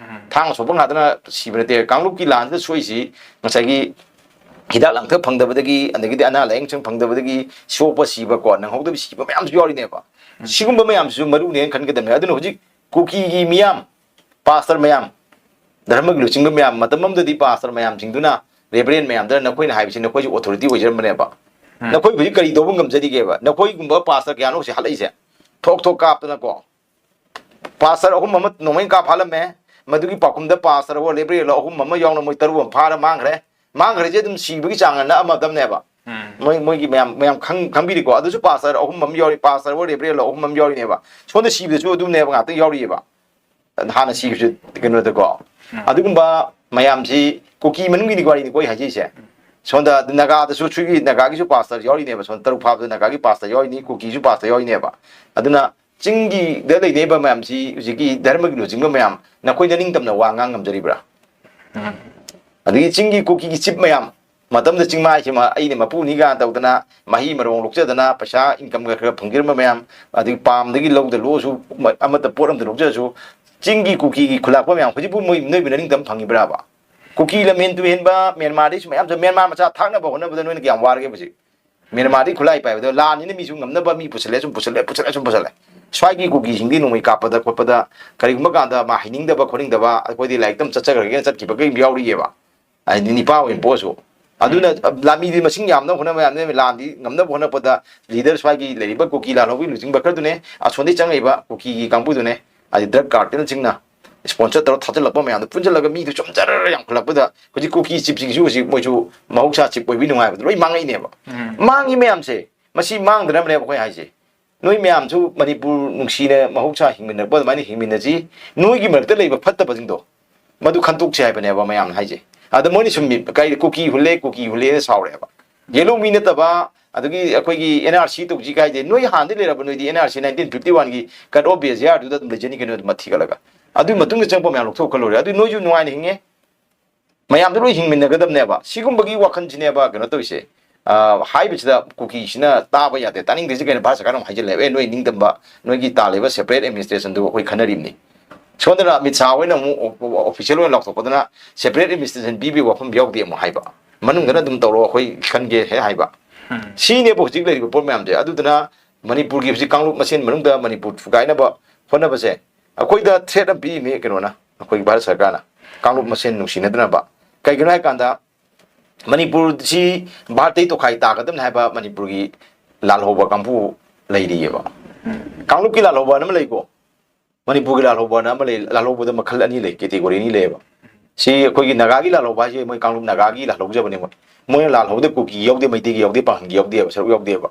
ꯊꯥꯡꯅ ꯁꯣꯛꯄ ꯉꯥꯛꯇꯅ ꯁꯤꯕ ꯅꯠꯇꯦ꯫ ꯀꯥꯡꯂꯨꯞꯀꯤ ꯂꯥꯟꯁꯤꯗ ꯁꯣꯛꯏꯁꯤ ꯉꯁꯥꯏꯒꯤ ꯍꯤꯗꯥꯛ ꯂꯥꯡꯊꯛ ꯐꯪꯗꯕꯗꯒꯤ, ꯑꯗꯒꯤꯗꯤ ꯑꯅꯥ ꯂꯥꯏꯌꯦꯡ ꯁꯪ ꯐꯪꯗꯕꯗꯒꯤ ꯁꯣꯛꯄ, ꯁꯤꯕ ꯀꯣ, ꯅꯪꯍꯧꯗꯕ ꯁꯤꯕ ꯃꯌꯥꯝꯁꯨ ꯌꯥꯎꯔꯤꯅꯦꯕ꯫ ꯁꯤꯒꯨꯝꯕ ꯃꯌꯥꯝꯁꯤꯁꯨ ꯃꯔꯨꯅꯦꯅ ꯈꯟꯒꯗꯕꯅꯦ꯫ ꯑꯗꯨꯅ ꯍꯧꯖꯤꯛ ꯀꯨꯀꯤꯒꯤ ꯃꯤꯌꯥꯝ, ꯄꯥꯁꯇꯔ ꯃꯌꯥꯝ, ꯙꯔꯃꯒꯤ ꯂꯨꯆꯤꯡꯕ ꯃꯌꯥꯝ, ꯃꯇꯝ ꯑꯃꯗꯗꯤ ꯄꯥꯁꯇꯔ ꯃꯌꯥꯝꯁꯤꯡꯗꯨꯅ, ꯔꯦꯚꯔꯦꯟ ꯃꯌꯥꯝꯗꯨꯅ ꯅꯈꯣꯏꯅ ꯍꯥꯏꯕꯁꯤ ꯅꯈꯣꯏꯁꯨ authority ꯑꯣꯏꯖꯔꯝꯕꯅꯦꯕ꯫ ꯅꯈꯣꯏ ꯍꯧꯖꯤꯛ ꯀꯔꯤ ꯇꯧꯕ ꯉꯝꯖꯔꯤꯒꯦꯕ? ꯅꯈꯣꯏꯒꯨꯝꯕ ꯄꯥꯁꯇꯔ ꯀꯌꯥꯅꯣ ꯍꯧꯖꯤꯛ ꯍꯥꯠꯂꯛꯏꯁꯦ? ꯊꯣꯛ ꯊꯣꯛ ꯀꯥꯞꯇꯅꯀꯣ꯫ ꯄꯥꯁꯇꯔ ꯑꯍꯨꯝ ꯑꯃ ꯅꯣꯡꯃꯩ ꯀꯥꯞ ꯍꯥꯠꯂꯝꯃꯦ꯫ ꯃꯗꯨꯒꯤ ꯄꯥꯎꯈꯨꯝꯗ ꯄꯥꯁꯇꯔ ꯑꯣ ꯔꯦꯚꯔꯦꯟ ꯑꯍꯨꯝ ꯑꯃ ꯌꯥꯎꯅ ꯃꯣꯏ ꯇꯔꯨꯛ ꯑꯃ ꯐꯥꯔ ꯃꯥꯡꯈ꯭ꯔꯦ꯫ ꯃꯥꯡꯈ꯭ꯔꯤꯁꯦ ꯑꯗꯨꯝ ꯁꯤꯕꯒꯤ ꯆꯥꯡ ꯅꯛꯑꯝꯃꯗꯕꯅꯦꯕ꯫ ꯃꯣꯏ, ꯃꯣꯏꯒꯤ ꯃꯌꯥꯝ, ꯃꯌꯥꯝ ꯈꯪ-, ꯈꯪꯕꯤꯔꯤꯀꯣ꯫ ꯑꯗꯨꯁꯨ ꯄꯥꯁꯇꯔ ꯑꯍꯨꯝ ꯑꯃ ꯌꯥꯎꯔꯤ, ꯄꯥꯁꯇꯔ ꯑꯣ ꯔꯦꯚꯔꯦꯟ ꯑꯍꯨꯝ ꯑꯃ ꯌꯥꯎꯔꯤꯅꯦꯕ꯫ ꯁꯣꯝꯗ ꯁꯤꯕꯗꯁꯨ ꯑꯗꯨꯝꯅꯦꯕ ꯉꯥꯛꯇ ꯌꯥꯎꯔꯤꯑꯕ꯫ ꯍꯥꯟꯅ ꯁꯤꯕꯁꯨ ꯀꯩꯅꯣꯗꯀꯣ꯫ ꯑꯗꯨꯒꯨꯝꯕ ꯃꯌꯥꯝꯁꯤ ꯀꯨꯀꯤ ꯃꯅꯨꯡꯒꯤꯅꯤ ꯋꯥꯔꯤꯅꯤꯀꯣ ꯑꯩ ꯍꯥꯏꯖꯩꯁꯦ꯫ ꯁꯣꯝꯗ ꯅꯥꯒꯥꯗꯁꯨ, ꯁꯤꯒꯤ ꯅꯥꯒꯥꯒꯤꯁꯨ ꯄꯥꯁꯇꯔ ꯌꯥꯎꯔꯤꯅꯦꯕ꯫ ꯁꯣꯝꯗ ꯇꯔꯨꯛ ꯐꯥꯕꯗ ꯅꯥꯒꯥꯒꯤ ꯄꯥꯁꯇꯔ ꯌꯥꯎꯔꯤꯅꯤ, ꯀꯨꯀꯤꯁꯨ ꯄꯥꯁꯇꯔ ꯌꯥꯎꯔꯤꯅꯦꯕ꯫ ꯑꯗꯨꯅ ꯆꯤꯡꯒꯤꯗ ꯂꯩꯅꯔꯤꯕ ꯃꯌꯥꯝꯁꯤ, ꯍꯧꯖꯤꯛꯀꯤ ꯙꯔꯃꯒꯤ ꯂꯨꯆꯤꯡꯕ ꯃꯌꯥꯝ, ꯅꯈꯣꯏꯅ ꯅꯤꯡꯇꯝꯅ ꯋꯥ ꯉꯥꯡ ꯉꯝꯖꯔꯤꯕ꯭ꯔꯥ? ꯑꯗꯒꯤ ꯆꯤꯡꯒꯤ ꯀꯨꯀꯤꯒꯤ ꯆꯤꯞ ꯃꯌꯥꯝ, ꯃꯇꯝꯗ ꯆꯤꯡꯃꯥꯏꯁꯤꯃ ꯑꯩꯅ ꯃꯄꯨꯅꯤ ꯀꯥꯏꯅ ꯇꯧꯗꯅ, ꯃꯍꯩ ꯃꯔꯣꯡ ꯂꯣꯛꯆꯗꯅ, ꯄꯩꯁꯥ ꯏꯟꯀꯝꯒ ꯈꯔ ꯐꯪꯖꯔꯝꯕ ꯃꯌꯥꯝ, ꯑꯗꯒꯤ ꯄꯥꯝꯗꯒꯤ ꯂꯧꯗ ꯂꯣꯛꯑꯁꯨ, ꯑꯃꯠꯇ ꯄꯣꯠ ꯑꯃꯗ ꯂꯣꯛꯆꯔꯁꯨ, ꯆꯤꯡꯒꯤ ꯀꯨꯀꯤꯒꯤ ꯈꯨꯂꯥꯛꯄ ꯃꯌꯥꯝ ꯍꯧꯖꯤꯛꯄꯨ ꯃꯣꯏ, ꯅꯣꯏꯕꯨꯅ ꯅꯤꯡꯇꯝ ꯐꯪꯉꯤꯕ꯭ꯔꯥꯕ? ꯀꯨꯀꯤ ꯂꯝꯍꯦꯟ ꯇꯨꯍꯦꯟꯕ ꯃ꯭ꯌꯥꯟꯃꯥꯔꯗꯩꯁꯨ ꯃꯌꯥꯝꯁꯨ, ꯃ꯭ꯌꯥꯟꯃꯥꯔ ꯃꯆꯥ ꯊꯥꯛꯅꯕ ꯍꯣꯠꯅꯕꯗ ꯅꯣꯏꯅ ꯀꯌꯥꯝ ꯋꯥꯔꯒꯦ ꯍꯧꯖꯤꯛ? ꯃ꯭ꯌꯥꯟꯃꯥꯔꯗꯒꯤ ꯈꯨꯠꯂꯥꯏ ꯄꯥꯏꯕꯗꯣ ꯂꯥꯟꯅꯤꯅ ꯃꯤꯁꯨ ꯉꯝꯅꯕ ꯃꯤ ꯄꯨꯁꯜꯂꯦ, ꯁꯨꯝ ꯄꯨꯁꯜꯂꯦ, ꯄꯨꯁꯜꯂꯦ, ꯁꯨꯝ ꯄꯨꯁꯜꯂꯦ꯫ ꯁ꯭ꯋꯥꯏꯒꯤ ꯀꯨꯀꯤꯁꯤꯡꯗꯤ ꯅꯣꯡꯃꯩ ꯀꯥꯞꯄꯗ ꯈꯣꯠꯄꯗ ꯀꯔꯤꯒꯨꯝꯕ ꯀꯥꯟꯗ ꯃꯥ ꯍꯩꯅꯤꯡꯗꯕ ꯈꯣꯠꯅꯤꯡꯗꯕ, ꯑꯩꯈꯣꯏꯗꯤ ꯂꯥꯏꯔꯤꯛ ꯇꯝ ꯆꯠꯆꯈ꯭ꯔꯒꯦꯅ ꯆꯠꯈꯤꯕ ꯀꯔꯤꯝ ꯌꯥꯎꯔꯤꯑꯕ꯫ ꯍꯥꯏꯗꯤ ꯅꯤꯄꯥ ꯑꯣꯏꯅ ꯄꯣꯛꯑꯁꯨ꯫ ꯑꯗꯨꯅ ꯂꯥꯟꯃꯤꯗꯤ ꯃꯁꯤꯡ ꯌꯥꯝꯅꯕ ꯍꯣꯠꯅꯕ ꯌꯥꯝꯅ, ꯂꯥꯟꯗꯤ ꯉꯝꯅꯕ ꯍꯣꯠꯅꯄꯗ ꯂꯤꯗꯔ ꯁ꯭ꯋꯥꯏꯒꯤ ꯂꯩꯔꯤꯕ ꯀꯨꯀꯤ ꯂꯥꯜꯍꯧꯕꯒꯤ ꯂꯨꯆꯤꯡꯕ ꯈꯔꯗꯨꯅꯦ, ꯑꯁꯣꯝꯗꯒꯤ ꯆꯪꯉꯛꯏꯕ ꯀꯨꯀꯤꯒꯤ ꯀꯥꯡꯕꯨꯗꯨꯅꯦ, ꯍꯥꯏꯗꯤ ꯗ꯭ꯔꯒ ꯀꯥꯔꯇꯦꯜꯁꯤꯡꯅ ꯏꯁꯄꯣꯟꯁꯔ ꯇꯧꯔ ꯊꯥꯖꯤꯜꯂꯛꯄ ꯃꯌꯥꯝꯗꯣ ꯄꯨꯟꯁꯤꯜꯂꯒ ꯃꯤꯗꯨ ꯆꯨꯝꯖꯔ ꯌꯥꯝꯈꯠꯂꯛꯄꯗ ꯍꯧꯖꯤꯛ ꯀꯨꯀꯤ ꯆꯤꯞꯁꯤꯡꯁꯨ ꯍꯧꯖꯤꯛ ꯃꯣꯏꯁꯨ ꯃꯍꯧꯁꯥ ꯆꯤꯞ ꯑꯣꯏꯕꯒꯤ ꯅꯨꯡꯉꯥꯏꯕꯗꯣ ꯂꯣꯏ ꯃꯥꯡꯉꯛꯏꯅꯦꯕ꯫ ꯃꯥꯡꯉꯤ ꯃꯌꯥꯝꯁꯦ, ꯃꯁꯤ ꯃꯥꯡꯗꯅꯕꯅꯦꯕ ꯑꯩꯈꯣꯏ ꯍꯥꯏꯁꯦ꯫ ꯅꯣꯏ ꯃꯌꯥꯝꯁꯨ ꯃꯅꯤꯄꯨꯔ ꯅꯨꯡꯁꯤꯅ ꯃꯍꯧꯁꯥ ꯍꯤꯡꯃꯤꯟꯅꯔꯛꯄ ꯑꯗꯨꯃꯥꯏꯅ ꯍꯤꯡꯃꯤꯟꯅꯁꯤ꯫ ꯅꯣꯏꯒꯤ ꯃꯔꯛꯇ ꯂꯩꯕ ꯐꯠꯇꯕꯁꯤꯡꯗꯣ ꯃꯗꯨ ꯈꯟꯇꯣꯛꯁꯤ ꯍꯥꯏꯕꯅꯦꯕ ꯃꯌꯥꯝꯅ ꯍꯥꯏꯁꯦ꯫ ꯑꯗ ꯃꯣꯏꯅ ꯁꯨꯝ ꯃꯤ-, ꯀꯥꯏꯗ ꯀꯨꯀꯤ ꯍꯨꯜꯂꯦ, ꯀꯨꯀꯤ ꯍꯨꯜꯂꯦꯅ ꯁꯥꯎꯔꯦꯕ꯫ ꯌꯦꯂꯣꯡ ꯃꯤ ꯅꯠꯇꯕ, ꯑꯗꯒꯤ ꯑꯩꯈꯣꯏꯒꯤ ꯑꯦꯟ ꯑꯥꯔ ꯁꯤ ꯇꯧꯁꯤ ꯀꯥꯏꯁꯦ, ꯅꯣꯏ ꯍꯥꯟꯅꯗꯤ ꯂꯩꯔꯕ, ꯅꯣꯏꯗꯤ N R C nineteen fifty ꯋꯥꯟꯒꯤ ꯀꯠ ꯑꯣꯐ ꯕꯦꯖꯤꯌꯥꯔꯗꯨꯗ ꯑꯗꯨꯝ ꯂꯩꯖꯅꯤ ꯀꯩꯅꯣ, ꯑꯗꯨꯝ ꯃꯊꯤꯒꯠꯂꯒ꯫ ꯑꯗꯨꯒꯤ ꯃꯇꯨꯡꯗ ꯆꯪꯕ ꯃꯌꯥꯝ ꯂꯧꯊꯣꯛꯈ꯭ꯔ ꯂꯣꯏꯔꯦ꯫ ꯑꯗꯨ ꯅꯣꯏꯁꯨ ꯅꯨꯡꯉꯥꯏꯅ ꯍꯤꯡꯉꯦ, ꯃꯌꯥꯝꯗꯣ ꯂꯣꯏ ꯍꯤꯡꯃꯤꯟꯅꯒꯗꯕꯅꯦꯕ꯫ ꯁꯤꯒꯨꯝꯕꯒꯤ ꯋꯥꯈꯜꯁꯤꯅꯦꯕ ꯀꯩꯅꯣ ꯇꯧꯔꯤꯁꯦ꯫ ꯑ, ꯍꯥꯏꯕꯁꯤꯗ ꯀꯨꯀꯤꯁꯤꯅ ꯇꯥꯕ ꯌꯥꯗꯦ, ꯇꯥꯅꯤꯡꯗꯦꯁꯤ ꯀꯩꯅꯣ, ꯚꯥꯔꯠ ꯁꯔꯀꯥꯔꯅ ꯑꯃꯨꯛ ꯍꯥꯏꯖꯤꯜꯂꯦꯕ, "ꯑꯦ, ꯅꯣꯏ ꯅꯤꯡꯇꯝꯕ, ꯅꯣꯏꯒꯤ ꯇꯥꯜꯂꯤꯕ ꯁꯦꯄꯔꯦꯠ ꯑꯦꯗꯃꯤꯅꯤꯁꯇ꯭ꯔꯦꯁꯟꯗꯨ ꯑꯩꯈꯣꯏ ꯈꯟꯅꯔꯤꯕꯅꯤ"꯫ ꯁꯣꯝꯗꯅ ꯑꯃꯤꯠ ꯁꯥꯍ ꯍꯣꯏꯅ ꯑꯃꯨꯛ ꯑꯣ-, ꯑꯣ-, ꯑꯣꯐꯤꯁꯤꯌꯦꯜ ꯑꯣꯏꯅ ꯂꯥꯎꯊꯣꯛꯄꯗꯅ ꯁꯦꯄꯔꯦꯠ ꯑꯦꯗꯃꯤꯅꯤꯁꯇ꯭ꯔꯦꯁꯟ ꯄꯤꯕꯒꯤ ꯋꯥꯐꯝ ꯌꯥꯎꯗꯦ ꯑꯃꯨꯛ ꯍꯥꯏꯕ, ꯃꯅꯨꯡꯗꯅ ꯑꯗꯨꯝ ꯇꯧꯔꯣ, ꯑꯩꯈꯣꯏ ꯈꯟꯒꯦ ꯍꯦꯛ ꯍꯥꯏꯕ꯫ ꯁꯤꯅꯦꯕ ꯍꯧꯖꯤꯛ ꯂꯩꯔꯤꯕ ꯄꯣꯠ ꯃꯌꯥꯝꯁꯦ꯫ ꯑꯗꯨꯗꯨꯅ ꯃꯅꯤꯄꯨꯔꯒꯤ ꯍꯧꯖꯤꯛ ꯀꯥꯡꯂꯨꯞ ꯃꯁꯦꯟ ꯃꯅꯨꯡꯗ ꯃꯅꯤꯄꯨꯔ ꯊꯨꯒꯥꯏꯅꯕ ꯍꯣꯠꯅꯕꯁꯦ, ꯑꯩꯈꯣꯏꯗ ꯊ꯭ꯔꯦꯠ ꯑꯃ ꯄꯤꯔꯤꯅꯦ ꯀꯩꯅꯣꯅ, ꯑꯩꯈꯣꯏꯒꯤ ꯚꯥꯔꯠ ꯁꯔꯀꯥꯔꯅ ꯀꯥꯡꯂꯨꯞ ꯃꯁꯦꯟ ꯅꯨꯡꯁꯤꯅꯗꯅꯕ꯫ ꯀꯩꯒꯤꯅꯣ ꯍꯥꯏ ꯀꯥꯟꯗ, ꯃꯅꯤꯄꯨꯔꯁꯤ ꯚꯥꯔꯠꯇꯩ ꯇꯣꯈꯥꯏ ꯇꯥꯒꯗꯕꯅꯤ ꯍꯥꯏꯕ ꯃꯅꯤꯄꯨꯔꯒꯤ ꯂꯥꯜꯍꯧꯕ ꯀꯥꯡꯕꯨ ꯂꯩꯔꯤꯑꯕ꯫ ꯀꯥꯡꯂꯨꯞꯀꯤ ꯂꯥꯜꯍꯧꯕ ꯑꯃ ꯂꯩꯀꯣ, ꯃꯅꯤꯄꯨꯔꯒꯤ ꯂꯥꯜꯍꯧꯕ ꯑꯃ ꯂꯩ꯫ ꯂꯥꯜꯍꯧꯕꯗ ꯃꯈꯜ ꯑꯅꯤ ꯂꯩ, ꯀꯦꯇꯦꯒꯣꯔꯤ ꯑꯅꯤ ꯂꯩꯌꯦꯕ꯫ ꯁꯤ ꯑꯩꯈꯣꯏꯒꯤ ꯅꯥꯒꯥꯒꯤ ꯂꯥꯜꯍꯧꯕ ꯍꯥꯏꯁꯦ ꯃꯣꯏ ꯀꯥꯡꯂꯨꯞ ꯅꯥꯒꯥꯒꯤ ꯂꯥꯜꯍꯧꯖꯕꯅꯦ ꯃꯣꯏ꯫ ꯃꯣꯏꯅ ꯂꯥꯜꯍꯧꯕꯗ ꯀꯨꯀꯤ ꯌꯥꯎꯗꯦ, ꯃꯩꯇꯩꯒꯤ ꯌꯥꯎꯗꯦ, ꯄꯥꯡꯒꯜꯒꯤ ꯌꯥꯎꯗꯦꯕ, ꯁꯔꯨꯛ ꯌꯥꯎꯗꯦꯕ꯫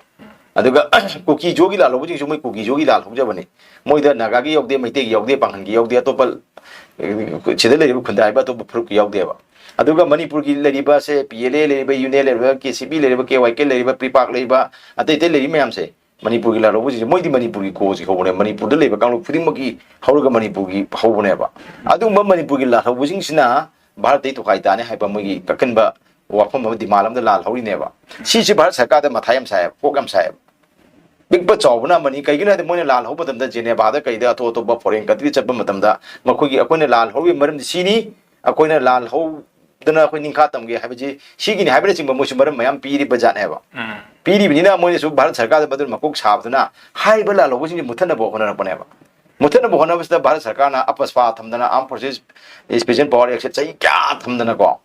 ꯑꯗꯨꯒ ꯀꯨꯀꯤ ꯖꯣꯒꯤ ꯂꯥꯜꯍꯧꯕꯁꯤꯡꯁꯨ ꯃꯣꯏ ꯀꯨꯀꯤ ꯖꯣꯒꯤ ꯂꯥꯜꯍꯧꯖꯕꯅꯦ꯫ ꯃꯣꯏꯗ ꯅꯥꯒꯥꯒꯤ ꯌꯥꯎꯗꯦ, ꯃꯩꯇꯩꯒꯤ ꯌꯥꯎꯗꯦ, ꯄꯥꯡꯒꯜꯒꯤ ꯌꯥꯎꯗꯦ, ꯑꯇꯣꯞꯄ, ꯑ, ꯁꯤꯗ ꯂꯩꯔꯤꯕ ꯈꯨꯟꯗꯥꯔꯤꯕ ꯑꯇꯣꯞꯄ ꯐꯨꯔꯨꯞꯀꯤ ꯌꯥꯎꯗꯦꯕ꯫ ꯑꯗꯨꯒ ꯃꯅꯤꯄꯨꯔꯒꯤ ꯂꯩꯔꯤꯕꯁꯦ ꯄꯤ ꯑꯦꯜ ꯑꯦ ꯂꯩꯔꯤꯕ, ꯌꯨ ꯑꯦꯟ ꯑꯦ ꯂꯩꯔꯤꯕ, ꯀꯦ ꯁꯤ ꯄꯤ ꯂꯩꯔꯤꯕ, ꯀꯦ ꯋꯥꯏ ꯀꯦ ꯂꯩꯔꯤꯕ, ꯄ꯭ꯔꯤꯄꯥꯛ ꯂꯩꯔꯤꯕ, ꯑꯇꯩ ꯑꯇꯩ ꯂꯩꯔꯤꯕ ꯃꯌꯥꯝꯁꯦ, ꯃꯅꯤꯄꯨꯔꯒꯤ ꯂꯥꯜꯍꯧꯕꯁꯤꯡꯁꯦ, ꯃꯣꯏꯗꯤ ꯃꯅꯤꯄꯨꯔꯒꯤ ꯀꯣꯁꯤ ꯍꯧꯕꯅꯦ, ꯃꯅꯤꯄꯨꯔꯗ ꯂꯩꯕ ꯀꯥꯡꯂꯨꯞ ꯈꯨꯗꯤꯡꯃꯛꯀꯤ ꯍꯧꯔꯒ ꯃꯅꯤꯄꯨꯔꯒꯤ ꯍꯧꯕꯅꯦꯕ꯫ ꯑꯗꯨꯒꯨꯝꯕ ꯃꯅꯤꯄꯨꯔꯒꯤ ꯂꯥꯜꯍꯧꯕꯁꯤꯡꯁꯤꯅ ꯚꯥꯔꯠꯇꯩ ꯇꯣꯈꯥꯏ ꯇꯥꯅꯤ ꯍꯥꯏꯕ ꯃꯣꯏꯒꯤ ꯑꯀꯟꯕ ꯋꯥꯐꯝ ꯑꯃ, ꯗꯤꯃꯥꯟ ꯑꯃꯗ ꯂꯥꯜꯍꯧꯔꯤꯅꯦꯕ꯫ ꯁꯤꯁꯦ ꯚꯥꯔꯠ ꯁꯔꯀꯥꯔꯗ ꯃꯊꯥ ꯌꯥꯝ ꯁꯥꯏꯌꯦꯕ, ꯀꯣꯛ ꯌꯥꯝ ꯁꯥꯏꯌꯦꯕ꯫ ꯄꯤꯛꯄ ꯆꯥꯎꯕꯅ ꯑꯃꯅꯤ꯫ ꯀꯩꯒꯤꯅꯣ ꯍꯥꯏꯗꯤ ꯃꯣꯏꯅ ꯂꯥꯜꯍꯧꯕ ꯃꯇꯝꯗ ꯖꯦꯅꯦꯚꯥꯗ ꯀꯩꯗ ꯑꯇꯣꯞ ꯑꯇꯣꯞꯄ ꯐꯣꯔꯦꯟ ꯀꯟꯇ꯭ꯔꯤꯗ ꯆꯠꯄ ꯃꯇꯝꯗ ꯃꯈꯣꯏꯒꯤ, ꯑꯩꯈꯣꯏꯅ ꯂꯥꯜꯍꯧꯔꯤꯕ ꯃꯔꯝꯗꯤ ꯁꯤꯅꯤ, ꯑꯩꯈꯣꯏꯅ ꯂꯥꯜꯍꯧꯗꯅ ꯑꯩꯈꯣꯏ ꯅꯤꯡꯈꯥ ꯇꯝꯒꯦ ꯍꯥꯏꯕꯁꯤ ꯁꯤꯒꯤꯅꯤ ꯍꯥꯏꯕꯅꯆꯤꯡꯕ ꯃꯣꯏꯁꯨ ꯃꯔꯝ ꯃꯌꯥꯝ ꯄꯤꯔꯤꯕ ꯖꯥꯠꯅꯦꯕ꯫ ꯄꯤꯔꯤꯕꯅꯤꯅ ꯃꯣꯏꯅꯁꯨ ꯚꯥꯔꯠ ꯁꯔꯀꯥꯔꯗ ꯃꯗꯨꯅ ꯃꯀꯣꯛ ꯁꯥꯕꯗꯨꯅ ꯍꯥꯏꯔꯤꯕ ꯂꯥꯜꯍꯧꯕꯁꯤꯡꯁꯦ ꯃꯨꯠꯊꯠꯅꯕ ꯍꯣꯠꯅꯔꯛꯄꯅꯦꯕ꯫ ꯃꯨꯠꯊꯠꯅꯕ ꯍꯣꯠꯅꯕꯁꯤꯗ ꯚꯥꯔꯠ ꯁꯔꯀꯥꯔꯅ ꯑꯄꯁꯄꯥ ꯊꯝꯗꯅ, ꯑꯥꯔꯝ ꯐꯣꯔꯁꯦꯁ ꯁ꯭ꯄꯦꯁꯤꯌꯦꯜ ꯄꯥꯋꯔ ꯑꯦꯛꯁꯦ ꯆꯍꯤ ꯀꯌꯥ ꯊꯝꯗꯅꯀꯣ,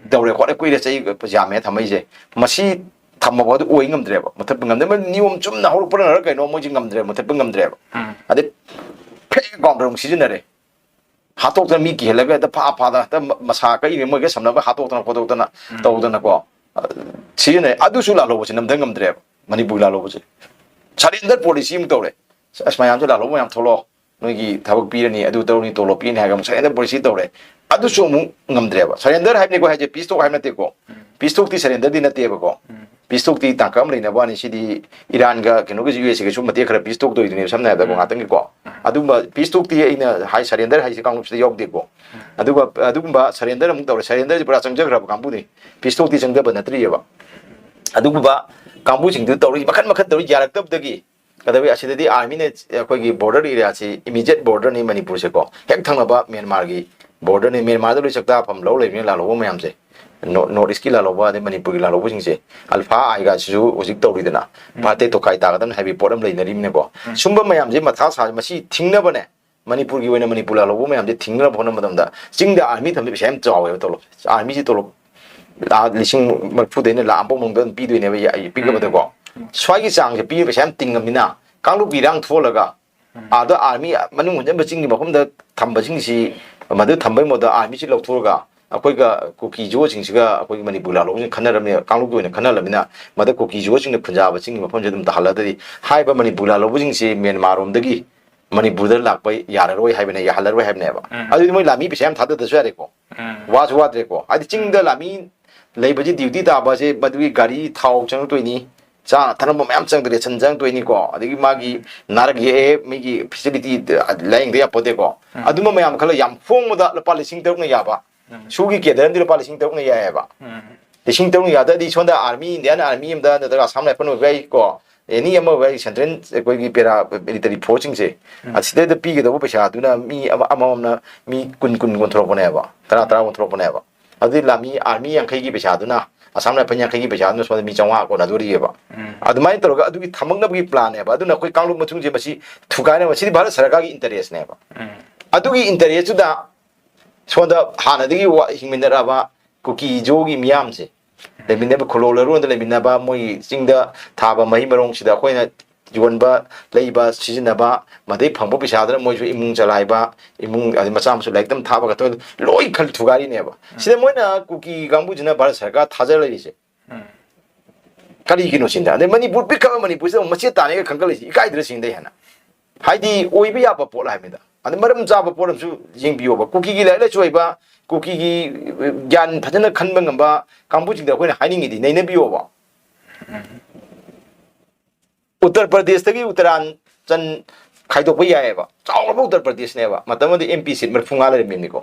ꯇꯧꯔꯦ ꯈꯣꯠꯂꯦ, ꯀꯨꯏꯔꯦ, ꯆꯍꯤ ꯌꯥꯝꯃꯦ ꯊꯝꯃꯛꯏꯁꯦ, ꯃꯁꯤ ꯊꯝꯃꯕ ꯑꯗꯨ ꯑꯣꯏ ꯉꯝꯗ꯭ꯔꯦꯕ, ꯃꯨꯊꯠꯄ ꯉꯝꯗꯦ꯫ ꯃꯣꯏ ꯅꯤꯌꯣꯝ ꯆꯨꯝꯅ ꯍꯧꯔꯛꯄꯅꯔ ꯀꯩꯅꯣ, ꯃꯣꯏꯁꯦ ꯉꯝꯗ꯭ꯔꯦ, ꯃꯨꯊꯠꯄ ꯉꯝꯗ꯭ꯔꯦꯕ꯫ ꯑꯗꯩ ꯐꯦꯛ ꯑꯦꯀꯥꯎꯟ ꯇꯔꯨꯛ ꯁꯤꯖꯤꯟꯅꯔꯦ꯫ ꯍꯥꯠꯇꯣꯛꯇꯅ, ꯃꯤ ꯀꯤꯍꯜꯂꯒ ꯍꯦꯛꯇ ꯐꯥ ꯐꯥꯗ ꯍꯦꯛꯇ ꯃꯁꯥ ꯀꯛꯏꯅꯦ, ꯃꯣꯏꯒ ꯁꯝꯅꯕ ꯍꯥꯠꯇꯣꯛꯇꯅ ꯈꯣꯠꯇꯣꯛꯇꯅ ꯇꯧꯗꯅꯀꯣ, ꯑ, ꯁꯤꯖꯤꯟꯅꯩ꯫ ꯑꯗꯨꯁꯨ ꯂꯥꯜꯍꯧꯕꯁꯦ ꯅꯝꯊ ꯉꯝꯗ꯭ꯔꯦꯕ, ꯃꯅꯤꯄꯨꯔꯒꯤ ꯂꯥꯜꯍꯧꯕꯁꯦ꯫ ꯁꯔꯦꯟꯗꯔ ꯄꯣꯂꯤꯁꯤ ꯑꯃ ꯇꯧꯔꯦ꯫ ꯑꯁ, ꯃꯌꯥꯝꯁꯦ ꯂꯥꯜꯍꯧꯕ ꯃꯌꯥꯝ ꯊꯣꯛꯂꯛꯑꯣ, ꯅꯣꯏꯒꯤ ꯊꯕꯛ ꯄꯤꯔꯅꯤ, ꯑꯗꯨ ꯇꯧꯔꯅꯤ, ꯇꯣꯂꯣꯞ ꯄꯤꯔꯅꯤ ꯍꯥꯏꯔꯒ ꯑꯃꯨꯛ ꯁꯔꯦꯟꯗꯔ ꯄꯣꯂꯤꯁꯤ ꯇꯧꯔꯦ꯫ ꯑꯗꯨꯁꯨ ꯑꯃꯨꯛ ꯉꯝꯗ꯭ꯔꯦꯕ꯫ ꯁꯔꯦꯟꯗꯔ ꯍꯥꯏꯕꯅꯤꯀꯣ ꯍꯥꯏꯁꯦ, ꯄꯤꯁ ꯇꯣꯛ ꯍꯥꯏꯕ ꯅꯠꯇꯦꯀꯣ꯫ ꯄꯤꯁ ꯇꯣꯛꯇꯤ ꯁꯔꯦꯟꯗꯔꯗꯤ ꯅꯠꯇꯦꯕꯀꯣ꯫ ꯄꯤꯁ ꯇꯣꯛꯇꯤ ꯇꯥꯡꯀꯛ ꯑꯃ ꯂꯩꯅꯕ ꯋꯥꯅꯤ꯫ ꯁꯤꯗꯤ ꯏꯔꯥꯟꯒ ꯀꯩꯅꯣꯒꯁꯨ, ꯌꯨ ꯑꯦꯁ ꯑꯦꯒꯁꯨ ꯃꯇꯦꯛ ꯈꯔ ꯄꯤꯁ ꯇꯣꯛ ꯇꯧꯔꯤꯗꯨꯅꯦꯕ, ꯁꯝꯅ ꯍꯥꯏꯔꯕꯗꯀꯣ, ꯉꯥꯛꯇꯪꯒꯤꯀꯣ꯫ ꯑꯗꯨꯝꯕ ꯄꯤꯁ ꯇꯣꯛꯇꯤ ꯑꯩꯅ ꯍꯥꯏ, ꯁꯔꯦꯟꯗꯔ ꯍꯥꯏꯁꯦ ꯀꯥꯡꯂꯨꯞꯁꯤꯗ ꯌꯥꯎꯗꯦꯀꯣ꯫ ꯑꯗꯨꯒ ꯑꯗꯨꯒꯨꯝꯕ ꯁꯔꯦꯟꯗꯔ ꯑꯃꯨꯛ ꯇꯧꯔꯦ, ꯁꯔꯦꯟꯗꯔꯁꯤ ꯄꯨꯔꯥ ꯆꯪꯖꯈ꯭ꯔꯕ ꯀꯥꯡꯕꯨꯅꯤ, ꯄꯤꯁ ꯇꯣꯛꯇꯤ ꯆꯪꯖꯕ ꯅꯠꯇ꯭ꯔꯤꯑꯕ꯫ ꯑꯗꯨꯒꯨꯝꯕ ꯀꯥꯡꯕꯨꯁꯤꯡꯗꯨ ꯇꯧꯔꯤ, ꯃꯈꯟ ꯃꯈꯟ ꯇꯧꯔꯤ, ꯌꯥꯔꯛꯇꯕꯗꯒꯤ ꯀꯩꯗꯧꯋꯤ? ꯑꯁꯤꯗꯗꯤ ꯑꯥꯔꯃꯤꯅ ꯑꯩꯈꯣꯏꯒꯤ ꯕꯣꯔꯗꯔ ꯑꯦꯔꯤꯌꯥꯁꯤ, ꯏꯃꯤꯗꯤꯌꯦꯠ ꯕꯣꯔꯗꯔꯅꯤ ꯃꯅꯤꯄꯨꯔꯁꯦꯀꯣ, ꯍꯦꯛ ꯊꯪꯅꯕ ꯃ꯭ꯌꯥꯟꯃꯥꯔꯒꯤ ꯕꯣꯔꯗꯔꯅꯤ꯫ ꯃ꯭ꯌꯥꯟꯃꯥꯔꯗ ꯂꯣꯏ ꯆꯥꯛꯇꯥꯐꯝ ꯂꯧ ꯂꯩꯕꯅꯤꯅ ꯂꯥꯜꯍꯧꯕ ꯃꯌꯥꯝꯁꯦ, ꯅꯣ-, ꯅꯣꯔꯠ ꯏꯁꯀꯤ ꯂꯥꯜꯍꯧꯕ ꯑꯗꯩ ꯃꯅꯤꯄꯨꯔꯒꯤ ꯂꯥꯜꯍꯧꯕꯁꯤꯡꯁꯦ, ꯑꯜꯐꯥ ꯑꯥꯏꯒꯁꯤꯁꯨ ꯍꯧꯖꯤꯛ ꯇꯧꯔꯤꯗꯅ, ꯐꯥꯠꯇꯦ ꯇꯣꯈꯥꯏ ꯇꯥꯒꯗꯕꯅꯤ ꯍꯥꯏꯕꯒꯤ ꯄꯣꯠ ꯑꯃ ꯂꯩꯅꯔꯤꯕꯅꯤꯅꯀꯣ꯫ ꯁꯨꯝꯕ ꯃꯌꯥꯝꯁꯦ ꯃꯊꯥ ꯁꯥ, ꯃꯁꯤ ꯊꯤꯡꯅꯕꯅꯦ꯫ ꯃꯅꯤꯄꯨꯔꯒꯤ ꯑꯣꯏꯅ ꯃꯅꯤꯄꯨꯔ ꯂꯥꯜꯍꯧꯕ ꯃꯌꯥꯝꯁꯦ ꯊꯤꯡꯅꯕ ꯍꯣꯠꯅꯕ ꯃꯇꯝꯗ ꯆꯤꯡꯗ ꯑꯥꯔꯃꯤ ꯊꯝꯕꯗꯤ ꯄꯩꯁꯥ ꯌꯥꯝ ꯆꯥꯎꯋꯦꯕ ꯇꯣꯂꯣꯞ꯫ ꯑꯥꯔꯃꯤꯁꯤ ꯇꯣꯂꯣꯞ ꯂꯥꯈ ꯂꯤꯁꯤꯡ ꯃꯔꯤꯐꯨꯗꯩꯅ ꯂꯥꯈ ꯑꯃꯐꯥꯎ ꯃꯅꯨꯡꯗ ꯑꯗꯨꯝ ꯄꯤꯗꯣꯏꯅꯦꯕ, ꯌꯥ-, ꯄꯤꯛꯑꯕꯗꯀꯣ꯫ ꯁ꯭ꯋꯥꯏꯒꯤ ꯆꯥꯡꯁꯦ ꯄꯤꯕ ꯄꯩꯁꯥ ꯌꯥꯝ ꯇꯤꯡꯉꯕꯅꯤꯅ ꯀꯥꯡꯂꯨꯞꯀꯤ ꯏꯔꯥꯡ ꯊꯣꯛꯍꯜꯂꯒ ꯑꯥꯗ ꯑꯥꯔꯃꯤ ꯃꯅꯨꯡ ꯍꯟꯖꯟꯕ ꯆꯤꯡꯒꯤ ꯃꯐꯝꯗ ꯊꯝꯕꯁꯤꯡꯁꯤ, ꯃꯗꯨ ꯊꯝꯕꯩ ꯃꯍꯨꯠꯇ ꯑꯥꯔꯃꯤꯁꯤ ꯂꯧꯊꯣꯛꯑꯒ ꯑꯩꯈꯣꯏꯒ ꯀꯨꯀꯤ ꯖꯣꯁꯤꯡꯁꯤꯒ ꯑꯩꯈꯣꯏꯒꯤ ꯃꯅꯤꯄꯨꯔ ꯂꯥꯜꯍꯧꯕꯁꯤꯡ ꯈꯟꯅꯔꯕꯅꯤꯅ, ꯀꯥꯡꯂꯨꯞꯀꯤ ꯑꯣꯏꯅ ꯈꯟꯅꯔꯕꯅꯤꯅ, ꯃꯗ ꯀꯨꯀꯤ ꯖꯣꯁꯤꯡꯅ ꯈꯨꯟꯖꯥꯕ ꯆꯤꯡꯒꯤ ꯃꯐꯝꯁꯦ ꯑꯗꯨꯝ ꯇꯥꯍꯜꯂꯗꯤ, ꯍꯥꯏꯔꯤꯕ ꯃꯅꯤꯄꯨꯔ ꯂꯥꯜꯍꯧꯕꯁꯤꯡꯁꯤ ꯃ꯭ꯌꯥꯟꯃꯥꯔ ꯔꯣꯝꯗꯒꯤ ꯃꯅꯤꯄꯨꯔꯗ ꯂꯥꯛꯄ ꯌꯥꯔꯔꯣꯏ ꯍꯥꯏꯕꯅꯦ, ꯌꯥꯍꯜꯂꯔꯣꯏ ꯍꯥꯏꯕꯅꯦꯕ꯫ ꯑꯗꯨꯗꯤ ꯃꯣꯏ ꯂꯥꯟꯃꯤ ꯄꯩꯁꯥ ꯌꯥꯝ ꯊꯥꯗꯗꯁꯨ ꯌꯥꯔꯦꯀꯣ꯫ ꯋꯥꯁꯨ ꯋꯥꯗ꯭ꯔꯦꯀꯣ꯫ ꯍꯥꯏꯗꯤ ꯆꯤꯡꯗ ꯂꯥꯟꯃꯤ ꯂꯩꯕꯁꯤ ꯗ꯭ꯌꯨꯇꯤ ꯇꯥꯕꯁꯦ ꯃꯗꯨꯒꯤ ꯒꯥꯔꯤ ꯊꯥꯎ ꯆꯪꯉꯛꯇꯣꯏꯅꯤ, ꯆꯥꯅ ꯊꯛꯅꯕ ꯃꯌꯥꯝ ꯆꯪꯉꯛꯇꯣꯏꯅꯤ, ꯔꯦꯁꯟ ꯆꯪꯉꯛꯇꯣꯏꯅꯤꯀꯣ, ꯑꯗꯒꯤ ꯃꯥꯒꯤ ꯅꯥꯔꯛ ꯌꯦꯛꯑꯦ, ꯃꯤꯒꯤ ꯐꯦꯁꯤꯂꯤꯇꯤ ꯂꯥꯏꯌꯦꯡꯗ ꯌꯥꯄꯣꯠꯇꯦꯀꯣ꯫ ꯑꯗꯨꯝꯕ ꯃꯌꯥꯝ ꯈꯜꯂ ꯌꯥꯝ ꯍꯣꯡꯕꯗ ꯂꯨꯄꯥ ꯂꯤꯁꯤꯡ ꯇꯔꯨꯛꯅ ꯌꯥꯕ, ꯁꯨꯒꯤ ꯀꯦꯗꯔ ꯑꯃꯗꯤ ꯂꯨꯄꯥ ꯂꯤꯁꯤꯡ ꯇꯔꯨꯛꯅ ꯌꯥꯏꯑꯕ꯫ ꯂꯤꯁꯤꯡ ꯇꯔꯨꯛꯅ ꯌꯥꯗ꯭ꯔꯗꯤ ꯁꯣꯝꯗ ꯑꯥꯔꯃꯤ, ꯏꯟꯗꯤꯌꯥꯟ ꯑꯥꯔꯃꯤ ꯑꯃꯗ ꯅꯠꯇ꯭ꯔꯒ ꯑꯁꯥꯝ ꯔꯥꯏꯐꯜ ꯑꯣꯏꯕ ꯌꯥꯏꯀꯣ, ꯑꯦꯅꯤ ꯑꯃ ꯑꯣꯏꯕ ꯌꯥꯏ, ꯁꯦꯟꯇ꯭ꯔꯦꯜ ꯑꯩꯈꯣꯏꯒꯤ ꯄꯦꯔꯥ ꯃꯤꯂꯤꯇꯔꯤ ꯐꯣꯔꯁꯁꯤꯡꯁꯦ, ꯑꯁꯤꯗꯩꯗ ꯄꯤꯒꯗꯧꯕ ꯄꯩꯁꯥꯗꯨꯅ ꯃꯤ ꯑꯃ, ꯑꯃꯃꯝꯅ ꯃꯤ ꯀꯨꯟ ꯀꯨꯟ ꯑꯣꯟꯊꯣꯔꯛꯄꯅꯦꯕ, ꯇꯔꯥ ꯇꯔꯥ ꯑꯣꯟꯊꯣꯔꯛꯄꯅꯦꯕ꯫ ꯑꯗꯨꯗꯤ ꯂꯥꯟꯃꯤ, ꯑꯥꯔꯃꯤ ꯌꯥꯡꯈꯩꯒꯤ ꯄꯩꯁꯥꯗꯨꯅ, ꯑꯁꯥꯝ ꯔꯥꯏꯐꯜ ꯌꯥꯡꯈꯩꯒꯤ ꯄꯩꯁꯥꯗꯨꯅ ꯁꯣꯝꯗ ꯃꯤ ꯆꯥꯝꯃꯉꯥ ꯀꯣꯟꯅꯗꯣꯔꯤꯑꯕ꯫ ꯑꯗꯨꯃꯥꯏꯅ ꯇꯧꯔꯒ ꯑꯗꯨꯒꯤ ꯊꯝꯃꯛꯅꯕꯒꯤ ꯄ꯭ꯂꯥꯟꯅꯦꯕ꯫ ꯑꯗꯨꯅ ꯑꯩꯈꯣꯏ ꯀꯥꯡꯂꯨꯞ ꯃꯇꯨꯡꯁꯦ ꯃꯁꯤ ꯊꯨꯒꯥꯏꯅꯕ, ꯁꯤꯗꯤ ꯚꯥꯔꯠ ꯁꯔꯀꯥꯔꯒꯤ ꯏꯟꯇꯔꯦꯁꯅꯦꯕ꯫ ꯑꯗꯨꯒꯤ ꯏꯟꯇꯔꯦꯁꯇꯨꯗ ꯁꯣꯝꯗ ꯍꯥꯟꯅꯗꯒꯤ ꯋꯥ-, ꯍꯤꯡꯃꯤꯟꯅꯔꯛꯑꯕ ꯀꯨꯀꯤ ꯖꯣꯒꯤ ꯃꯤꯌꯥꯝꯁꯦ, ꯂꯩꯃꯤꯟꯅꯕ, ꯈꯨꯂꯣ ꯂꯩꯔꯣꯟꯗ ꯂꯩꯃꯤꯟꯅꯕ, ꯃꯣꯏꯒꯤ ꯆꯤꯡꯗ ꯊꯥꯕ ꯃꯍꯩ ꯃꯔꯣꯡꯁꯤꯗ ꯑꯩꯈꯣꯏꯅ ꯌꯣꯟꯕ, ꯂꯩꯕ, ꯁꯤꯖꯤꯟꯅꯕ, ꯃꯗꯩ ꯐꯪꯕ ꯄꯩꯁꯥꯗꯨꯅ ꯃꯣꯏꯁꯨ ꯏꯃꯨꯡ ꯆꯂꯥꯏꯕ, ꯏꯃꯨꯡ, ꯑꯗꯩ ꯃꯆꯥ ꯃꯁꯨ ꯂꯥꯏꯔꯤꯛ ꯇꯝ ꯊꯥꯕ ꯈꯛꯇ ꯂꯣꯏ ꯈꯜ ꯊꯨꯒꯥꯏꯔꯤꯅꯦꯕ꯫ ꯁꯤꯗ ꯃꯣꯏꯅ ꯀꯨꯀꯤ ꯀꯥꯡꯕꯨꯁꯤꯅ ꯚꯥꯔꯠ ꯁꯔꯀꯥꯔ ꯊꯥꯖꯔ ꯂꯩꯔꯤꯁꯦ ꯀꯔꯤꯒꯤꯅꯣ ꯁꯤꯅꯤꯗ꯫ ꯑꯗꯩ ꯃꯅꯤꯄꯨꯔ ꯄꯤꯛꯈ꯭ꯔꯕ ꯃꯅꯤꯄꯨꯔꯁꯤꯗ ꯑꯃꯨꯛ ꯃꯆꯦꯠ ꯇꯥꯅꯤꯒ ꯈꯟꯒꯠꯂꯤꯁꯤ ꯏꯀꯥꯏꯗ꯭ꯔ ꯁꯤꯅꯤꯗ ꯍꯦꯟꯅ꯫ ꯍꯥꯏꯗꯤ ꯑꯣꯏꯕ ꯌꯥꯕ ꯄꯣꯠ ꯍꯥꯏꯕꯅꯤꯗ꯫ ꯑꯗꯩ ꯃꯔꯝ ꯆꯥꯕ ꯄꯣꯠ ꯑꯃꯁꯨ ꯌꯦꯡꯕꯤꯌꯣꯕ꯫ ꯀꯨꯀꯤꯒꯤ ꯂꯥꯏꯔꯤꯛ ꯂꯥꯏꯁꯨ ꯍꯩꯕ, ꯀꯨꯀꯤꯒꯤ ꯒ꯭ꯌꯥꯟ ꯐꯖꯅ ꯈꯟꯕ ꯉꯝꯕ ꯀꯥꯡꯕꯨꯁꯤꯡꯗ ꯑꯩꯈꯣꯏꯅ ꯍꯥꯏꯅꯤꯡꯉꯤꯗꯤ ꯅꯩꯅꯕꯤꯌꯣꯕ꯫ ꯎꯠꯇꯔ ꯄ꯭ꯔꯗꯦꯁꯇꯒꯤ ꯎꯠꯇꯔꯥꯟꯆꯟ ꯈꯥꯏꯗꯣꯛꯄ ꯌꯥꯏꯑꯕ, ꯆꯥꯎꯔꯕ ꯎꯠꯇꯔ ꯄ꯭ꯔꯗꯦꯁꯅꯦꯕ, ꯃꯇꯝ ꯑꯃꯗ ꯑꯦꯝ ꯄꯤ ꯁꯤꯠ ꯃꯔꯤꯐꯨ ꯃꯉꯥ ꯂꯩꯔꯝꯃꯤꯕꯅꯤꯀꯣ꯫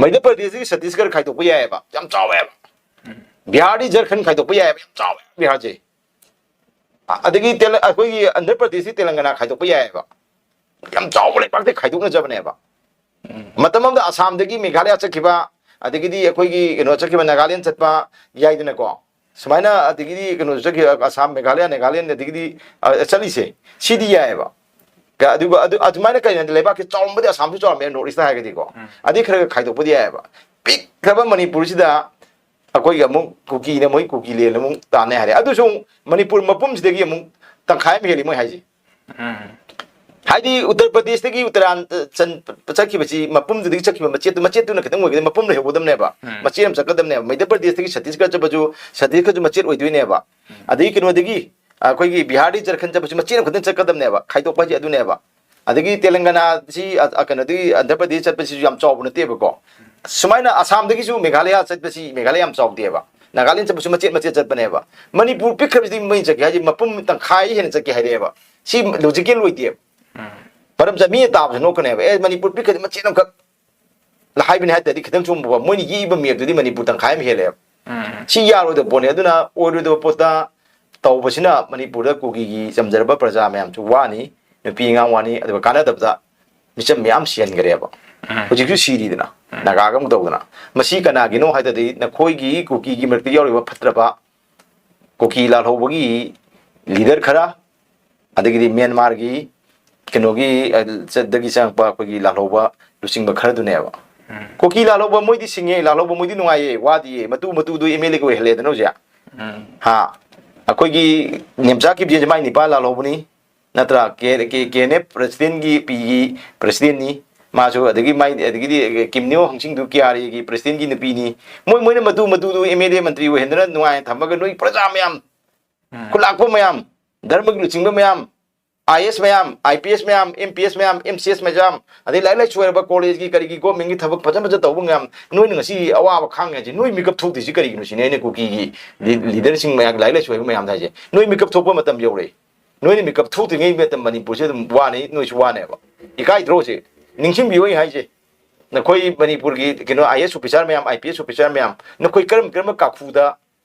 ꯃꯩꯙ꯭ꯌ ꯄ꯭ꯔꯗꯦꯁꯇꯒꯤ ꯆꯇꯤꯁꯒꯔ ꯈꯥꯏꯗꯣꯛꯄ ꯌꯥꯏꯑꯕ, ꯌꯥꯝ ꯆꯥꯎꯋꯦꯕ꯫ ꯕꯤꯍꯥꯔꯗꯤ ꯖꯔꯈꯟ ꯈꯥꯏꯗꯣꯛꯄ ꯌꯥꯏꯑꯕ, ꯌꯥꯝ ꯆꯥꯎꯋꯦ ꯕꯤꯍꯥꯔꯁꯦ꯫ ꯑ-, ꯑꯗꯒꯤ ꯇꯦꯂ-, ꯑꯩꯈꯣꯏꯒꯤ ꯑꯟꯙ꯭ꯔ ꯄ꯭ꯔꯗꯦꯁꯇꯤ ꯇꯦꯂꯪꯒꯅꯥ ꯈꯥꯏꯗꯣꯛꯄ ꯌꯥꯏꯑꯕ꯫ ꯌꯥꯝ ꯆꯥꯎꯕ ꯂꯩꯕꯥꯛꯇ ꯈꯥꯏꯗꯣꯛꯅꯖꯕꯅꯦꯕ꯫ ꯃꯇꯝ ꯑꯃꯗ ꯑꯁꯥꯝꯗꯒꯤ ꯃꯦꯘꯥꯂꯌꯥ ꯆꯠꯈꯤꯕ, ꯑꯗꯒꯤꯗꯤ ꯑꯩꯈꯣꯏꯒꯤ ꯀꯩꯅꯣ ꯆꯠꯈꯤꯕ, ꯅꯥꯒꯥꯂꯦꯟ ꯆꯠꯄ ꯌꯥꯏꯗꯅꯀꯣ꯫ ꯁꯨꯃꯥꯏꯅ ꯑꯗꯒꯤꯗꯤ ꯀꯩꯅꯣ ꯆꯠꯈꯤꯕ, ꯑꯁꯥꯝ, ꯃꯦꯘꯥꯂꯌꯥ, ꯅꯥꯒꯥꯂꯦꯟ, ꯑꯗꯒꯤꯗꯤ, ꯑ, ꯆꯠꯂꯤꯁꯦ, ꯁꯤꯗꯤ ꯌꯥꯏꯑꯕ꯫ ꯀ-, ꯑꯗꯨꯒ ꯑꯗꯨ, ꯑꯗꯨꯃꯥꯏꯅ ꯀꯩꯅꯣ ꯍꯥꯏꯗꯤ ꯂꯩꯕꯥꯛꯁꯦ ꯆꯥꯎꯔꯝꯕꯗꯤ ꯑꯁꯥꯝꯁꯨ ꯆꯥꯎꯔꯝꯃꯦ, ꯅꯣꯔꯠ ꯏꯁꯇ ꯍꯥꯏꯔꯒꯗꯤꯀꯣ꯫ ꯑꯗꯩ ꯈꯔ ꯈꯔ ꯈꯥꯏꯗꯣꯛꯄꯗꯤ ꯌꯥꯏꯑꯕ꯫ ꯄꯤꯛꯈ꯭ꯔꯕ ꯃꯅꯤꯄꯨꯔꯁꯤꯗ ꯑꯩꯈꯣꯏꯒꯤ ꯑꯃꯨꯛ ꯀꯨꯀꯤꯅ ꯃꯣꯏ ꯀꯨꯀꯤ ꯂꯦꯟ ꯑꯃꯨꯛ ꯇꯥꯟꯅꯩ ꯍꯥꯏꯔꯦ꯫ ꯑꯗꯨꯁꯨ ꯑꯃꯨꯛ ꯃꯅꯤꯄꯨꯔ ꯃꯄꯨꯝꯁꯤꯗꯒꯤ ꯑꯃꯨꯛ ꯇꯪꯈꯥꯏ ꯑꯃ ꯍꯦꯜꯂꯤ ꯃꯣꯏ ꯍꯥꯏꯁꯦ꯫ ꯍꯥꯏꯗꯤ ꯎꯠꯇꯔ ꯄ꯭ꯔꯗꯦꯁꯇꯒꯤ ꯎꯠꯇꯔꯥꯟ, ꯑ, ꯆꯟ-, ꯆꯠꯈꯤꯕꯁꯤ ꯃꯄꯨꯝꯗꯨꯗꯒꯤ ꯆꯠꯈꯤꯕ ꯃꯆꯦꯠꯇꯨ, ꯃꯆꯦꯠꯇꯨꯅ ꯈꯤꯇꯪ ꯑꯣꯏꯒꯗꯤ ꯃꯄꯨꯝ ꯂꯩꯍꯧꯒꯗꯕꯅꯦꯕ꯫ ꯃꯆꯦꯠ ꯑꯃ ꯆꯠꯀꯗꯕꯅꯦꯕ꯫ ꯃꯩꯙ꯭ꯌ ꯄ꯭ꯔꯗꯦꯁꯇꯒꯤ ꯁꯠꯇꯤꯁꯒꯔ ꯆꯠꯄꯁꯨ, ꯁꯠꯇꯤꯁꯒꯔꯁꯨ ꯃꯆꯦꯠ ꯑꯣꯏꯗꯣꯏꯅꯦꯕ꯫ ꯑꯗꯒꯤ ꯀꯩꯅꯣꯗꯒꯤ ꯑꯩꯈꯣꯏꯒꯤ ꯕꯤꯍꯥꯔꯗꯒꯤ ꯖꯔꯈꯟ ꯆꯠꯄꯁꯨ ꯃꯆꯦꯠ ꯑꯃꯈꯛꯇꯪ ꯆꯠꯀꯗꯕꯅꯦꯕ꯫ ꯈꯥꯏꯗꯣꯛꯄ ꯍꯥꯏꯁꯦ ꯑꯗꯨꯅꯦꯕ꯫ ꯑꯗꯒꯤ ꯇꯦꯂꯪꯒꯅꯥꯁꯤ, ꯑ, ꯑ, ꯀꯩꯅꯣꯗꯒꯤ ꯑꯟꯙ꯭ꯔ ꯄ꯭ꯔꯗꯦꯁ ꯆꯠꯄꯁꯤꯁꯨ ꯌꯥꯝ ꯆꯥꯎꯕ ꯅꯠꯇꯦꯕꯀꯣ꯫ ꯁꯨꯃꯥꯏꯅ ꯑꯁꯥꯝꯗꯒꯤꯁꯨ ꯃꯦꯘꯥꯂꯌꯥ ꯆꯠꯄꯁꯤ, ꯃꯦꯘꯥꯂꯌꯥ ꯌꯥꯝ ꯆꯥꯎꯗꯦꯕ꯫ ꯅꯥꯒꯥꯂꯦꯟ ꯆꯠꯄꯁꯨ ꯃꯆꯦꯠ ꯃꯆꯦꯠ ꯆꯠꯄꯅꯦꯕ꯫ ꯃꯅꯤꯄꯨꯔ ꯄꯤꯛꯈ꯭ꯔꯕꯁꯤꯗꯤ ꯃꯩ ꯆꯠꯀꯦ ꯍꯥꯏꯁꯦ ꯃꯄꯨꯝ ꯇꯪꯈꯥꯏ ꯍꯦꯟꯅ ꯆꯠꯀꯦ ꯍꯥꯏꯔꯛꯑꯦꯕ꯫ ꯁꯤ ꯂꯣꯖꯤꯀꯦꯜ ꯑꯣꯏꯗꯦꯕ꯫ ꯃꯔꯝ ꯆꯥ-, ꯃꯤꯅ ꯇꯥꯕꯁꯨ ꯅꯣꯛꯀꯅꯦꯕ, "ꯑꯦ, ꯃꯅꯤꯄꯨꯔ ꯄꯤꯛꯈ꯭ꯔꯗꯤ ꯃꯆꯦꯠ ꯑꯃꯈꯛ ꯍꯥꯏꯕꯅꯤ" ꯍꯥꯏ ꯇꯥꯔꯗꯤ ꯈꯤꯇꯪ ꯆꯨꯝꯕꯀꯣ꯫ ꯃꯣꯏꯅ ꯌꯦꯛꯏꯕ ꯃꯦꯞꯇꯨꯗꯤ ꯃꯅꯤꯄꯨꯔ ꯇꯪꯈꯥꯏ ꯑꯃ ꯍꯦꯜꯂꯦꯕ꯫ ꯁꯤ ꯌꯥꯔꯣꯏꯗꯕ ꯄꯣꯠꯅꯤ꯫ ꯑꯗꯨꯅ ꯑꯣꯏꯔꯣꯏꯗꯕ ꯄꯣꯠꯇ ꯇꯧꯕꯁꯤꯅ ꯃꯅꯤꯄꯨꯔꯗ ꯀꯨꯀꯤꯒꯤ ꯆꯝꯖꯔꯕ ꯄ꯭ꯔꯖꯥ ꯃꯌꯥꯝꯁꯨ ꯋꯥꯅꯤ, ꯅꯨꯄꯤ ꯑꯉꯥꯡ ꯋꯥꯅꯤ, ꯑꯗꯨꯒ ꯀꯥꯟꯅꯗꯕꯗ ꯃꯤꯆꯝ ꯃꯌꯥꯝ ꯁꯤꯍꯟꯈ꯭ꯔꯦꯕ꯫ ꯍꯧꯖꯤꯛꯁꯨ ꯁꯤꯔꯤꯗꯅ, ꯅꯥꯒꯥꯒ ꯑꯃꯨꯛ ꯇꯧꯗꯅ꯫ ꯃꯁꯤ ꯀꯅꯥꯒꯤꯅꯣ ꯍꯥꯏ ꯇꯥꯔꯗꯤ ꯅꯈꯣꯏꯒꯤ ꯀꯨꯀꯤꯒꯤ ꯃꯔꯛꯇ ꯌꯥꯎꯔꯤꯕ ꯐꯠꯇ꯭ꯔꯕ ꯀꯨꯀꯤ ꯂꯥꯜꯍꯧꯕꯒꯤ ꯂꯤꯗꯔ ꯈꯔ, ꯑꯗꯒꯤꯗꯤ ꯃ꯭ꯌꯥꯟꯃꯥꯔꯒꯤ ꯀꯩꯅꯣꯒꯤ, ꯑ, ꯆ-, ꯗꯒꯤ ꯆꯪꯉꯛꯄ ꯑꯩꯈꯣꯏꯒꯤ ꯂꯥꯜꯍꯧꯕ ꯂꯨꯆꯤꯡꯕ ꯈꯔꯗꯨꯅꯦꯕ꯫ ꯀꯨꯀꯤ ꯂꯥꯜꯍꯧꯕ ꯃꯣꯏꯗꯤ ꯁꯤꯡꯉꯦ, ꯂꯥꯜꯍꯧꯕ ꯃꯣꯏꯗꯤ ꯅꯨꯡꯉꯥꯏꯌꯦ, ꯋꯥꯗꯤꯌꯦ, ꯃꯇꯨ ꯃꯇꯨꯗꯨ ꯑꯦꯝ ꯑꯦꯜ ꯑꯦꯒ ꯑꯣꯏꯍꯜꯂꯦꯗꯅ ꯍꯧꯖꯤꯛ꯫ ꯍꯥ? ꯑꯩꯈꯣꯏꯒꯤ ꯅꯦꯝꯆꯥ ꯀꯤꯞꯖꯦꯁꯦ ꯃꯥꯏ ꯅꯤꯄꯥ ꯂꯥꯜꯍꯧꯕꯅꯤ, ꯅꯠꯇ꯭ꯔꯥ? ꯀꯦ ꯀꯦ ꯀꯦ ꯑꯦꯟ ꯑꯦꯐ ꯄ꯭ꯔꯁꯤꯗꯦꯟꯒꯤ ꯄꯤꯒꯤ ꯄ꯭ꯔꯁꯤꯗꯦꯟꯅꯤ ꯃꯥꯁꯨ, ꯑꯗꯒꯤ ꯃꯥꯏ, ꯑꯗꯒꯤꯗꯤ ꯀꯤꯝꯅꯤꯌꯣ ꯍꯪꯁꯤꯡꯗꯨ ꯀꯦ ꯑꯥꯔ ꯑꯦꯒꯤ ꯄ꯭ꯔꯁꯤꯗꯦꯟꯒꯤ ꯅꯨꯄꯤꯅꯤ꯫ ꯃꯣꯏ ꯃꯣꯏꯅ ꯃꯇꯨ ꯃꯇꯨꯗꯨ ꯑꯦꯝ ꯑꯦꯜ ꯑꯦ ꯃꯟꯇ꯭ꯔꯤ ꯑꯣꯏꯍꯟꯗꯅ ꯅꯨꯡꯉꯥꯏꯅ ꯊꯝꯃꯒ ꯅꯣꯏ ꯄ꯭ꯔꯖꯥ ꯃꯌꯥꯝ, ꯈꯨꯂꯥꯛꯄ ꯃꯌꯥꯝ, ꯙꯔꯃꯒꯤ ꯂꯨꯆꯤꯡꯕ ꯃꯌꯥꯝ, ꯑꯥꯏ ꯑꯦꯁ ꯃꯌꯥꯝ, ꯑꯥꯏ ꯄꯤ ꯑꯦꯁ ꯃꯌꯥꯝ, ꯑꯦꯝ ꯄꯤ ꯑꯦꯁ ꯃꯌꯥꯝ, ꯑꯗꯩ ꯂꯥꯏꯔꯤꯛ ꯂꯥꯏꯁꯨ ꯍꯩꯔꯕ ꯀꯣꯂꯦꯖꯀꯤ ꯀꯔꯤꯒꯤ ꯒꯣꯔꯃꯦꯟꯒꯤ ꯊꯕꯛ ꯐꯖ ꯐꯖ ꯇꯧꯕ ꯃꯌꯥꯝ, ꯅꯣꯏꯅ ꯉꯁꯤ ꯑꯋꯥꯕ ꯈꯥꯡꯉꯦ ꯍꯥꯏꯁꯦ, ꯅꯣꯏ ꯃꯤꯀꯞ ꯊꯣꯛꯇ꯭ꯔꯤꯁꯤ ꯀꯔꯤꯒꯤꯅꯣ ꯁꯤꯅꯤ ꯑꯩꯅ ꯀꯨꯀꯤꯒꯤ ꯂꯤ-, ꯂꯤꯗꯔꯁꯤꯡ ꯃꯌꯥꯝ, ꯂꯥꯏꯔꯤꯛ ꯂꯥꯏꯁꯨ ꯍꯩꯕ ꯃꯌꯥꯝꯗ ꯍꯥꯏꯁꯦ꯫ ꯅꯣꯏ ꯃꯤꯀꯞ ꯊꯣꯛꯄ ꯃꯇꯝ ꯌꯧꯔꯛꯏ꯫ ꯅꯣꯏꯅ ꯃꯤꯀꯞ ꯊꯣꯛꯇ꯭ꯔꯤꯉꯩ ꯃꯇꯝ ꯃꯅꯤꯄꯨꯔꯁꯦ ꯑꯗꯨꯝ ꯋꯥꯅꯤ, ꯅꯣꯏꯁꯨ ꯋꯥꯅꯦꯕ꯫ ꯏꯀꯥꯏꯗ꯭ꯔꯣ ꯁꯤ? ꯅꯤꯡꯁꯤꯡꯕꯤꯌꯣ ꯑꯩ ꯍꯥꯏꯁꯦ꯫ ꯅꯈꯣꯏ ꯃꯅꯤꯄꯨꯔꯒꯤ ꯀꯩꯅꯣ ꯑꯥꯏ ꯑꯦꯁ ꯑꯣꯐꯤꯁꯥꯔ ꯃꯌꯥꯝ, ꯑꯥꯏ ꯄꯤ ꯑꯦꯁ ꯑꯣꯐꯤꯁꯥꯔ ꯃꯌꯥꯝ, ꯅꯈꯣꯏ ꯀꯔꯝ ꯀꯔꯝꯕ ꯀꯥꯈꯨꯗ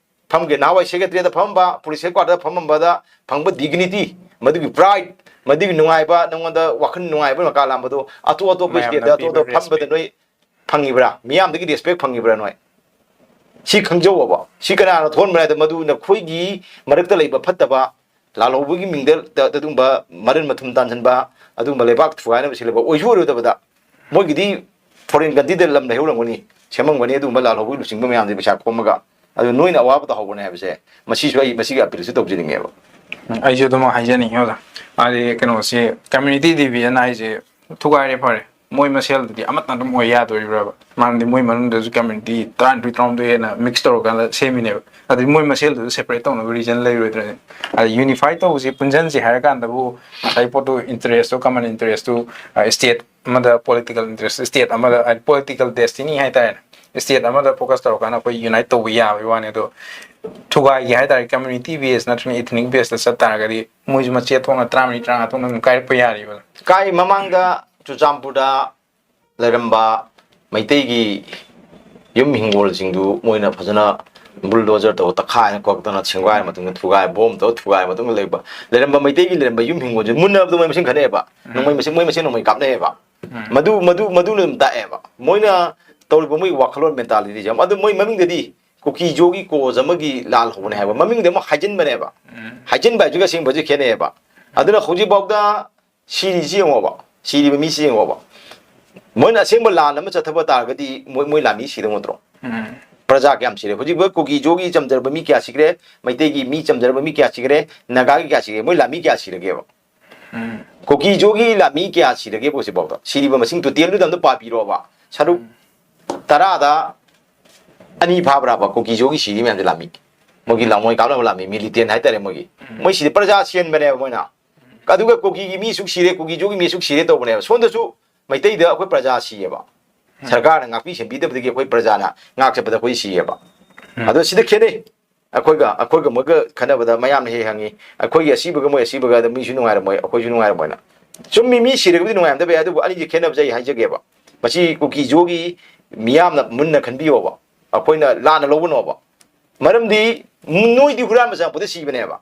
ꯐꯝꯒꯦ? ꯅꯍꯥꯟꯋꯥꯏ ꯁꯦꯀ꯭ꯔꯦꯇꯔꯤꯌꯦꯠꯇ ꯐꯝꯃꯝꯕ, ꯄꯨꯂꯤꯁ ꯍꯦꯗꯀ꯭ꯋꯥꯇꯔꯗ ꯐꯝꯃꯝꯕꯗ ꯐꯪꯕ ꯗꯤꯒꯅꯤꯇꯤ, ꯃꯗꯨꯒꯤ ꯄ꯭ꯔꯥꯏꯗ, ꯃꯗꯨꯒꯤ ꯅꯨꯡꯉꯥꯏꯕ, ꯅꯉꯣꯟꯗ ꯋꯥꯈꯜ ꯅꯨꯡꯉꯥꯏꯕ ꯃꯀꯥ ꯂꯥꯝꯕꯗꯣ ꯑꯇꯣꯞ ꯑꯇꯣꯞꯄ ꯃꯌꯥꯝꯅ ꯁ꯭ꯇꯦꯠꯇ, ꯑꯇꯣꯞ ꯄꯤꯕ ꯑꯇꯣꯞꯄ ꯐꯝꯕꯗ ꯔꯦꯁꯄꯦꯛ꯫ ꯅꯣꯏ ꯐꯪꯉꯤꯕ꯭ꯔꯥ? ꯃꯤꯌꯥꯝꯗꯒꯤ ꯔꯦꯁꯄꯦꯛ ꯐꯪꯉꯤꯕ꯭ꯔꯥ ꯅꯣꯏ? ꯁꯤ ꯈꯪꯖꯧꯑꯕ꯫ ꯁꯤ ꯀꯅꯥꯅ ꯊꯣꯛꯍꯟꯕ꯭ꯔꯥ ꯍꯥꯏꯗ, ꯃꯗꯨ ꯅꯈꯣꯏꯒꯤ ꯃꯔꯛꯇ ꯂꯩꯕ ꯐꯠꯇꯕ, ꯂꯥꯜꯍꯧꯕꯒꯤ ꯃꯤꯡꯗ ꯇ-, ꯑꯗꯨꯒꯨꯝꯕ ꯃꯔꯟ ꯃꯊꯨꯝ ꯇꯥꯟꯁꯤꯟꯕ, ꯑꯗꯨꯒꯨꯝꯕ ꯂꯩꯕꯥꯛ ꯊꯨꯒꯥꯏꯅꯕ ꯁꯤꯜꯂꯕ ꯑꯣꯏꯁꯨ ꯑꯣꯏꯔꯣꯏꯗꯕꯗ, ꯃꯣꯏꯒꯤꯗꯤ ꯐꯣꯔꯦꯟ ꯀꯟꯇ꯭ꯔꯤꯗ ꯂꯝ ꯂꯩꯍꯧꯔꯝꯒꯅꯤ, ꯁꯦꯝꯃꯝꯒꯅꯤ ꯑꯗꯨꯒꯨꯝꯕ ꯂꯥꯜꯍꯧꯕꯒꯤ ꯂꯨꯆꯤꯡꯕ ꯃꯌꯥꯝꯁꯦ ꯄꯩꯁꯥ ꯈꯣꯝꯃꯒ꯫ ꯑꯗꯨ ꯅꯣꯏꯅ ꯑꯋꯥꯕ ꯇꯧꯍꯧꯕꯅꯦ ꯍꯥꯏꯕꯁꯦ, ꯃꯁꯤꯁꯨ ꯑꯩ ꯃꯁꯤꯒꯤ ꯑꯄꯤꯜꯁꯨ ꯇꯧꯖꯅꯤꯡꯉꯦꯕ꯫ ꯎꯝ, ꯑꯩꯁꯨ ꯑꯗꯨꯃꯛ ꯍꯥꯏꯖꯅꯤꯡꯉꯤ ꯑꯣꯖꯥ꯫ ꯍꯥꯏꯗꯤ ꯀꯩꯅꯣꯁꯤ, ꯀꯝꯃ꯭ꯌꯨꯅꯤꯇꯤ ꯗꯤꯚꯤꯖꯟ ꯍꯥꯏꯁꯦ ꯊꯨꯒꯥꯏꯔꯦ ꯐꯔꯦ, ꯃꯣꯏ ꯃꯁꯦꯜꯗꯨꯗꯤ ꯑꯃꯠꯇ ꯑꯗꯨꯝ ꯑꯣꯏ ꯌꯥꯗꯣꯔꯤꯕ꯭ꯔꯕ? ꯃꯔꯝꯗꯤ ꯃꯣꯏ ꯃꯅꯨꯡꯗꯁꯨ ꯀꯝꯃ꯭ꯌꯨꯅꯤꯇꯤ ꯇꯔꯥꯅꯤꯊꯣꯏ, ꯇꯔꯥꯍꯨꯝꯗꯣꯏ ꯍꯦꯟꯅ ꯃꯤꯛꯁ ꯇꯧꯔꯀꯥꯟꯗ ꯁꯦꯝꯃꯤꯅꯦꯕ꯫ ꯑꯗꯨꯗꯤ ꯃꯣꯏ ꯃꯁꯦꯜꯗꯨꯁꯨ ꯁꯦꯄꯔꯦꯠ ꯇꯧꯅꯕ ꯔꯤꯖꯟ ꯂꯩꯔꯣꯏꯗ꯭ꯔꯅꯦ? ꯑꯗ ꯌꯨꯅꯤꯐꯥꯏ ꯇꯧꯕꯁꯤ, ꯄꯨꯟꯁꯤꯟꯁꯤ ꯍꯥꯏꯔ ꯀꯥꯟꯗꯕꯨ ꯉꯁꯥꯏ ꯄꯣꯠꯇꯨ, ꯏꯟꯇꯔꯦꯁꯇꯨ, ꯀꯃꯟ ꯏꯟꯇꯔꯦꯁꯇꯨ, ꯁ꯭ꯇꯦꯠ ꯑꯃꯗ ꯄꯣꯂꯤꯇꯤꯀꯦꯜ ꯏꯟꯇꯔꯦꯁ, ꯁ꯭ꯇꯦꯠ ꯑꯃꯗ, ꯍꯥꯏꯗꯤ ꯄꯣꯂꯤꯇꯤꯀꯦꯜ ꯗꯦꯁꯇꯤꯅꯤ ꯍꯥꯏꯇꯥꯔꯦꯅꯦ, ꯁ꯭ꯇꯦꯠ ꯑꯃꯗ ꯐꯣꯀꯁ ꯇꯧꯔꯀꯥꯟꯗ ꯑꯩꯈꯣꯏ ꯌꯨꯅꯥꯏꯠ ꯇꯧꯕ ꯌꯥꯕꯒꯤ ꯋꯥꯅꯤ꯫ ꯑꯗꯣ ꯊꯨꯒꯥꯏꯒꯦ ꯍꯥꯏꯇꯥꯔꯦ, ꯀꯝꯃ꯭ꯌꯨꯅꯤꯇꯤ ꯕꯦꯁ ꯅꯠꯇ꯭ꯔꯒ ꯏꯊꯅꯤꯛ ꯕꯦꯁꯇ ꯆꯠ ꯇꯥꯔꯒꯗꯤ ꯃꯣꯏꯁꯨ ꯃꯆꯦꯠ ꯊꯣꯛꯅ ꯇꯔꯥꯃꯔꯤ, ꯇꯔꯥꯃꯉꯥ ꯊꯣꯛꯅ ꯑꯗꯨꯝ ꯀꯥꯏꯔꯛꯄ ꯌꯥꯔꯤꯕ꯫ ꯀꯥꯏ ꯃꯃꯥꯡꯗ ꯆꯨꯔꯆꯥꯟꯄꯨꯔꯗ ꯂꯩꯔꯝꯕ ꯃꯩꯇꯩꯒꯤ ꯌꯨꯝ ꯍꯤꯡꯒꯣꯜꯁꯤꯡꯗꯨ ꯃꯣꯏꯅ ꯐꯖꯅ ꯕꯨꯜꯗꯣꯖꯔ ꯇꯧꯔ ꯇꯛꯈꯥꯏꯅ ꯈꯣꯠꯇꯅ ꯁꯦꯝꯒꯥꯏꯔ ꯃꯇꯨꯡꯗ, ꯊꯨꯒꯥꯏ, ꯕꯣꯝ ꯇꯧꯔ ꯊꯨꯒꯥꯏꯔ ꯃꯇꯨꯡꯗ ꯂꯩꯕ, ꯂꯩꯔꯝꯕ ꯃꯩꯇꯩꯒꯤ ꯂꯩꯔꯝꯕ ꯌꯨꯝ ꯍꯤꯡꯒꯣꯜꯁꯦ ꯃꯨꯟꯅꯕꯗꯣ ꯃꯣꯏ ꯃꯁꯤꯡ ꯈꯠꯅꯩꯑꯕ꯫ ꯎꯝ꯫ ꯅꯣꯡꯃꯩ ꯃꯁꯤꯡ, ꯃꯣꯏ ꯃꯁꯦꯟ ꯅꯣꯡꯃꯩ ꯀꯥꯞꯅꯩꯑꯕ꯫ ꯎꯝ꯫ ꯃꯗꯨ, ꯃꯗꯨ, ꯃꯗꯨꯅ ꯑꯗꯨꯝ ꯇꯥꯛꯑꯦꯕ꯫ ꯃꯣꯏꯅ ꯇꯧꯔꯤꯕ ꯃꯣꯏ ꯋꯥꯈꯜꯂꯣꯟ, ꯃꯦꯟꯇꯥꯂꯤꯇꯤꯁꯦ꯫ ꯑꯗꯨ ꯃꯣꯏ ꯃꯃꯤꯡꯗꯗꯤ ꯀꯨꯀꯤ ꯖꯣꯒꯤ ꯀꯣꯖ ꯑꯃꯒꯤ ꯂꯥꯜ ꯍꯧꯕꯅꯦ ꯍꯥꯏꯕ ꯃꯃꯤꯡꯗꯤ ꯑꯃꯨꯛ ꯍꯥꯏꯖꯤꯟꯕꯅꯦꯕ꯫ ꯎꯝ꯫ ꯍꯥꯏꯖꯤꯟꯕ ꯍꯥꯏꯁꯤꯒ ꯑꯁꯦꯡꯕꯁꯤ ꯈꯦꯠꯅꯩꯑꯕ꯫ ꯑꯗꯨꯅ ꯍꯧꯖꯤꯛꯐꯥꯎꯗ ꯁꯤꯔꯤꯁꯤ ꯌꯦꯡꯉꯣꯕ, ꯁꯤꯔꯤꯕ ꯃꯤꯁꯤ ꯌꯦꯡꯉꯣꯕ꯫ ꯃꯣꯏꯅ ꯑꯁꯦꯡꯕ ꯂꯥꯟ ꯑꯃ ꯆꯠꯊꯕ ꯇꯥꯔꯒꯗꯤ ꯃꯣꯏ ꯃꯣꯏ ꯂꯥꯟꯃꯤ ꯁꯤꯗꯧ ꯅꯠꯇ꯭ꯔꯣ? ꯎꯝ꯫ ꯄ꯭ꯔꯖꯥ ꯀꯌꯥꯝ ꯁꯤꯔꯦ? ꯍꯧꯖꯤꯛ ꯃꯣꯏ ꯀꯨꯀꯤ ꯖꯣꯒꯤ ꯆꯝꯖꯔꯕ ꯃꯤ ꯀꯌꯥ ꯁꯤꯈ꯭ꯔꯦ? ꯃꯩꯇꯩꯒꯤ ꯃꯤ ꯆꯝꯖꯔꯕ ꯃꯤ ꯀꯌꯥ ꯁꯤꯈ꯭ꯔꯦ? ꯅꯥꯒꯥꯒꯤ ꯀꯌꯥ ꯁꯤꯈ꯭ꯔꯦ? ꯃꯣꯏ ꯂꯥꯟꯃꯤ ꯀꯌꯥ ꯁꯤꯔꯒꯦꯕ? ꯎꯝ꯫ ꯀꯨꯀꯤ ꯖꯣꯒꯤ ꯂꯥꯟꯃꯤ ꯀꯌꯥ ꯁꯤꯔꯒꯦꯕ ꯍꯧꯖꯤꯛꯐꯥꯎꯗ? ꯁꯤꯔꯤꯕ ꯃꯁꯤꯡ ꯇꯣꯇꯦꯜꯗꯨꯗ ꯑꯝꯇ ꯄꯥꯕꯤꯔꯣꯕ꯫ ꯁꯔꯨꯛ ꯎꯝ꯫ ꯇꯔꯥꯗ ꯑꯅꯤ ꯐꯥꯕ꯭ꯔꯥꯕ ꯀꯨꯀꯤ ꯖꯣꯒꯤ ꯁꯤꯔꯤ ꯃꯌꯥꯝꯁꯦ ꯂꯥꯟꯃꯤ? ꯃꯣꯏꯒꯤ ꯂꯥꯟꯃꯣꯏ ꯀꯥꯞꯅꯕ ꯂꯥꯟꯃꯤ, ꯃꯤꯂꯤꯇꯦꯟ ꯍꯥꯏꯇꯥꯔꯦ ꯃꯣꯏꯒꯤ꯫ ꯎꯝ꯫ ꯃꯣꯏ ꯁꯤꯗꯤ ꯄ꯭ꯔꯖꯥ ꯁꯦꯟꯕꯅꯦꯕ ꯃꯣꯏꯅ꯫ ꯑꯗꯨꯒ ꯀꯨꯀꯤꯒꯤ ꯃꯤ ꯁꯨꯛ ꯁꯤꯔꯦ, ꯀꯨꯀꯤ ꯖꯣꯒꯤ ꯃꯤ ꯁꯨꯛ ꯁꯤꯔꯦ ꯇꯧꯕꯅꯦꯕ꯫ ꯁꯣꯝꯗꯁꯨ ꯃꯩꯇꯩꯗ ꯑꯩꯈꯣꯏ ꯄ꯭ꯔꯖꯥ ꯁꯤꯌꯦꯕ꯫ ꯎꯝ꯫ ꯁꯔꯀꯥꯔꯅ ꯉꯥꯛꯄꯤ ꯁꯦꯟꯕꯤꯗꯕꯗꯒꯤ ꯑꯩꯈꯣꯏ ꯄ꯭ꯔꯖꯥꯅ ꯉꯥꯛ ꯆꯠꯄꯗ ꯑꯩꯈꯣꯏ ꯁꯤꯌꯦꯕ꯫ ꯎꯝ꯫ ꯑꯗꯣ ꯁꯤꯗ ꯈꯦꯠꯅꯩ꯫ ꯑꯩꯈꯣꯏꯒ, ꯑꯩꯈꯣꯏꯒ ꯃꯣꯏꯒ ꯈꯟꯅꯕꯗ ꯃꯌꯥꯝꯅ ꯍꯦꯛ ꯍꯪꯉꯤ, "ꯑꯩꯈꯣꯏꯒꯤ ꯑꯁꯤꯕꯒ ꯃꯣꯏ ꯑꯁꯤꯕꯒ ꯑꯗ ꯃꯤꯁꯨ ꯅꯨꯡꯉꯥꯏꯔꯝꯃꯣꯏ, ꯑꯩꯈꯣꯏꯁꯨ ꯅꯨꯡꯉꯥꯏꯔꯝꯃꯣꯏꯅ"꯫ ꯆꯨꯝꯃꯤ, ꯃꯤ ꯁꯤꯔꯒꯕꯨꯗꯤ ꯅꯨꯡꯉꯥꯏꯔꯝꯗꯕ ꯌꯥꯏ, ꯑꯗꯨꯕꯨ ꯑꯅꯤꯁꯦ ꯈꯦꯠꯅꯕꯁꯦ ꯑꯩ ꯍꯥꯏꯖꯒꯦꯕ꯫ ꯃꯁꯤ ꯀꯨꯀꯤ ꯖꯣꯒꯤ ꯃꯤꯌꯥꯝꯅ ꯃꯨꯟꯅ ꯈꯟꯕꯤꯌꯣꯕ꯫ ꯑꯩꯈꯣꯏꯅ ꯂꯥꯟꯅ ꯂꯧꯒꯅꯣꯕ꯫ ꯃꯔꯝꯗꯤ ꯅꯣꯏꯗꯤ ꯍꯨꯔꯥꯟꯕ ꯆꯪꯉꯛꯄꯗ ꯁꯤꯕꯅꯦꯕ꯫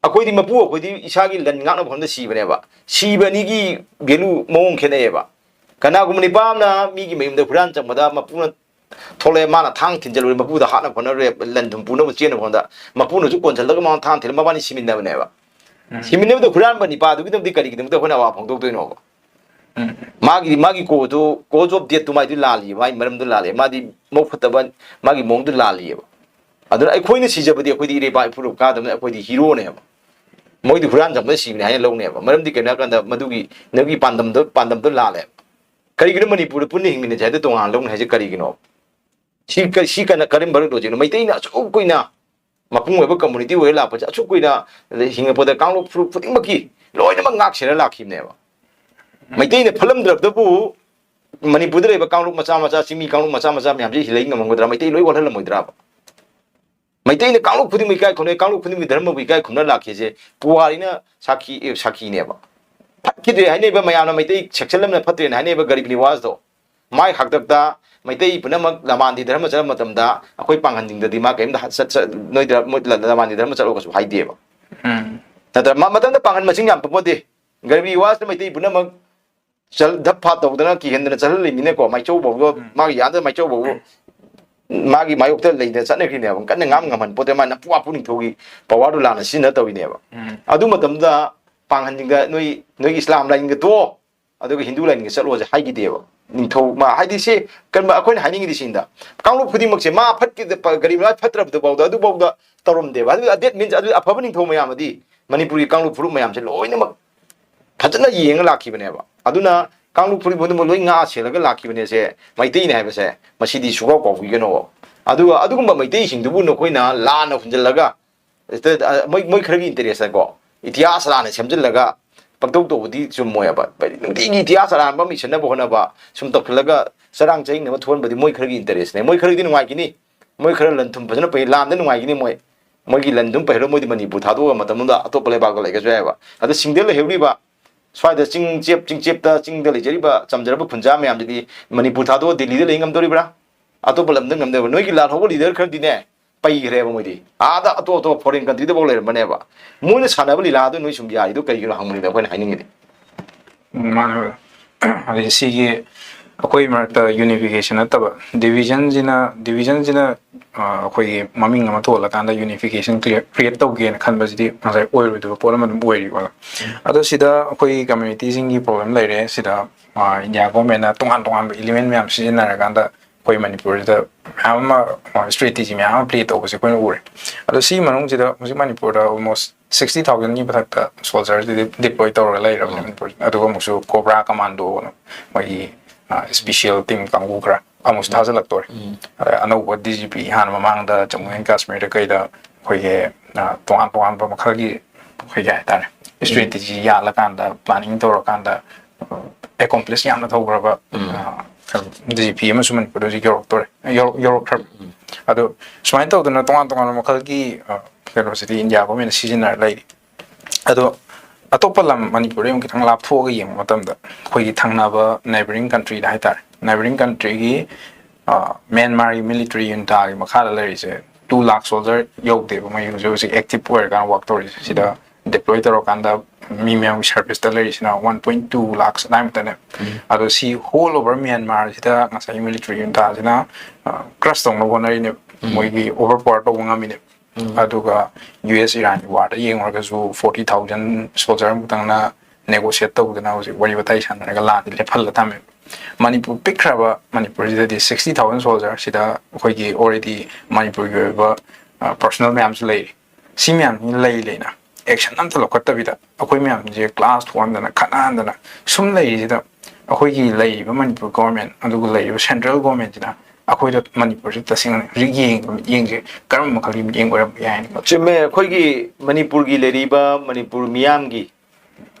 ꯑꯩꯈꯣꯏꯗꯤ ꯃꯄꯨ, ꯑꯩꯈꯣꯏꯗꯤ ꯏꯁꯥꯒꯤ ꯂꯟ ꯉꯥꯛꯅꯕ ꯍꯣꯠꯅꯕꯗ ꯁꯤꯕꯅꯦꯕ꯫ ꯁꯤꯕ ꯑꯅꯤꯒꯤ value ꯃꯑꯣꯡ ꯈꯦꯠꯅꯩꯌꯦꯕ꯫ ꯀꯅꯥꯒꯨꯝꯕ ꯅꯤꯄꯥ ꯑꯃꯅ ꯃꯤꯒꯤ ꯃꯌꯨꯝꯗ ꯍꯨꯔꯥꯟ ꯆꯪꯕꯗ ꯃꯄꯨꯅ ꯊꯣꯛꯂꯛꯑꯦ, ꯃꯥꯅ ꯊꯥꯡ ꯊꯤꯟꯖꯜꯂꯨꯔꯦ, ꯃꯄꯨꯗ ꯍꯥꯠꯅꯕ ꯍꯣꯠꯅꯔꯨꯔꯦ, ꯂꯟ ꯊꯨꯝ ꯄꯨꯅꯕ ꯆꯦꯟꯅꯕ ꯍꯣꯠꯅꯕꯗ ꯃꯄꯨꯅꯁꯨ ꯀꯣꯟꯁꯤꯜꯂꯒ ꯃꯉꯣꯟꯗ ꯊꯥꯡ ꯊꯤꯜꯂ ꯃꯕꯥꯅꯤ ꯁꯤꯃꯤꯟꯅꯕꯅꯦꯕ꯫ ꯎꯝ꯫ ꯁꯤꯃꯤꯟꯅꯕꯗ ꯍꯨꯔꯥꯟꯕ ꯅꯤꯄꯥꯗꯨꯒꯤꯗꯃꯛꯇꯤ ꯀꯔꯤꯒꯤꯗꯃꯛꯇ ꯑꯩꯈꯣꯏꯅ ꯑꯋꯥ ꯐꯣꯡꯗꯣꯛꯇꯣꯏꯅꯣꯕ? ꯎꯝ꯫ ꯃꯥꯒꯤ, ꯃꯥꯒꯤ ꯀꯣꯗꯨ, cause of death ꯇꯨ ꯃꯥꯏꯗꯨ ꯂꯥꯜꯂꯤꯌꯦ, ꯃꯥꯒꯤ ꯃꯔꯝꯗꯨ ꯂꯥꯜꯂꯦ, ꯃꯥꯗꯤ ꯃꯕꯨꯛ ꯐꯠꯇꯕ, ꯃꯥꯒꯤ ꯃꯑꯣꯡꯗꯨ ꯂꯥꯜꯂꯤꯌꯦꯕ꯫ ꯑꯗꯨꯅ ꯑꯩꯈꯣꯏꯅ ꯁꯤꯖꯕꯗꯤ ꯑꯩꯈꯣꯏꯗꯤ ꯏꯔꯩꯄꯥꯛ ꯏꯄꯨꯔꯨꯞ ꯀꯥꯗꯕꯅꯤꯅ ꯑꯩꯈꯣꯏꯗꯤ ꯍꯤꯔꯣꯅꯦꯕ꯫ ꯃꯣꯏꯗꯤ ꯍꯨꯔꯥꯟ ꯆꯪꯕꯗ ꯁꯤꯕꯅꯦ ꯍꯥꯏꯅ ꯂꯧꯅꯦꯕ꯫ ꯃꯔꯝꯗꯤ ꯀꯩꯅꯣ ꯍꯥꯏꯀꯥꯟꯗ ꯃꯗꯨꯒꯤ, ꯅꯪꯒꯤ ꯄꯥꯟꯗꯝꯗꯣ, ꯄꯥꯟꯗꯝꯗꯣ ꯂꯥꯜꯂꯦꯕ꯫ ꯀꯔꯤꯒꯤꯅꯣ ꯃꯅꯤꯄꯨꯔꯗ ꯄꯨꯟꯅ ꯍꯤꯡꯃꯤꯟꯅꯁꯦ ꯍꯥꯏꯗ ꯇꯣꯉꯥꯟꯅ ꯂꯧꯅꯤ ꯍꯥꯏꯁꯦ ꯀꯔꯤꯒꯤꯅꯣ? ꯁꯤ ꯀ-, ꯁꯤ ꯀꯅ-, ꯀꯔꯝꯕ ꯂꯣꯖꯤꯛꯅꯣ? ꯃꯩꯇꯩꯅ ꯑꯁꯨꯛ ꯀꯨꯏꯅ ꯃꯄꯨꯡ ꯑꯣꯏꯕ community ꯑꯣꯏꯔ ꯂꯥꯛꯄꯁꯦ, ꯑꯁꯨꯛ ꯀꯨꯏꯅ ꯍꯤꯡꯉꯛꯄꯗ ꯀꯥꯡꯂꯨꯞ ꯐꯨꯔꯨꯞ ꯈꯨꯗꯤꯡꯃꯛꯀꯤ ꯂꯣꯏꯅꯃꯛ ꯉꯥꯛ ꯁꯦꯟꯅ ꯂꯥꯛꯈꯤꯕꯅꯦꯕ꯫ ꯃꯩꯇꯩꯅ ꯐꯠꯂꯝꯗ꯭ꯔꯕꯗꯕꯨ ꯃꯅꯤꯄꯨꯔꯗ ꯂꯩꯕ ꯀꯥꯡꯂꯨꯞ ꯃꯆꯥ ꯃꯆꯥ, ꯆꯤꯡꯃꯤ ꯀꯥꯡꯂꯨꯞ ꯃꯆꯥ ꯃꯆꯥ ꯃꯌꯥꯝꯁꯤ ꯂꯩ ꯉꯝꯃꯝꯒꯗ꯭ꯔꯥ? ꯃꯩꯇꯩ ꯂꯣꯏ ꯋꯥꯠꯍꯜꯂꯝꯃꯣꯏꯗ꯭ꯔꯥꯕ? ꯃꯩꯇꯩꯅ ꯀꯥꯡꯂꯨꯞ ꯈꯨꯗꯤꯡꯃꯛ ꯏꯀꯥꯏ ꯈꯨꯝꯅꯩ, ꯀꯥꯡꯂꯨꯞ ꯈꯨꯗꯤꯡꯃꯛꯀꯤ ꯙꯔꯃꯕꯨ ꯏꯀꯥꯏ ꯈꯨꯝꯅ ꯂꯥꯛꯈꯤꯁꯦ ꯄꯨꯋꯥꯔꯤꯅ ꯁꯥꯈꯤ, ꯑꯦ, ꯁꯥꯈꯤꯅꯦꯕ꯫ ꯐꯠꯈꯤꯗ꯭ꯔꯦ ꯍꯥꯏꯅꯔꯤꯕ ꯃꯌꯥꯝꯅ ꯃꯩꯇꯩ section ꯑꯃꯅ ꯐꯠꯇ꯭ꯔꯦꯅ ꯍꯥꯏꯅꯔꯤꯕ ꯒꯔꯤꯕ ꯅꯤꯋꯥꯖꯗꯣ, ꯃꯥꯏ ꯍꯥꯛꯇꯛꯇ ꯃꯩꯇꯩ ꯄꯨꯝꯅꯃꯛ ꯂꯃꯥꯟꯗꯤ ꯙꯔꯃ ꯆꯠꯄ ꯃꯇꯝꯗ ꯑꯩꯈꯣꯏ ꯄꯥꯡꯒꯟꯁꯤꯡꯗꯗꯤ ꯃꯥ ꯀꯔꯤꯝꯇ ꯍ-, ꯆꯠ-, ꯆꯠ-, ꯅꯣꯏ ꯙꯔ-, ꯃꯣꯏ ꯂ-, ꯂꯃꯥꯟꯗꯤ ꯙꯔꯃ ꯆꯠꯂꯣ ꯀꯩꯁꯨ ꯍꯥꯏꯗꯦꯕ꯫ ꯎꯝ꯫ ꯅꯠꯇ꯭ꯔ ꯃ-, ꯃꯇꯝꯗ ꯄꯥꯡꯒꯟ ꯃꯁꯤꯡ ꯌꯥꯝ ꯄꯣꯛꯄꯣꯠꯇꯦ꯫ ꯒꯔꯤꯕ ꯅꯤꯋꯥꯖꯇ ꯃꯩꯇꯩ ꯄꯨꯝꯅꯃꯛ ꯆꯜ-, ꯙꯞ ꯐꯥꯞ ꯇꯧꯗꯅ ꯀꯤꯍꯟꯗꯅ ꯆꯠꯍꯜꯂꯤꯃꯤꯅꯀꯣ, ꯃꯥꯏꯆꯧ ꯐꯥꯎꯕ, ꯎꯝ꯫ ꯃꯥꯒꯤ ꯌꯥꯗ ꯃꯥꯏꯆꯧ ꯐꯥꯎꯕ ꯃꯥꯒꯤ ꯃꯥꯌꯣꯛꯇ ꯂꯩꯅ ꯆꯠꯅꯈ꯭ꯔꯤꯅꯦꯕ꯫ ꯀꯟꯅ ꯉꯥꯡ ꯉꯝꯍꯟ ꯄꯣꯠꯇꯦ, ꯃꯥꯅ ꯄꯨꯋꯥ ꯄꯨꯅꯤꯡꯊꯧꯒꯤ power ꯗꯨ ꯂꯥꯟꯅ ꯁꯤꯖꯤꯟꯅ ꯇꯧꯔꯤꯅꯦꯕ꯫ ꯎꯝ꯫ ꯑꯗꯨ ꯃꯇꯝꯗ ꯄꯥꯡꯒꯟꯁꯤꯡꯗ ꯅꯣꯏ, ꯅꯣꯏꯒꯤ ꯏꯁꯂꯥꯝ ꯂꯥꯏꯅꯤꯡꯒ ꯇꯣꯛꯑꯣ, ꯑꯗꯨꯒ ꯍꯤꯟꯗꯨ ꯂꯥꯏꯅꯤꯡꯗ ꯆꯠꯂꯣꯁꯦ ꯍꯥꯏꯈꯤꯗꯦꯕ꯫ ꯅꯤꯡꯊꯧ ꯃꯥ ꯍꯥꯏꯗꯤ ꯁꯤ ꯀꯩꯅꯣ ꯑꯩꯈꯣꯏꯅ ꯍꯥꯏꯅꯤꯡꯉꯤꯗꯤ ꯁꯤꯗ ꯀꯥꯡꯂꯨꯞ ꯈꯨꯗꯤꯡꯃꯛꯁꯦ ꯃꯥ ꯐꯠꯈꯤꯗ ꯒꯔꯤꯕ ꯐꯠꯇ꯭ꯔꯕꯗꯨ ꯐꯥꯎꯗ ꯑꯗꯨꯐꯥꯎꯗ ꯇꯧꯔꯝꯗꯦꯕ꯫ ꯑꯗꯨ that means ꯑꯗꯨ ꯑꯐꯕ ꯅꯤꯡꯊꯧ ꯃꯌꯥꯝ ꯑꯗꯤ ꯃꯅꯤꯄꯨꯔꯒꯤ ꯀꯥꯡꯂꯨꯞ ꯐꯨꯔꯨꯞ ꯃꯌꯥꯝꯁꯦ ꯂꯣꯏꯅꯃꯛ ꯐꯖꯅ ꯌꯦꯡꯉ ꯂꯥꯛꯈꯤꯕꯅꯦꯕ꯫ ꯑꯗꯨꯅ ꯀꯥꯡꯂꯨꯞ ꯐꯨꯔꯨꯞ ꯈꯨꯗꯤꯡꯃꯛ ꯂꯣꯏ ꯉꯥꯛꯑ ꯁꯦꯜꯂꯒ ꯂꯥꯛꯈꯤꯕꯅꯦꯁꯦ ꯃꯩꯇꯩꯅꯦ ꯍꯥꯏꯕꯁꯦ ꯃꯁꯤꯗꯤ ꯁꯨꯀꯥꯎ ꯀꯥꯎꯕꯤꯒꯅꯣꯕ꯫ ꯑꯗꯨꯒ ꯑꯗꯨꯒꯨꯝꯕ ꯃꯩꯇꯩꯁꯤꯡꯗꯨꯕꯨ ꯅꯈꯣꯏꯅ ꯂꯥꯟꯅ ꯍꯨꯟꯖꯜꯂꯒ ꯍꯦꯛꯇ, ꯑ, ꯃꯣꯏ ꯃꯣꯏ ꯈꯔꯒꯤ interest ꯀꯣ ꯏꯇꯤꯍꯥꯁ ꯂꯥꯟꯅ ꯁꯦꯝꯖꯤꯜꯂꯒ ꯄꯪꯇꯧ ꯇꯧꯕꯗꯤ ꯆꯨꯝꯃꯣꯏ ꯍꯥꯏꯕ꯫ ꯍꯥꯏꯗꯤ ꯅꯨꯡꯇꯤꯒꯤ ꯏꯇꯤꯍꯥꯁ ꯑꯔꯥꯟꯕ ꯑꯃ ꯏꯁꯟꯅꯕ ꯍꯣꯠꯅꯕ, ꯁꯨꯝ ꯇꯧꯁꯤꯜꯂꯒ ꯆꯔꯥꯡ ꯆꯍꯤꯡꯅꯕ ꯊꯣꯛꯍꯟꯕꯗꯤ ꯃꯣꯏ ꯈꯔꯒꯤ interest ꯅꯦ꯫ ꯃꯣꯏ ꯈꯔꯒꯤꯗꯤ ꯅꯨꯡꯉꯥꯏꯈꯤꯅꯤ, ꯃꯣꯏ ꯈꯔ ꯂꯟ ꯊꯨꯝ ꯐꯖꯅ ꯄꯩ, ꯂꯥꯟꯗ ꯅꯨꯡꯉꯥꯏꯈꯤꯅꯤ꯫ ꯃꯣꯏ ꯃꯣꯏꯒꯤ ꯂꯟ ꯊꯨꯝ ꯄꯩꯔꯒ ꯃꯣꯏꯗꯤ ꯃꯅꯤꯄꯨꯔ ꯊꯥꯗꯣꯛꯑꯒ ꯃꯇꯝꯗꯨꯗ ꯑꯇꯣꯞꯄ ꯂꯩꯕꯥꯛꯇ ꯂꯩꯒꯁꯨ ꯌꯥꯏꯑꯕ꯫ ꯑꯗ ꯁꯤꯡꯗ ꯂꯩꯍꯧꯔꯤꯕ ꯁ꯭ꯋꯥꯏꯗ ꯆꯤꯡ ꯆꯦꯞ ꯆꯤꯡꯆꯦꯞꯇ ꯆꯤꯡꯗ ꯂꯩꯖꯔꯤꯕ ꯆꯝꯖꯔꯕ ꯈꯨꯟꯖꯥ ꯃꯌꯥꯝꯁꯤꯗꯤ ꯃꯅꯤꯄꯨꯔ ꯊꯥꯗꯣꯛꯑ ꯗꯤꯜꯂꯤꯗ ꯂꯩ ꯉꯝꯗꯣꯔꯤꯕ꯭ꯔꯥ? ꯑꯇꯣꯞꯄ ꯂꯝꯗ ꯉꯝꯗꯣꯔꯤꯕ꯭ꯔꯥ? ꯅꯣꯏꯒꯤ ꯂꯥꯜꯍꯧꯕ leader ꯈꯔꯗꯤꯅꯦ ꯄꯩꯈ꯭ꯔꯦꯕ ꯃꯣꯏꯗꯤ꯫ ꯑꯥꯗ ꯑꯇꯣꯞ ꯑꯇꯣꯞꯄ foreign country ꯗꯐꯥꯎ ꯂꯩꯔꯝꯕꯅꯦꯕ꯫ ꯃꯣꯏꯅ ꯁꯥꯟꯅꯕ ꯂꯤꯂꯥꯗꯣ ꯅꯣꯏ ꯁꯨꯝ ꯌꯥꯔꯤꯗꯣ ꯀꯩꯒꯤꯅꯣ ꯍꯪꯕꯅꯤꯗ ꯑꯩꯈꯣꯏꯅ ꯍꯥꯏꯅꯤꯡꯉꯤꯗꯤ꯫ ꯎꯝ, ꯃꯥꯅꯦ, ꯃꯥꯅꯦ꯫ ꯑꯗꯩ ꯁꯤꯒꯤ ꯑꯩꯈꯣꯏ ꯃꯔꯛꯇ unification ꯅꯠꯇꯕ, division ꯁꯤꯅ, division ꯁꯤꯅ, ꯑ, ꯑꯩꯈꯣꯏꯒꯤ ꯃꯃꯤꯡ ꯑꯃ ꯊꯣꯜꯂꯀꯥꯟꯗ unification create, create ꯇꯧꯒꯦꯅ ꯈꯟꯕꯁꯤꯗꯤ ꯉꯁꯥꯏ ꯑꯣꯏꯔꯣꯏꯗꯕ ꯄꯣꯠ ꯑꯃ ꯑꯗꯨꯝ ꯑꯣꯏꯔꯤꯀꯣ꯫ ꯑꯗꯣ ꯁꯤꯗ ꯑꯩꯈꯣꯏ community ꯁꯤꯡꯒꯤ problem ꯂꯩꯔꯦ꯫ ꯁꯤꯗ, ꯑ, India government ꯅ ꯇꯣꯉꯥꯟ ꯇꯣꯉꯥꯟꯕ element ꯃꯌꯥꯝ ꯁꯤꯖꯤꯟꯅꯔꯀꯥꯟꯗ ꯑꯩꯈꯣꯏ ꯃꯅꯤꯄꯨꯔꯁꯤꯗ ꯃꯌꯥꯝ ꯑꯃ strategy ꯃꯌꯥꯝ ꯑꯃ play ꯇꯧꯕꯁꯦ ꯑꯩꯈꯣꯏꯅ ꯎꯔꯦ꯫ ꯑꯗꯣ ꯁꯤꯒꯤ ꯃꯅꯨꯡꯁꯤꯗ ꯍꯧꯖꯤꯛ ꯃꯅꯤꯄꯨꯔꯗ almost sixty thousand ꯒꯤ ꯃꯊꯛꯇ soldier ꯁꯤꯗꯤ deploy ꯇꯧꯔꯒ ꯂꯩꯔꯕꯅꯦ ꯎꯝ꯫ ꯃꯅꯤꯄꯨꯔꯁꯤꯗ꯫ ꯑꯗꯨꯒ ꯑꯃꯨꯛꯁꯨ COBRA commando ꯅ ꯃꯣꯏꯒꯤ, ꯑ, special team ꯀꯥꯡꯕꯨ ꯈꯔ ꯑꯃꯨꯛꯁꯨ ꯊꯥꯖꯤꯜꯂꯛꯇꯣꯔꯦ꯫ ꯎꯝ꯫ ꯑꯗ ꯑꯅꯧꯕ D G P ꯍꯥꯟꯅ ꯃꯃꯥꯡꯗ ꯖꯝꯃꯨ and ꯀꯥꯁꯃꯤꯔꯗ ꯀꯩꯗ ꯑꯩꯈꯣꯏꯒꯤ, ꯑ, ꯇꯣꯉꯥꯟ ꯇꯣꯉꯥꯟꯕ ꯃꯈꯜꯒꯤ ꯑꯩꯈꯣꯏꯒꯤ ꯍꯥꯏꯇꯥꯔꯦ, ꯎꯝ꯫ Strategy ꯌꯥꯜꯂꯀꯥꯟꯗ, planning ꯇꯧꯔꯀꯥꯟꯗ, ꯑ, accomplish ꯌꯥꯝꯅ ꯇꯧꯈ꯭ꯔꯕ, ꯎꯝ꯫ ꯑ, ꯀꯩꯅꯣ, D G P ꯑꯃꯁꯨ ꯃꯅꯤꯄꯨꯔꯗ ꯍꯧꯖꯤꯛ ꯌꯧꯔꯛꯇꯣꯔꯦ, ꯌꯧꯔꯛ-, ꯌꯧꯔꯛꯈ꯭ꯔꯕ꯫ ꯎꯝ꯫ ꯑꯗꯣ ꯁꯨꯃꯥꯏꯅ ꯇꯧꯗꯅ ꯇꯣꯉꯥꯟ ꯇꯣꯉꯥꯟꯕ ꯃꯈꯜꯒꯤ, ꯑ, ꯀꯩꯅꯣꯁꯤꯗꯤ India government ꯅ ꯁꯤꯖꯤꯟꯅꯔ ꯂꯩꯔꯤ꯫ ꯑꯗꯣ ꯑꯇꯣꯞꯄ ꯂꯝ, ꯃꯅꯤꯄꯨꯔꯗꯒꯤ ꯑꯃꯨꯛ ꯈꯤꯇꯪ ꯂꯥꯞꯊꯣꯛꯑꯒ ꯌꯦꯡꯕ ꯃꯇꯝꯗ, ꯑꯩꯈꯣꯏꯒꯤ ꯊꯪꯅꯕ neighbouring country ꯗ ꯍꯥꯏꯇꯥꯔꯦ, neighbouring country ꯒꯤ, ꯑ, ꯃ꯭ꯌꯥꯟꯃꯥꯔꯒꯤ military junta ꯒꯤ ꯃꯈꯥꯗ ꯂꯩꯔꯤꯁꯦ two lakh soldier ꯌꯧꯗꯦꯕ, ꯃꯣꯏ ꯍꯧꯖꯤꯛ ꯍꯧꯖꯤꯛ active ꯑꯣꯏꯔꯀꯥꯟꯗ work ꯇꯧꯔꯤꯁꯦ꯫ ꯁꯤꯗ deploy ꯇꯧꯔꯀꯥꯟꯗ ꯃꯤ ꯃꯌꯥꯝꯒꯤ service ꯇ ꯂꯩꯔꯤꯁꯤꯅ one point two lakhs ꯑꯗꯥꯏꯃꯨꯛꯇꯅꯦ꯫ ꯎꯝ꯫ ꯑꯗꯣ ꯁꯤ whole over ꯃ꯭ꯌꯥꯟꯃꯥꯔꯁꯤꯗ ꯉꯁꯥꯏꯒꯤ military junta ꯁꯤꯅ, ꯑ, crush ꯇꯧꯅꯕ ꯍꯣꯠꯅꯔꯤꯅꯦꯕ꯫ ꯎꯝ꯫ ꯃꯣꯏꯒꯤ overpower ꯇꯧꯕ ꯉꯝꯃꯤꯅꯦꯕ꯫ ꯎꯝ꯫ ꯑꯗꯨꯒ U S Iran ꯒꯤ war ꯗ ꯌꯦꯡꯉꯨꯔꯒꯁꯨ forty thousand soldier ꯑꯃꯈꯛꯇꯪꯅ negotiate ꯇꯧꯗꯅ ꯍꯧꯖꯤꯛ ꯋꯥꯔꯤ ꯋꯥꯇꯥꯏ ꯁꯥꯟꯅꯔꯒ ꯂꯥꯟꯗꯤ ꯂꯦꯞꯍꯜꯂ ꯊꯝꯃꯦꯕ꯫ ꯃꯅꯤꯄꯨꯔ ꯄꯤꯛꯈ꯭ꯔꯕ ꯃꯅꯤꯄꯨꯔꯁꯤꯗꯗꯤ sixty thousand soldier ꯁꯤꯗ ꯑꯩꯈꯣꯏꯒꯤ already ꯃꯅꯤꯄꯨꯔꯒꯤ ꯑꯣꯏꯕ personal ꯃꯌꯥꯝꯁꯨ ꯂꯩꯔꯤ꯫ ꯁꯤ ꯃꯌꯥꯝꯁꯤ ꯂꯩ ꯂꯩꯅ action ꯑꯝꯇ ꯂꯧꯈꯠꯇꯕꯤꯗ ꯑꯩꯈꯣꯏ ꯃꯌꯥꯝꯁꯦ clash ꯊꯣꯛꯍꯟꯗꯅ ꯈꯠꯅꯍꯟꯗꯅ ꯁꯨꯝ ꯂꯩꯔꯤꯁꯤꯗ ꯑꯩꯈꯣꯏꯒꯤ ꯂꯩꯔꯤꯕ ꯃꯅꯤꯄꯨꯔ government ꯑꯗꯨꯒ ꯂꯩꯔꯤꯕ central government ꯁꯤꯅ ꯑꯩꯈꯣꯏꯗ ꯃꯅꯤꯄꯨꯔꯁꯤ ꯇꯁꯦꯡꯅ ꯍꯧꯖꯤꯛ ꯌꯦꯡꯉꯤꯕ ꯃꯤꯠꯌꯦꯡꯁꯦ ꯀꯔꯝꯕ ꯃꯈꯜꯒꯤ ꯃꯤꯠꯌꯦꯡ ꯑꯣꯏꯔꯝꯕ ꯌꯥꯏ ꯍꯥꯏꯅ ꯈꯜꯂꯤ? ꯆꯨꯝꯃꯦ꯫ ꯑꯩꯈꯣꯏꯒꯤ ꯃꯅꯤꯄꯨꯔꯒꯤ ꯂꯩꯔꯤꯕ ꯃꯅꯤꯄꯨꯔ ꯃꯤꯌꯥꯝꯒꯤ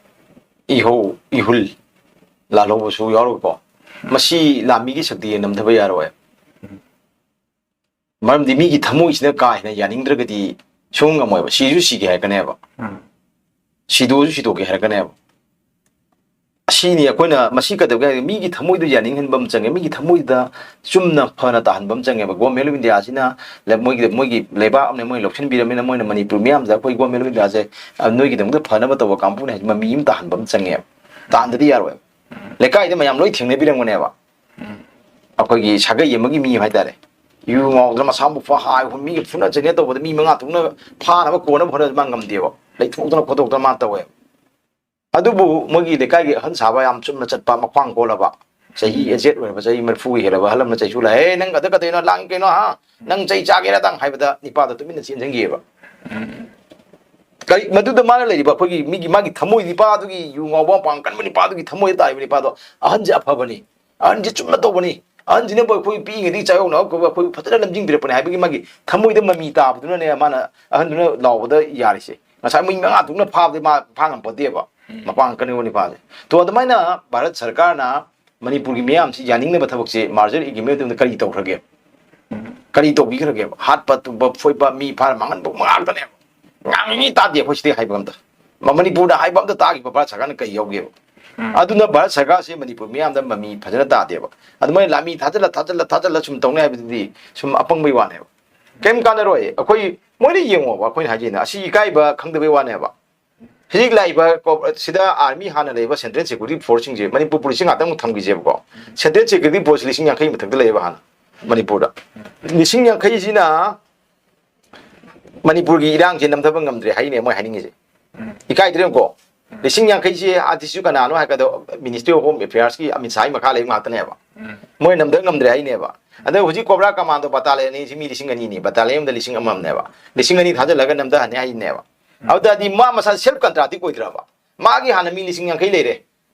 ꯏꯍꯧ ꯏꯍꯨꯜ ꯂꯥꯜꯍꯧꯕꯁꯨ ꯌꯥꯎꯔꯣꯏꯀꯣ꯫ ꯃꯁꯤ ꯂꯥꯟꯃꯤꯒꯤ ꯁꯛꯇꯤ ꯅꯝꯊꯕ ꯌꯥꯔꯣꯏ꯫ ꯃꯔꯝꯗꯤ ꯃꯤꯒꯤ ꯊꯃꯣꯏꯁꯤꯅ ꯀꯥ ꯍꯦꯟꯅ ꯌꯥꯅꯤꯡꯗ꯭ꯔꯒꯗꯤ ꯁꯨꯡ ꯉꯝꯃꯣꯏꯕ꯫ ꯁꯤꯁꯨ ꯁꯤꯒꯦ ꯍꯥꯏꯔꯛꯀꯅꯦꯕ꯫ ꯎꯝ꯫ ꯁꯤꯗꯣꯛꯑꯁꯨ ꯁꯤꯗꯣꯛꯀꯦ ꯍꯥꯏꯔꯛꯀꯅꯦꯕ꯫ ꯑꯁꯤꯅꯤ ꯑꯩꯈꯣꯏꯅ ꯃꯁꯤ ꯀꯩꯗꯧꯒꯦ ꯍꯥꯏꯔꯗꯤ ꯃꯤꯒꯤ ꯊꯃꯣꯏꯗꯣ ꯌꯥꯅꯤꯡꯍꯟꯕ ꯑꯃ ꯆꯪꯉꯦ꯫ ꯃꯤꯒꯤ ꯊꯃꯣꯏꯗ ꯆꯨꯝꯅ ꯐꯅ ꯇꯥꯍꯟꯕ ꯑꯃ ꯆꯪꯉꯦꯕ꯫ Government of India ꯁꯤꯅ ꯂ- ꯃꯣꯏꯒꯤ ꯃꯣꯏꯒꯤ ꯂꯩꯕꯥꯛ ꯑꯃꯅ ꯃꯣꯏ ꯂꯧꯁꯤꯟꯕꯤꯔꯕꯅꯤꯅ ꯃꯣꯏꯅ ꯃꯅꯤꯄꯨꯔ ꯃꯤꯌꯥꯝꯁꯦ ꯑꯩꯈꯣꯏ Government of India ꯁꯦ, ꯑ, ꯅꯣꯏꯒꯤꯗꯃꯛꯇ ꯐꯅꯕ ꯇꯧꯕ ꯀꯥꯡꯕꯨꯅꯦ ꯍꯥꯏꯁꯦ ꯃꯃꯤ ꯑꯃ ꯇꯥꯍꯟꯕ ꯑꯃ ꯆꯪꯉꯦꯕ꯫ ꯇꯥꯍꯟꯗꯗꯤ ꯌꯥꯔꯣꯏꯕ꯫ ꯂꯩꯀꯥꯏꯗ ꯃꯌꯥꯝ ꯂꯣꯏ ꯊꯦꯡꯅꯕꯤꯔꯝꯒꯅꯦꯕ꯫ ꯑꯩꯈꯣꯏꯒꯤ ꯁꯥꯒꯩ ꯑꯃꯒꯤ ꯃꯤ ꯍꯥꯏꯇꯥꯔꯦ, ꯌꯨ ꯉꯥꯎꯗꯅ ꯃꯁꯥ ꯃꯎ ꯐ ꯍꯥꯏ ꯃꯤꯒ ꯐꯨꯅ ꯆꯩꯅ ꯇꯧꯕꯗ ꯃꯤ ꯃꯉꯥ ꯇꯔꯨꯛꯅ ꯐꯥꯅꯕ ꯀꯣꯟꯅꯕ ꯍꯣꯠꯅꯕꯗ ꯃꯥ ꯉꯝꯗꯦꯕ꯫ ꯂꯩꯊꯣꯛꯇꯅ ꯈꯣꯠꯇꯣꯛꯇꯅ ꯃꯥ ꯇꯧꯋꯦꯕ꯫ ꯑꯗꯨꯕꯨ ꯃꯣꯏꯒꯤ ꯂꯩꯀꯥꯏꯒꯤ ꯑꯍꯟ ꯁꯥꯕ ꯌꯥꯝ ꯆꯨꯝꯅ ꯆꯠꯄ, ꯃꯈ꯭ꯋꯥꯡ ꯀꯣꯜꯂꯕ, ꯆꯍꯤ aged ꯑꯣꯏꯔꯕ, ꯆꯍꯤ ꯃꯔꯤꯐꯨꯒ ꯍꯦꯜꯂꯕ ꯑꯍꯜ ꯑꯃꯅ ꯆꯩꯁꯨ ꯂꯥꯛꯑꯦ, "ꯍꯦ, ꯅꯪ ꯑꯗ ꯀꯩꯗꯧꯅꯣ, ꯂꯥꯡ ꯀꯩꯅꯣ, ꯍꯥ? ꯅꯪ ꯆꯩ ꯆꯥꯒꯦꯔꯗꯪ" ꯍꯥꯏꯕꯗ ꯅꯤꯄꯥꯗꯣ ꯇꯨꯃꯤꯟꯅ ꯆꯦꯟꯁꯤꯟꯈꯤꯑꯕ꯫ ꯀꯔꯤ ꯃꯗꯨꯗ ꯃꯥꯅ ꯂꯩꯔꯤꯕ ꯑꯩꯈꯣꯏꯒꯤ ꯃꯤꯒꯤ ꯃꯥꯒꯤ ꯊꯃꯣꯏ, ꯅꯤꯄꯥꯗꯨꯒꯤ ꯌꯨ ꯉꯥꯎꯕ ꯃꯄꯥꯡ ꯀꯟꯕ ꯅꯤꯄꯥꯗꯨꯒꯤ ꯊꯃꯣꯏꯗ ꯇꯥꯔꯤꯕ ꯅꯤꯄꯥꯗꯣ ꯑꯍꯟꯁꯦ ꯑꯐꯕꯅꯤ, ꯑꯍꯟꯁꯦ ꯆꯨꯝꯅ ꯇꯧꯕꯅꯤ, ꯑꯍꯟꯁꯤꯅꯕꯨ ꯑꯩꯈꯣꯏ ꯄꯤꯛꯏꯉꯩꯗꯒꯤ ꯆꯥꯌꯣꯡꯅ ꯑꯩꯈꯣꯏ ꯐꯖꯅ ꯂꯝꯖꯤꯡꯕꯤꯔꯛꯄꯅꯤ ꯍꯥꯏꯕꯒꯤ ꯃꯥꯒꯤ ꯊꯃꯣꯏꯗ ꯃꯃꯤ ꯇꯥꯕꯗꯨꯅꯅꯦ ꯃꯥꯅ ꯑꯍꯟꯗꯨꯅ ꯂꯥꯎꯕꯗ ꯌꯥꯔꯤꯁꯦ꯫ ꯉꯁꯥꯏ ꯃꯤ ꯃꯉꯥ ꯇꯔꯨꯛꯅ ꯐꯥꯕꯗꯤ ꯃꯥ ꯐꯥ ꯉꯝꯄꯣꯠꯇꯦꯕ, ꯃꯄꯥꯡ ꯀꯟꯕ ꯅꯤꯄꯥꯁꯦ꯫ ꯇꯣ ꯑꯗꯨꯃꯥꯏꯅ ꯚꯥꯔꯠ ꯁꯔꯀꯥꯔꯅ ꯃꯅꯤꯄꯨꯔꯒꯤ ꯃꯤꯌꯥꯝꯁꯤ ꯌꯥꯅꯤꯡꯅꯕ ꯊꯕꯛꯁꯦ merger agreement ꯃꯇꯨꯡꯗ ꯀꯔꯤ ꯇꯧꯈ꯭ꯔꯒꯦ? ꯀꯔꯤ ꯇꯧꯕꯤꯈ꯭ꯔꯒꯦꯕ? ꯍꯥꯠꯄ ꯇꯨꯕ ꯐꯣꯏꯕ ꯃꯤ ꯐꯥꯔ ꯃꯥꯡꯍꯟꯕ ꯉꯥꯛꯇꯅꯦꯕ꯫ ꯉꯥꯡꯉꯤ ꯇꯥꯗꯦ ꯑꯩꯈꯣꯏ ꯁꯤꯗꯤ ꯍꯥꯏꯕ ꯑꯝꯇ꯫ ꯃ- ꯃꯅꯤꯄꯨꯔꯗ ꯍꯥꯏꯕ ꯑꯝꯇ ꯇꯥꯈꯤꯕ ꯚꯥꯔꯠ ꯁꯔꯀꯥꯔꯅ ꯀꯔꯤ ꯌꯥꯎꯒꯦꯕ? ꯑꯗꯨꯅ ꯚꯥꯔꯠ ꯁꯔꯀꯥꯔꯁꯦ ꯃꯅꯤꯄꯨꯔ ꯃꯤꯌꯥꯝꯗ ꯃꯃꯤ ꯐꯖꯅ ꯇꯥꯗꯦꯕ꯫ ꯑꯗꯨꯃꯥꯏꯅ ꯂꯥꯟꯃꯤ ꯊꯥꯖꯜꯂ ꯊꯥꯖꯜꯂ ꯊꯥꯖꯜꯂ ꯁꯨꯝ ꯇꯧꯅꯤ ꯍꯥꯏꯕꯗꯨꯗꯤ ꯁꯨꯝ ꯑꯄꯪꯕꯩ ꯋꯥꯅꯦꯕ꯫ ꯀꯩꯝ ꯀꯥꯟꯅꯔꯣꯏ꯫ ꯑꯩꯈꯣꯏ ꯃꯣꯏꯅ ꯌꯦꯡꯉꯣꯕ, ꯑꯩꯈꯣꯏꯅ ꯍꯥꯏꯖꯩꯅ ꯑꯁꯤ ꯏꯀꯥꯏꯕ ꯈꯪꯗꯕꯩ ꯋꯥꯅꯦꯕ꯫ ꯍꯧꯖꯤꯛ ꯂꯥꯛꯏꯕ ꯀꯣ- ꯁꯤꯗ army ꯍꯥꯟꯅ ꯂꯩꯕ central security force ꯁꯤꯡꯁꯦ, ꯃꯅꯤꯄꯨꯔ police ꯁꯤ ꯉꯥꯛꯇꯪ ꯊꯝꯈꯤꯁꯦꯕꯀꯣ꯫ Central security force ꯂꯤꯁꯤꯡ ꯌꯥꯡꯈꯩ ꯃꯊꯛꯇ ꯂꯩꯌꯦꯕ ꯍꯥꯟꯅ ꯃꯅꯤꯄꯨꯔꯗ꯫ ꯂꯤꯁꯤꯡ ꯌꯥꯡꯈꯩꯁꯤꯅ ꯃꯅꯤꯄꯨꯔꯒꯤ ꯏꯔꯥꯡꯁꯦ ꯅꯝꯊꯕ ꯉꯝꯗ꯭ꯔꯦ ꯍꯥꯏꯅꯦ ꯃꯣꯏ ꯍꯥꯏꯅꯤꯡꯉꯤꯁꯦ꯫ ꯏꯀꯥꯏꯗ꯭ꯔꯦꯀꯣ꯫ ꯂꯤꯁꯤꯡ ꯌꯥꯡꯈꯩꯁꯤ ꯑꯗꯨꯁꯨ ꯀꯅꯥꯅꯣ ꯍꯥꯏꯔꯒꯗ Ministry of Home Affairsꯀꯤ ꯑꯃꯤꯠ ꯁꯥꯍꯒꯤ ꯃꯈꯥ ꯂꯩꯕ ꯉꯥꯛꯇꯅꯦꯕ꯫ ꯃꯣꯏ ꯅꯝꯗ ꯉꯝꯗ꯭ꯔꯦ ꯍꯥꯏꯅꯦꯕ꯫ ꯑꯗ ꯍꯧꯖꯤꯛ ꯀꯣꯕ꯭ꯔꯥ ꯀꯃꯥꯟꯗꯣ ꯕꯇꯥꯂꯤꯌꯟ ꯑꯅꯤ ꯁꯤ ꯃꯤ ꯂꯤꯁꯤꯡ ꯑꯅꯤꯅꯤ, ꯕꯇꯥꯂꯤꯌꯟ ꯑꯃꯗ ꯂꯤꯁꯤꯡ ꯑꯃꯃꯝꯅꯦꯕ꯫ ꯂꯤꯁꯤꯡ ꯑꯅꯤ ꯊꯥꯖꯤꯜꯂꯒ ꯅꯝꯗꯍꯟꯅꯤ ꯍꯥꯏꯅꯦꯕ꯫ ꯑꯗꯨ ꯇꯥꯔꯗꯤ ꯃꯥ ꯃꯁꯥ self contradict ꯑꯣꯏꯗ꯭ꯔꯕ? ꯃꯥꯒꯤ ꯍꯥꯟꯅ ꯃꯤ ꯂꯤꯁꯤꯡ ꯌꯥꯡꯈꯩ ꯂꯩꯔꯦ,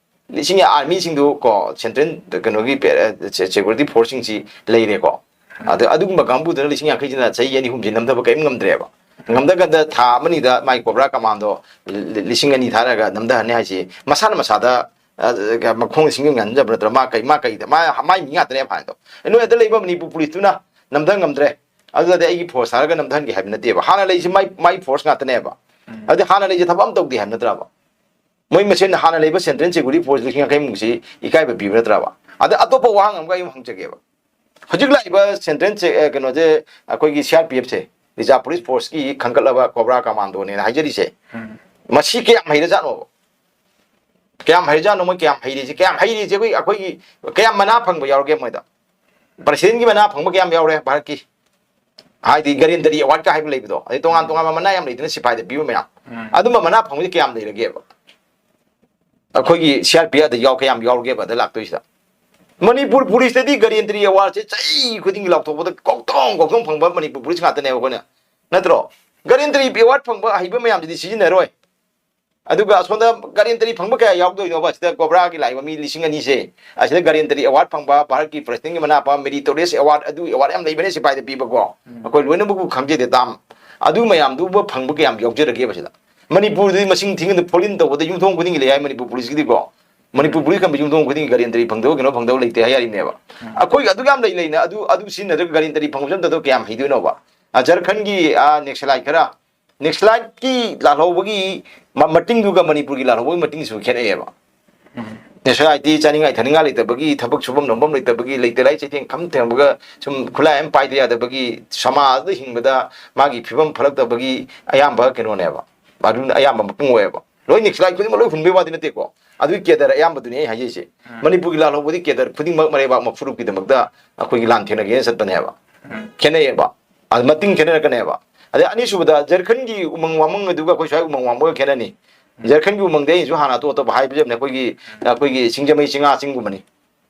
ꯂꯤꯁꯤꯡ ꯑꯥꯔꯃꯤꯁꯤꯡꯗꯨ ꯀꯣ, ꯁꯦꯟꯇ꯭ꯔꯦꯜ ꯀꯩꯅꯣꯒꯤ ꯄꯦ-, ꯁꯦ-, ꯁꯦꯀ꯭ꯌꯨꯔꯤꯇꯤ ꯐꯣꯔꯁꯁꯤꯡꯁꯤ ꯂꯩꯔꯦꯀꯣ꯫ ꯑꯗ ꯑꯗꯨꯒꯨꯝꯕ ꯀꯥꯡꯕꯨꯗꯨꯅ ꯂꯤꯁꯤꯡ ꯌꯥꯡꯈꯩꯁꯤꯅ ꯆꯍꯤ ꯑꯅꯤ ꯑꯍꯨꯝꯁꯤ ꯅꯝꯊꯕ ꯀꯔꯤꯝ ꯉꯝꯗ꯭ꯔꯦꯕ꯫ ꯉꯝꯗ꯭ꯔꯀꯥꯟꯗ ꯊꯥ ꯑꯃꯅꯤꯗ ꯃꯥꯏ ꯀꯣꯕ꯭ꯔꯥ ꯀꯃꯥꯟꯗꯣ ꯂꯤ-, ꯂꯤꯁꯤꯡ ꯑꯅꯤ ꯊꯥꯔꯒ ꯅꯝꯊꯍꯟꯅꯤ ꯍꯥꯏꯁꯤ ꯃꯁꯥꯅ ꯃꯁꯥꯗ, ꯑ, ꯃꯈꯣꯡ ꯁꯤꯡꯒ ꯉꯟꯖꯕ ꯅꯠꯇ꯭ꯔꯣ? ꯃꯥ ꯀꯩ, ꯃꯥ ꯀꯩꯗ? ꯃꯥ, ꯃꯥꯏ ꯃꯤ ꯉꯥꯛꯇꯅꯦꯕ ꯍꯥꯏꯗꯣ꯫ ꯅꯣꯏ ꯑꯗ ꯂꯩꯕ ꯃꯅꯤꯄꯨꯔ ꯄꯨꯂꯤꯁꯇꯨꯅ ꯅꯝꯊ ꯉꯝꯗ꯭ꯔꯦ, ꯑꯗꯨꯗꯗꯤ ꯑꯩꯒꯤ ꯐꯣꯔꯁ ꯊꯥꯔꯒ ꯅꯝꯊꯍꯟꯒꯦ ꯍꯥꯏꯕ ꯅꯠꯇꯦꯕ꯫ ꯍꯥꯟꯅ ꯂꯩꯁꯤ ꯃꯥꯏ, ꯃꯥꯏ ꯐꯣꯔꯁ ꯉꯥꯛꯇꯅꯦꯕ꯫ ꯑꯗꯨꯗꯤ ꯍꯥꯟꯅ ꯂꯩꯁꯤ ꯊꯕꯛ ꯑꯃ ꯇꯧꯗꯦ ꯍꯥꯏꯕ ꯅꯠꯇ꯭ꯔꯕ? ꯃꯣꯏ ꯃꯁꯦꯟ ꯍꯥꯟꯅ ꯂꯩꯕ ꯁꯦꯟꯇ꯭ꯔꯦꯜ ꯁꯦꯀ꯭ꯌꯨꯔꯤꯇꯤ ꯐꯣꯔꯁ ꯂꯤꯁꯤꯡ ꯌꯥꯡꯈꯩꯃꯨꯛꯁꯤ ꯏꯀꯥꯏꯕ ꯄꯤꯕ ꯅꯠꯇ꯭ꯔꯕ? ꯑꯗ ꯑꯇꯣꯞꯄ ꯋꯥꯍꯪ ꯑꯃꯒ ꯑꯩ ꯑꯃꯨꯛ ꯍꯪꯖꯒꯦꯕ꯫ ꯍꯧꯖꯤꯛ ꯂꯥꯛꯏꯕ ꯁꯦꯟꯇ꯭ꯔꯦꯜ ꯁꯦ-, ꯑ, ꯀꯩꯅꯣꯁꯦ, ꯑꯩꯈꯣꯏꯒꯤ ꯁꯤ ꯑꯥꯔ ꯄꯤ ꯑꯦꯐꯁꯦ, ꯔꯤꯖꯥꯔꯚ ꯄꯨꯂꯤꯁ ꯐꯣꯔꯁꯀꯤ ꯈꯟꯒꯠꯂꯕ ꯀꯣꯕ꯭ꯔꯥ ꯀꯃꯥꯟꯗꯣꯅꯦꯅ ꯍꯥꯏꯖꯔꯤꯁꯦ, ꯃꯁꯤ ꯀꯌꯥꯝ ꯍꯩꯔꯖꯥꯠꯅꯣꯕ? ꯀꯌꯥꯝ ꯍꯩꯔꯖꯥꯠꯅꯣ? ꯃꯣꯏ ꯀꯌꯥꯝ ꯍꯩꯔꯤꯁꯦ, ꯀꯌꯥꯝ ꯍꯩꯔꯤꯁꯦ ꯑꯩꯈꯣꯏ, ꯑꯩꯈꯣꯏꯒꯤ ꯀꯌꯥꯝ ꯃꯅꯥ ꯐꯪꯕ ꯌꯥꯎꯔꯒꯦ ꯃꯣꯏꯗ? ꯄ꯭ꯔꯁꯤꯗꯦꯟꯒꯤ ꯃꯅꯥ ꯐꯪꯕ ꯀꯌꯥꯝ ꯌꯥꯎꯔꯦ ꯚꯥꯔꯠꯀꯤ? ꯍꯥꯏꯗꯤ ꯒꯔꯦꯟꯇꯔꯤ ꯑꯦꯋꯥꯔꯗꯀ ꯍꯥꯏꯕ ꯂꯩꯕꯗꯣ, ꯑꯗꯩ ꯇꯣꯉꯥꯟ ꯇꯣꯉꯥꯟꯕ ꯃꯅꯥ ꯌꯥꯝ ꯂꯩꯗꯅ ꯁꯤꯐꯥꯏꯗ ꯄꯤꯕ ꯃꯌꯥꯝ, ꯑꯗꯨꯝꯕ ꯃꯅꯥ ꯐꯪꯕꯁꯦ ꯀꯌꯥꯝ ꯂꯩꯔꯒꯦꯕ? ꯑꯩꯈꯣꯏꯒꯤ ꯁꯤ ꯑꯥꯔ ꯄꯤ ꯑꯦꯐꯇ ꯌꯥꯎ-, ꯀꯌꯥꯝ ꯌꯥꯎꯔꯒꯦꯕ ꯑꯗ ꯂꯥꯛꯇꯣꯏꯁꯤꯗ? ꯃꯅꯤꯄꯨꯔ ꯄꯨꯂꯤꯁꯇꯗꯤ ꯒꯔꯦꯟꯇꯔꯤ ꯑꯦꯋꯥꯔꯗꯁꯦ ꯆꯍꯤ ꯈꯨꯗꯤꯡꯒꯤ ꯂꯥꯎꯊꯣꯛꯄꯗ ꯀꯧꯊꯣꯡ ꯀꯧꯊꯣꯡ ꯐꯪꯕ ꯃꯅꯤꯄꯨꯔ ꯄꯨꯂꯤꯁ ꯉꯥꯛꯇꯅꯦꯕ ꯑꯩꯈꯣꯏꯅ, ꯅꯠꯇ꯭ꯔꯣ? ꯒꯔꯦꯟꯇꯔꯤ ꯑꯦꯋꯥꯔꯗ ꯐꯪꯕ ꯑꯍꯩꯕ ꯃꯌꯥꯝꯁꯤꯗꯤ ꯁꯤꯖꯤꯟꯅꯔꯣꯏ꯫ ꯑꯗꯨꯒ ꯑꯁꯣꯝꯗ ꯒꯔꯦꯟꯇꯔꯤ ꯐꯪꯕ ꯀꯌꯥ ꯌꯥꯎꯗꯣꯏꯅꯣꯕ? ꯑꯁꯤꯗ ꯀꯣꯕ꯭ꯔꯥꯒꯤ ꯂꯥꯛꯏꯕ ꯃꯤ ꯂꯤꯁꯤꯡ ꯑꯅꯤꯁꯦ, ꯑꯁꯤꯗ ꯒꯔꯦꯟꯇꯔꯤ ꯑꯦꯋꯥꯔꯗ ꯐꯪꯕ, ꯚꯥꯔꯠꯀꯤ ꯄ꯭ꯔꯁꯤꯗꯦꯟꯒꯤ ꯃꯅꯥ ꯐꯪꯕ, ꯃꯦꯔꯤꯇꯣꯔꯤꯌꯁ ꯑꯦꯋꯥꯔꯗ, ꯑꯗꯨ ꯑꯦꯋꯥꯔꯗ ꯌꯥꯝ ꯂꯩꯕꯅꯦ ꯁꯤꯐꯥꯏꯗ ꯄꯤꯕꯀꯣ꯫ ꯑꯩꯈꯣꯏ ꯂꯣꯏꯅꯃꯛꯄꯨ ꯈꯪꯖꯗꯦ ꯇꯥꯝ꯫ ꯑꯗꯨ ꯃꯌꯥꯝꯗꯨꯕꯨ ꯐꯪꯕ ꯀꯌꯥꯝ ꯌꯥꯎꯖꯔꯒꯦꯕ ꯁꯤꯗ? ꯃꯅꯤꯄꯨꯔꯗꯗꯤ ꯃꯁꯤꯡ ꯊꯤꯉꯗ ꯐꯣꯜ ꯏꯟ ꯇꯧꯕꯗ ꯌꯨꯝꯊꯣꯡ ꯈꯨꯗꯤꯡꯒꯤ ꯂꯩ ꯍꯥꯏ ꯃꯅꯤꯄꯨꯔ ꯄꯨꯂꯤꯁꯀꯤꯗꯤꯀꯣ꯫ ꯃꯅꯤꯄꯨꯔ ꯄꯨꯂꯤꯁ ꯈꯟꯕ ꯌꯨꯝꯊꯣꯡ ꯈꯨꯗꯤꯡꯒꯤ ꯒꯔꯦꯟꯇꯔꯤ ꯐꯪꯗꯕ ꯀꯩꯅꯣ ꯐꯪꯗꯕ ꯂꯩꯇꯦ ꯍꯥꯏ ꯌꯥꯔꯤꯕꯅꯦꯕ꯫ ꯑꯩꯈꯣꯏꯒꯤ ꯑꯗꯨꯛ ꯌꯥꯝ ꯂꯩ ꯂꯩꯅ ꯑꯗꯨ, ꯑꯗꯨ ꯁꯤꯖꯤꯟꯅꯗ꯭ꯔꯒ ꯒꯔꯦꯟꯇꯔꯤ ꯐꯪꯕꯁꯨ ꯑꯝꯇꯗꯣ ꯀꯌꯥꯝ ꯍꯩꯗꯣꯏꯅꯣꯕ? ꯑ, ꯖꯔꯈꯟꯒꯤ, ꯑ, ꯅꯦꯛꯁꯂꯥꯏꯠ ꯈꯔ, ꯅꯦꯛꯁꯂꯥꯏꯠꯀꯤ ꯂꯥꯜꯍꯧꯕꯒꯤ ꯃ-, ꯃꯇꯤꯡꯗꯨꯒ ꯃꯅꯤꯄꯨꯔꯒꯤ ꯂꯥꯜꯍꯧꯕꯒꯤ ꯃꯇꯤꯡꯁꯨ ꯈꯦꯠꯅꯩꯌꯦꯕ꯫ ꯅꯦꯛꯁꯂꯥꯏꯠꯇꯤ ꯆꯥꯅꯤꯡꯉꯥꯏ ꯊꯛꯅꯤꯡꯉꯥꯏ ꯂꯩꯇꯕꯒꯤ, ꯊꯕꯛ ꯁꯨꯐꯝ ꯅꯣꯝꯐꯝ ꯂꯩꯇꯕꯒꯤ, ꯂꯩꯇ ꯂꯥꯏ ꯆꯩꯊꯦꯡ ꯈꯝ ꯊꯦꯡꯕꯒ ꯁꯨꯝ ꯈꯨꯠꯂꯥꯏ ꯑꯃ ꯄꯥꯏꯗ ꯌꯥꯗꯕꯒꯤ, ꯁꯃꯥꯖꯗ ꯍꯤꯡꯕꯗ ꯃꯥꯒꯤ ꯐꯤꯕꯝ ꯐꯠꯂꯛꯇꯕꯒꯤ ꯑꯌꯥꯝꯕ ꯀꯩꯅꯣꯅꯦꯕ꯫ ꯑꯗꯨꯅ ꯑꯌꯥꯝꯕ ꯃꯄꯨꯡ ꯑꯣꯏꯌꯦꯕ꯫ ꯂꯣꯏ ꯅꯦꯛꯁꯂꯥꯏꯠ ꯈꯨꯗꯤꯡꯃꯛ ꯂꯣꯏ ꯍꯨꯟꯕꯩ ꯋꯥꯗꯤ ꯅꯠꯇꯦꯀꯣ꯫ ꯑꯗꯨꯒꯤ ꯀꯦꯗꯔ ꯑꯌꯥꯝꯕꯗꯨꯅꯤ ꯑꯩ ꯍꯥꯏꯖꯩꯁꯦ꯫ ꯃꯅꯤꯄꯨꯔꯒꯤ ꯂꯥꯜꯍꯧꯕꯗꯤ ꯀꯦꯗꯔ ꯈꯨꯗꯤꯡꯃꯛ ꯃꯔꯩꯕꯥꯛ ꯃꯐꯨꯔꯨꯞꯀꯤꯗꯃꯛꯇ ꯑꯩꯈꯣꯏꯒꯤ ꯂꯥꯟ ꯊꯦꯡꯅꯒꯦꯅ ꯆꯠꯄꯅꯦꯕ꯫ ꯈꯦꯠꯅꯩꯌꯦꯕ꯫ ꯑꯗꯨ ꯃꯇꯤꯡ ꯈꯦꯠꯅꯔꯛꯀꯅꯦꯕ꯫ ꯑꯗꯩ ꯑꯅꯤꯁꯨꯕꯗ ꯖꯔꯈꯟꯒꯤ ꯎꯃꯪ ꯋꯥꯃꯪ ꯑꯗꯨꯒ ꯑꯩꯈꯣꯏ ꯁ꯭ꯋꯥꯏ ꯎꯃꯪ ꯋꯥꯃꯪꯒ ꯈꯦꯠꯅꯅꯤ꯫ ꯖꯔꯈꯟꯒꯤ ꯎꯃꯪꯗꯤ ꯑꯩꯅꯁꯨ ꯍꯥꯟꯅ ꯑꯇꯣꯞ ꯑꯇꯣꯞꯄ ꯍꯥꯏꯕꯁꯦ ꯑꯩꯈꯣꯏꯒꯤ, ꯑꯩꯈꯣꯏꯒꯤ ꯁꯤꯡꯖꯃꯩ ꯆꯤꯡꯉꯥ ꯆꯤꯡꯒꯨꯝꯕꯅꯤ,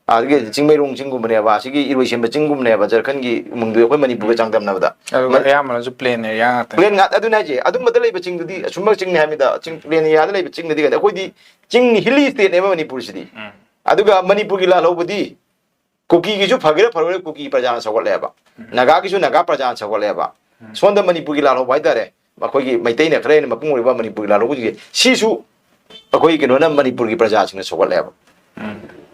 ꯑꯗꯒꯤ ꯆꯤꯡꯃꯩꯔꯣꯡ ꯆꯤꯡꯒꯨꯝꯕꯅꯦꯕ, ꯑꯁꯤꯒꯤ ꯏꯔꯣꯏꯁꯦꯝꯕ ꯆꯤꯡꯒꯨꯝꯕꯅꯦꯕ ꯖꯔꯈꯟꯒꯤ ꯎꯃꯪꯗꯨ ꯑꯩꯈꯣꯏ ꯃꯅꯤꯄꯨꯔꯒ ꯆꯥꯡꯗꯝꯅꯕꯗ꯫ ꯑꯗꯨꯒ ꯑꯌꯥꯝꯕꯅꯁꯨ ꯄ꯭ꯂꯦꯟ ꯑꯦꯔꯤꯌꯥ ꯉꯥꯛꯇꯅꯤ꯫ ꯄ꯭ꯂꯦꯟ ꯉꯥꯛ ꯑꯗꯨꯅ ꯍꯥꯏꯁꯦ, ꯑꯗꯨꯝꯕꯗ ꯂꯩꯕ ꯆꯤꯡꯗꯨꯗꯤ ꯑꯁꯨꯝꯕ ꯆꯤꯡꯅꯤ ꯍꯥꯏꯕꯗ, ꯆꯤꯡ ꯄ꯭ꯂꯦꯟ ꯑꯦꯔꯤꯌꯥꯗ ꯂꯩꯕ ꯆꯤꯡꯗꯗꯤ ꯀꯩꯅꯣ, ꯑꯩꯈꯣꯏꯗꯤ ꯆꯤꯡ ꯍꯤꯂꯤ ꯁ꯭ꯇꯦꯠꯅꯦꯕ ꯃꯅꯤꯄꯨꯔꯁꯤꯗꯤ꯫ ꯎꯝ꯫ ꯑꯗꯨꯒ ꯃꯅꯤꯄꯨꯔꯒꯤ ꯂꯥꯜꯍꯧꯕꯗꯤ ꯀꯨꯀꯤꯒꯤꯁꯨ ꯐꯒꯦꯔꯥ ꯐꯔꯣꯏꯔꯥ ꯀꯨꯀꯤ ꯄ꯭ꯔꯖꯥꯅ ꯁꯧꯒꯠꯂꯦꯕ, ꯅꯥꯒꯥꯒꯤꯁꯨ ꯅꯥꯒꯥ ꯄ꯭ꯔꯖꯥꯅ ꯁꯧꯒꯠꯂꯦꯕ꯫ ꯁꯣꯝꯗ ꯃꯅꯤꯄꯨꯔꯒꯤ ꯂꯥꯜꯍꯧꯕ ꯍꯥꯏꯇꯥꯔꯦ, ꯑꯩꯈꯣꯏꯒꯤ ꯃꯩꯇꯩꯅ ꯈꯔ ꯍꯦꯟꯅ ꯃꯄꯨꯡ ꯑꯣꯏꯕ ꯃꯅꯤꯄꯨꯔꯒꯤ ꯂꯥꯜꯍꯧꯕꯁꯤꯡꯁꯦ, ꯁꯤꯁꯨ ꯑꯩꯈꯣꯏ ꯀꯩꯅꯣꯅ ꯃꯅꯤꯄꯨꯔꯒꯤ ꯄ꯭ꯔꯖꯥꯁꯤꯡꯅ ꯁꯧꯒꯠꯂꯦꯕ꯫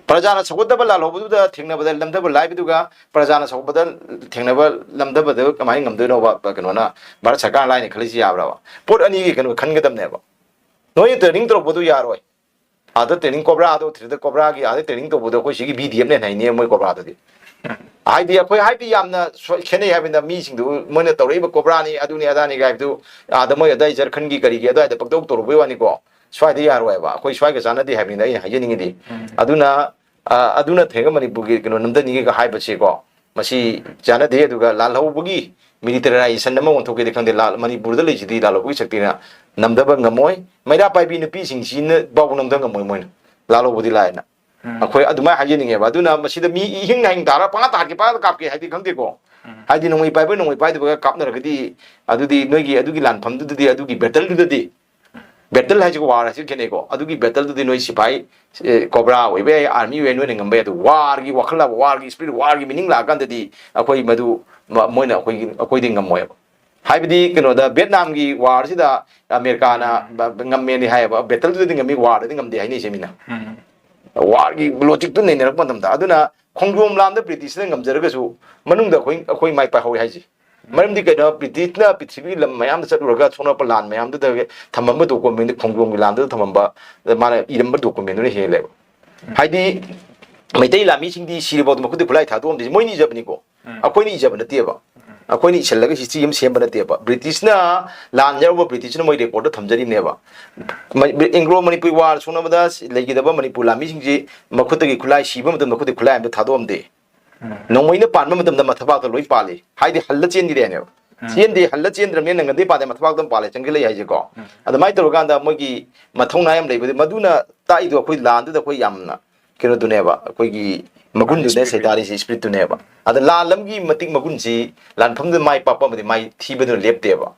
ꯄ꯭ꯔꯖꯥꯅ ꯁꯧꯒꯠꯇꯕ ꯂꯥꯜꯍꯧꯕꯗꯨꯗ ꯊꯦꯡꯅꯕꯗ ꯂꯝꯗꯕ ꯂꯥꯏꯕꯗꯨꯒ ꯄ꯭ꯔꯖꯥꯅ ꯁꯧꯒꯠꯄꯗ ꯊꯦꯡꯅꯕ ꯂꯝꯗꯕꯗ ꯀꯃꯥꯏꯅ ꯉꯝꯗꯣꯏꯅꯣꯕ? ꯀꯩꯅꯣꯅ, ꯚꯥꯔꯠ ꯁꯔꯀꯥꯔ ꯂꯥꯏꯅ ꯈꯜꯂꯤꯁꯤ ꯌꯥꯕ꯭ꯔꯕ? ꯄꯣꯠ ꯑꯅꯤꯒꯤ ꯀꯩꯅꯣ ꯈꯟꯒꯗꯕꯅꯦꯕ꯫ ꯅꯣꯏꯅ ꯇ꯭ꯔꯦꯅꯤꯡ ꯇꯧꯔꯛꯄꯗꯨ ꯌꯥꯔꯣꯏ꯫ ꯑꯥꯗ ꯇ꯭ꯔꯦꯅꯤꯡ ꯀꯣꯕ꯭ꯔꯥꯗꯣ, ꯊ꯭ꯔꯤꯗ ꯀꯣꯕ꯭ꯔꯥꯒꯤ ꯑꯥꯗ ꯇ꯭ꯔꯦꯅꯤꯡ ꯇꯧꯕꯗꯣ ꯑꯩꯈꯣꯏ ꯁꯤꯒꯤ ꯕꯤ ꯗꯤ ꯑꯦꯐꯅ ꯍꯦꯟꯅ ꯍꯩꯅꯤ ꯃꯣꯏ ꯀꯣꯕ꯭ꯔꯥꯗꯨꯗꯤ꯫ ꯍꯥꯏꯗꯤ ꯑꯩꯈꯣꯏ ꯍꯥꯏꯕꯗꯤ ꯌꯥꯝꯅ ꯁꯣꯏ-, ꯈꯦꯠꯅꯩ ꯍꯥꯏꯕꯅꯤꯗ, ꯃꯤꯁꯤꯡꯗꯨ ꯃꯣꯏꯅ ꯇꯧꯔꯛꯏꯕ ꯀꯣꯕ꯭ꯔꯥꯅꯤ ꯑꯗꯨꯅꯤ ꯑꯗꯥꯅꯤ ꯍꯥꯏꯕꯗꯨ ꯑꯥꯗ ꯃꯣꯏ ꯑꯗꯥꯏ ꯖꯔꯈꯟꯒꯤ ꯀꯔꯤꯒꯤ ꯑꯗꯨꯋꯥꯏꯗ ꯄꯪꯇꯧ ꯇꯧꯔꯨꯕꯩ ꯋꯥꯅꯤꯀꯣ, ꯁ꯭ꯋꯥꯏꯗ ꯌꯥꯔꯣꯏꯕ, ꯑꯩꯈꯣꯏ ꯁ꯭ꯋꯥꯏꯒ ꯆꯥꯟꯅꯗꯦ ꯍꯥꯏꯕꯅꯤꯗ ꯑꯩꯅ ꯍꯥꯏꯖꯅꯤꯡꯉꯤꯗꯤ꯫ ꯑꯗꯨꯅ, ꯑ, ꯑꯗꯨ ꯅꯠꯇ꯭ꯔꯒ ꯃꯅꯤꯄꯨꯔꯒꯤ ꯀꯩꯅꯣ ꯅꯝꯊꯅꯤꯡꯉꯤꯒ ꯍꯥꯏꯕꯁꯤꯀꯣ, ꯃꯁꯤ ꯆꯥꯟꯅꯗꯦ꯫ ꯑꯗꯨꯒ ꯂꯥꯜꯍꯧꯕꯒꯤ ꯃꯤꯂꯤꯇꯔꯥꯏꯖꯦꯁꯟ ꯑꯃ ꯑꯣꯟꯊꯣꯛꯀꯦꯗꯤ ꯈꯪꯗꯦ, ꯂꯥꯜ-, ꯃꯅꯤꯄꯨꯔꯗ ꯂꯩꯁꯤꯗꯤ ꯂꯥꯜꯍꯧꯕꯒꯤ ꯁꯛꯇꯤꯅ ꯅꯝꯊꯕ ꯉꯝꯃꯣꯏ꯫ ꯃꯩꯔꯥ ꯄꯥꯏꯕꯤ ꯅꯨꯄꯤꯁꯤꯡꯁꯤꯅ ꯐꯥꯎꯕ ꯅꯝꯊ ꯉꯝꯃꯣꯏ ꯃꯣꯏꯅ꯫ ꯂꯥꯜꯍꯧꯕꯗꯤ ꯂꯥꯏꯅ꯫ ꯑꯩꯈꯣꯏ ꯑꯗꯨꯃꯥꯏꯅ ꯍꯥꯏꯖꯅꯤꯡꯉꯦꯕ꯫ ꯑꯗꯨꯅ ꯃꯁꯤꯗ ꯃꯤ ꯏꯍꯤꯡ ꯅꯥꯍꯤꯡ ꯇꯥꯔ ꯄꯪꯍꯥ ꯇꯥꯍꯟꯒꯦ, ꯄꯪꯍꯥ ꯀꯥꯞꯀꯦ ꯍꯥꯏꯗꯤ ꯈꯪꯗꯦꯀꯣ꯫ ꯍꯥꯏꯗꯤ ꯅꯣꯡꯃꯩ ꯄꯥꯏꯕ ꯅꯣꯡꯃꯩ ꯄꯥꯏꯗꯕꯒ ꯀꯥꯞꯅꯔꯒꯗꯤ, ꯑꯗꯨꯗꯤ ꯅꯣꯏꯒꯤ ꯑꯗꯨꯒꯤ ꯂꯥꯟꯐꯝꯗꯨꯗꯗꯤ, ꯑꯗꯨꯒꯤ ꯕꯦꯇꯜꯗꯨꯗꯗꯤ, ꯕꯦꯇꯜ ꯍꯥꯏꯁꯤꯒ ꯋꯥꯔ ꯍꯥꯏꯁꯤꯒ ꯈꯦꯠꯅꯩꯀꯣ꯫ ꯑꯗꯨꯒꯤ ꯕꯦꯇꯜꯗꯨꯗꯤ ꯅꯣꯏ ꯁꯤꯐꯥꯏ, ꯑꯦ, ꯀꯣꯕ꯭ꯔꯥ ꯑꯣꯏꯕ ꯌꯥꯏ, ꯑꯥꯔꯃꯤ ꯑꯣꯏꯕ ꯌꯥꯏ, ꯅꯣꯏꯅ ꯉꯝꯕ ꯌꯥꯏ꯫ ꯑꯗꯨ ꯋꯥꯔꯒꯤ ꯋꯥꯈꯜ ꯂꯥꯛꯄ, ꯋꯥꯔꯒꯤ ꯁ꯭ꯄꯤꯔꯤꯠ, ꯋꯥꯔꯒꯤ ꯃꯤꯅꯤꯡ ꯂꯥꯛꯑꯀꯥꯟꯗꯗꯤ ꯑꯩꯈꯣꯏ ꯃꯗꯨ ꯃ-, ꯃꯣꯏꯅ ꯑꯩꯈꯣꯏꯒꯤ, ꯑꯩꯈꯣꯏꯗꯤ ꯉꯝꯃꯣꯏꯕ꯫ ꯍꯥꯏꯕꯗꯤ ꯀꯩꯅꯣꯗ, ꯚꯤꯌꯦꯠꯅꯥꯝꯒꯤ ꯋꯥꯔꯁꯤꯗ ꯑꯃꯦꯔꯤꯀꯥꯅ ꯕ-, ꯕ-, ꯉꯝꯃꯦꯅ ꯍꯥꯏꯌꯦꯕ, ꯕꯦꯇꯜꯗꯨꯗꯗꯤ ꯉꯝꯃꯤ, ꯋꯥꯔꯗꯗꯤ ꯉꯝꯗꯦ ꯍꯥꯏꯅꯩꯁꯦ ꯃꯤꯅ꯫ ꯋꯥꯔꯒꯤ ꯂꯣꯖꯤꯛꯇꯨ ꯅꯩꯅꯔꯛꯄ ꯃꯇꯝꯗ꯫ ꯑꯗꯨꯅ ꯈꯣꯡꯖꯣꯝ ꯂꯥꯟꯗ ꯕ꯭ꯔꯤꯇꯤꯁꯅ ꯉꯝꯖꯔꯒꯁꯨ ꯃꯅꯨꯡꯗ ꯑꯩꯈꯣꯏ, ꯑꯩꯈꯣꯏ ꯃꯥꯏ ꯄꯥꯛꯍꯧꯋꯤ ꯍꯥꯏꯁꯦ꯫ ꯃꯔꯝꯗꯤ ꯀꯩꯅꯣ? ꯕ꯭ꯔꯤꯇꯤꯁꯅ ꯄ꯭ꯔꯤꯊꯤꯕꯤꯒꯤ ꯂꯝ ꯃꯌꯥꯝꯗ ꯆꯠꯂꯨꯔꯒ ꯁꯣꯛꯅꯔꯛꯄ ꯂꯥꯟ ꯃꯌꯥꯝꯗꯨꯗ ꯊꯝꯃꯝꯕ ꯗꯣꯀꯨꯃꯦꯟꯗꯨ, ꯈꯣꯡꯖꯣꯝꯒꯤ ꯂꯥꯟꯗꯨꯗ ꯊꯝꯃꯝꯕ, ꯃꯥꯅ ꯏꯔꯝꯕ ꯗꯣꯀꯨꯃꯦꯟꯗꯨꯅ ꯍꯦꯜꯂꯦꯕ꯫ ꯍꯥꯏꯗꯤ ꯃꯩꯇꯩ ꯂꯥꯟꯃꯤꯁꯤꯡꯗꯤ ꯁꯤꯔꯕꯥꯎꯗ ꯃꯈꯨꯠꯇ ꯈꯨꯠꯂꯥꯏ ꯊꯥꯗꯣꯛꯑꯝꯗꯦ, ꯃꯣꯏꯅ ꯏꯖꯕꯅꯤꯀꯣ꯫ ꯑꯩꯈꯣꯏꯅ ꯏꯖꯕ ꯅꯠꯇꯦꯕ꯫ ꯑꯩꯈꯣꯏꯅ ꯏꯁꯜꯂꯒ ꯍꯤꯁꯇ꯭ꯔꯤ ꯑꯃ ꯁꯦꯝꯕ ꯅꯠꯇꯦꯕ꯫ ꯕ꯭ꯔꯤꯇꯤꯁꯅ ꯂꯥꯟ ꯌꯥꯎꯔꯨꯕ ꯕ꯭ꯔꯤꯇꯤꯁꯅ ꯃꯣꯏ ꯔꯦꯀꯣꯔꯗ ꯊꯝꯖꯔꯤꯕꯅꯦꯕ꯫ ꯃ-, ꯑꯦꯡꯒ꯭ꯂꯣ ꯃꯅꯤꯄꯨꯔꯤ ꯋꯥꯔ ꯁꯣꯛꯅꯕꯗ ꯂꯩꯈꯤꯗꯕ ꯃꯅꯤꯄꯨꯔ ꯂꯥꯟꯃꯤꯁꯤꯡꯁꯤ ꯃꯈꯨꯠꯇꯒꯤ ꯈꯨꯠꯂꯥꯏ, ꯁꯤꯕ ꯃꯇꯝꯗ ꯃꯈꯨꯠꯇꯒꯤ ꯈꯨꯠꯂꯥꯏ ꯑꯝꯇ ꯊꯥꯗꯣꯛꯑꯝꯗꯦ꯫ ꯅꯣꯡꯃꯩꯅ ꯄꯥꯟꯕ ꯃꯇꯝꯗ ꯃꯊꯕꯥꯛꯇ ꯂꯣꯏ ꯄꯥꯜꯂꯤ꯫ ꯍꯥꯏꯗꯤ ꯍꯜꯂ ꯆꯦꯟꯈꯤꯗꯦ ꯍꯥꯏꯅꯦꯕ꯫ ꯆꯦꯟꯗꯦ, ꯍꯜꯂ ꯆꯦꯟꯗ꯭ꯔꯕꯅꯤꯅ ꯅꯪꯒꯟꯗꯩ ꯄꯥꯗꯦ ꯃꯊꯕꯥꯛꯇ ꯑꯃ ꯄꯥꯜꯂꯦ ꯆꯪꯁꯤꯜꯂꯛꯏ ꯍꯥꯏꯁꯦꯀꯣ꯫ ꯑꯗꯨꯃꯥꯏꯅ ꯇꯧꯔꯀꯥꯟꯗ ꯃꯣꯏꯒꯤ ꯃꯊꯧꯅꯥ ꯌꯥꯝ ꯂꯩꯕꯗꯤ ꯃꯗꯨꯅ ꯇꯥꯛꯏꯗꯣ ꯑꯩꯈꯣꯏ ꯂꯥꯟꯗꯨꯗ ꯑꯩꯈꯣꯏ ꯌꯥꯝꯅ ꯀꯩꯅꯣꯗꯨꯅꯦ, ꯁꯩꯗꯥꯔꯤꯁꯦ, ꯏꯁꯄꯤꯔꯤꯠꯇꯨꯅꯦꯕ꯫ ꯑꯗ ꯂꯥꯟ ꯑꯃꯒꯤ ꯃꯇꯤꯛ ꯃꯒꯨꯟꯁꯤ ꯂꯥꯟꯐꯝꯗꯨꯗ ꯃꯥꯏ ꯄꯥꯛꯄ ꯑꯃꯗꯤ ꯃꯥꯏ ꯊꯤꯕꯗꯨꯅ ꯂꯦꯞꯇꯦꯕ꯫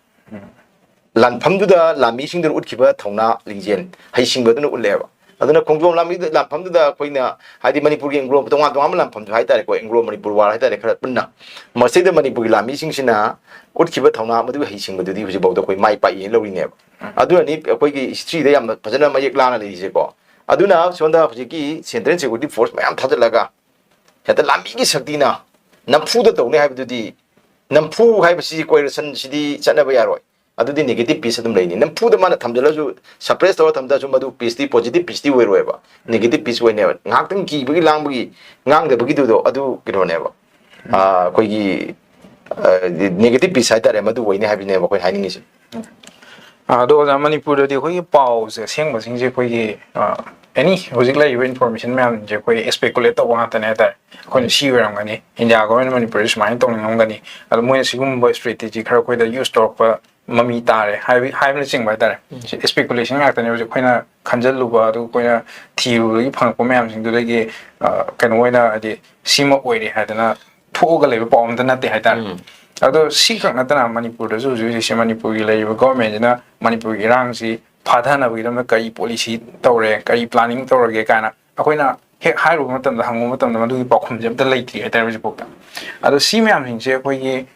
ꯂꯥꯟꯐꯝꯗꯨꯗ ꯂꯥꯟꯃꯤꯁꯤꯡꯗꯨꯅ ꯎꯠꯈꯤꯕ ꯊꯧꯅꯥ ꯂꯤꯡꯖꯦꯜ ꯍꯩꯁꯤꯡꯕꯗꯨꯅ ꯎꯠꯂꯦꯕ꯫ ꯑꯗꯨꯅ ꯈꯣꯡꯖꯣꯝ ꯂꯥꯟꯃꯤꯗꯨ ꯂꯥꯟꯐꯝꯗꯨꯗ ꯑꯩꯈꯣꯏꯅ, ꯍꯥꯏꯗꯤ ꯃꯅꯤꯄꯨꯔꯒꯤ ꯑꯦꯡꯒ꯭ꯂꯣ ꯇꯣꯉꯥꯟ ꯇꯣꯉꯥꯟꯕ ꯂꯥꯟꯐꯝꯁꯨ ꯍꯥꯏꯇꯥꯔꯦꯀꯣ, ꯑꯦꯡꯒ꯭ꯂꯣ ꯃꯅꯤꯄꯨꯔ ꯋꯥꯔ ꯍꯥꯏꯇꯥꯔꯦ, ꯈꯔ ꯄꯨꯟꯅ ꯃꯁꯤꯗ ꯃꯅꯤꯄꯨꯔꯒꯤ ꯂꯥꯟꯃꯤꯁꯤꯡꯁꯤꯅ ꯎꯠꯈꯤꯕ ꯊꯧꯅꯥ ꯃꯗꯨꯒꯤ ꯍꯩꯁꯤꯡꯕꯗꯨꯗꯤ ꯍꯧꯖꯤꯛꯐꯥꯎꯗ ꯑꯩꯈꯣꯏ ꯃꯥꯏ ꯄꯥꯛꯏꯅ ꯂꯧꯔꯤꯅꯦꯕ꯫ ꯑꯗꯨꯅꯅꯤ ꯑꯩꯈꯣꯏꯒꯤ ꯍꯤꯁꯇ꯭ꯔꯤꯗ ꯌꯥꯝꯅ ꯐꯖꯅ ꯃꯌꯦꯛ ꯂꯥꯅ ꯂꯩꯔꯤꯁꯦꯀꯣ꯫ ꯑꯗꯨꯅ ꯁꯣꯝꯗ ꯍꯧꯖꯤꯛꯀꯤ ꯁꯦꯟꯇ꯭ꯔꯦꯜ ꯁꯦꯀ꯭ꯌꯨꯔꯤꯇꯤ ꯐꯣꯔꯁ ꯃꯌꯥꯝ ꯊꯥꯖꯤꯜꯂꯒ ꯍꯦꯛꯇ ꯂꯥꯟꯃꯤꯒꯤ ꯁꯛꯇꯤꯅ ꯅꯝꯐꯨꯗ ꯇꯧꯅꯤ ꯍꯥꯏꯕꯗꯨꯗꯤ, ꯅꯝꯐꯨ ꯍꯥꯏꯕꯁꯤ ꯀꯣꯏꯔꯁꯟꯁꯤꯗꯤ ꯆꯠꯅꯕ ꯌꯥꯔꯣꯏ꯫ ꯑꯗꯨꯗꯤ ꯅꯦꯒꯦꯇꯤꯚ ꯄꯤꯁ ꯑꯗꯨꯝ ꯂꯩꯅꯤ꯫ ꯅꯝꯐꯨꯗ ꯃꯥꯅ ꯊꯝꯖꯤꯜꯂꯁꯨ, ꯁꯄ꯭ꯔꯦꯁ ꯇꯧꯔ ꯊꯝꯖꯤꯜꯂꯁꯨ, ꯃꯗꯨ ꯄꯤꯁꯇꯤ ꯄꯣꯖꯤꯇꯤꯚ ꯄꯤꯁꯇꯤ ꯑꯣꯏꯔꯣꯏꯕ, ꯅꯦꯒꯦꯇꯤꯚ ꯄꯤꯁ ꯑꯣꯏꯅꯦꯕ꯫ ꯉꯥꯏꯍꯥꯛꯇꯪ ꯀꯤꯕꯒꯤ ꯂꯥꯡꯕꯒꯤ ꯉꯥꯡꯗꯕꯒꯤꯗꯨꯗꯣ ꯑꯗꯨ ꯀꯩꯅꯣꯅꯦꯕ꯫ ꯑꯥ, ꯑꯩꯈꯣꯏꯒꯤ ꯅꯦꯒꯦꯇꯤꯚ ꯄꯤꯁ ꯍꯥꯏꯇꯥꯔꯦ, ꯃꯗꯨ ꯑꯣꯏꯅꯤ ꯍꯥꯏꯕꯅꯦꯕ ꯑꯩꯈꯣꯏꯅ ꯍꯥꯏꯅꯤꯡꯉꯤꯁꯦ꯫ ꯑꯗꯣ ꯑꯣꯖꯥ, ꯃꯅꯤꯄꯨꯔꯗꯗꯤ ꯑꯩꯈꯣꯏꯒꯤ ꯄꯥꯎꯁꯦ ꯑꯁꯦꯡꯕꯁꯤꯡꯁꯦ ꯑꯩꯈꯣꯏꯒꯤ ꯑꯦꯅꯤ ꯍꯧꯖꯤꯛ ꯂꯩꯔꯤꯕ ꯏꯟꯐꯣꯔꯃꯦꯁꯟ ꯃꯌꯥꯝꯁꯦ ꯑꯩꯈꯣꯏ ꯁ꯭ꯄꯦꯀꯨꯂꯦꯠ ꯇꯧꯕ ꯉꯥꯛꯇꯅꯦ ꯍꯥꯏꯇꯥꯔꯦ꯫ ꯑꯩꯈꯣꯏꯅ ꯁꯤ ꯑꯣꯏꯔꯝꯒꯅꯤ, ꯏꯟꯗꯤꯌꯥ ꯒꯣꯔꯃꯦꯟ ꯃꯅꯤꯄꯨꯔꯗ ꯁꯨꯃꯥꯏꯅ ꯇꯧꯅꯤꯡꯉꯝꯒꯅꯤ, ꯑꯗꯣ ꯃꯣꯏꯅ ꯁꯤꯒꯨꯝꯕ ꯁ꯭ꯇ꯭ꯔꯦꯇꯦꯖꯤ ꯈꯔ ꯑꯩꯈꯣꯏꯗ ꯌꯨꯁ ꯇꯧꯔꯛꯄ ꯃꯃꯤ ꯇꯥꯔꯦ ꯍꯥꯏꯕ, ꯍꯥꯏꯕꯅꯆꯤꯡꯕ ꯍꯥꯏꯇꯥꯔꯦ꯫ ꯁꯤ ꯁ꯭ꯄꯦꯀꯨꯂꯦꯁꯟ ꯉꯥꯛꯇꯅꯦ ꯍꯧꯖꯤꯛ ꯑꯩꯈꯣꯏꯅ ꯈꯟꯖꯜꯂꯨꯕ, ꯑꯗꯨ ꯑꯩꯈꯣꯏꯅ ꯊꯤꯔꯨꯕꯗꯒꯤ ꯐꯪꯉꯛꯄ ꯃꯌꯥꯝꯁꯤꯡꯗꯨꯗꯒꯤ ꯀꯩꯅꯣ ꯑꯣꯏꯅ, ꯍꯥꯏꯗꯤ ꯁꯤꯃ ꯑꯣꯏꯔꯦ ꯍꯥꯏꯗꯅ ꯊꯣꯛꯑꯒ ꯂꯩꯕ ꯄꯥꯎ ꯑꯝꯇ ꯅꯠꯇꯦ ꯍꯥꯏꯇꯥꯔꯦ꯫ ꯑꯗꯣ ꯁꯤꯈꯛ ꯅꯠꯇꯅ ꯃꯅꯤꯄꯨꯔꯗꯁꯨ ꯍꯧꯖꯤꯛ ꯍꯧꯖꯤꯛꯁꯦ ꯃꯅꯤꯄꯨꯔꯒꯤ ꯂꯩꯔꯤꯕ ꯒꯣꯔꯃꯦꯟꯁꯤꯅ ꯃꯅꯤꯄꯨꯔꯒꯤ ꯏꯔꯥꯡꯁꯤ ꯐꯥꯊꯅꯕꯒꯤꯗꯃꯛꯇ ꯀꯔꯤ ꯄꯣꯂꯤꯁꯤ ꯇꯧꯔꯦ, ꯀꯔꯤ ꯄ꯭ꯂꯥꯅꯤꯡ ꯇꯧꯔꯒꯦ ꯀꯥꯏꯅ ꯑꯩꯈꯣꯏꯅ ꯍꯦꯛ ꯍꯥꯏꯔꯨꯕ ꯃꯇꯝꯗ, ꯍꯪꯉꯨꯕ ꯃꯇꯝꯗ ꯃꯗꯨꯒꯤ ꯄꯥꯎꯈꯨꯝꯁꯦ ꯑꯝꯇ ꯂꯩꯇ꯭ꯔꯤ ꯍꯥꯏꯇꯥꯔꯦ ꯍꯧꯖꯤꯛꯐꯥꯎꯗ꯫ ꯑꯗꯣ ꯁꯤ ꯃꯌꯥꯝꯁꯤꯡꯁꯦ ꯑꯩꯈꯣꯏꯒꯤ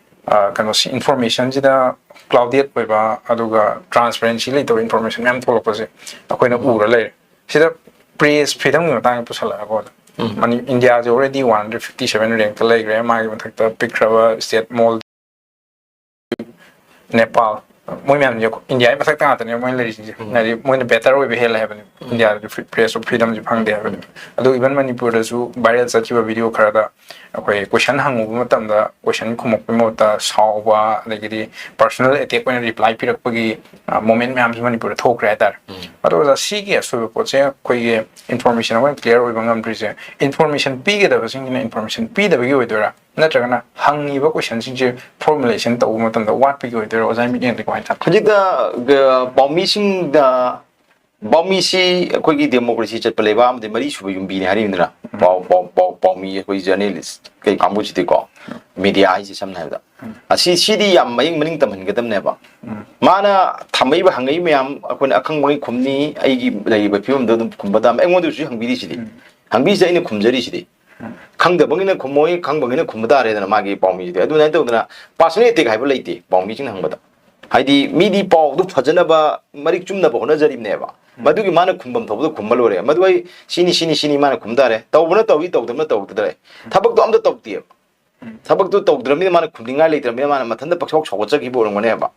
ꯀꯩꯅꯣꯁꯤ, ꯏꯟꯐꯣꯔꯃꯦꯁꯟꯁꯤꯗ ꯀ꯭ꯂꯥꯎꯗꯦꯠ ꯑꯣꯏꯕ ꯑꯗꯨꯒ ꯇ꯭ꯔꯥꯟꯁꯄꯦꯔꯦꯟꯁꯤ ꯂꯩꯇꯕ ꯏꯟꯐꯣꯔꯃꯦꯁꯟ ꯃꯌꯥꯝ ꯊꯣꯛꯂꯛꯄꯁꯦ ꯑꯩꯈꯣꯏꯅ ꯎꯔ ꯂꯩꯔꯦ꯫ ꯁꯤꯗ ꯄ꯭ꯔꯦꯁ ꯐ꯭ꯔꯤꯗꯝꯒꯤ ꯃꯇꯥꯡꯗ ꯄꯨꯁꯜꯂꯛꯑꯒ ꯏꯟꯗꯤꯌꯥꯁꯦ already one hundred fifty seven ꯔꯦꯡꯛꯇ ꯂꯩꯈ꯭ꯔꯦ꯫ ꯃꯥꯒꯤ ꯃꯊꯛꯇ ꯄꯤꯛꯈ꯭ꯔꯕ ꯁ꯭ꯇꯦꯠ ꯃꯣꯜ ꯅꯦꯄꯥꯜ, ꯃꯣꯏ ꯃꯌꯥꯝꯁꯦ ꯏꯟꯗꯤꯌꯥꯒꯤ ꯃꯊꯛꯇ ꯉꯥꯛꯇꯅꯦꯕ ꯃꯣꯏꯅ ꯂꯩꯔꯤꯁꯤꯡꯁꯦ꯫ ꯍꯥꯏꯗꯤ ꯃꯣꯏꯅ ꯕꯦꯇꯔ ꯑꯣꯏꯕ ꯍꯦꯜꯂꯦ ꯍꯥꯏꯕꯅꯦꯕ, ꯏꯟꯗꯤꯌꯥꯗꯗꯤ ꯄ꯭ꯔꯦꯁ ꯑꯣꯐ ꯐ꯭ꯔꯤꯗꯝꯁꯦ ꯐꯪꯗꯦ ꯍꯥꯏꯕꯅꯦꯕ꯫ ꯑꯗꯨ ꯏꯚꯟ ꯃꯅꯤꯄꯨꯔꯗꯁꯨ ꯚꯥꯏꯔꯦꯜ ꯆꯠꯈꯤꯕ ꯚꯤꯗꯤꯑꯣ ꯈꯔꯗ ꯑꯩꯈꯣꯏ ꯀꯣꯏꯁꯟ ꯍꯪꯉꯨꯕ ꯃꯇꯝꯗ ꯀꯣꯏꯁꯟ ꯈꯨꯝꯃꯛꯄꯒꯤ ꯃꯍꯨꯠꯇ ꯁꯥꯎꯕ, ꯑꯗꯒꯤꯗꯤ ꯄꯔꯁꯣꯅꯦꯜ ꯑꯦꯇꯦꯛ ꯑꯣꯏꯅ ꯔꯤꯄ꯭ꯂꯥꯏ ꯄꯤꯔꯛꯄꯒꯤ ꯃꯣꯃꯦꯟ ꯃꯌꯥꯝꯁꯨ ꯃꯅꯤꯄꯨꯔꯗ ꯊꯣꯛꯈ꯭ꯔꯦ ꯍꯥꯏꯇꯥꯔꯦ꯫ ꯑꯗꯣ ꯑꯣꯖꯥ, ꯁꯤꯒꯤ ꯑꯁꯣꯏꯕ ꯄꯣꯠꯁꯦ ꯑꯩꯈꯣꯏꯒꯤ ꯏꯟꯐꯣꯔꯃꯦꯁꯟ ꯑꯩꯈꯣꯏꯅ ꯀ꯭ꯂꯤꯌꯥꯔ ꯑꯣꯏꯕ ꯉꯝꯗ꯭ꯔꯤꯁꯦ, ꯏꯟꯐꯣꯔꯃꯦꯁꯟ ꯄꯤꯒꯗꯕꯁꯤꯡꯁꯤꯅ ꯏꯟꯐꯣꯔꯃꯦꯁꯟ ꯄꯤꯗꯕꯒꯤ ꯑꯣꯏꯗꯣꯏꯔꯥ? ꯅꯠꯇ꯭ꯔꯒꯅ ꯍꯪꯉꯤꯕ ꯀꯣꯏꯁꯟꯁꯤꯡꯁꯦ ꯐꯣꯔꯃꯨꯂꯦꯁꯟ ꯇꯧꯕ ꯃꯇꯝꯗ ꯋꯥꯠꯄꯒꯤ ꯑꯣꯏꯗꯣꯏꯔꯣ? ꯑꯣꯖꯥꯒꯤ ꯃꯤꯠꯌꯦꯡꯗ ꯀꯃꯥꯏꯅ ꯊꯝ? ꯍꯧꯖꯤꯛꯇ ꯑ, ꯄꯥꯎꯃꯤꯁꯤꯡꯗ, ꯄꯥꯎꯃꯤꯁꯤ ꯑꯩꯈꯣꯏꯒꯤ ꯗꯦꯃꯣꯀ꯭ꯔꯦꯁꯤ ꯆꯠꯄ ꯂꯩꯕꯥꯛ ꯑꯃꯗꯤ ꯃꯔꯤ ꯁꯨꯕ ꯌꯨꯝꯕꯤꯅꯤ ꯍꯥꯏꯔꯤꯕꯅꯤꯅ, ꯄꯥꯎ ꯄꯥꯎ ꯄꯥꯎ ꯄꯥꯎꯃꯤ ꯑꯩꯈꯣꯏ ꯖꯔꯅꯦꯂꯤꯁ ꯀꯩ ꯀꯥꯡꯕꯨꯁꯤꯗꯤꯀꯣ, ꯃꯤꯗꯤꯌꯥ ꯍꯥꯏꯁꯦ ꯁꯝꯅ ꯍꯥꯏꯔꯕꯗ, ꯑꯁꯤ ꯁꯤꯗꯤ ꯌꯥꯝ ꯃꯌꯦꯡ ꯃꯅꯤꯡ ꯇꯝꯍꯟꯒꯗꯕꯅꯦꯕ꯫ ꯃꯥꯅ ꯊꯝꯃꯛꯏꯕ ꯍꯪꯉꯛꯏ ꯃꯌꯥꯝ ꯑꯩꯈꯣꯏꯅ ꯑꯈꯪꯕꯉꯩ ꯈꯨꯝꯅꯤ, ꯑꯩꯒꯤ ꯂꯩꯔꯤꯕ ꯐꯤꯕꯝꯗꯣ ꯑꯗꯨꯝ ꯈꯨꯝꯕ ꯇꯥꯕꯅꯤ꯫ ꯑꯩꯉꯣꯟꯗꯁꯨ ꯍꯪꯕꯤꯔꯤꯁꯤꯗꯤ, ꯍꯪꯕꯤꯁꯦ ꯑꯩꯅ ꯈꯨꯝꯖꯔꯤꯁꯤꯗꯤ꯫ ꯈꯪꯗꯕꯉꯩꯅ ꯈꯨꯝꯃꯣꯏ, ꯈꯪꯕꯉꯩꯅ ꯈꯨꯝꯕ ꯇꯥꯔꯦꯗꯅ ꯃꯥꯒꯤ ꯄꯥꯎꯃꯤꯁꯤꯗꯤ꯫ ꯑꯗꯨꯃꯥꯏꯅ ꯇꯧꯗꯅ ꯄꯥꯔꯁꯣꯅꯦꯜ ꯑꯦꯇꯦꯛ ꯍꯥꯏꯕ ꯂꯩꯇꯦ ꯄꯥꯎꯃꯤꯁꯤꯡꯅ ꯍꯪꯕꯗ꯫ ꯍꯥꯏꯗꯤ ꯃꯤꯗꯤ ꯄꯥꯎꯗꯨ ꯐꯖꯅꯕ, ꯃꯔꯤꯛ ꯆꯨꯝꯅꯕ ꯍꯣꯠꯅꯖꯔꯤꯕꯅꯦꯕ꯫ ꯃꯗꯨꯒꯤ ꯃꯥꯅ ꯈꯨꯝꯐꯝ ꯊꯣꯛꯄꯗꯣ ꯈꯨꯝꯕ ꯂꯣꯏꯔꯦ꯫ ꯃꯗꯨ ꯑꯩ ꯁꯤꯅꯤ ꯁꯤꯅꯤ ꯁꯤꯅꯤ ꯃꯥꯅ ꯈꯨꯝ ꯇꯥꯔꯦ꯫ ꯇꯧꯕꯅ ꯇꯧꯏ, ꯇꯧꯗꯕꯅ ꯇꯧꯗ꯭ꯔꯦ꯫ ꯊꯕꯛꯇꯣ ꯑꯝꯇ ꯇꯧꯗꯦꯕ꯫ ꯊꯕꯛꯇꯨ ꯇꯧꯗ꯭ꯔꯕꯅꯤꯅ ꯃꯥꯅ ꯈꯨꯝꯅꯤꯡꯉꯥꯏ ꯂꯩꯇ꯭ꯔꯕꯅꯤꯅ ꯃꯥꯅ ꯃꯊꯟꯇ ꯄꯛꯁꯥꯎ ꯁꯥꯎꯒꯠꯆꯈꯤꯕ ꯑꯣꯏꯔꯝꯒꯅꯦꯕ꯫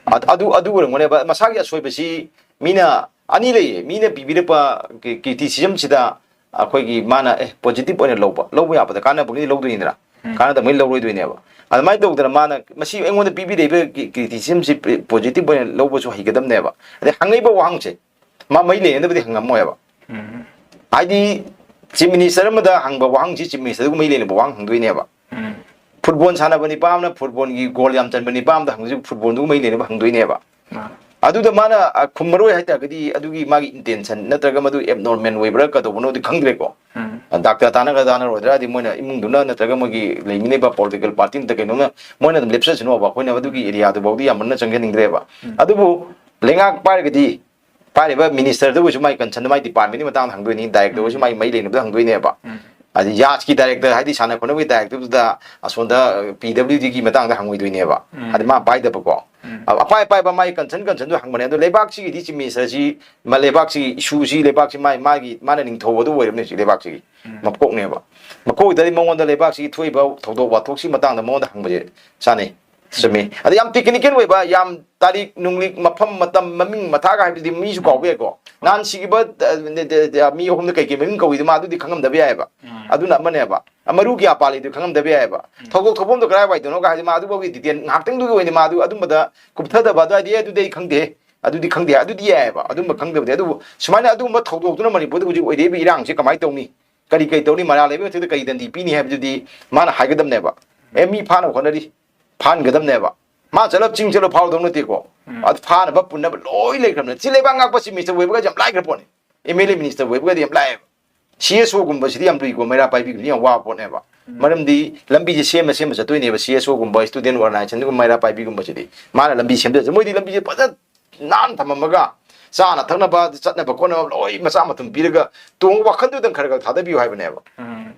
ꯑ-, ꯑꯗꯨ ꯑꯗꯨ ꯑꯣꯏꯔꯝꯒꯅꯦꯕ꯫ ꯃꯁꯥꯒꯤ ꯑꯁꯣꯏꯕꯁꯤ ꯃꯤꯅ, ꯑꯅꯤ ꯂꯩꯌꯦ꯫ ꯃꯤꯅ ꯄꯤꯕꯤꯔꯛꯄ ꯀ꯭ꯔꯤꯇꯤꯁꯤꯖꯝꯁꯤꯗ ꯑꯩꯈꯣꯏꯒꯤ ꯃꯥꯅ ꯑꯦ ꯄꯣꯖꯤꯇꯤꯚ ꯑꯣꯏꯅ ꯂꯧꯕ, ꯂꯧꯕ ꯌꯥꯕꯗ ꯀꯥꯟꯅꯕꯒꯤꯗꯤ ꯂꯧꯗꯣꯏꯅꯤꯗꯅ, ꯀꯥꯟꯅꯗꯕꯒꯤ ꯂꯧꯔꯣꯏꯗꯣꯏꯅꯦꯕ꯫ ꯑꯗꯨꯃꯥꯏꯅ ꯇꯧꯗꯅ ꯃꯥꯅ ꯃꯁꯤ ꯑꯩꯉꯣꯟꯗ ꯄꯤꯕꯤꯔꯛꯏꯕ ꯀ꯭ꯔꯤꯇꯤꯁꯤꯖꯝꯁꯤ ꯄꯣꯖꯤꯇꯤꯚ ꯑꯣꯏꯅ ꯂꯧꯕꯁꯨ ꯍꯩꯒꯗꯕꯅꯦꯕ꯫ ꯑꯗꯩ ꯍꯪꯉꯛꯏꯕ ꯋꯥꯍꯪꯁꯦ ꯃꯥ ꯃꯩ ꯂꯩꯅꯗꯕꯗꯤ ꯍꯪꯉꯝꯃꯣꯏꯕ꯫ ꯍꯥꯏꯗꯤ ꯆꯤꯐ ꯃꯤꯅꯤꯁꯇꯔ ꯑꯃꯗ ꯍꯪꯕ ꯋꯥꯍꯪꯁꯤ ꯆꯤꯐ ꯃꯤꯅꯤꯁꯇꯔꯗꯨꯒ ꯃꯩ ꯂꯩꯅꯕ ꯋꯥꯍꯪ ꯍꯪꯗꯣꯏꯅꯦꯕ꯫ ꯐꯨꯠꯕꯣꯜ ꯁꯥꯟꯅꯕ ꯅꯤꯄꯥ ꯑꯃꯅ ꯐꯨꯠꯕꯣꯜꯒꯤ ꯒꯣꯜ ꯌꯥꯝ ꯆꯟꯕ ꯅꯤꯄꯥ ꯑꯃꯗ ꯍꯪꯕꯁꯤ ꯐꯨꯠꯕꯣꯜꯗꯨꯒ ꯃꯩ ꯂꯩꯅꯕ ꯍꯪꯗꯣꯏꯅꯦꯕ꯫ ꯑꯗꯨꯗ ꯃꯥꯅ ꯑ, ꯈꯨꯝꯃꯔꯣꯏ ꯍꯥꯏꯇꯥꯔꯒꯗꯤ ꯑꯗꯨꯒꯤ ꯃꯥꯒꯤ ꯏꯟꯇꯦꯟꯁꯟ ꯅꯠꯇ꯭ꯔꯒ ꯃꯗꯨ ꯑꯦꯕꯅꯣꯔꯃꯦꯜ ꯑꯣꯏꯕ꯭ꯔꯥ ꯀꯩꯗꯧꯕꯅꯣꯗꯤ ꯈꯪꯗ꯭ꯔꯦꯀꯣ꯫ ꯗꯥꯛꯇꯔ ꯇꯥꯟꯅꯒ ꯇꯥꯟꯅꯔꯣꯏꯗ꯭ꯔꯥ, ꯍꯥꯏꯗꯤ ꯃꯣꯏꯅ ꯏꯃꯨꯡꯗꯨꯅ ꯅꯠꯇ꯭ꯔꯒ ꯃꯣꯏꯒꯤ ꯂꯩꯃꯤꯟꯅꯕ ꯄꯣꯂꯤꯇꯤꯀꯦꯜ ꯄꯥꯔꯇꯤ ꯅꯠꯇ꯭ꯔ ꯀꯩꯅꯣꯝꯅ ꯃꯣꯏꯅ ꯑꯗꯨꯝ ꯂꯦꯞꯆꯁꯅꯣꯕ, ꯑꯩꯈꯣꯏꯅ ꯑꯗꯨꯒꯤ ꯑꯦꯔꯤꯌꯥꯗꯨꯐꯥꯎꯗꯤ ꯌꯥꯝ ꯃꯨꯟꯅ ꯆꯪꯖꯅꯤꯡꯗ꯭ꯔꯦꯕ꯫ ꯑꯗꯨꯕꯨ ꯂꯩꯉꯥꯛ ꯄꯥꯏꯔꯒꯗꯤ ꯄꯥꯏꯔꯤꯕ ꯃꯤꯅꯤꯁꯇꯔꯗꯨꯕꯨꯁꯨ ꯃꯥꯒꯤ ꯀꯟꯁꯔꯟꯗ ꯃꯥꯒꯤ ꯗꯤꯄꯥꯔꯠꯃꯦꯟꯒꯤ ꯃꯇꯥꯡꯗ ꯍꯪꯗꯣꯏꯅꯤ, ꯗꯥꯏꯔꯦꯛꯇꯔꯁꯨ ꯃꯥꯒꯤ ꯃꯩ ꯂꯩꯅꯕꯗ ꯍꯪꯗꯣꯏꯅꯦꯕ꯫ ꯑꯗꯩ ꯌꯥꯁꯀꯤ ꯗꯥꯏꯔꯦꯛꯇꯔ ꯍꯥꯏꯗꯤ ꯁꯥꯟꯅ ꯈꯣꯠꯅꯕꯒꯤ ꯗꯥꯏꯔꯦꯛꯇꯔꯗꯨꯗ ꯑꯁꯣꯝꯗ ꯄꯤ ꯗꯕ꯭ꯂꯤꯎ ꯗꯤꯒꯤ ꯃꯇꯥꯡꯗ ꯍꯪꯉꯣꯏꯗꯣꯏꯅꯦꯕ꯫ ꯑꯗꯩ ꯃꯥ ꯄꯥꯏꯗꯕꯀꯣ꯫ ꯑꯄꯥꯏ ꯑꯄꯥꯏꯕ ꯃꯥꯒꯤ ꯀꯟꯁꯔꯟ ꯀꯟꯁꯔꯟꯗꯨ ꯍꯪꯕꯅꯦ꯫ ꯑꯗꯣ ꯂꯩꯕꯥꯛꯁꯤꯒꯤꯗꯤ ꯆꯤꯐ ꯃꯤꯅꯤꯁꯇꯔꯁꯤ ꯃ-, ꯂꯩꯕꯥꯛꯁꯤꯒꯤ ꯏꯁꯨꯁꯤ ꯂꯩꯕꯥꯛꯁꯤ ꯃꯥ-, ꯃꯥꯒꯤ ꯃꯥꯅ ꯅꯤꯡꯊꯧ ꯑꯗꯨ ꯑꯣꯏꯔꯕꯅꯦ ꯍꯧꯖꯤꯛ ꯂꯩꯕꯥꯛꯁꯤꯒꯤ ꯃꯀꯣꯛꯅꯦꯕ꯫ ꯃꯀꯣꯛꯇꯗꯤ ꯃꯉꯣꯟꯗ ꯂꯩꯕꯥꯛꯁꯤꯒꯤ ꯊꯣꯛꯏꯕ ꯊꯧꯗꯣꯛ ꯋꯥꯊꯣꯛꯁꯤ ꯃꯇꯥꯡꯗ ꯃꯉꯣꯟꯗ ꯍꯪꯕꯁꯦ ꯆꯥꯅꯩ꯫ ꯆꯨꯝꯃꯤ꯫ ꯑꯗ ꯌꯥꯝ ꯇꯦꯛꯅꯤꯀꯦꯜ ꯑꯣꯏꯕ, ꯌꯥꯝ ꯇꯥꯔꯤꯛ ꯅꯨꯡꯂꯤꯛ ꯃꯐꯝ ꯃꯇꯝ ꯃꯃꯤꯡ ꯃꯊꯥꯒ ꯍꯥꯏꯕꯗꯤ ꯃꯤꯁꯨ ꯀꯥꯎꯕ ꯌꯥꯏꯀꯣ꯫ ꯅꯍꯥꯟ ꯁꯤꯈꯤꯕ, ꯑ, ꯅ-, ꯅ-, ꯅ-, ꯃꯤ ꯑꯍꯨꯝꯗ ꯀꯩꯀꯩ ꯃꯃꯤꯡ ꯀꯧꯏꯗꯣ ꯃꯥ ꯑꯗꯨꯗꯤ ꯈꯪꯉꯝꯗꯕ ꯌꯥꯏꯑꯕ꯫ ꯑꯗꯨꯅ ꯑꯃꯅꯦꯕ꯫ ꯑ, ꯃꯔꯨ ꯀꯌꯥ ꯄꯥꯜꯂꯤꯗꯣ ꯈꯪꯉꯝꯗꯕ ꯌꯥꯏꯑꯕ꯫ ꯊꯧꯗꯣꯛ ꯊꯧꯐꯝꯗꯣ ꯀꯗꯥꯏꯋꯥꯏꯗꯅꯣꯒ ꯍꯥꯏꯗꯤ ꯃꯥ ꯑꯗꯨꯐꯥꯎꯒꯤ ꯗꯤꯇꯦꯜ ꯉꯥꯏꯍꯥꯛꯇꯪꯗꯨꯒꯤ ꯑꯣꯏꯅ ꯃꯥ ꯑꯗꯨ ꯑꯗꯨꯝꯕꯗ ꯀꯨꯞꯊꯗꯕ ꯑꯗꯨ ꯍꯥꯏꯗꯤ ꯑꯦ ꯑꯗꯨꯗꯤ ꯑꯩ ꯈꯪꯗꯦ, ꯑꯗꯨꯗꯤ ꯈꯪꯗꯦ, ꯑꯗꯨꯗꯤ ꯌꯥꯏꯑꯕ ꯑꯗꯨꯝꯕ ꯈꯪꯗꯕꯗꯤ꯫ ꯑꯗꯨꯕꯨ ꯁꯨꯃꯥꯏꯅ ꯑꯗꯨꯒꯨꯝꯕ ꯊꯧꯗꯣꯛꯇꯨꯅ ꯃꯅꯤꯄꯨꯔꯗ ꯍꯧꯖꯤꯛ ꯑꯣꯏꯔꯛꯏꯕ ꯏꯔꯥꯡꯁꯦ ꯀꯃꯥꯏꯅ ꯇꯧꯅꯤ? ꯀꯔꯤ ꯀꯔꯤ ꯇꯧꯅꯤ, ꯃꯔꯥꯜ ꯂꯩꯕ ꯃꯊꯛꯇ ꯀꯔꯤ ꯗꯟꯗꯤ ꯄꯤꯅꯤ ꯍꯥꯏꯕꯗꯨꯗꯤ ꯃꯥꯅ ꯍꯥꯏꯒꯗꯕꯅꯦꯕ꯫ ꯑꯦ, ꯃꯤ ꯐꯥꯅꯕ ꯍꯣꯠꯅꯔꯤ, ꯐꯥꯍꯟꯒꯗꯕꯅꯦꯕ꯫ ꯃꯥ ꯆꯠꯂꯞ ꯆꯤꯡ ꯆꯠꯂꯞ ꯐꯥꯎꯗꯧ ꯅꯠꯇꯦꯀꯣ꯫ ꯑꯗꯨ ꯐꯥꯅꯕ ꯄꯨꯟꯅꯕ ꯂꯣꯏ ꯂꯩꯈ꯭ꯔꯕꯅꯦ꯫ ꯁꯤ ꯂꯩꯕꯥꯛ ꯉꯥꯛꯄ ꯆꯤꯞ ꯃꯤꯅꯤꯁꯇꯔ ꯑꯣꯏꯕꯒꯁꯦ ꯌꯥꯝ ꯂꯥꯏꯈ꯭ꯔ ꯄꯣꯠꯅꯤ꯫ ꯑꯦꯝ ꯑꯦꯜ ꯑꯦ ꯃꯤꯅꯤꯁꯇꯔ ꯑꯣꯏꯕꯒꯗꯤ ꯌꯥꯝ ꯂꯥꯏꯑꯦꯕ꯫ ꯁꯤ ꯑꯦꯁ ꯑꯣꯒꯨꯝꯕꯁꯤꯗꯤ ꯌꯥꯝ ꯂꯨꯏꯀꯣ, ꯃꯩꯔꯥ ꯄꯥꯏꯕꯤꯒꯤꯗꯤ ꯌꯥꯝ ꯋꯥꯕ ꯄꯣꯠꯅꯦꯕ꯫ ꯃꯔꯝꯗꯤ ꯂꯝꯕꯤꯁꯦ ꯁꯦꯝꯃ ꯁꯦꯝꯃ ꯆꯠꯇꯣꯏꯅꯦꯕ꯫ ꯁꯤ ꯑꯦꯁ ꯑꯣꯒꯨꯝꯕ, ꯏꯁꯇꯨꯗꯦꯟ ꯑꯣꯔꯒꯅꯥꯏꯖꯦꯁꯟꯒꯨꯝꯕ, ꯃꯩꯔꯥ ꯄꯥꯏꯕꯤꯒꯨꯝꯕꯁꯤꯗꯤ ꯃꯥꯅ ꯂꯝꯕꯤ ꯁꯦꯝꯖꯔꯁꯦ꯫ ꯃꯣꯏꯗꯤ ꯂꯝꯕꯤꯁꯦ ꯐꯖꯅ ꯅꯥꯟꯅ ꯊꯝꯃꯝꯃꯒ ꯆꯥꯅ ꯊꯛꯅꯕ, ꯆꯠꯅꯕ ꯈꯣꯠꯅꯕ ꯂꯣꯏ ꯃꯆꯥ ꯃꯊꯨꯝ ꯄꯤꯔꯒ ꯇꯣꯡ ꯋꯥꯈꯜꯗꯨꯗꯪ ꯈꯔ ꯈꯔ ꯊꯥꯗꯕꯤꯌꯨ ꯍꯥꯏꯕꯅꯦꯕ꯫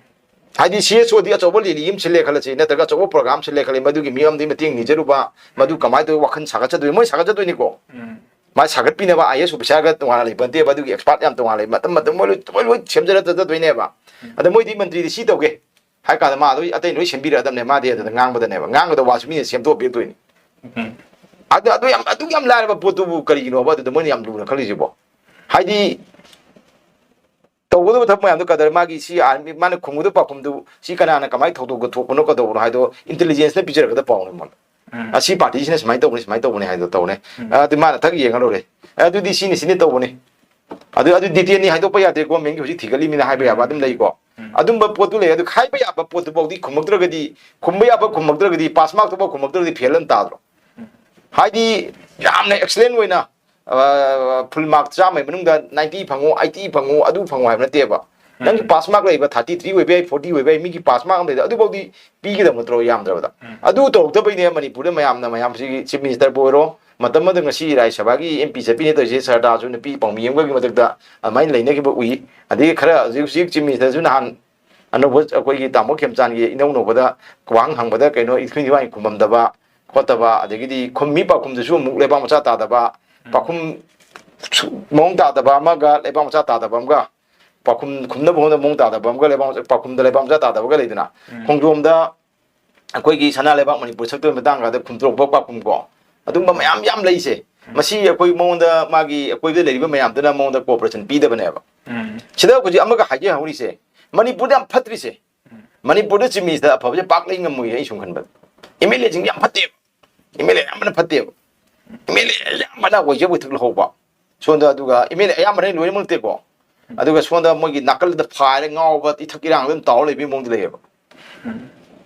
ꯍꯥꯏꯗꯤ ꯁꯤ ꯑꯦꯁ ꯑꯣꯗꯤ ꯑꯆꯧꯕ ꯔꯦꯂꯤ ꯑꯃ ꯁꯤꯜꯂꯦ ꯈꯜꯂꯁꯤ, ꯅꯠꯇ꯭ꯔꯒ ꯑꯆꯧꯕ ꯄ꯭ꯔꯣꯒ꯭ꯔꯥꯝ ꯁꯤꯜꯂꯦ ꯈꯜꯂꯤ, ꯃꯗꯨꯒꯤ ꯃꯤꯔꯝꯗꯒꯤ ꯃꯇꯦꯡ ꯅꯤꯖꯔꯨꯕ, ꯃꯗꯨ ꯀꯃꯥꯏꯅ ꯇꯧꯔꯒ ꯋꯥꯈꯜ ꯁꯥꯒꯠꯆꯗꯣꯏꯅꯣ? ꯃꯣꯏ ꯁꯥꯒꯠꯆꯗꯣꯏꯅꯤꯀꯣ꯫ ꯃꯥ ꯁꯥꯒꯠꯄꯤꯅꯕ ꯑꯥꯏ ꯑꯦꯁ ꯑꯣꯐꯤꯁꯥꯔꯒ ꯇꯣꯉꯥꯟꯅ ꯂꯩꯕ ꯅꯠꯇꯦꯕ, ꯑꯗꯨꯒꯤ ꯑꯦꯛꯁꯄꯥꯔꯠ ꯌꯥꯝ ꯇꯣꯉꯥꯟꯅ ꯂꯩ, ꯃꯇꯝ ꯃꯇꯝ ꯃꯣꯏ ꯂꯣꯏ ꯃꯣꯏ ꯂꯣꯏ ꯁꯦꯝꯖꯔ ꯆꯠꯆꯗꯣꯏꯅꯦꯕ꯫ ꯑꯗ ꯃꯣꯏꯗꯤ ꯃꯟꯇ꯭ꯔꯤꯗꯤ ꯁꯤ ꯇꯧꯒꯦ ꯍꯥꯏ ꯀꯥꯟꯗ ꯃꯥ ꯂꯣꯏ ꯑꯇꯩ ꯂꯣꯏ ꯁꯦꯝꯕꯤꯔꯛꯑꯗꯕꯅꯦ, ꯃꯥꯗꯤ ꯑꯗꯨꯗ ꯉꯥꯡꯕꯗꯅꯦꯕ, ꯉꯥꯡꯒꯗꯕ ꯋꯥꯁꯨ ꯃꯤꯅ ꯁꯦꯝꯗꯣꯛꯄꯤꯔꯛꯇꯣꯏꯅꯤ꯫ ꯑꯗꯨ ꯑꯗꯨ ꯌꯥꯝ ꯑꯗꯨꯛ ꯌꯥꯝ ꯂꯥꯏꯔꯕ ꯄꯣꯠꯇꯨꯕꯨ ꯀꯔꯤꯒꯤꯅꯣꯕ ꯑꯗꯨꯗ ꯃꯣꯏꯅ ꯌꯥꯝ ꯂꯨꯅ ꯈꯜꯂꯤꯁꯤꯕꯣ? ꯍꯥꯏꯗꯤ ꯇꯧꯒꯗꯕ ꯊꯕꯛ ꯃꯌꯥꯝꯗꯣ ꯀꯗꯔ, ꯃꯥꯒꯤ ꯁꯤ ꯑꯥꯔꯃꯤ ꯃꯥꯅ ꯈꯨꯝꯒꯗꯕ ꯄꯥꯎꯈꯨꯝꯗꯨ ꯁꯤ ꯀꯅꯥꯅ ꯀꯃꯥꯏꯅ ꯊꯧꯗꯣꯛ ꯊꯣꯛꯄꯅꯣ ꯀꯗꯧꯕꯅꯣ ꯍꯥꯏꯗꯣ ꯏꯟꯇꯦꯂꯤꯖꯦꯟꯁꯅ ꯄꯤꯖꯔꯛꯀꯗꯕ ꯄꯥꯎꯅꯦ ꯃꯣꯏꯅ꯫ ꯑꯁꯤ ꯄꯥꯔꯇꯤꯁꯤꯅ ꯁꯨꯃꯥꯏꯅ ꯇꯧꯕꯅꯤ, ꯁꯨꯃꯥꯏꯅ ꯇꯧꯕꯅꯤ ꯍꯥꯏꯗꯣ ꯇꯧꯅꯦ꯫ ꯑꯗꯨ ꯃꯥꯅ ꯊꯛ ꯌꯦꯡꯉ ꯂꯣꯏꯔꯦ꯫ ꯑꯗꯨꯗꯤ ꯁꯤꯅꯤ ꯁꯤꯅꯤ ꯇꯧꯕꯅꯤ꯫ ꯑꯗꯨ ꯑꯗꯨ ꯗꯤꯇꯦꯜꯅꯤ ꯍꯥꯏꯗꯣꯛꯄ ꯌꯥꯗꯦ, ꯒꯣꯔꯃꯦꯟꯒꯤ ꯍꯧꯖꯤꯛ ꯊꯤꯒꯠꯂꯤꯃꯤꯅ ꯍꯥꯏꯕ ꯌꯥꯕ ꯑꯗꯨꯝ ꯂꯩꯀꯣ꯫ ꯑꯗꯨꯝꯕ ꯄꯣꯠꯇꯨ ꯂꯩ꯫ ꯑꯗꯨ ꯍꯥꯏꯕ ꯌꯥꯕ ꯄꯣꯠꯇꯨꯐꯥꯎꯗꯤ ꯈꯨꯝꯃꯛꯇ꯭ꯔꯒꯗꯤ, ꯈꯨꯝꯕ ꯌꯥꯕ ꯈꯨꯝꯃꯛꯇ꯭ꯔꯒꯗꯤ, ꯄꯥꯁ ꯃꯥꯔꯛꯇꯨꯐꯥꯎ ꯈꯨꯝꯃꯛꯇ꯭ꯔꯒꯗꯤ ꯐꯦꯜ ꯑꯗꯨꯝ ꯇꯥꯗ꯭ꯔꯣ? ꯍꯥꯏꯗꯤ ꯌꯥꯝꯅ ꯑꯦꯛꯁꯂꯦꯟ ꯑꯣꯏꯅ ꯐꯨꯜ ꯃꯥꯔꯛ ꯆꯥꯝꯃꯒꯤ ꯃꯅꯨꯡꯗ ꯅꯥꯏꯟꯇꯤ ꯐꯪꯉꯨ, ꯑꯩꯠꯇꯤ ꯐꯪꯉꯨ, ꯑꯗꯨ ꯐꯪꯉꯨ ꯍꯥꯏꯕ ꯅꯠꯇꯦꯕ꯫ ꯅꯪ ꯄꯥꯁ ꯃꯥꯔꯛ ꯂꯩꯕ ꯊꯥꯔꯇꯤ ꯊ꯭ꯔꯤ ꯑꯣꯏꯕ ꯌꯥꯏ, ꯐꯣꯔꯇꯤ ꯑꯣꯏꯕ ꯌꯥꯏ, ꯃꯤꯒꯤ ꯄꯥꯁ ꯃꯥꯔꯛ ꯑꯃ ꯂꯩꯗ ꯑꯗꯨꯐꯥꯎꯗꯤ ꯄꯤꯒꯗꯕ ꯅꯠꯇ꯭ꯔꯣ ꯌꯥꯝꯗ꯭ꯔꯕꯗ? ꯑꯗꯨ ꯇꯧꯔꯛꯇꯕꯩꯅꯦ ꯃꯅꯤꯄꯨꯔꯗ ꯃꯌꯥꯝꯅ, ꯃꯌꯥꯝꯁꯤꯒꯤ ꯆꯤꯐ ꯃꯤꯅꯤꯁꯇꯔꯕꯨ ꯑꯣꯏꯔꯣ, ꯃꯇꯝ ꯑꯃꯗ ꯉꯁꯤ ꯔꯥꯖ꯭ꯌ ꯁꯚꯥꯒꯤ ꯑꯦꯝ ꯄꯤ ꯆꯠꯄꯤꯅꯦ ꯇꯧꯔꯤꯁꯦ, ꯁꯔꯗꯥꯔꯁꯨ ꯅꯨꯄꯤ ꯄꯥꯎꯃꯤ ꯑꯃꯒꯤ ꯃꯊꯛꯇ ꯑꯗꯨꯃꯥꯏꯅ ꯂꯩꯅꯈꯤꯕ ꯎꯏ꯫ ꯑꯗꯒꯤ ꯈꯔ ꯍꯧꯖꯤꯛ ꯍꯧꯖꯤꯛ ꯆꯤꯐ ꯃꯤꯅꯤꯁꯇꯔꯁꯨ ꯅꯍꯥꯟ ꯑꯅꯧꯕ ꯑꯩꯈꯣꯏꯒꯤ ꯇꯥꯃꯣ ꯈꯦꯝꯆꯥꯟꯒꯤ ꯏꯅꯧ ꯅꯧꯕꯗ ꯋꯥꯍꯪ ꯍꯪꯕꯗ ꯀꯩꯅꯣ ꯏꯊꯨꯏ ꯊꯨꯋꯥꯏ ꯈꯨꯝꯃꯝꯗꯕ ꯈꯣꯠꯇꯕ, ꯑꯗꯒꯤꯗꯤ ꯈꯨꯝꯃꯤ ꯄꯥꯎꯈꯨꯝꯗꯨꯁꯨ ꯑꯃꯨꯛ ꯂꯩꯕꯥꯛ ꯃꯆꯥ ꯇꯥꯗꯕ, ꯄꯥꯎꯈꯨꯝ ꯁꯨ-, ꯃꯑꯣꯡ ꯇꯥꯗꯕ ꯑꯃꯒ ꯂꯩꯕꯥꯛ ꯃꯆꯥ ꯇꯥꯗꯕ ꯑꯃꯒ, ꯄꯥꯎꯈꯨꯝ ꯈꯨꯝꯅꯕ ꯍꯣꯠꯅꯕ ꯃꯑꯣꯡ ꯇꯥꯗꯕ ꯑꯃꯒ, ꯂꯩꯕꯥꯛ ꯃꯆꯥ, ꯄꯥꯎꯈꯨꯝꯗ ꯂꯩꯕꯥꯛ ꯃꯆꯥ ꯇꯥꯗꯕꯒ ꯂꯩꯗꯅ, ꯈꯣꯡꯖꯣꯝꯗ ꯑꯩꯈꯣꯏꯒꯤ ꯁꯅꯥ ꯂꯩꯕꯥꯛ ꯃꯅꯤꯄꯨꯔ ꯁꯛꯇꯣꯏ ꯃꯇꯥꯡꯒꯗ ꯈꯨꯝꯗꯣꯔꯛꯄ ꯄꯥꯎꯈꯨꯝ ꯀꯣ, ꯑꯗꯨꯝꯕ ꯃꯌꯥꯝ ꯌꯥꯝ ꯂꯩꯁꯦ꯫ ꯃꯁꯤ ꯑꯩꯈꯣꯏ ꯃꯉꯣꯟꯗ, ꯃꯥꯒꯤ ꯑꯀꯣꯏꯕꯗ ꯂꯩꯔꯤꯕ ꯃꯌꯥꯝꯗꯨꯅ ꯃꯉꯣꯟꯗ ꯀꯣꯑꯣꯄꯔꯦꯁꯟ ꯄꯤꯗꯕꯅꯦꯕ꯫ ꯁꯤꯗ ꯍꯧꯖꯤꯛ ꯑꯃꯒ ꯍꯥꯏꯖ ꯍꯧꯔꯤꯁꯦ, ꯃꯅꯤꯄꯨꯔꯗ ꯌꯥꯝ ꯐꯠꯇ꯭ꯔꯤꯁꯦ, ꯃꯅꯤꯄꯨꯔꯗ ꯆꯤꯐ ꯃꯤꯅꯤꯁꯇꯔ ꯑꯐꯕꯁꯦ ꯄꯥꯛ ꯂꯩ ꯉꯝꯃꯣꯏ ꯑꯩ ꯁꯨꯝ ꯈꯟꯕꯗ꯫ ꯑꯦꯝ ꯑꯦꯜ ꯑꯦꯁꯤꯡ ꯌꯥꯝ ꯐꯠꯇꯦꯕ, ꯑꯦꯝ ꯑꯦꯜ ꯑꯦ ꯑꯌꯥꯝꯕꯅ ꯐꯠꯇꯦꯕ, ꯑꯦꯝ ꯑꯦꯜ ꯑꯦ ꯑꯌꯥꯝꯕꯅ ꯑꯣꯏꯖꯕ ꯊꯛ ꯂꯧꯍꯧꯕ꯫ ꯁꯣꯝꯗ ꯑꯗꯨꯒ ꯑꯦꯝ ꯑꯦꯜ ꯑꯦ ꯑꯌꯥꯝꯕꯅ ꯂꯣꯏꯅꯃꯛ ꯅꯠꯇꯦꯀꯣ, ꯑꯗꯨꯒ ꯁꯣꯝꯗ ꯃꯣꯏꯒꯤ ꯅꯥꯀꯜꯗ ꯐꯥꯏꯔ ꯉꯥꯎꯕ, ꯏꯊꯛ ꯏꯔꯥꯡꯗ ꯑꯗꯨꯝ ꯇꯥꯎꯔ ꯂꯩꯕꯒꯤ ꯃꯑꯣꯡꯗ ꯂꯩꯌꯦꯕ꯫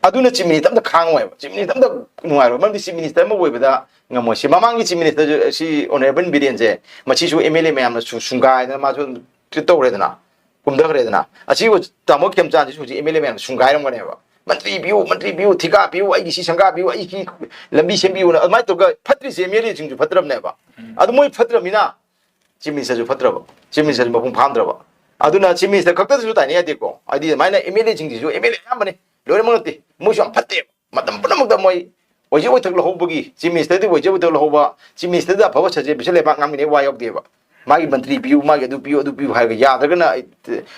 ꯑꯗꯨꯅ ꯆꯤꯞ ꯃꯤꯅꯤꯁꯇꯔ ꯑꯝꯇ ꯈꯥꯡꯉꯣꯏꯕ, ꯆꯤꯞ ꯃꯤꯅꯤꯁꯇꯔ ꯑꯝꯇ ꯅꯨꯡꯉꯥꯏꯔꯣꯏ, ꯃꯔꯝꯗꯤ ꯆꯤꯞ ꯃꯤꯅꯤꯁꯇꯔ ꯑꯃ ꯑꯣꯏꯕꯗ ꯉꯝꯃꯣꯏ꯫ ꯁꯤ ꯃꯃꯥꯡꯒꯤ ꯆꯤꯞ ꯃꯤꯅꯤꯁꯇꯔꯁꯨ, ꯁꯤ ꯑꯣꯅꯔꯦꯕꯜ ꯕꯤꯔꯦꯟꯁꯦ, ꯃꯁꯤꯁꯨ ꯑꯦꯝ ꯑꯦꯜ ꯑꯦ ꯃꯌꯥꯝꯅ ꯁꯨ-, ꯁꯨꯡꯒꯥꯏꯗꯅ ꯃꯥꯁꯨ ꯇꯧꯔꯦꯗꯅ, ꯀꯨꯝꯊꯈ꯭ꯔꯦꯗꯅ꯫ ꯑꯁꯤ ꯇꯥꯃꯣ ꯈꯦꯝꯆꯥꯟꯁꯤꯁꯨ ꯍꯧꯖꯤꯛ ꯑꯦꯝ ꯑꯦꯜ ꯑꯦ ꯃꯌꯥꯝꯅ ꯁꯨꯡꯒꯥꯏꯔꯝꯒꯅꯦꯕ, "ꯃꯟꯇ꯭ꯔꯤ ꯄꯤꯌꯨ, ꯃꯟꯇ꯭ꯔꯤ ꯄꯤꯌꯨ, ꯊꯤꯀꯥ ꯄꯤꯌꯨ, ꯑꯩꯒꯤ ꯁꯤ ꯁꯪꯒꯥ ꯄꯤꯌꯨ, ꯑꯩꯒꯤ ꯂꯝꯕꯤ ꯁꯦꯝꯕꯤꯌꯨꯅ", ꯑꯗꯨꯃꯥꯏꯅ ꯇꯧꯔꯒ ꯐꯠꯇ꯭ꯔꯤꯁꯦ ꯑꯦꯝ ꯑꯦꯜ ꯑꯦꯁꯤꯡꯁꯨ ꯐꯠꯇ꯭ꯔꯕꯅꯦꯕ꯫ ꯑꯗꯨ ꯃꯣꯏ ꯐꯠꯇ꯭ꯔꯕꯅꯤꯅ ꯆꯤꯞ ꯃꯤꯅꯤꯁꯇꯔꯁꯨ ꯐꯠꯇ꯭ꯔꯕ, ꯆꯤꯞ ꯃꯤꯅꯤꯁꯇꯔꯁꯨ ꯃꯄꯨꯡ ꯐꯥꯗ꯭ꯔꯕ꯫ ꯑꯗꯨꯅ ꯆꯤꯞ ꯃꯤꯅꯤꯁꯇꯔ ꯈꯛꯇꯗꯁꯨ ꯇꯥꯏꯅ ꯌꯥꯗꯦꯀꯣ, ꯍꯥꯏꯗꯤ ꯑꯗꯨꯃꯥꯏꯅ ꯑꯦꯝ ꯑꯦꯜ ꯑꯦꯁꯤꯡꯁꯤꯁꯨ, ꯑꯦꯝ ꯑꯦꯜ ꯑꯦ ꯑꯌꯥꯝꯕꯅꯤ, ꯂꯣꯏꯅꯃꯛ ꯅꯠꯇꯦ, ꯃꯣꯏꯁꯨ ꯌꯥꯝ ꯐꯠꯇꯦꯕ꯫ ꯃꯇꯝ ꯄꯨꯝꯅꯃꯛꯇ ꯃꯣꯏ ꯑꯣꯏꯖ ꯑꯣꯏꯊꯛ ꯂꯧꯍꯧꯕꯒꯤ, ꯆꯤꯞ ꯃꯤꯅꯤꯁꯇꯔꯗꯤ ꯑꯣꯏꯖ ꯑꯣꯏꯊꯛ ꯂꯧꯍꯧꯕ, ꯆꯤꯞ ꯃꯤꯅꯤꯁꯇꯔꯗ ꯑꯐꯕ ꯁꯖꯦꯁꯟ ꯂꯩꯕꯥꯛ ꯉꯥꯡꯃꯤꯟꯅꯩ ꯋꯥ ꯌꯥꯎꯗꯦꯕ꯫ ꯃꯥꯒꯤ ꯃꯟꯇ꯭ꯔꯤ ꯄꯤꯌꯨ, ꯃꯥꯒꯤ ꯑꯗꯨ ꯄꯤꯌꯨ, ꯑꯗꯨ ꯄꯤꯌꯨ ꯍꯥꯏꯔꯒ ꯌꯥꯗ꯭ꯔꯒꯅ ꯑꯩ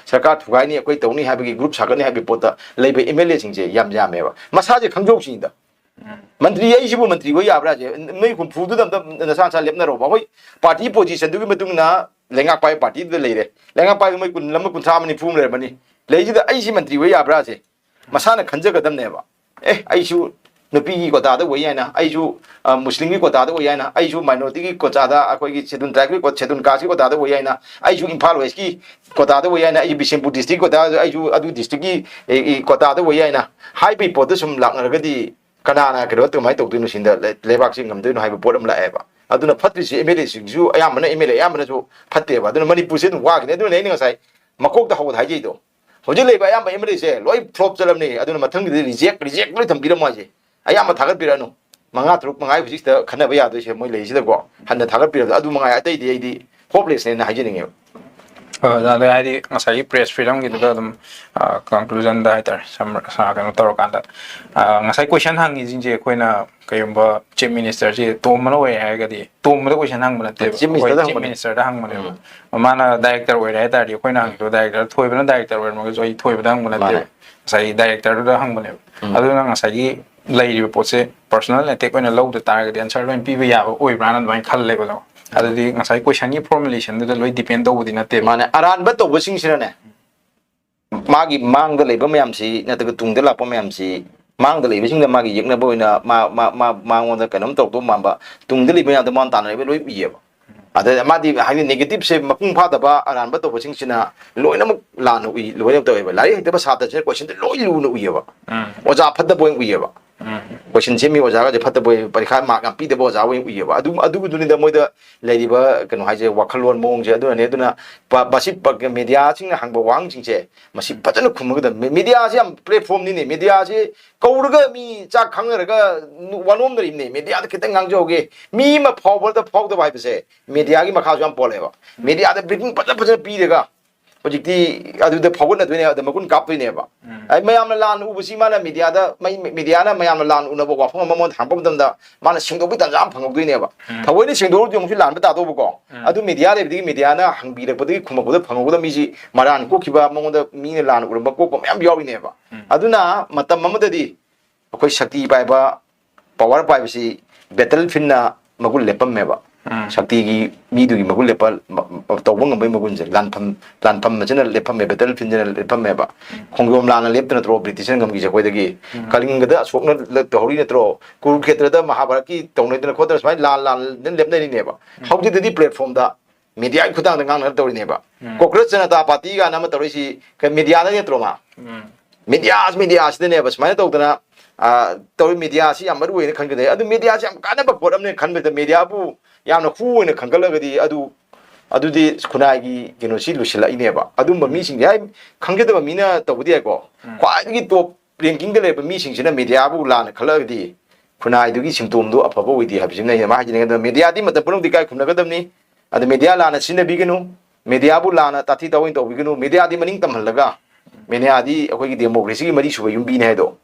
ꯁꯔꯀꯥꯔ ꯊꯨꯒꯥꯏꯅꯤ, ꯑꯩꯈꯣꯏ ꯇꯧꯅꯤ ꯍꯥꯏꯕꯒꯤ ꯒ꯭ꯔꯨꯞ ꯁꯥꯒꯠꯅꯤ ꯍꯥꯏꯕꯒꯤ ꯄꯣꯠꯇ ꯂꯩꯕ ꯑꯦꯝ ꯑꯦꯜ ꯑꯦꯁꯤꯡꯁꯦ ꯌꯥꯝ ꯌꯥꯝꯃꯦꯕ꯫ ꯃꯁꯥꯁꯦ ꯈꯪꯖꯧꯁꯤꯅꯤꯗ꯫ ꯃꯟꯇ꯭ꯔꯤ ꯑꯩꯁꯤꯕꯨ ꯃꯟꯇ꯭ꯔꯤ ꯑꯣꯏ ꯌꯥꯕ꯭ꯔꯥꯁꯦ? ꯅꯣꯏ ꯍꯨꯝꯐꯨꯗꯨꯗ ꯑꯝꯇ ꯅꯁꯥ ꯅꯁꯥ ꯂꯦꯞꯅꯔꯣꯕ꯫ ꯑꯩꯈꯣꯏ ꯄꯥꯔꯇꯤ ꯄꯣꯖꯤꯁꯟꯗꯨꯒꯤ ꯃꯇꯨꯡ ꯏꯟꯅ ꯂꯩꯉꯥꯛ ꯄꯥꯏꯕ ꯄꯥꯔꯇꯤꯗꯨꯗ ꯂꯩꯔꯦ꯫ ꯂꯩꯉꯥꯛ ꯄꯥꯏꯕ ꯃꯣꯏ ꯀꯨꯟ ꯑꯃ, ꯀꯨꯟꯊ꯭ꯔꯥ ꯑꯃ, ꯅꯤꯐꯨ ꯑꯃ ꯂꯩꯔꯝꯃꯅꯤ꯫ ꯂꯩꯁꯤꯗ ꯑꯩꯁꯤ ꯃꯟꯇ꯭ꯔꯤ ꯑꯣꯏ ꯌꯥꯕ꯭ꯔꯥꯁꯦ ꯃꯁꯥꯅ ꯈꯟꯖꯒꯗꯕꯅꯦꯕ꯫ ꯑꯦ, ꯑꯩꯁꯨ ꯅꯨꯄꯤꯒꯤ ꯀꯣꯇꯥꯗ ꯑꯣꯏ ꯌꯥꯏꯅ, ꯑꯩꯁꯨ, ꯑ, ꯃꯨꯁꯂꯤꯝꯒꯤ ꯀꯣꯇꯥꯗ ꯑꯣꯏ ꯌꯥꯏꯅ, ꯑꯩꯁꯨ ꯃꯥꯏꯅꯣꯔꯤꯇꯤꯒꯤ ꯀꯣꯇꯥꯗ, ꯑꯩꯈꯣꯏꯒꯤ ꯁꯦꯗꯨꯜ ꯇ꯭ꯔꯥꯏꯕꯀꯤ ꯀꯣ-, ꯁꯦꯗꯨꯜ ꯀꯥꯁꯀꯤ ꯀꯣꯇꯥꯗ ꯑꯣꯏ ꯌꯥꯏꯅ, ꯑꯩꯁꯨ ꯏꯝꯐꯥꯜ ꯋꯦꯁꯀꯤ ꯀꯣꯇꯥꯗ ꯑꯣꯏ ꯌꯥꯏꯅ, ꯑꯩꯁꯨ ꯕꯤꯁꯦꯝꯄꯨꯔ ꯗꯤꯁꯇ꯭ꯔꯤꯛ ꯀꯣꯇꯥꯗ, ꯑꯩꯁꯨ ꯑꯗꯨ ꯗꯤꯁꯇ꯭ꯔꯤꯛꯀꯤ, ꯑꯦ, ꯑꯦ, ꯀꯣꯇꯥꯗ ꯑꯣꯏ ꯌꯥꯏꯅ ꯍꯥꯏꯕꯒꯤ ꯄꯣꯠꯇ ꯁꯨꯝ ꯂꯥꯛꯅꯔꯒꯗꯤ ꯀꯅꯥꯅ ꯀꯩꯅꯣ ꯀꯃꯥꯏꯅ ꯇꯧꯗꯣꯏꯅꯣ ꯁꯤꯗ ꯂꯩ-, ꯂꯩꯕꯥꯛꯁꯤ ꯉꯝꯗꯣꯏꯅꯣ ꯍꯥꯏꯕ ꯄꯣꯠ ꯑꯃ ꯂꯥꯛꯑꯦꯕ꯫ ꯑꯗꯨꯅ ꯐꯠꯇ꯭ꯔꯤꯁꯤ ꯑꯦꯝ ꯑꯦꯜ ꯑꯦꯁꯤꯡꯁꯨ ꯑꯌꯥꯝꯕꯅ, ꯑꯦꯝ ꯑꯦꯜ ꯑꯦ ꯑꯌꯥꯝꯕꯅꯁꯨ ꯐꯠꯇꯦꯕ꯫ ꯑꯗꯨꯅ ꯃꯅꯤꯄꯨꯔꯁꯦ ꯑꯗꯨꯝ ꯋꯥꯈꯤꯅꯤ꯫ ꯑꯗꯨꯅ ꯑꯩꯅ ꯉꯁꯥꯏ ꯃꯀꯣꯛꯇ ꯍꯧꯕꯗ ꯍꯥꯏꯖꯩꯗꯣ, ꯍꯧꯖꯤꯛ ꯂꯩꯕ ꯑꯌꯥꯝꯕ ꯑꯦꯝ ꯑꯦꯜ ꯑꯦꯁꯦ ꯂꯣꯏ ꯐ꯭ꯂꯣꯞ ꯆꯠꯂꯝꯅꯤ꯫ ꯑꯗꯨꯅ ꯃꯊꯪꯒꯤꯗꯤ ꯔꯤꯖꯦꯛ, ꯔꯤꯖꯦꯛ ꯂꯣꯏ ꯊꯝꯕꯤꯔꯝꯃꯣ ꯍꯥꯏꯁꯦ꯫ ꯑꯌꯥꯝꯕ ꯊꯥꯒꯠꯄꯤꯔꯛꯑꯅꯨ꯫ ꯃꯉꯥ ꯇꯔꯨꯛ ꯃꯉꯥ ꯍꯧꯖꯤꯛꯁꯤꯗ ꯈꯟꯅꯕ ꯌꯥꯗꯣꯏꯁꯦ ꯃꯣꯏ ꯂꯩꯔꯤꯁꯤꯗꯀꯣ꯫ ꯍꯟꯅ ꯊꯥꯒꯠꯄꯤꯔꯕꯗ ꯑꯗꯨ ꯃꯉꯥꯏ, ꯑꯇꯩꯗꯤ ꯑꯩꯗꯤ ꯍꯣꯞꯂꯦꯁꯅꯦꯅ ꯍꯥꯏꯖꯅꯤꯡꯉꯦꯕ꯫ ꯍꯣꯏ, ꯑꯣꯖꯥ, ꯑꯗꯣ ꯍꯥꯏꯗꯤ ꯉꯁꯥꯏꯒꯤ ꯄ꯭ꯔꯦꯁ ꯐ꯭ꯔꯤꯗꯝꯒꯤꯗꯨꯗ ꯑꯗꯨꯝ, ꯑ, ꯀꯟꯀ꯭ꯂꯨꯖꯟꯗ ꯍꯥꯏꯇꯥꯔꯦ, ꯁꯝ-, ꯁ-, ꯀꯩꯅꯣ ꯇꯧꯔꯀꯥꯟꯗ, ꯑ, ꯉꯁꯥꯏ ꯀꯣꯏꯁꯟ ꯍꯪꯉꯤꯁꯤꯡꯁꯦ ꯑꯩꯈꯣꯏꯅ ꯀꯩꯒꯨꯝꯕ ꯆꯤꯐ ꯃꯤꯅꯤꯁꯇꯔꯁꯦ ꯇꯣꯝꯕꯅ ꯑꯣꯏꯔꯦ ꯍꯥꯏꯔꯒꯗꯤ ꯇꯣꯝꯕꯗ ꯀꯣꯏꯁꯟ ꯍꯪꯕ ꯅꯠꯇꯦꯕ, ꯆꯤꯐ ꯑꯩꯈꯣꯏ ꯃꯤꯅꯤꯁꯇꯔꯗ ꯆꯤꯐ ꯍꯪꯕꯅꯦ꯫ ꯃꯤꯅꯤꯁꯇꯔꯗ ꯍꯪꯕꯅꯦꯕ꯫ ꯃꯥꯅ ꯗꯥꯏꯔꯦꯛꯇꯔ ꯑꯣꯏꯔꯦ ꯍꯥꯏ ꯇꯥꯔꯗꯤ ꯑꯩꯈꯣꯏꯅ ꯍꯪꯉꯤꯗꯣ ꯗꯥꯏꯔꯦꯛꯇꯔ, ꯊꯣꯏꯕꯅ ꯗꯥꯏꯔꯦꯛꯇꯔ ꯑꯣꯏꯔꯝꯃꯒꯁꯨ ꯑꯩ ꯊꯣꯏꯕꯗ ꯍꯪꯕ ꯅꯠꯇꯦꯕ, ꯃꯥꯅꯦ꯫ ꯉꯁꯥꯏꯒꯤ ꯗꯥꯏꯔꯦꯛꯇꯔꯗꯨꯗ ꯍꯪꯕꯅꯦꯕ꯫ ꯑꯗꯨꯅ ꯉꯁꯥꯏꯒꯤ ꯂꯩꯔꯤꯕ ꯄꯣꯠꯁꯦ ꯄꯔꯁꯣꯅꯦꯜ ꯑꯦꯇꯦꯛ ꯑꯣꯏꯅ ꯂꯧꯗ ꯇꯥꯔꯒꯗꯤ ꯑꯟꯁꯔ ꯂꯣꯏꯅ ꯄꯤꯕ ꯌꯥꯕ ꯑꯣꯏꯕ꯭ꯔꯥꯅ ꯑꯗꯨꯃꯥꯏꯅ ꯈꯜꯂꯦꯕ꯫ ꯑꯗꯨꯗꯤ ꯉꯁꯥꯏ ꯀꯣꯏꯁꯟꯒꯤ ꯐꯣꯔꯃꯨꯂꯦꯁꯟꯗꯨꯗ ꯂꯣꯏ ꯗꯤꯄꯦꯟ ꯇꯧꯕꯗꯤ ꯅꯠꯇꯦꯕ꯫ ꯃꯥꯅꯦ, ꯑꯔꯥꯟꯕ ꯇꯧꯕꯁꯤꯡꯁꯤꯅꯅꯦ, ꯃꯥꯒꯤ ꯃꯥꯡꯗ ꯂꯩꯕ ꯃꯌꯥꯝꯁꯤ ꯅꯠꯇ꯭ꯔꯒ ꯇꯨꯡꯗ ꯂꯥꯛꯄ ꯃꯌꯥꯝꯁꯤ, ꯃꯥꯡꯗ ꯂꯩꯕꯁꯤꯡꯗ ꯃꯥꯒꯤ ꯌꯦꯛꯅꯕ ꯑꯣꯏꯅ ꯃꯥ, ꯃꯥ, ꯃꯥ, ꯃꯉꯣꯟꯗ ꯀꯩꯅꯣꯝ ꯇꯧꯔꯛꯇꯧ ꯃꯥꯟꯕ, ꯇꯨꯡꯗ ꯂꯩꯕ ꯃꯌꯥꯝꯗꯣ ꯃꯥꯅ ꯇꯥꯟꯅꯔꯤꯕ ꯂꯣꯏ ꯎꯏꯌꯦꯕ꯫ ꯑꯗ ꯃꯥꯗꯤ ꯍꯥꯏꯗꯤ negative ꯁꯦ ꯃꯄꯨꯡ ꯐꯥꯗꯕ ꯑꯔꯥꯟꯕ ꯇꯧꯕꯁꯤꯡꯁꯤꯅ ꯂꯣꯏꯅꯃꯛ ꯂꯥꯟꯅ ꯎꯏ, ꯂꯣꯏꯅꯃꯛ ꯇꯧꯋꯦꯕ꯫ ꯂꯥꯏꯔꯤꯛ ꯍꯩꯇꯕ ꯁꯥꯇ꯭ꯔꯁꯤꯅ question ꯁꯦ ꯂꯣꯏ ꯂꯨꯅ ꯎꯏꯌꯦꯕ꯫ ꯎꯝ ꯑꯣꯖꯥ ꯐꯠꯇꯕ ꯑꯣꯏꯅ ꯎꯏꯌꯦꯕ꯫ ꯎꯝ Question ꯁꯦꯝꯃꯤ ꯑꯣꯖꯥꯒꯁꯦ ꯐꯠꯇꯕ ꯑꯣꯏ, ꯄꯔꯤꯈꯥ mark ꯌꯥꯝ ꯄꯤꯗꯕ ꯑꯣꯖꯥ ꯑꯣꯏꯅ ꯎꯏꯌꯦꯕ꯫ ꯑꯗꯨ, ꯑꯗꯨꯒꯤꯗꯨꯅꯤꯗ ꯃꯣꯏꯗ ꯂꯩꯔꯤꯕ ꯀꯩꯅꯣ ꯍꯥꯏꯁꯦ, ꯋꯥꯈꯜꯂꯣꯟ ꯃꯑꯣꯡꯁꯦ꯫ ꯑꯗꯨꯅꯅꯦ, ꯑꯗꯨꯅ ꯄ-, ꯃꯁꯤ ꯄ-, media ꯁꯤꯡꯅ ꯍꯪꯕ ꯋꯥꯍꯪꯁꯤꯡꯁꯦ ꯃꯁꯤ ꯐꯖꯅ ꯈꯨꯝꯃꯒꯗꯕꯅꯤ꯫ Media ꯁꯤ ꯌꯥꯝ platform ꯅꯤꯅꯦ꯫ Media ꯁꯤ ꯀꯧꯔꯒ ꯃꯤ ꯆꯥꯛ ꯈꯪꯅꯔꯒ ꯋꯥꯅꯣꯝꯅꯔꯤꯕꯅꯦ꯫ Media ꯗ ꯈꯤꯇꯪ ꯉꯥꯡꯖꯍꯧꯒꯦ꯫ ꯃꯤ ꯑꯃ ꯐꯥꯎꯕꯗ ꯐꯥꯎꯗꯕ ꯍꯥꯏꯕꯁꯦ media ꯒꯤ ꯃꯈꯥꯁꯨ ꯌꯥꯝ ꯄꯣꯜꯂꯦꯕ꯫ Media ꯗ briefing ꯐꯖ ꯐꯖꯅ ꯄꯤꯔꯒ ꯍꯧꯖꯤꯛꯇꯤ ꯑꯗꯨꯗ ꯐꯥꯎꯒꯠꯅꯗꯣꯏꯅꯦ, ꯑꯗ ꯃꯒꯨꯟ ꯀꯥꯞꯇꯣꯏꯅꯦꯕ꯫ ꯎꯝ ꯑꯩ ꯃꯌꯥꯝꯅ ꯂꯥꯟꯅ ꯎꯕꯁꯤ ꯃꯥꯅ media ꯗ, ꯃꯩ-, media ꯅ ꯃꯌꯥꯝꯅ ꯂꯥꯟꯅ ꯎꯅꯕ ꯋꯥꯐꯝ ꯑꯃ ꯃꯉꯣꯟꯗ ꯍꯥꯡꯕ ꯃꯇꯝꯗ ꯃꯥꯅ ꯁꯦꯡꯗꯣꯛꯄꯒꯤ ꯇꯥꯟꯖꯥ ꯑꯃ ꯐꯪꯍꯧꯗꯣꯏꯅꯦꯕ꯫ ꯎꯝ ꯊꯑꯣꯏꯅ ꯁꯦꯡꯗꯣꯛꯑꯗꯤ ꯑꯃꯨꯛꯁꯨ ꯂꯥꯟꯕ ꯇꯥꯗꯧꯕꯀꯣ꯫ ꯎꯝ ꯑꯗꯨ media ꯂꯩꯕꯗꯒꯤ media ꯅ ꯍꯪꯕꯤꯔꯛꯄꯗꯒꯤ ꯈꯨꯝꯃꯛꯄꯗ ꯐꯪꯍꯧꯒꯗꯕ ꯃꯤꯁꯤ ꯃꯔꯥꯟ ꯀꯣꯛꯈꯤꯕ, ꯃꯉꯣꯟꯗ ꯃꯤꯅ ꯂꯥꯟꯅ ꯎꯔꯝꯕ ꯀꯣꯛꯄ ꯃꯌꯥꯝ ꯌꯥꯎꯔꯤꯅꯦꯕ꯫ ꯎꯝ ꯑꯗꯨꯅ ꯃꯇꯝ ꯑꯃꯗꯗꯤ ꯑꯩꯈꯣꯏ ꯁꯛꯇꯤ ꯄꯥꯏꯕ, power ꯄꯥꯏꯕꯁꯤ battlefield ꯅ ꯃꯒꯨꯟ ꯂꯦꯞꯄꯝꯃꯦꯕ꯫ ꯎꯝ ꯁꯛꯇꯤꯒꯤ ꯃꯤꯗꯨꯒꯤ ꯃꯒꯨꯟ ꯂꯦꯞꯄ, ꯃ-, ꯃ-, ꯇꯧꯕ ꯉꯝꯕꯒꯤ ꯃꯒꯨꯟꯁꯦ ꯂꯥꯟꯐꯝ, ꯂꯥꯟꯐꯝ ꯑꯁꯤꯅ ꯂꯦꯞꯄꯝꯃꯦ, battlefield ꯁꯤꯅ ꯂꯦꯞꯄꯝꯃꯦꯕ꯫ ꯈꯣꯡꯖꯣꯝ ꯂꯥꯟꯅ ꯂꯦꯞꯇ ꯅꯠꯇ꯭ꯔꯣ British ꯅ ꯉꯝꯈꯤꯁꯦ ꯑꯩꯈꯣꯏꯗꯒꯤ? ꯎꯝ ꯀꯂꯤꯡꯒꯗ ꯑꯁꯣꯛꯅ ꯂ-, ꯇꯧꯍꯧꯔꯤ ꯅꯠꯇ꯭ꯔꯣ? ꯀꯨꯔꯨꯈꯦꯇ꯭ꯔꯗ ꯃꯍꯥꯕꯥꯔꯠꯀꯤ ꯇꯧꯅꯗꯅ ꯈꯣꯠꯇꯅ ꯁꯨꯃꯥꯏꯅ ꯂꯥꯟ, ꯂꯥꯟꯗꯅ ꯂꯦꯞꯅꯔꯤꯅꯦꯕ꯫ ꯎꯝ ꯍꯧꯖꯤꯛꯇꯗꯤ platform ꯗ media ꯒꯤ ꯈꯨꯠꯊꯥꯡꯗ ꯉꯥꯡꯅꯔ ꯇꯧꯔꯤꯅꯦꯕ꯫ ꯎꯝ Congress Janata Party ꯀꯥꯏꯅ ꯑꯃ ꯇꯧꯔꯛꯏꯁꯤ ꯀ-, media ꯅ ꯅꯠꯇ꯭ꯔꯣ ꯃꯥ? ꯎꯝ Media, media ꯁꯤꯗꯅꯦꯕ ꯁꯨꯃꯥꯏꯅ ꯇꯧꯗꯅ, ꯑ, ꯇꯧꯔꯤ꯫ Media ꯁꯤ ꯌꯥꯝ ꯃꯔꯨ ꯑꯣꯏꯅ ꯈꯟꯒꯗꯕ꯫ ꯑꯗꯨ media ꯁꯤ ꯌꯥꯝ ꯀꯥꯟꯅꯕ ꯄꯣꯠ ꯑꯃꯅꯦ ꯈꯟꯕꯗ, media ꯕꯨ ꯌꯥꯝꯅ ꯍꯨ ꯑꯣꯏꯅ ꯈꯟꯒꯠꯂꯒꯗꯤ ꯑꯗꯨ, ꯑꯗꯨꯗꯤ ꯈꯨꯟꯅꯥꯏꯒꯤ ꯀꯩꯅꯣꯁꯤ ꯂꯨꯁꯤꯜꯂꯛꯏꯅꯦꯕ꯫ ꯑꯗꯨꯝꯕ ꯃꯤꯁꯤꯡꯁꯦ, ꯍꯥꯏ, ꯈꯪꯖꯗꯕ ꯃꯤꯅ ꯇꯧꯕꯗꯤ ꯌꯥꯏꯀꯣ꯫ ꯎꯝ ꯈ꯭ꯋꯥꯏꯗꯒꯤ top ranking ꯗ ꯂꯩꯕ ꯃꯤꯁꯤꯡꯁꯤꯅ media ꯕꯨ ꯂꯥꯟꯅ ꯈꯜꯂꯛꯑꯒꯗꯤ ꯈꯨꯟꯅꯥꯏꯗꯨꯒꯤ ꯁꯤꯝꯇꯣꯝꯗꯨ ꯑꯐꯕ ꯑꯣꯏꯗꯦ ꯍꯥꯏꯕꯁꯤꯃ ꯑꯩꯅ ꯍꯥꯏꯖꯅꯤꯡꯉꯦ꯫ ꯑꯗꯨꯅ media ꯗꯤ ꯃꯇꯝ ꯄꯨꯝꯅꯃꯛꯇ ꯏꯀꯥꯏ ꯈꯨꯝꯅꯒꯗꯕꯅꯤ꯫ ꯑꯗ media ꯂꯥꯟꯅ ꯁꯤꯖꯤꯟꯅꯕꯤꯒꯅꯨ, media ꯕꯨ ꯂꯥꯟꯅ ꯇꯥꯊꯤ ꯇꯥꯑꯣꯏꯅ ꯇꯧꯕꯤꯒꯅꯨ, media ꯗꯤ ꯃꯅꯤꯡ ꯇꯝꯍꯜꯂꯒ, media ꯗꯤ ꯑꯩꯈꯣꯏꯒꯤ democracy ꯒꯤ ꯃꯔꯤꯁꯨꯕ ꯌꯨꯝꯕꯤꯅꯤ ꯍꯥꯏꯗꯣ꯫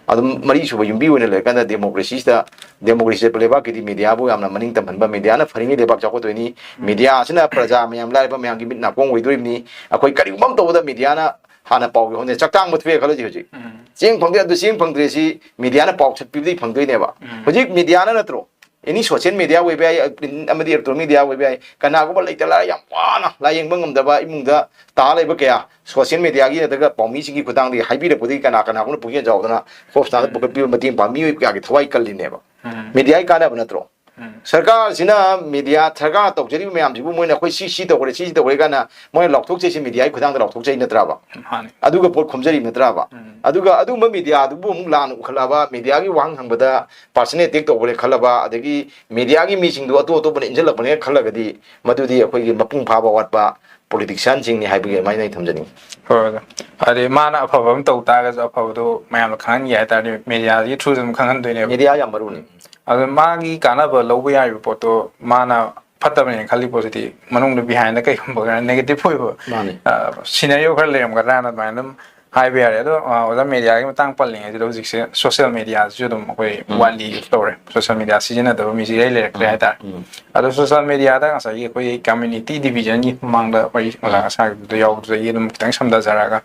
ꯑꯗꯨꯝ ꯃꯔꯤꯁꯨꯕ ꯌꯨꯝꯕꯤ ꯑꯣꯏꯅ ꯂꯩꯔꯀꯥꯟꯗ democracy ꯁꯤꯗ, democracy ꯆꯠꯄ ꯂꯩꯕꯥꯛꯀꯤꯗꯤ media ꯕꯨ ꯌꯥꯝꯅ ꯃꯅꯤꯡ ꯇꯝꯍꯟꯕ, media ꯅ ꯐꯔꯤꯉꯩ ꯂꯩꯕꯥꯛ ꯆꯥꯎꯈꯠꯇꯣꯏꯅꯤ꯫ Media ꯁꯤꯅ ꯄ꯭ꯔꯖꯥ ꯃꯌꯥꯝ, ꯂꯥꯏꯔꯕ ꯃꯌꯥꯝꯒꯤ ꯃꯤꯠ ꯅꯥꯀꯣꯡ ꯑꯣꯏꯗꯣꯏꯔꯤꯕꯅꯤ꯫ ꯑꯩꯈꯣꯏ ꯀꯔꯤꯒꯨꯝꯕ ꯑꯃ ꯇꯧꯕꯗ media ꯅ ꯍꯥꯟꯅ ꯄꯥꯎꯒꯤ ꯍꯣꯠꯅꯩ꯫ ꯆꯥꯛ ꯇꯥꯡꯕ ꯊꯣꯛꯑꯦ ꯈꯜꯂꯁꯤ ꯍꯧꯖꯤꯛ꯫ ꯎꯝ ꯆꯦꯡ ꯐꯪꯗꯦ, ꯑꯗꯨ ꯆꯦꯡ ꯐꯪꯗ꯭ꯔꯦ ꯁꯤ media ꯅ ꯄꯥꯎ ꯆꯠꯄꯤꯕꯗꯒꯤ ꯐꯪꯗꯣꯏꯅꯦꯕ꯫ ꯎꯝ ꯍꯧꯖꯤꯛ media ꯅ ꯅꯠꯇ꯭ꯔꯣ? Any social media ꯑꯣꯏꯕ ꯌꯥꯏ, print ꯑꯃꯗꯤ electronic media ꯑꯣꯏꯕ ꯌꯥꯏ, ꯀꯅꯥꯒꯨꯝꯕ ꯂꯩꯇ ꯂꯥꯏꯔ ꯌꯥꯝ ꯋꯥꯅ ꯂꯥꯏꯌꯦꯡꯕ ꯉꯝꯗꯕ ꯏꯃꯨꯡꯗ ꯇꯥ ꯂꯩꯕ ꯀꯌꯥ social media ꯒꯤ ꯅꯠꯇ꯭ꯔꯒ ꯄꯥꯎꯃꯤꯁꯤꯡꯒꯤ ꯈꯨꯠꯊꯥꯡꯗꯒꯤ ꯍꯥꯏꯕꯤꯔꯛꯄꯗꯒꯤ ꯀꯅꯥ ꯀꯅꯥꯒꯨꯝꯕ ꯄꯨꯛꯆꯦꯜ ꯆꯥꯎꯗꯅ hospital ꯗ ꯄꯨꯈꯠꯄꯤꯕ, ꯃꯇꯦꯡ ꯄꯥꯡꯕ ꯃꯤꯑꯣꯏ ꯀꯌꯥꯒꯤ ꯊꯋꯥꯏ ꯀꯜꯂꯤꯅꯦꯕ꯫ ꯎꯝ Media ꯒꯤ ꯀꯥꯟꯅꯕ ꯅꯠꯇ꯭ꯔꯣ? ꯎꯝ꯫ ꯁꯔꯀꯥꯔꯁꯤꯅ ꯃꯦꯗꯤꯌꯥ, ꯁꯔꯀꯥꯔꯅ ꯇꯧꯖꯔꯤꯕ ꯃꯌꯥꯝꯁꯤꯕꯨ ꯃꯣꯏꯅ ꯑꯩꯈꯣꯏ ꯁꯤ, ꯁꯤ ꯇꯧꯈ꯭ꯔꯦ, ꯁꯤ, ꯁꯤ ꯇꯧꯈ꯭ꯔꯦ ꯀꯥꯏꯅ ꯃꯣꯏꯅ ꯂꯥꯎꯊꯣꯛꯆꯩꯁꯦ ꯃꯦꯗꯤꯌꯥꯒꯤ ꯈꯨꯠꯊꯥꯡꯗ ꯂꯥꯎꯊꯣꯛꯆꯩ ꯅꯠꯇ꯭ꯔꯕ? ꯃꯥꯅꯤ꯫ ꯑꯗꯨꯒ ꯄꯣꯠ ꯈꯣꯝꯖꯔꯤ ꯅꯠꯇ꯭ꯔꯕ? ꯎꯝ꯫ ꯑꯗꯨꯒ ꯑꯗꯨꯒꯨꯝꯕ ꯃꯦꯗꯤꯌꯥꯗꯨꯕꯨ ꯑꯃꯨꯛ ꯂꯥꯟꯅ ꯎꯈꯠꯂꯛꯑꯕ, ꯃꯦꯗꯤꯌꯥꯒꯤ ꯋꯥꯍꯪ ꯍꯪꯕꯗ personal attack ꯇꯧꯈ꯭ꯔꯦ ꯈꯜꯂꯕ, ꯑꯗꯒꯤ ꯃꯦꯗꯤꯌꯥꯒꯤ ꯃꯤꯁꯤꯡꯗꯨ ꯑꯇꯣꯞ ꯑꯇꯣꯞꯄꯅ ꯏꯟꯁꯤꯜꯂꯛꯄꯅꯦ ꯈꯜꯂꯒꯗꯤ, ꯃꯗꯨꯗꯤ ꯑꯩꯈꯣꯏꯒꯤ ꯃꯄꯨꯡ ꯐꯥꯕ ꯋꯥꯠꯄ politicianꯁꯤꯡꯅꯤ ꯍꯥꯏꯕꯒꯤ ꯑꯗꯨꯃꯥꯏꯅ ꯑꯩ ꯊꯝꯖꯅꯤꯡꯉꯤ꯫ ꯍꯣꯏ, ꯑꯣꯖꯥ꯫ ꯍꯥꯏꯗꯤ ꯃꯥꯅ ꯑꯐꯕ ꯑꯃ ꯇꯧ ꯇꯥꯔꯒꯁꯨ ꯑꯐꯕꯗꯣ ꯃꯌꯥꯝꯗ ꯈꯪꯍꯟꯒꯦ ꯍꯥꯏ ꯇꯥꯔꯗꯤ ꯃꯦꯗꯤꯌꯥꯒꯤ throughꯗ ꯑꯗꯨꯝ ꯈꯪꯍꯟꯗꯣꯏꯅꯦꯕ꯫ ꯃꯦꯗꯤꯌꯥ ꯌꯥꯝ ꯃꯔꯨꯅꯤ꯫ ꯑꯗꯨ ꯃꯥꯒꯤ ꯀꯥꯟꯅꯕ ꯂꯧꯕ ꯌꯥꯔꯤꯕ ꯄꯣꯠꯇꯣ ꯃꯥꯅ ꯐꯠꯇꯕꯅꯦꯅ ꯈꯜꯂꯤ ꯄꯣꯠꯁꯤꯗꯤ ꯃꯅꯨꯡꯗ behindꯗ ꯀꯩꯒꯨꯝꯕ ꯈꯔ negative ꯑꯣꯏꯕ, ꯃꯥꯅꯤ꯫ ꯑ, scenario ꯈꯔ ꯂꯩꯔꯝꯒꯗ꯭ꯔꯥꯅ ꯑꯗꯨꯃꯥꯏꯅ ꯑꯗꯨꯝ ꯍꯥꯏꯕ ꯌꯥꯔꯦ꯫ ꯑꯗꯣ, ꯑ, ꯑꯣꯖꯥ, ꯃꯦꯗꯤꯌꯥꯒꯤ ꯃꯇꯥꯡ ꯄꯜꯂꯤꯉꯩꯁꯤꯗ ꯍꯧꯖꯤꯛꯁꯦ social mediaꯁꯤꯁꯨ ꯑꯗꯨꯝ ꯑꯩꯈꯣꯏ ꯎꯝ꯫ Widely use ꯇꯧꯔꯦ꯫ Social media ꯁꯤꯖꯤꯟꯅꯗꯕ ꯃꯤꯁꯦ ꯏꯔꯩ ꯂꯩꯔꯛꯇ꯭ꯔꯦ ꯎꯝ꯫ ꯍꯥꯏꯇꯥꯔꯦ꯫ ꯎꯝ꯫ ꯑꯗꯣ social mediaꯗ ꯉꯁꯥꯏꯒꯤ ꯑꯩꯈꯣꯏꯒꯤ community divisionꯒꯤ ꯃꯃꯥꯡꯗ ꯋꯥꯔꯤ ꯑꯣꯖꯥ ꯁꯥꯈꯤꯕꯗꯨꯗ ꯌꯥꯎꯕꯗꯨꯗꯒꯤ ꯑꯗꯨꯝ ꯈꯤꯇꯪ ꯁꯝꯊꯖꯔꯒ,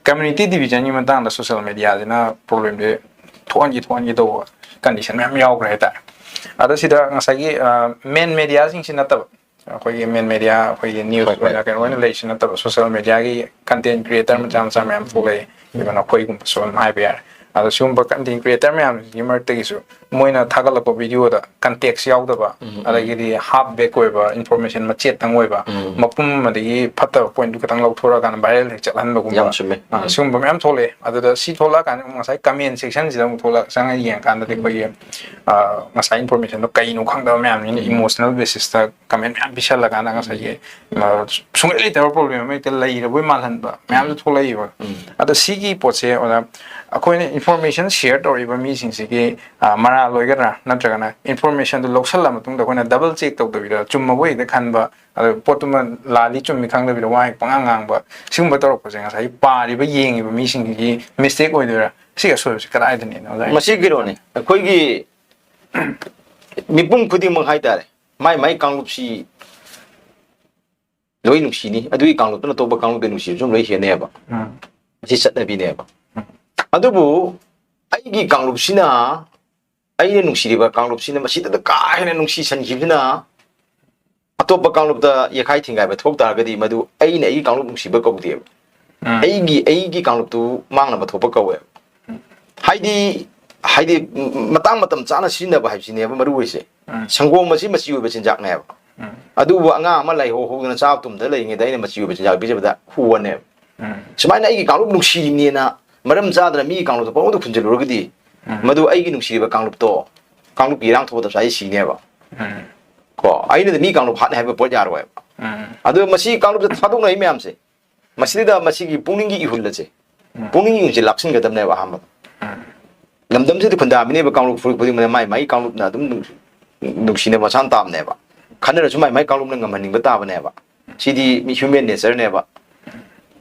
community divisionꯒꯤ ꯃꯇꯥꯡꯗ social mediaꯁꯤꯅ problemꯁꯦ ꯊꯣꯛꯍꯟꯈꯤ, ꯊꯣꯛꯍꯟꯈꯤ ꯇꯧꯕ condition ꯃꯌꯥꯝ ꯌꯥꯎꯈ꯭ꯔꯦ ꯍꯥꯏꯇꯥꯔꯦ꯫ ꯑꯗꯣ ꯁꯤꯗ ꯉꯁꯥꯏꯒꯤ, ꯑ, main mediaꯁꯤꯡꯁꯤ ꯅꯠꯇꯕ, ꯑꯩꯈꯣꯏꯒꯤ main media, ꯑꯩꯈꯣꯏꯒꯤ news ꯍꯣꯏ, ꯍꯣꯏ꯫ ꯑꯣꯏꯅ ꯀꯩꯅꯣ ꯑꯣꯏꯅ ꯂꯩꯔꯤꯁꯤ ꯅꯠꯇꯕ, social mediaꯒꯤ content creator ꯃꯆꯥ ꯃꯆꯥ ꯃꯌꯥꯝ ꯊꯣꯛꯂꯛꯑꯦ꯫ Even ꯑꯩꯈꯣꯏꯒꯨꯝꯕꯁꯨ ꯑꯗꯨꯝ ꯍꯥꯏꯕ ꯌꯥꯔꯦ꯫ ꯑꯗꯣ ꯁꯤꯒꯨꯝꯕ content creator ꯃꯌꯥꯝꯁꯤꯒꯤ ꯃꯔꯛꯇꯒꯤꯁꯨ ꯃꯣꯏꯅ ꯊꯥꯒꯠꯂꯛꯄ videoꯗ context ꯌꯥꯎꯗꯕ, ꯎꯝ, ꯎꯝ꯫ ꯑꯗꯒꯤꯗꯤ half back ꯑꯣꯏꯕ, information ꯃꯆꯦꯠꯇꯪ ꯑꯣꯏꯕ, ꯎꯝ꯫ ꯃꯄꯨꯝ ꯑꯃꯗꯒꯤ ꯐꯠꯇꯕ pointꯗꯨ ꯈꯛꯇꯪ ꯂꯧꯊꯣꯔꯛꯑꯀꯥꯟꯗ viral ꯍꯦꯛ ꯆꯠꯍꯟꯕꯒꯨꯝꯕ, ꯌꯥꯝ ꯆꯨꯝꯃꯦ꯫ ꯑ, ꯎꯝ꯫ ꯁꯤꯒꯨꯝꯕ ꯃꯌꯥꯝ ꯊꯣꯛꯂꯛꯑꯦ꯫ ꯑꯗꯨꯗ ꯁꯤ ꯊꯣꯛꯂꯛꯑꯀꯥꯟꯗ ꯑꯃꯨꯛ ꯉꯁꯥꯏ comment sectionꯁꯤꯗ ꯑꯃꯨꯛ ꯊꯣꯛꯂꯛ-, ꯆꯪꯉ ꯌꯦꯡꯉꯀꯥꯟꯗꯗꯤ ꯎꯝ꯫ ꯑꯩꯈꯣꯏꯒꯤ, ꯑ, ꯉꯁꯥꯏ informationꯗꯣ ꯀꯩꯅꯣ ꯈꯪꯗꯕ ꯃꯌꯥꯝꯅꯤꯅ ꯎꯝ꯫ Emotional basisꯇ comment ꯃꯌꯥꯝ ꯄꯤꯁꯜꯂꯀꯥꯟꯗ ꯉꯁꯥꯏꯒꯤ, ꯑ, ꯁꯨꯡꯂꯩ ꯂꯩꯇꯕ problem ꯑꯃ ꯍꯦꯛꯇ ꯂꯩꯔꯕꯣꯏ ꯃꯥꯜꯍꯟꯕ ꯃꯌꯥꯝꯁꯨ ꯎꯝ꯫ ꯊꯣꯛꯂꯛꯏꯕ꯫ ꯎꯝ꯫ ꯑꯗꯣ ꯁꯤꯒꯤ ꯄꯣꯠꯁꯦ, ꯑꯣꯖꯥ, ꯑꯩꯈꯣꯏꯅ information share ꯇꯧꯔꯤꯕ ꯃꯤꯁꯤꯡꯁꯤꯒꯤ, ꯑ, ꯃꯔꯥꯜ ꯑꯣꯏꯒꯗ꯭ꯔꯥ, ꯅꯠꯇ꯭ꯔꯒꯅ informationꯗꯨ ꯂꯧꯁꯜꯂ ꯃꯇꯨꯡꯗ ꯑꯩꯈꯣꯏꯅ double check ꯇꯧꯗꯕꯤꯗ ꯆꯨꯝꯃꯕꯣꯏ ꯍꯦꯛꯇ ꯈꯟꯕ, ꯑꯗꯣ ꯄꯣꯠꯇꯨꯃ ꯂꯥꯜꯂꯤ ꯆꯨꯝꯃꯤ ꯈꯪꯗꯕꯤꯗ ꯋꯥ ꯍꯦꯛ ꯄꯉꯥꯡ ꯉꯥꯡꯕ, ꯁꯤꯒꯨꯝꯕ ꯇꯧꯔꯛꯄꯁꯦ ꯉꯁꯥꯏꯒꯤ ꯄꯥꯔꯤꯕ ꯌꯦꯡꯉꯤꯕ ꯃꯤꯁꯤꯡꯒꯤ mistake ꯑꯣꯏꯗꯣꯏꯔꯥ? ꯁꯤꯒꯤ ꯑꯁꯣꯏꯕꯁꯤ ꯀꯗꯥꯏꯗꯅꯦꯅ, ꯑꯣꯖꯥ? ꯃꯁꯤ ꯀꯩꯅꯣꯅꯤ, ꯑꯩꯈꯣꯏꯒꯤ ꯃꯤꯄꯨꯝ ꯈꯨꯗꯤꯡꯃꯛ ꯍꯥꯏꯇꯥꯔꯦ, ꯃꯥꯏ ꯃꯥꯏ ꯀꯥꯡꯂꯨꯞꯁꯤ ꯂꯣꯏ ꯅꯨꯡꯁꯤꯅꯤ, ꯑꯗꯨꯒꯤ ꯀꯥꯡꯂꯨꯞꯇꯨꯅ ꯑꯇꯣꯞꯄ ꯀꯥꯡꯂꯨꯞꯇ ꯅꯨꯡꯁꯤꯕꯁꯨ ꯂꯣꯏ ꯍꯦꯟꯅꯩꯕ꯫ ꯎꯝ꯫ ꯃꯁꯤ ꯆꯠꯅꯕꯤꯅꯦꯕ꯫ ꯎꯝ꯫ ꯑꯗꯨꯕꯨ ꯑꯩꯒꯤ ꯀꯥꯡꯂꯨꯞꯁꯤꯅ, ꯑꯩꯅ ꯅꯨꯡꯁꯤꯔꯤꯕ ꯀꯥꯡꯂꯨꯞꯁꯤꯅ ꯃꯁꯤꯗ ꯀꯥ ꯍꯦꯟꯅ ꯅꯨꯡꯁꯤꯁꯟꯈꯤꯕꯁꯤꯅ ꯑꯇꯣꯞꯄ ꯀꯥꯡꯂꯨꯞꯇ ꯌꯦꯈꯥꯏ ꯊꯤꯡꯒꯥꯏꯕ ꯊꯣꯛ ꯇꯥꯔꯒꯗꯤ ꯃꯗꯨ ꯑꯩꯅ ꯑꯩꯒꯤ ꯀꯥꯡꯂꯨꯞ ꯅꯨꯡꯁꯤꯕ ꯀꯧꯗꯦꯕ꯫ ꯎꯝ꯫ ꯑꯩꯒꯤ, ꯑꯩꯒꯤ ꯀꯥꯡꯂꯨꯞꯇꯨ ꯃꯥꯡꯅꯕ ꯊꯣꯛꯄ ꯀꯧꯋꯦꯕ꯫ ꯍꯥꯏꯗꯤ, ꯍꯥꯏꯗꯤ, ꯃꯇꯥꯡ ꯃꯇꯝ ꯆꯥꯅ ꯁꯤꯖꯤꯟꯅꯕ ꯍꯥꯏꯕꯁꯤꯅꯦꯕ ꯃꯔꯨ ꯑꯣꯏꯁꯦ꯫ ꯁꯪꯒꯣꯝ ꯑꯁꯤ ꯃꯆꯤ ꯑꯣꯏꯕ ꯆꯤꯟꯖꯥꯛꯅꯦꯕ꯫ ꯑꯗꯨꯕꯨ ꯑꯉꯥꯡ ꯑꯃ ꯂꯥꯏꯍꯧ ꯍꯧꯗꯅ ꯆꯥꯕ ꯇꯨꯝꯗꯅ ꯂꯩꯔꯤꯉꯩꯗ ꯑꯩꯅ ꯃꯆꯤ ꯑꯣꯏꯕ ꯆꯤꯟꯖꯥꯛ ꯄꯤꯖꯕꯗ ꯍꯨ ꯑꯣꯟꯅꯦꯕ꯫ ꯁꯨꯃꯥꯏꯅ ꯑꯩꯒꯤ ꯀꯥꯡꯂꯨꯞ ꯅꯨꯡꯁꯤꯔꯤꯅꯦꯅ ꯃꯔꯝ ꯆꯥꯗꯅ ꯃꯤꯒꯤ ꯀꯥꯡꯂꯨꯞꯇ ꯄꯪꯉꯧꯗ ꯐꯨꯟꯖꯤꯜꯂꯨꯔꯒꯗꯤ, ꯃꯗꯨ ꯑꯩꯒꯤ ꯅꯨꯡꯁꯤꯔꯤꯕ ꯀꯥꯡꯂꯨꯞꯇꯣ, ꯀꯥꯡꯂꯨꯞꯀꯤ ꯏꯔꯥꯡ ꯊꯣꯛꯄꯗ ꯉꯁꯥꯏ ꯁꯤꯅꯦꯕ꯫ ꯀꯣ, ꯑꯩꯅꯗꯤ ꯃꯤ ꯀꯥꯡꯂꯨꯞ ꯍꯥꯠꯅꯤ ꯍꯥꯏꯕ ꯄꯣꯠ ꯌꯥꯔꯣꯏꯕ꯫ ꯑꯗꯣ ꯃꯁꯤ ꯀꯥꯡꯂꯨꯞꯇ ꯊꯥꯗꯣꯛꯅꯔꯤ ꯃꯌꯥꯝꯁꯦ, ꯃꯁꯤꯗ ꯃꯁꯤꯒꯤ ꯄꯨꯛꯅꯤꯡꯒꯤ ꯏꯍꯨꯜ ꯑꯁꯦ, ꯄꯨꯛꯅꯤꯡꯒꯤ ꯏꯍꯨꯜꯁꯦ ꯂꯥꯛꯁꯤꯟꯒꯗꯕꯅꯦꯕ ꯑꯍꯥꯟꯕꯗ꯫ ꯂꯝꯗꯝꯁꯤꯗ ꯈꯨꯟꯗꯥꯃꯤꯅꯦꯕ ꯀꯥꯡꯂꯨꯞ ꯐꯨꯔꯨꯞ ꯈꯨꯗꯤꯡꯃꯛꯅ ꯃꯥꯏ ꯃꯥꯏ ꯀꯥꯡꯂꯨꯞꯅ ꯑꯗꯨꯝ ꯅꯨꯡ-, ꯅꯨꯡꯁꯤꯅꯕ ꯃꯁꯥꯅ ꯇꯥꯕꯅꯦꯕ꯫ ꯈꯟꯅꯔꯁꯨ ꯃꯥꯏ ꯃꯥꯏ ꯀꯥꯡꯂꯨꯞꯅ ꯉꯝꯍꯟꯅꯤꯡꯕ ꯇꯥꯕꯅꯦꯕ꯫ ꯁꯤꯗꯤ ꯃꯤ human nature ꯅꯦꯕ꯫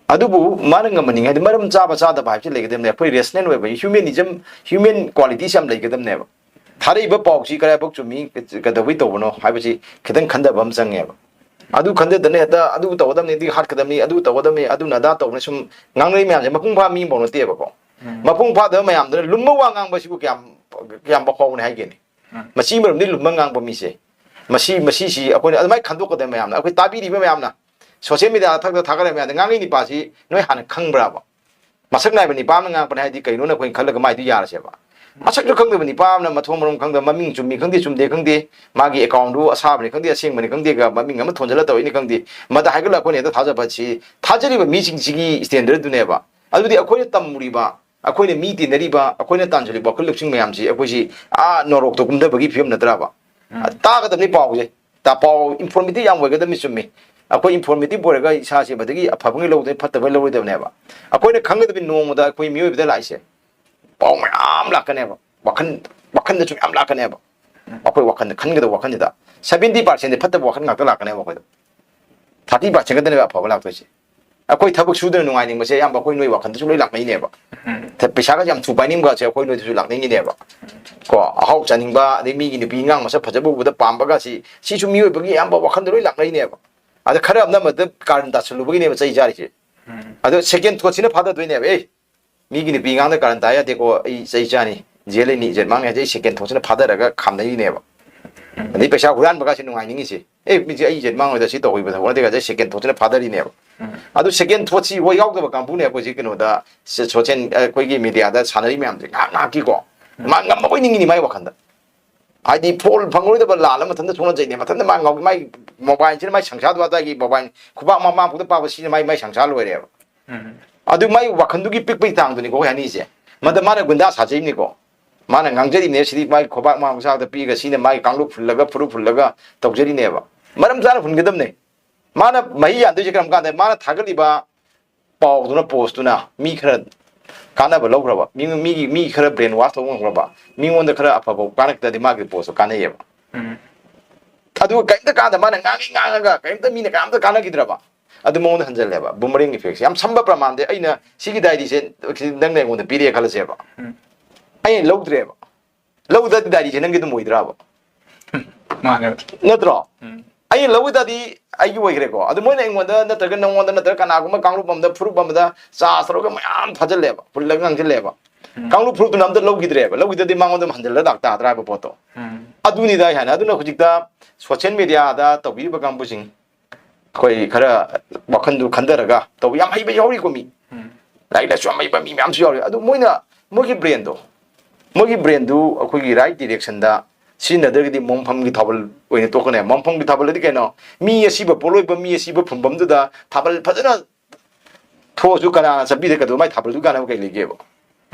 ꯑꯗꯨꯕꯨ ꯃꯥꯅ ꯉꯝꯍꯟꯅꯤꯡꯉꯦ ꯍꯥꯏꯗꯤ ꯃꯔꯝ ꯆꯥꯕ ꯆꯥꯗꯕ ꯍꯥꯏꯕꯁꯤ ꯂꯩꯒꯗꯕꯅꯦ꯫ ꯑꯩꯈꯣꯏ rational ꯑꯣꯏꯕ humanism, human qualities ꯌꯥꯝ ꯂꯩꯒꯗꯕꯅꯦꯕ꯫ ꯊꯥꯔꯛꯏꯕ ꯄꯥꯎꯁꯤ ꯀꯗꯥꯏꯐꯥꯎ ꯆꯨꯝꯃꯤ, ꯀꯩꯗꯧꯕꯩ ꯇꯧꯕꯅꯣ ꯍꯥꯏꯕꯁꯤ ꯈꯤꯇꯪ ꯈꯟꯊꯕ ꯑꯃ ꯆꯪꯉꯦꯕ꯫ ꯑꯗꯨ ꯈꯟꯊꯗꯅ ꯍꯦꯛꯇ ꯑꯗꯨ ꯇꯧꯒꯗꯕꯅꯤ, ꯑꯗꯨ ꯍꯥꯠꯀꯗꯕꯅꯤ, ꯑꯗꯨ ꯇꯧꯒꯗꯕꯅꯤ, ꯑꯗꯨꯅ ꯑꯗꯥ ꯇꯧꯕꯅꯤ ꯁꯨꯝ ꯉꯥꯡꯅꯔꯤ ꯃꯌꯥꯝꯁꯦ ꯃꯄꯨꯡ ꯐꯥꯕ ꯃꯤ ꯑꯃꯐꯥꯎ ꯅꯠꯇꯦꯕꯀꯣ꯫ ꯃꯄꯨꯡ ꯐꯥꯗꯕ ꯃꯌꯥꯝꯗꯨꯅ ꯂꯨꯝꯕ ꯋꯥ ꯉꯥꯡꯕꯁꯤꯕꯨ ꯀꯌꯥꯝ, ꯀꯌꯥꯝ ꯐꯥꯎꯕꯅꯤ ꯍꯥꯏꯒꯦꯅꯦ? ꯃꯆꯤ ꯃꯔꯨꯝꯗꯤ ꯂꯨꯝꯕ ꯉꯥꯡꯕ ꯃꯤꯁꯦ, ꯃꯁꯤ, ꯃꯁꯤꯁꯤ ꯑꯩꯈꯣꯏꯅ ꯑꯗꯨꯃꯥꯏꯅ ꯈꯟꯗꯣꯛꯀꯗꯕ ꯃꯌꯥꯝꯅ, ꯑꯩꯈꯣꯏ ꯇꯥꯕꯤꯔꯤꯕ ꯃꯌꯥꯝꯅ, social media ꯊꯛꯇ ꯊꯥꯒꯠꯂꯤꯕ ꯃꯌꯥꯝꯗ, ꯉꯥꯡꯉꯤ ꯅꯤꯄꯥꯁꯤ ꯅꯣꯏ ꯍꯥꯟꯅ ꯈꯪꯕ꯭ꯔꯥꯕ? ꯃꯁꯛ ꯅꯥꯏꯕ ꯅꯤꯄꯥ ꯑꯃꯅ ꯉꯥꯡꯉꯛꯄꯅꯦ ꯍꯥꯏꯗꯤ ꯀꯩꯅꯣꯅ ꯑꯩꯈꯣꯏꯅ ꯈꯜꯂꯒ ꯃꯥꯏꯗꯨ ꯌꯥꯔꯁꯦꯕ꯫ ꯃꯁꯛꯁꯨ ꯈꯪꯗꯕ ꯅꯤꯄꯥ ꯑꯃꯅ ꯃꯊꯣꯡ ꯃꯔꯝ ꯈꯪꯗꯕ, ꯃꯃꯤꯡ ꯆꯨꯝꯃꯤ ꯈꯪꯗꯦ, ꯆꯨꯝꯗꯦ ꯈꯪꯗꯦ, ꯃꯥꯒꯤ account ꯗꯨ ꯑꯁꯥꯕꯅꯤ ꯈꯪꯗꯦ, ꯑꯁꯦꯡꯕꯅꯤ ꯈꯪꯗꯦꯒ ꯃꯃꯤꯡ ꯑꯃ ꯊꯣꯟꯖꯜꯂ ꯇꯧꯔꯤꯅꯤ ꯈꯪꯗꯦ, ꯃꯗ ꯍꯥꯏꯒꯠꯂꯒ ꯑꯩꯈꯣꯏꯅ ꯍꯦꯛꯇ ꯊꯥꯖꯕ ꯁꯤ, ꯊꯥꯖꯔꯤꯕ ꯃꯤꯁꯤꯡꯁꯤꯒꯤ standard ꯗꯨꯅꯦꯕ꯫ ꯑꯗꯨꯗꯤ ꯑꯩꯈꯣꯏꯅ ꯇꯝꯃꯨꯔꯤꯕ, ꯑꯩꯈꯣꯏꯅ ꯃꯤ ꯇꯤꯟꯅꯔꯤꯕ, ꯑꯩꯈꯣꯏꯅ ꯇꯥꯟꯖꯔꯤꯕ ꯋꯥꯈꯜ ꯂꯧꯁꯤꯡ ꯃꯌꯥꯝꯁꯤ ꯑꯩꯈꯣꯏꯁꯤ ꯑꯥ ꯅꯣꯔꯣꯛꯇ ꯀꯨꯝꯊꯕꯒꯤ ꯐꯤꯕꯝ ꯅꯠꯇ꯭ꯔꯕ? ꯇꯥꯒꯗꯕꯅꯤ ꯄꯥꯎꯁꯦ꯫ ꯇ-, ꯄꯥꯎ informative ꯌꯥꯝ ꯑꯣꯏꯒꯗꯕꯅꯤ, ꯆꯨꯝꯃꯤ꯫ ꯑꯩꯈꯣꯏ informative ꯑꯣꯏꯔꯒ ꯏꯁꯥꯁꯦ ꯃꯗꯨꯒꯤ ꯑꯐꯕꯉꯩ ꯂꯧꯗꯣꯏ, ꯐꯠꯇꯕꯉꯩ ꯂꯧꯔꯣꯏꯗꯕꯅꯦꯕ꯫ ꯑꯩꯈꯣꯏꯅ ꯈꯪꯒꯗꯕꯅꯤ ꯅꯣꯡꯃꯗ ꯑꯩꯈꯣꯏ ꯃꯤꯑꯣꯏꯕꯗ ꯂꯥꯛꯏꯁꯦ ꯄꯥꯎ ꯃꯌꯥꯝ ꯂꯥꯛꯀꯅꯦꯕ꯫ ꯋꯥꯈꯜ, ꯋꯥꯈꯜꯗꯁꯨ ꯃꯌꯥꯝ ꯂꯥꯛꯀꯅꯦꯕ꯫ ꯑꯩꯈꯣꯏ ꯋꯥꯈꯜꯗ ꯈꯟꯒꯗꯕ ꯋꯥꯈꯜꯁꯤꯗ seventy percent ꯗꯤ ꯐꯠꯇꯕ ꯋꯥꯈꯜ ꯉꯥꯛꯇ ꯂꯥꯛꯀꯅꯦꯕ ꯑꯩꯈꯣꯏꯗ꯫ Thirty percent ꯈꯛꯇꯅꯦꯕ ꯑꯐꯕ ꯂꯥꯛꯇꯣꯏꯁꯦ꯫ ꯑꯩꯈꯣꯏ ꯊꯕꯛ ꯁꯨꯗꯅ ꯅꯨꯡꯉꯥꯏꯅꯤꯡꯕꯁꯦ ꯑꯌꯥꯝꯕ ꯑꯩꯈꯣꯏ ꯅꯣꯏ ꯋꯥꯈꯜꯗꯁꯨ ꯂꯣꯏ ꯂꯥꯛꯅꯩꯅꯦꯕ꯫ ꯊ-, ꯄꯩꯁꯥꯒꯁꯦ ꯌꯥꯝ ꯊꯨ ꯄꯥꯏꯅꯤꯡꯕꯁꯦ ꯑꯩꯈꯣꯏ ꯅꯣꯏꯗꯁꯨ ꯂꯥꯛꯅꯤꯡꯉꯤꯅꯦꯕ꯫ ꯀꯣ, ꯑꯍꯥꯎ ꯆꯥꯅꯤꯡꯕ, ꯑꯗꯩ ꯃꯤꯒꯤ ꯅꯨꯄꯤ ꯑꯉꯥꯡ ꯃꯁꯛ ꯐꯖꯕ ꯎꯕꯗ ꯄꯥꯝꯕꯒꯁꯤ, ꯁꯤꯁꯨ ꯃꯤꯑꯣꯏꯕꯒꯤ ꯑꯌꯥꯝꯕ ꯋꯥꯈꯜꯗ ꯂꯣꯏ ꯂꯥꯛꯅꯩꯅꯦꯕ꯫ ꯑꯗ ꯈꯔ ꯑꯃꯅ ꯑꯃꯗ ꯀꯥꯔꯟ ꯇꯥꯁꯜꯂꯨꯕꯒꯤꯅꯦꯕ ꯆꯩ ꯆꯥꯔꯤꯁꯦ꯫ ꯑꯗꯣ second thought ꯁꯤꯅ ꯐꯥꯗꯗꯣꯏꯅꯦꯕ꯫ ꯑꯦ, ꯃꯤꯒꯤ ꯅꯨꯄꯤ ꯑꯉꯥꯡꯗ ꯀꯥꯔꯟ ꯇꯥ ꯌꯥꯗꯦꯀꯣ, ꯑꯩ ꯆꯩ ꯆꯥꯅꯤ, ꯖꯦꯜ ꯂꯩꯅꯤ, ꯏꯖꯠ ꯃꯥꯡꯅꯤ ꯍꯥꯏꯁꯦ ꯑꯩ second thought ꯁꯤꯅ ꯐꯥꯗꯔꯒ ꯈꯥꯝꯅꯔꯤꯅꯦꯕ꯫ ꯑꯗꯩ ꯄꯩꯁꯥ ꯍꯨꯔꯥꯟꯕꯒꯁꯦ ꯅꯨꯡꯉꯥꯏꯅꯤꯡꯉꯤꯁꯦ꯫ ꯑꯦ, ꯃꯤꯁꯦ ꯑꯩ ꯏꯖꯠ ꯃꯥꯡꯉꯣꯏꯗ ꯁꯤ ꯇꯧꯍꯧꯕ ꯊꯕꯛ ꯅꯠꯇꯦ ꯀꯥꯏꯁꯦ second thought ꯁꯤꯅ ꯐꯥꯗꯔꯤꯅꯦꯕ꯫ ꯑꯗꯨ second thought ꯁꯤ ꯍꯣꯏ ꯌꯥꯎꯗꯕ ꯀꯥꯡꯕꯨꯅꯦ ꯑꯩꯈꯣꯏꯁꯤ ꯀꯩꯅꯣꯗ, ꯁ-, social, ꯑꯩꯈꯣꯏꯒꯤ media ꯗ ꯁꯥꯟꯅꯔꯤ ꯃꯌꯥꯝꯁꯦ ꯉꯥꯏꯍꯥꯛ ꯉꯥꯏꯍꯥꯛꯀꯤꯀꯣ꯫ ꯃꯥ ꯉꯝꯕ ꯑꯣꯏꯅꯤꯡꯉꯤꯅꯤ ꯃꯥꯏ ꯋꯥꯈꯜꯗ꯫ ꯍꯥꯏꯗꯤ ꯐꯣꯜ ꯐꯪꯉꯔꯣꯏꯗꯕ ꯂꯥꯜꯂ ꯃꯊꯟꯇ ꯁꯣꯛꯅꯖꯩꯅꯦ꯫ ꯃꯊꯟꯇ ꯃꯥ ꯉꯥꯎ-, ꯃꯥꯏ ꯃꯣꯕꯥꯏꯜꯁꯤꯅ ꯃꯥꯏ ꯁꯪꯁꯥꯔꯗꯨ ꯑꯗꯥꯏꯒꯤ ꯃꯣꯕꯥꯏꯜ ꯈꯨꯕꯥꯛ ꯃꯃꯥꯡ ꯄꯨꯛꯇ ꯄꯥꯛꯄ ꯁꯤꯅ ꯃꯥꯏ, ꯃꯥꯏ ꯁꯪꯁꯥꯔ ꯂꯣꯏꯔꯦꯕ꯫ ꯎꯝ꯫ ꯑꯗꯨ ꯃꯥꯏ ꯋꯥꯈꯟꯗꯨꯒꯤ ꯄꯤꯛꯄꯒꯤ ꯆꯥꯡꯗꯨꯅꯤꯀꯣ ꯑꯩꯈꯣꯏ ꯍꯥꯏꯅꯤꯡꯉꯤꯁꯦ꯫ ꯃꯗ ꯃꯥꯅ ꯒꯨꯟꯗꯥ ꯁꯥꯖꯩꯅꯤꯀꯣ꯫ ꯃꯥꯅ ꯉꯥꯡꯖꯔꯤꯅꯦ ꯁꯤꯗꯤ ꯃꯥꯒꯤ ꯈꯨꯕꯥꯛ ꯃꯃꯥꯡ ꯃꯆꯥꯗ ꯄꯤꯔꯒ ꯁꯤꯅ ꯃꯥꯒꯤ ꯀꯥꯡꯂꯨꯞ ꯐꯨꯜꯂꯒ ꯐꯨꯔꯨꯞ ꯐꯨꯜꯂꯒ ꯇꯧꯖꯔꯤꯅꯦꯕ꯫ ꯃꯔꯝ ꯆꯥꯅ ꯐꯨꯟꯒꯗꯕꯅꯦ꯫ ꯃꯥꯅ ꯃꯍꯩ ꯌꯥꯟꯗꯣꯏꯁꯦ ꯀꯔꯝ ꯀꯥꯟꯗ? ꯃꯥꯅ ꯊꯥꯒꯠꯂꯤꯕ ꯄꯥꯎꯗꯨꯅ, ꯄꯣꯁꯇꯨꯅ ꯃꯤ ꯈꯔ ꯀꯥꯟꯅꯕ ꯂꯧꯈ꯭ꯔꯕ, ꯃꯤ, ꯃꯤꯒꯤ, ꯃꯤ ꯈꯔ ꯕ꯭ꯔꯦꯟ ꯋꯥꯁ ꯇꯧꯕ ꯉꯝꯈ꯭ꯔꯕ, ꯃꯤꯉꯣꯟꯗ ꯈꯔ ꯑꯐꯕ ꯀꯥꯟꯅꯔꯛꯇꯗꯤ ꯃꯥꯒꯤ ꯄꯣꯁꯇꯣ ꯀꯥꯟꯅꯩꯌꯦꯕ꯫ ꯎꯝ꯫ ꯑꯗꯨꯒ ꯀꯔꯤꯝꯇ ꯀꯥꯟꯗ ꯃꯥꯅ ꯉꯥꯡꯉꯤ ꯉꯥꯡꯉꯒ ꯀꯔꯤꯝꯇ ꯃꯤꯅ ꯀꯅꯥꯝꯇ ꯀꯥꯟꯅꯈꯤꯗ꯭ꯔꯕ, ꯑꯗꯨ ꯃꯉꯣꯟꯗ ꯍꯟꯖꯜꯂꯦꯕ꯫ Boomerang effectꯁꯦ ꯌꯥꯝ ꯁꯝꯕ ꯄ꯭ꯔꯃꯥꯟꯗꯤ ꯑꯩꯅ ꯁꯤꯒꯤ ꯗꯥꯏꯔꯤꯁꯦ ꯅꯪꯅ ꯑꯩꯉꯣꯟꯗ ꯄꯤꯔꯛꯑꯦ ꯈꯜꯂꯁꯦꯕ꯫ ꯎꯝ꯫ ꯑꯩꯅ ꯂꯧꯗ꯭ꯔꯦꯕ꯫ ꯂꯧꯗ꯭ꯔꯗꯤ ꯗꯥꯏꯔꯤꯁꯦ ꯅꯪꯒꯤ ꯑꯗꯨꯝ ꯑꯣꯏꯗ꯭ꯔꯕ? ꯃꯥꯅꯦ꯫ ꯅꯠꯇ꯭ꯔꯣ? ꯎꯝ꯫ ꯑꯩꯅ ꯂꯧꯗ꯭ꯔꯗꯤ ꯑꯩꯒꯤ ꯑꯣꯏꯈ꯭ꯔꯦꯀꯣ꯫ ꯑꯗꯨ ꯃꯣꯏꯅ ꯑꯩꯉꯣꯟꯗ ꯅꯠꯇ꯭ꯔꯒ ꯅꯪꯉꯣꯟꯗ ꯅꯠꯇ꯭ꯔꯒ ꯀꯅꯥꯒꯨꯝꯕ ꯀꯥꯡꯂꯨꯞ ꯑꯃꯗ, ꯐꯨꯔꯨꯞ ꯑꯃꯗ ꯆꯥꯔꯖ ꯇꯧꯔꯒ ꯃꯌꯥꯝ ꯊꯥꯖꯤꯜꯂꯦꯕ, ꯍꯨꯜꯂꯒ ꯉꯥꯡꯁꯤꯜꯂꯦꯕ꯫ ꯎꯝ꯫ ꯀꯥꯡꯂꯨꯞ ꯐꯨꯔꯨꯞꯇꯨꯅ ꯑꯝꯇ ꯂꯧꯈꯤꯗ꯭ꯔꯦꯕ꯫ ꯂꯧꯈꯤꯗ꯭ꯔꯗꯤ ꯃꯉꯣꯟꯗ ꯑꯗꯨꯝ ꯍꯟꯖꯤꯜꯂ ꯂꯥꯛꯇꯥꯗ꯭ꯔꯥ ꯍꯥꯏꯕ ꯄꯣꯠꯇꯣ꯫ ꯎꯝ꯫ ꯑꯗꯨꯅꯤꯗ ꯑꯩ ꯍꯥꯏꯅ꯫ ꯑꯗꯨꯅ ꯍꯧꯖꯤꯛꯇ social mediaꯗ ꯇꯧꯕꯤꯔꯤꯕ ꯀꯥꯡꯕꯨꯁꯤꯡ, ꯑꯩꯈꯣꯏ ꯈꯔ ꯋꯥꯈꯟꯗꯨ ꯈꯟꯊꯔꯒ ꯇꯧꯕ ꯌꯥꯝ ꯍꯩꯕ ꯌꯥꯎꯔꯤꯀꯣ ꯃꯤ꯫ ꯎꯝ꯫ ꯂꯥꯏꯔꯤꯛ ꯂꯥꯏꯁꯨ ꯌꯥꯝ ꯍꯩꯕ ꯃꯤ ꯃꯌꯥꯝꯁꯨ ꯌꯥꯎꯔꯤ꯫ ꯑꯗꯨ ꯃꯣꯏꯅ ꯃꯣꯏꯒꯤ brainꯗꯣ, ꯃꯣꯏꯒꯤ brainꯗꯨ ꯑꯩꯈꯣꯏꯒꯤ right directionꯗ ꯁꯤꯖꯤꯟꯅꯗ꯭ꯔꯒꯗꯤ ꯃꯣꯡꯐꯝꯒꯤ ꯊꯥꯕꯜ ꯑꯣꯏꯅ ꯇꯣꯛꯀꯅꯦ꯫ ꯃꯣꯡꯐꯝꯒꯤ ꯊꯥꯕꯜ ꯑꯗꯤ ꯀꯩꯅꯣ? ꯃꯤ ꯑꯁꯤꯕ ꯄꯣꯠꯂꯣꯏꯕ, ꯃꯤ ꯑꯁꯤꯕ ꯐꯨꯝꯐꯝꯗꯨꯗ ꯊꯥꯕꯜ ꯐꯖꯅ ꯊꯣꯛꯑꯁꯨ ꯀꯅꯥꯅ ꯆꯠꯄꯤꯗꯦ? ꯀꯩꯗꯧꯕ? ꯃꯥꯏ ꯊꯥꯕꯜꯗꯨ ꯀꯥꯟꯅꯕ ꯀꯩ ꯂꯩꯒꯦꯕ?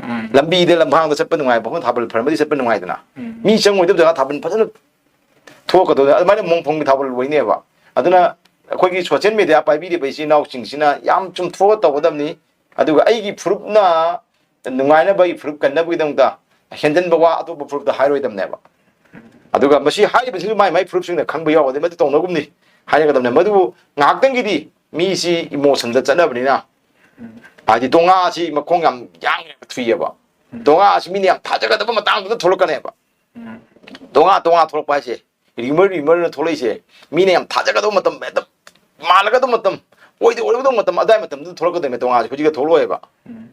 ꯎꯝ꯫ ꯂꯝꯕꯤꯗ ꯂꯝꯍꯥꯡꯗ ꯆꯠꯄ ꯅꯨꯡꯉꯥꯏꯕ ꯃꯐꯝ ꯊꯥꯕꯜ ꯐꯔꯝꯃꯗꯤ ꯆꯠꯄ ꯅꯨꯡꯉꯥꯏꯗꯅ꯫ ꯎꯝ꯫ ꯃꯤ ꯆꯪꯉꯣꯏꯗꯕ ꯖꯒꯥ ꯊꯥꯕꯜ ꯐꯖꯅ ꯊꯣꯛꯀꯗꯧꯅꯤ꯫ ꯑꯗꯨꯃꯥꯏꯅ ꯃꯣꯡꯐꯝꯒꯤ ꯊꯥꯕꯜ ꯑꯣꯏꯅꯦꯕ꯫ ꯑꯗꯨꯅ ꯑꯩꯈꯣꯏꯒꯤ social media ꯄꯥꯏꯕꯤꯔꯤꯕ ꯏꯆꯤꯟ ꯏꯅꯥꯎꯁꯤꯡꯁꯤꯅ ꯌꯥꯝ ꯆꯨꯝꯊꯣꯛꯑ ꯇꯧꯒꯗꯕꯅꯤ꯫ ꯑꯗꯨꯒ ꯑꯩꯒꯤ ꯐꯨꯔꯨꯞꯅ ꯅꯨꯡꯉꯥꯏꯅꯕ, ꯑꯩꯒꯤ ꯐꯨꯔꯨꯞ ꯀꯟꯅꯕꯒꯤꯗꯃꯛꯇ ꯍꯦꯟꯖꯟꯕ ꯋꯥ ꯑꯇꯣꯞꯄ ꯐꯨꯔꯨꯞꯇ ꯍꯥꯏꯔꯣꯏꯗꯕꯅꯦꯕ꯫ ꯑꯗꯨꯒ ꯃꯁꯤ ꯍꯥꯏꯔꯤꯕꯁꯤꯁꯨ ꯃꯥꯏ ꯃꯥꯏ ꯐꯨꯔꯨꯞꯁꯤꯡꯅ ꯈꯪꯕ ꯌꯥꯎꯔꯗꯤ ꯃꯗꯨ ꯇꯧꯅꯒꯨꯝꯅꯤ ꯍꯥꯏꯔꯒꯗꯕꯅꯦ꯫ ꯃꯗꯨꯕꯨ ꯉꯥꯏꯍꯥꯛꯇꯪꯒꯤꯗꯤ ꯃꯤꯁꯤ emotionꯗ ꯆꯠꯅꯕꯅꯤꯅ, ꯍꯥꯏꯗꯤ ꯇꯣꯉꯥꯁꯤ ꯃꯈꯣꯡ ꯌꯥꯝ ꯌꯥꯡꯉꯦꯕ, ꯊꯨꯏꯑꯕ꯫ ꯇꯣꯉꯥ ꯑꯁꯤ ꯃꯤꯅ ꯌꯥꯝ ꯊꯥꯖꯒꯗꯕ ꯃꯇꯥꯡꯗꯨꯗ ꯊꯣꯛꯂꯛꯀꯅꯦꯕ꯫ ꯎꯝ꯫ ꯇꯣꯉꯥ ꯇꯣꯉꯥ ꯊꯣꯛꯂꯛꯄ ꯍꯥꯏꯁꯦ, rumor, rumorꯅ ꯊꯣꯛꯂꯛꯏꯁꯦ, ꯃꯤꯅ ꯌꯥꯝ ꯊꯥꯖꯒꯗꯕ ꯃꯇꯝ, ꯍꯦꯛꯇ ꯃꯥꯜꯂꯒꯗꯕ ꯃꯇꯝ, ꯑꯣꯏꯗ ꯑꯣꯏꯔꯒꯗꯕ ꯃꯇꯝ, ꯑꯗꯥꯏ ꯃꯇꯝꯗꯨꯗ ꯊꯣꯛꯂꯛꯀꯗꯣꯏꯅꯦ꯫ ꯇꯣꯉꯥꯁꯦ ꯍꯧꯖꯤꯛꯀ ꯊꯣꯛꯂꯛꯑꯣꯏꯕ꯫ ꯎꯝ꯫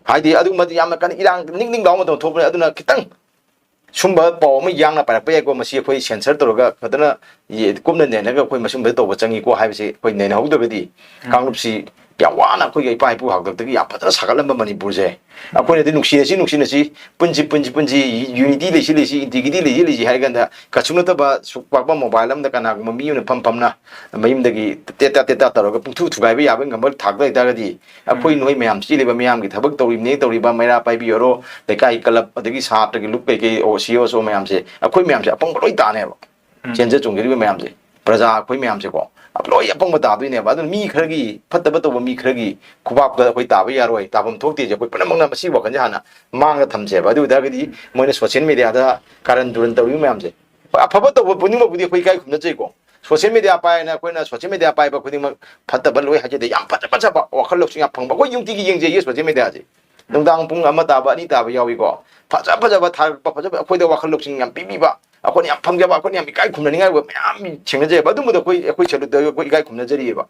ꯍꯥꯏꯗꯤ ꯑꯗꯨꯒꯨꯝꯕꯗꯤ ꯌꯥꯝꯅ ꯀꯟꯅ ꯏꯔꯥꯡ ꯅꯤꯛ ꯅꯤꯛ ꯂꯥꯎꯕ ꯃꯇꯝꯗ ꯊꯣꯛꯄꯅꯦ꯫ ꯑꯗꯨꯅ ꯈꯤꯇꯪ ꯁꯨꯝꯕ ꯄꯥꯎ ꯑꯃ ꯌꯥꯡꯅ ꯄꯥꯏꯔꯛꯄ ꯌꯥꯏꯀꯣ, ꯃꯁꯤ ꯑꯩꯈꯣꯏ censor ꯇꯧꯔꯒ ꯐꯖꯅ ꯌꯦ-, ꯀꯨꯞꯅ ꯅꯩꯅꯔꯒ ꯑꯩꯈꯣꯏ ꯃꯁꯨꯝꯕꯗ ꯇꯧꯕ ꯆꯪꯉꯤꯀꯣ ꯍꯥꯏꯕꯁꯤ ꯑꯩꯈꯣꯏ ꯅꯩꯅꯍꯧꯗꯕꯗꯤ ꯎꯝ꯫ ꯀꯥꯡꯂꯨꯞꯁꯤ ꯌꯥꯝ ꯋꯥꯅ ꯑꯩꯈꯣꯏꯒꯤ ꯏꯄꯥ ꯏꯄꯨ ꯍꯥꯛꯇꯛꯇꯒꯤ ꯌꯥꯝ ꯐꯖꯅ ꯁꯥꯒꯠꯂꯝꯕ ꯃꯅꯤꯄꯨꯔꯁꯦ, ꯑꯩꯈꯣꯏꯅꯗꯤ ꯅꯨꯡꯁꯤꯅꯁꯤ, ꯅꯨꯡꯁꯤꯅꯁꯤ, ꯄꯨꯟꯁꯤ, ꯄꯨꯟꯁꯤ, ꯄꯨꯟꯁꯤ, unity ꯂꯩꯁꯤ, ꯂꯩꯁꯤ, integrity ꯂꯩꯁꯤ, ꯂꯩꯁꯤ ꯍꯥꯏꯔ ꯀꯥꯟꯗ, ꯀꯩꯁꯨ ꯅꯠꯇꯕ ꯁꯨꯛ ꯄꯥꯛꯄ mobile ꯑꯃꯗ ꯀꯅꯥꯒꯨꯝꯕ ꯃꯤ ꯑꯃꯅ ꯐꯝ ꯐꯝꯅ ꯃꯌꯨꯝꯗꯒꯤ ꯇꯦꯇꯥ ꯇꯦꯇꯥ ꯇꯧꯔꯒ ꯄꯨꯡꯊꯨ ꯊꯨꯒꯥꯏꯕ ꯌꯥꯕꯒꯤ ꯉꯝꯕ ꯊꯥꯛꯇ ꯂꯩꯇꯥꯔꯒꯗꯤ, ꯑꯩꯈꯣꯏ ꯎꯝ꯫ ꯅꯣꯏ ꯃꯌꯥꯝ ꯆꯦꯜꯂꯤꯕ ꯃꯌꯥꯝꯒꯤ ꯊꯕꯛ ꯇꯧꯔꯤꯕꯅꯦ ꯇꯧꯔꯤꯕ, ꯃꯩꯔꯥ ꯄꯥꯏꯕꯤ ꯑꯣꯏꯔꯣ, ꯂꯩꯀꯥꯏ club, ꯑꯗꯒꯤ ꯁꯥꯇ꯭ꯔꯒꯤ ꯂꯨꯞ ꯀꯩꯀꯩ, ꯑꯣ, ꯁꯤ ꯑꯣ ꯁꯣ ꯃꯌꯥꯝꯁꯦ, ꯑꯩꯈꯣꯏ ꯃꯌꯥꯝꯁꯦ ꯑꯄꯪꯕ ꯂꯣꯏ ꯇꯥꯅꯦꯕ꯫ ꯎꯝ꯫ ꯆꯦꯟꯖ ꯆꯣꯡꯖꯔꯤꯕ ꯃꯌꯥꯝꯁꯦ, ꯄ꯭ꯔꯖꯥ ꯑꯩꯈꯣꯏ ꯃꯌꯥꯝꯁꯦꯀꯣ, ꯂꯣꯏ ꯑꯄꯪꯕ ꯇꯥꯗꯣꯏꯅꯦꯕ꯫ ꯑꯗꯨꯅ ꯃꯤ ꯈꯔꯒꯤ, ꯐꯠꯇꯕ ꯇꯧꯕ ꯃꯤ ꯈꯔꯒꯤ ꯈꯨꯕꯥꯛꯇ ꯑꯩꯈꯣꯏ ꯇꯥꯕ ꯌꯥꯔꯣꯏ, ꯇꯥꯐꯝ ꯊꯣꯛꯇꯦꯁꯦ ꯑꯩꯈꯣꯏ ꯄꯨꯝꯅꯃꯛꯅ ꯃꯁꯤꯒꯤ ꯋꯥꯈꯜꯁꯦ ꯍꯥꯟꯅ ꯃꯥꯡꯗ ꯊꯝꯁꯦꯕ꯫ ꯑꯗꯨ ꯑꯣꯏ ꯇꯥꯔꯒꯗꯤ ꯃꯣꯏꯅ social media ꯗ ꯀꯥꯔꯟ ꯇꯨꯔꯟ ꯇꯧꯔꯤꯕ ꯃꯌꯥꯝꯁꯦ, ꯍꯣꯏ, ꯑꯐꯕ ꯇꯧꯕ ꯄꯨꯝꯅꯃꯛꯄꯨꯗꯤ ꯑꯩꯈꯣꯏ ꯏꯀꯥꯏ ꯈꯨꯝꯅꯖꯩꯀꯣ꯫ Social media ꯄꯥꯏꯅ ꯑꯩꯈꯣꯏꯅ social media ꯄꯥꯏꯕ ꯈꯨꯗꯤꯡꯃꯛ ꯐꯠꯇꯕ ꯂꯣꯏ ꯍꯥꯏꯖꯗꯦ, ꯌꯥꯝ ꯐꯖ ꯐꯖꯕ ꯋꯥꯈꯜ ꯂꯧꯁꯤꯡ ꯌꯥꯝ ꯐꯪꯕ, ꯑꯩꯈꯣꯏ ꯅꯨꯡꯇꯤꯒꯤ ꯌꯦꯡꯖꯩꯌꯦ social media ꯁꯦ꯫ ꯅꯨꯡꯗꯥꯡ ꯄꯨꯡ ꯑꯃ ꯇꯥꯕ, ꯑꯅꯤ ꯇꯥꯕ ꯌꯥꯎꯏꯀꯣ꯫ ꯐꯖ ꯐꯖꯕ ꯊꯥꯔꯛꯄ, ꯐꯖꯕ, ꯑꯩꯈꯣꯏꯗ ꯋꯥꯈꯜ ꯂꯧꯁꯤꯡ ꯌꯥꯝ ꯄꯤꯕꯤꯕ, ꯑꯩꯈꯣꯏꯅ ꯌꯥꯝ ꯐꯪꯖꯕ, ꯑꯩꯈꯣꯏꯅ ꯌꯥꯝ ꯏꯀꯥꯏ ꯈꯨꯝꯅꯅꯤꯡꯉꯥꯏ ꯑꯣꯏꯕ ꯃꯌꯥꯝ ꯊꯦꯡꯅꯖꯩꯑꯕ꯫ ꯑꯗꯨꯝꯕꯗꯣ ꯑꯩꯈꯣꯏ, ꯑꯩꯈꯣꯏ salute ꯇꯧꯏ, ꯑꯩꯈꯣꯏ ꯏꯀꯥꯏ ꯈꯨꯝꯅꯖꯔꯤꯑꯕ꯫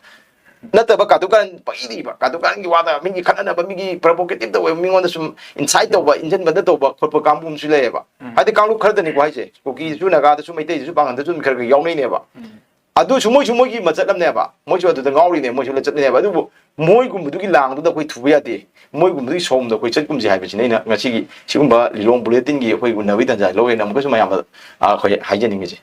ꯅꯠꯇꯕ ꯀꯥꯇꯨ ꯀꯥꯔꯟ ꯄꯪꯏꯗ ꯏꯕ, ꯀꯥꯇꯨ ꯀꯥꯔꯟꯒꯤ ꯋꯥꯗ, ꯃꯤꯒꯤ ꯈꯠꯅꯅꯕ, ꯃꯤꯒꯤ provocative ꯇꯧꯕ, ꯃꯤꯉꯣꯟꯗ ꯁꯨꯝ incite ꯇꯧꯕ, ꯏꯟꯖꯟꯕꯗ ꯇꯧꯕ ꯈꯣꯠꯄ ꯀꯥꯡꯕꯨ ꯑꯃꯁꯨ ꯂꯩꯌꯦꯕ꯫ ꯎꯝ꯫ ꯍꯥꯏꯗꯤ ꯀꯥꯡꯂꯨꯞ ꯈꯔꯗꯅꯤꯀꯣ ꯍꯥꯏꯁꯦ, ꯀꯨꯀꯤꯗꯁꯨ, ꯅꯥꯒꯥꯗꯁꯨ, ꯃꯩꯇꯩꯗꯁꯨ, ꯄꯥꯡꯒꯟꯗꯁꯨ ꯑꯗꯨꯝ ꯈꯔ ꯈꯔ ꯌꯥꯎꯅꯩꯅꯦꯕ꯫ ꯎꯝ꯫ ꯑꯗꯨꯁꯨ ꯃꯣꯏꯁꯨ ꯃꯣꯏꯒꯤ ꯃꯆꯠ ꯑꯃꯅꯦꯕ, ꯃꯣꯏꯁꯨ ꯑꯗꯨꯗ ꯉꯥꯎꯔꯤꯅꯦ, ꯃꯣꯏꯁꯨ ꯂꯆꯠꯅꯦꯕ꯫ ꯑꯗꯨꯕꯨ ꯃꯣꯏꯒꯨꯝꯕꯗꯨꯒꯤ ꯂꯥꯡꯗꯨꯗ ꯑꯩꯈꯣꯏ ꯊꯨꯕ ꯌꯥꯗꯦ, ꯃꯣꯏꯒꯨꯝꯕꯗꯨꯒꯤ ꯁꯣꯝꯗ ꯑꯩꯈꯣꯏ ꯆꯠꯀꯨꯝꯁꯦ ꯍꯥꯏꯕꯁꯤꯅ ꯑꯩꯅ ꯉꯁꯤꯒꯤ ꯁꯤꯒꯨꯝꯕ ꯂꯤꯂꯣꯡ bulletin ꯒꯤ ꯑꯩꯈꯣꯏ ꯎꯅꯕꯒꯤ ꯇꯥꯟꯖꯥ ꯂꯧꯋꯦꯅ ꯑꯃꯨꯛꯀꯁꯨ ꯃꯌꯥꯝꯗ, ꯑ, ꯑꯩꯈꯣꯏ ꯍꯥꯏꯖꯅꯤꯡꯉꯤꯁꯦ꯫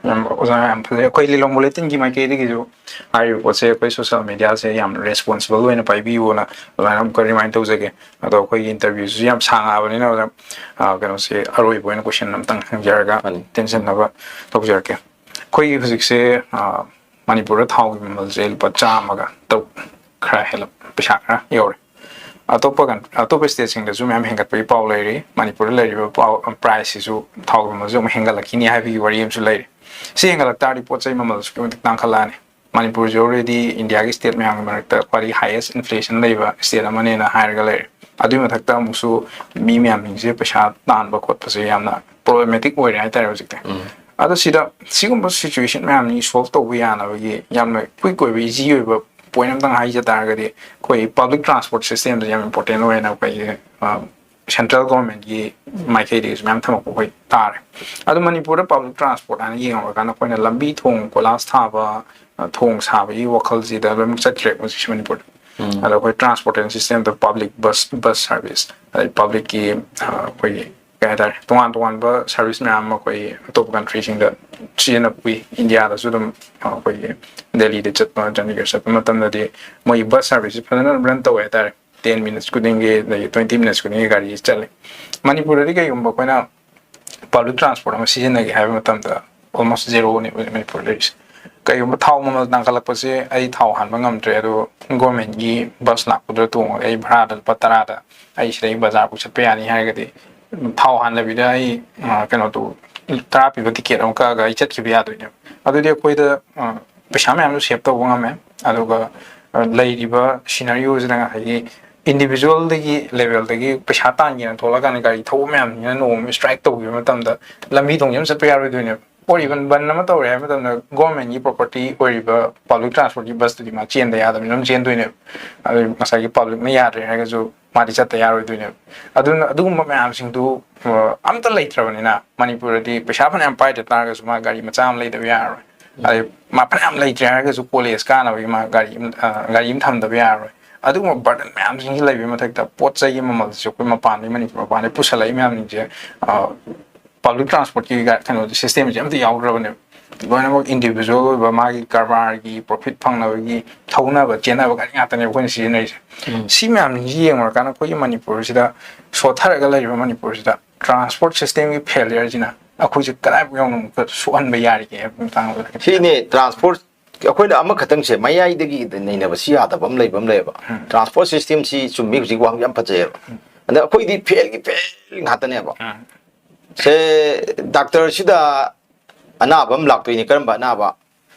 ꯌꯥꯝ, ꯑꯣꯖꯥ, ꯌꯥꯝ ꯐꯖꯩ꯫ ꯑꯩꯈꯣꯏ ꯂꯤꯂꯣꯡ bulletin ꯒꯤ ꯃꯥꯏꯀꯩꯗꯒꯤꯁꯨ ꯍꯥꯏꯔꯤꯕ ꯄꯣꯠꯁꯦ ꯑꯩꯈꯣꯏ social media ꯁꯦ ꯌꯥꯝ responsible ꯑꯣꯏꯅ ꯄꯥꯏꯕꯤꯌꯨꯅ ꯑꯗꯨꯃꯥꯏꯅ ꯑꯃꯨꯛꯀ remind ꯇꯧꯖꯒꯦ꯫ ꯑꯗꯣ ꯑꯩꯈꯣꯏꯒꯤ interview ꯁꯤꯁꯨ ꯌꯥꯝ ꯁꯥꯡꯉꯛꯑꯕꯅꯤꯅ, ꯑꯣꯖꯥ, ꯑ, ꯀꯩꯅꯣꯁꯦ, ꯑꯔꯣꯏꯕ ꯑꯣꯏꯅ question ꯑꯝꯇꯪ ꯍꯪꯖꯔꯒ ꯃꯥꯅꯤ꯫ ꯇꯦꯟꯁꯤꯟꯅꯕ ꯇꯧꯖꯔꯛꯀꯦ꯫ ꯑꯩꯈꯣꯏꯒꯤ ꯍꯧꯖꯤꯛꯁꯦ, ꯑ, ꯃꯅꯤꯄꯨꯔꯗ ꯊꯥꯎꯒꯤ ꯃꯃꯜꯁꯦ ꯂꯨꯄꯥ ꯆꯥꯝꯃꯒ ꯇꯔꯨꯛ ꯈꯔ ꯍꯦꯜꯂꯞ, ꯄꯩꯁꯥ ꯈꯔ ꯌꯧꯔꯦ꯫ ꯑꯇꯣꯞꯄ ꯀꯟ-, ꯑꯇꯣꯞꯄ state ꯁꯤꯡꯗꯁꯨ ꯃꯌꯥꯝ ꯍꯦꯟꯒꯠꯄꯒꯤ ꯄꯥꯎ ꯂꯩꯔꯤ꯫ ꯃꯅꯤꯄꯨꯔꯗ ꯂꯩꯔꯤꯕ ꯄꯥꯎ, price ꯁꯤꯁꯨ, ꯊꯥꯎꯒꯤ ꯃꯃꯜꯁꯨ ꯑꯃꯨꯛ ꯍꯦꯟꯒꯠꯂꯛꯈꯤꯅꯤ ꯍꯥꯏꯕꯒꯤ ꯋꯥꯔꯤ ꯑꯃꯁꯨ ꯂꯩꯔꯤ꯫ ꯁꯤ ꯍꯦꯟꯒꯠꯂꯛ ꯇꯥꯔꯗꯤ ꯄꯣꯠ ꯆꯩ ꯃꯃꯜ ꯑꯁꯨꯛꯀꯤ ꯃꯇꯤꯛ ꯇꯥꯡꯈꯠꯂꯛꯑꯅꯤ꯫ ꯃꯅꯤꯄꯨꯔꯁꯦ already India ꯒꯤ state ꯃꯌꯥꯝꯒꯤ ꯃꯔꯛꯇ ꯈ꯭ꯋꯥꯏꯗꯒꯤ highest inflation ꯂꯩꯕ state ꯑꯃꯅꯦꯅ ꯍꯥꯏꯔꯒ ꯂꯩꯔꯦ꯫ ꯑꯗꯨꯒꯤ ꯃꯊꯛꯇ ꯑꯃꯨꯛꯁꯨ ꯃꯤ ꯃꯌꯥꯝꯁꯤꯡꯁꯦ ꯄꯩꯁꯥ ꯇꯥꯟꯕ ꯈꯣꯠꯄꯁꯦ ꯌꯥꯝꯅ problematic ꯑꯣꯏꯔꯦ ꯍꯥꯏꯇꯥꯔꯦ ꯍꯧꯖꯤꯛꯇꯤ꯫ ꯎꯝ꯫ ꯑꯗꯣ ꯁꯤꯗ ꯁꯤꯒꯨꯝꯕ situation ꯃꯌꯥꯝꯁꯤ solve ꯇꯧꯕ ꯌꯥꯅꯕꯒꯤ ꯌꯥꯝꯅ quick ꯑꯣꯏꯕ, easy ꯑꯣꯏꯕ point ꯑꯝꯇꯪ ꯍꯥꯏꯖ ꯇꯥꯔꯒꯗꯤ, ꯑꯩꯈꯣꯏ public transport system ꯁꯦ ꯌꯥꯝ important ꯑꯣꯏꯅ ꯑꯩꯈꯣꯏꯒꯤ, ꯑ, ꯁꯦꯟꯇ꯭ꯔꯦꯜ ꯒꯣꯔꯃꯦꯟꯒꯤ ꯃꯥꯏꯀꯩꯗꯒꯤꯁꯨ ꯃꯌꯥꯝ ꯊꯝꯃꯛꯄ ꯑꯩꯈꯣꯏ ꯇꯥꯔꯦ꯫ ꯑꯗꯣ ꯃꯅꯤꯄꯨꯔꯗ ꯄꯕ꯭ꯂꯤꯛ ꯇ꯭ꯔꯥꯟꯁꯄꯣꯔꯠ ꯍꯥꯏꯅ ꯌꯦꯡꯉꯨꯔꯀꯥꯟꯗ ꯑꯩꯈꯣꯏꯅ ꯂꯝꯕꯤ ꯊꯣꯡ ꯀꯣꯏꯂꯥꯁ ꯊꯥꯕ, ꯑ, ꯊꯣꯡ ꯁꯥꯕꯒꯤ ꯋꯥꯈꯜꯁꯤꯗ ꯂꯣꯏꯅꯃꯛ ꯆꯠꯈ꯭ꯔꯦ ꯍꯧꯖꯤꯛꯁꯦ ꯃꯅꯤꯄꯨꯔꯗ꯫ ꯑꯗꯣ ꯑꯩꯈꯣꯏ ꯇ꯭ꯔꯥꯟꯁꯄꯣꯔꯇꯦꯁꯟ ꯁꯤꯁꯇꯦꯝꯗ ꯄꯕ꯭ꯂꯤꯛ ꯕꯁ, ꯕꯁ ꯁꯥꯔꯚꯤꯁ, ꯑꯗꯩ ꯄꯕ꯭ꯂꯤꯛꯀꯤ, ꯑ, ꯑꯩꯈꯣꯏꯒꯤ ꯀꯩ ꯍꯥꯏꯇꯥꯔꯦ, ꯇꯣꯉꯥꯟ ꯇꯣꯉꯥꯟꯕ ꯁꯥꯔꯚꯤꯁ ꯃꯌꯥꯝ ꯑꯃ ꯑꯩꯈꯣꯏ ꯑꯇꯣꯞꯄ ꯀꯟꯇ꯭ꯔꯤꯁꯤꯡꯗ ꯁꯤꯖꯤꯟꯅꯕ ꯎꯏ꯫ ꯏꯟꯗꯤꯌꯥꯗꯁꯨ ꯑꯗꯨꯝ, ꯑ, ꯑꯩꯈꯣꯏꯒꯤ ꯗꯦꯜꯂꯤꯗ ꯆꯠꯄ, ꯆꯥꯟꯗꯤꯒꯔ ꯆꯠꯄ ꯃꯇꯝꯗꯗꯤ ꯃꯣꯏꯒꯤ ꯕꯁ ꯁꯥꯔꯚꯤꯁꯁꯤ ꯐꯖꯅ ꯔꯟ ꯇꯧꯋꯦ ꯍꯥꯏꯇꯥꯔꯦ꯫ ꯇꯦꯟ ꯃꯤꯅꯠꯁ ꯈꯨꯗꯤꯡꯒꯤ, ꯑꯗꯒꯤ ꯇ꯭ꯋꯦꯟꯇꯤ ꯃꯤꯅꯠꯁ ꯈꯨꯗꯤꯡꯒꯤ ꯒꯥꯔꯤ ꯆꯠꯂꯤ꯫ ꯃꯅꯤꯄꯨꯔꯗꯗꯤ ꯀꯩꯒꯨꯝꯕ ꯑꯩꯈꯣꯏꯅ ꯄꯕ꯭ꯂꯤꯛ ꯇ꯭ꯔꯥꯟꯁꯄꯣꯔꯠ ꯑꯃ ꯁꯤꯖꯤꯟꯅꯒꯦ ꯍꯥꯏꯕ ꯃꯇꯝꯗ almost zero ꯅꯦꯕ ꯃꯅꯤꯄꯨꯔ ꯂꯩꯔꯤꯁꯦ꯫ ꯀꯩꯒꯨꯝꯕ ꯊꯥꯎ ꯃꯃꯜ ꯇꯥꯡꯈꯠꯂꯛꯄꯁꯦ ꯑꯩ ꯊꯥꯎ ꯍꯥꯟꯕ ꯉꯝꯗ꯭ꯔꯦ, ꯑꯗꯣ ꯒꯣꯔꯃꯦꯟꯒꯤ ꯕꯁ ꯂꯥꯛꯄꯗꯨꯗ ꯇꯣꯡꯉꯒ ꯑꯩ ꯚꯔꯥꯗ ꯂꯨꯄꯥ ꯇꯔꯥꯗ ꯑꯩ ꯁꯤꯗꯒꯤ ꯕꯖꯥꯔꯐꯥꯎ ꯆꯠꯄ ꯌꯥꯅꯤ ꯍꯥꯏꯔꯒꯗꯤ, ꯊꯥꯎ ꯍꯥꯟꯗꯕꯤꯗ ꯑꯩ, ꯑ, ꯀꯩꯅꯣꯗꯨ, ꯇꯔꯥ ꯄꯤꯕ ꯇꯤꯀꯦꯠ ꯑꯃ ꯀꯛꯑꯒ ꯑꯩ ꯆꯠꯈꯤꯕ ꯌꯥꯗꯣꯏꯅꯦꯕ꯫ ꯑꯗꯨꯗꯤ ꯑꯩꯈꯣꯏꯗ, ꯑ, ꯄꯩꯁꯥ ꯃꯌꯥꯝꯁꯨ ꯁꯦꯞ ꯇꯧꯕ ꯉꯝꯃꯦ꯫ ꯑꯗꯨꯒ, ꯑ, ꯂꯩꯔꯤꯕ ꯁꯤꯅꯔꯤꯑꯣꯁꯤꯗ ꯉꯁꯥꯏꯒꯤ ꯏꯟꯗꯤꯕꯤꯖꯨꯋꯦꯜꯗꯒꯤ ꯂꯦꯚꯦꯜꯗꯒꯤ ꯄꯩꯁꯥ ꯇꯥꯟꯒꯦꯅ ꯊꯣꯛꯂꯛꯀꯥꯟꯗ ꯒꯥꯔꯤ ꯊꯧꯕ ꯃꯌꯥꯝꯁꯤꯅ ꯅꯣꯡꯃ ꯁ꯭ꯇ꯭ꯔꯥꯏꯛ ꯇꯧꯈꯤꯕ ꯃꯇꯝꯗ ꯂꯝꯕꯤ ꯊꯣꯡꯁꯦ ꯑꯗꯨꯝ ꯆꯠꯄ ꯌꯥꯔꯣꯏꯗꯣꯏꯅꯦꯕ꯫ ꯑꯣꯔ ꯏꯚꯟ ꯕꯟ ꯑꯃ ꯇꯧꯔꯦ ꯍꯥꯏꯕ ꯃꯇꯝꯗ ꯒꯣꯔꯃꯦꯟꯒꯤ ꯄ꯭ꯔꯣꯄꯔꯇꯤ ꯑꯣꯏꯔꯤꯕ ꯄꯕ꯭ꯂꯤꯛ ꯇ꯭ꯔꯥꯟꯁꯄꯣꯔꯠꯀꯤ ꯕꯁꯇꯨꯗꯤ ꯃꯥ ꯆꯦꯟꯗ ꯌꯥꯗꯕꯅꯤꯅ ꯑꯗꯨꯝ ꯆꯦꯟꯗꯣꯏꯅꯦꯕ꯫ ꯑꯗꯨ ꯉꯁꯥꯏꯒꯤ ꯄꯕ꯭ꯂꯤꯛꯅ ꯌꯥꯗ꯭ꯔꯦ ꯍꯥꯏꯔꯒꯁꯨ ꯃꯥꯗꯤ ꯆꯠꯇ ꯌꯥꯔꯣꯏꯗꯣꯏꯅꯦꯕ꯫ ꯑꯗꯨꯅ ꯑꯗꯨꯒꯨꯝꯕ ꯃꯌꯥꯝꯁꯤꯡꯗꯨ, ꯑ, ꯑꯝꯇ ꯂꯩꯇ꯭ꯔꯕꯅꯤꯅ ꯃꯅꯤꯄꯨꯔꯗꯗꯤ ꯄꯩꯁꯥ ꯐꯅꯌꯥꯝ ꯄꯥꯏꯗ ꯇꯥꯔꯒꯁꯨ ꯃꯥ ꯒꯥꯔꯤ ꯃꯆꯥ ꯑꯃ ꯂꯩꯗꯕ ꯌꯥꯔꯔꯣꯏ꯫ ꯑꯗꯩ ꯃꯥ ꯐꯅꯌꯥꯝ ꯂꯩꯇ꯭ꯔꯦ ꯍꯥꯏꯔꯒꯁꯨ ꯀꯣꯂꯦꯖ ꯀꯥꯅꯕꯒꯤ ꯃꯥ ꯒꯥꯔꯤ ꯑꯃ, ꯑ, ꯒꯥꯔꯤ ꯑꯃ ꯊꯝꯗꯕ ꯌꯥꯔꯔꯣꯏ꯫ ꯑꯗꯨꯒꯨꯝꯕ ꯕꯔꯗꯟ ꯃꯌꯥꯝꯁꯤꯡꯁꯤ ꯂꯩꯕꯒꯤ ꯃꯊꯛꯇ ꯄꯣꯠ ꯆꯩꯒꯤ ꯃꯃꯜꯁꯤꯁꯨ ꯑꯩꯈꯣꯏ ꯃꯄꯥꯟꯗꯒꯤ, ꯃꯅꯤꯄꯨꯔ ꯃꯄꯥꯟꯗꯒꯤ ꯄꯨꯁꯜꯂꯛꯏ ꯃꯌꯥꯝꯁꯤꯡꯁꯦ, ꯑ, ꯄꯕ꯭ꯂꯤꯛ ꯇ꯭ꯔꯥꯟꯁꯄꯣꯔꯠꯀꯤ ꯒꯥ-, ꯀꯩꯅꯣ, ꯁꯤꯁꯇꯦꯝꯁꯦ ꯑꯝꯇ ꯌꯥꯎꯗ꯭ꯔꯕꯅꯦꯕ꯫ ꯂꯣꯏꯅꯃꯛ ꯏꯟꯗꯤꯕꯤꯖꯨꯋꯦꯜ ꯑꯣꯏꯕ ꯃꯥꯒꯤ ꯀꯔꯕꯥꯔꯒꯤ ꯄ꯭ꯔꯣꯐꯤꯠ ꯐꯪꯅꯕꯒꯤ ꯊꯧꯅꯕ ꯆꯦꯟꯅꯕ ꯒꯥꯔꯤ ꯉꯥꯛꯇꯅꯦꯕ ꯑꯩꯈꯣꯏꯅ ꯁꯤꯖꯤꯟꯅꯔꯤꯁꯦ꯫ ꯎꯝ꯫ ꯁꯤ ꯃꯌꯥꯝꯁꯤ ꯌꯦꯡꯉꯨꯔꯀꯥꯟꯗ ꯑꯩꯈꯣꯏꯒꯤ ꯃꯅꯤꯄꯨꯔꯁꯤꯗ ꯁꯣꯠꯊꯔꯒ ꯂꯩꯔꯤꯕ ꯃꯅꯤꯄꯨꯔꯁꯤꯗ ꯇ꯭ꯔꯥꯟꯁꯄꯣꯔꯠ ꯁꯤꯁꯇꯦꯝꯒꯤ ꯐꯦꯂꯤꯌꯔꯁꯤꯅ ꯑꯩꯈꯣꯏꯁꯦ ꯀꯗꯥꯏꯐꯥꯎ ꯌꯧꯅ ꯑꯃꯨꯛꯀ ꯁꯣꯛꯍꯟꯕ ꯌꯥꯔꯤꯒꯦ ꯍꯥꯏꯕꯒꯤ ꯃꯇꯥꯡꯗ ꯈꯤꯇꯪ ꯁꯤꯅꯦ ꯇ꯭ꯔꯥꯟꯁꯄꯣꯔꯠ ꯑꯩꯈꯣꯏꯅ ꯑꯃꯈꯛꯇꯪꯁꯦ ꯃꯌꯥꯏꯗꯒꯤ ꯅꯩꯅꯕꯁꯤ ꯌꯥꯗꯕ ꯑꯃ ꯂꯩꯕ ꯑꯃ ꯂꯩꯌꯦꯕ꯫ ꯎꯝ꯫ ꯇ꯭ꯔꯥꯟꯁꯄꯣꯔꯠ ꯁꯤꯁꯇꯦꯝꯁꯤ ꯆꯨꯝꯃꯤ, ꯍꯧꯖꯤꯛ ꯋꯥꯍꯪ ꯌꯥꯝ ꯐꯖꯩꯌꯦꯕ꯫ ꯎꯝ꯫ ꯑꯗ ꯑꯩꯈꯣꯏꯗꯤ ꯐꯦꯜꯒꯤ ꯐꯦꯜ ꯉꯥꯛꯇꯅꯦꯕ꯫ ꯎꯝ꯫ ꯁꯦ ꯗꯥꯛꯇꯔꯁꯤꯗ ꯑꯅꯥꯕ ꯑꯃ ꯂꯥꯛꯇꯣꯏꯅꯤ꯫ ꯀꯔꯝꯕ ꯑꯅꯥꯕ?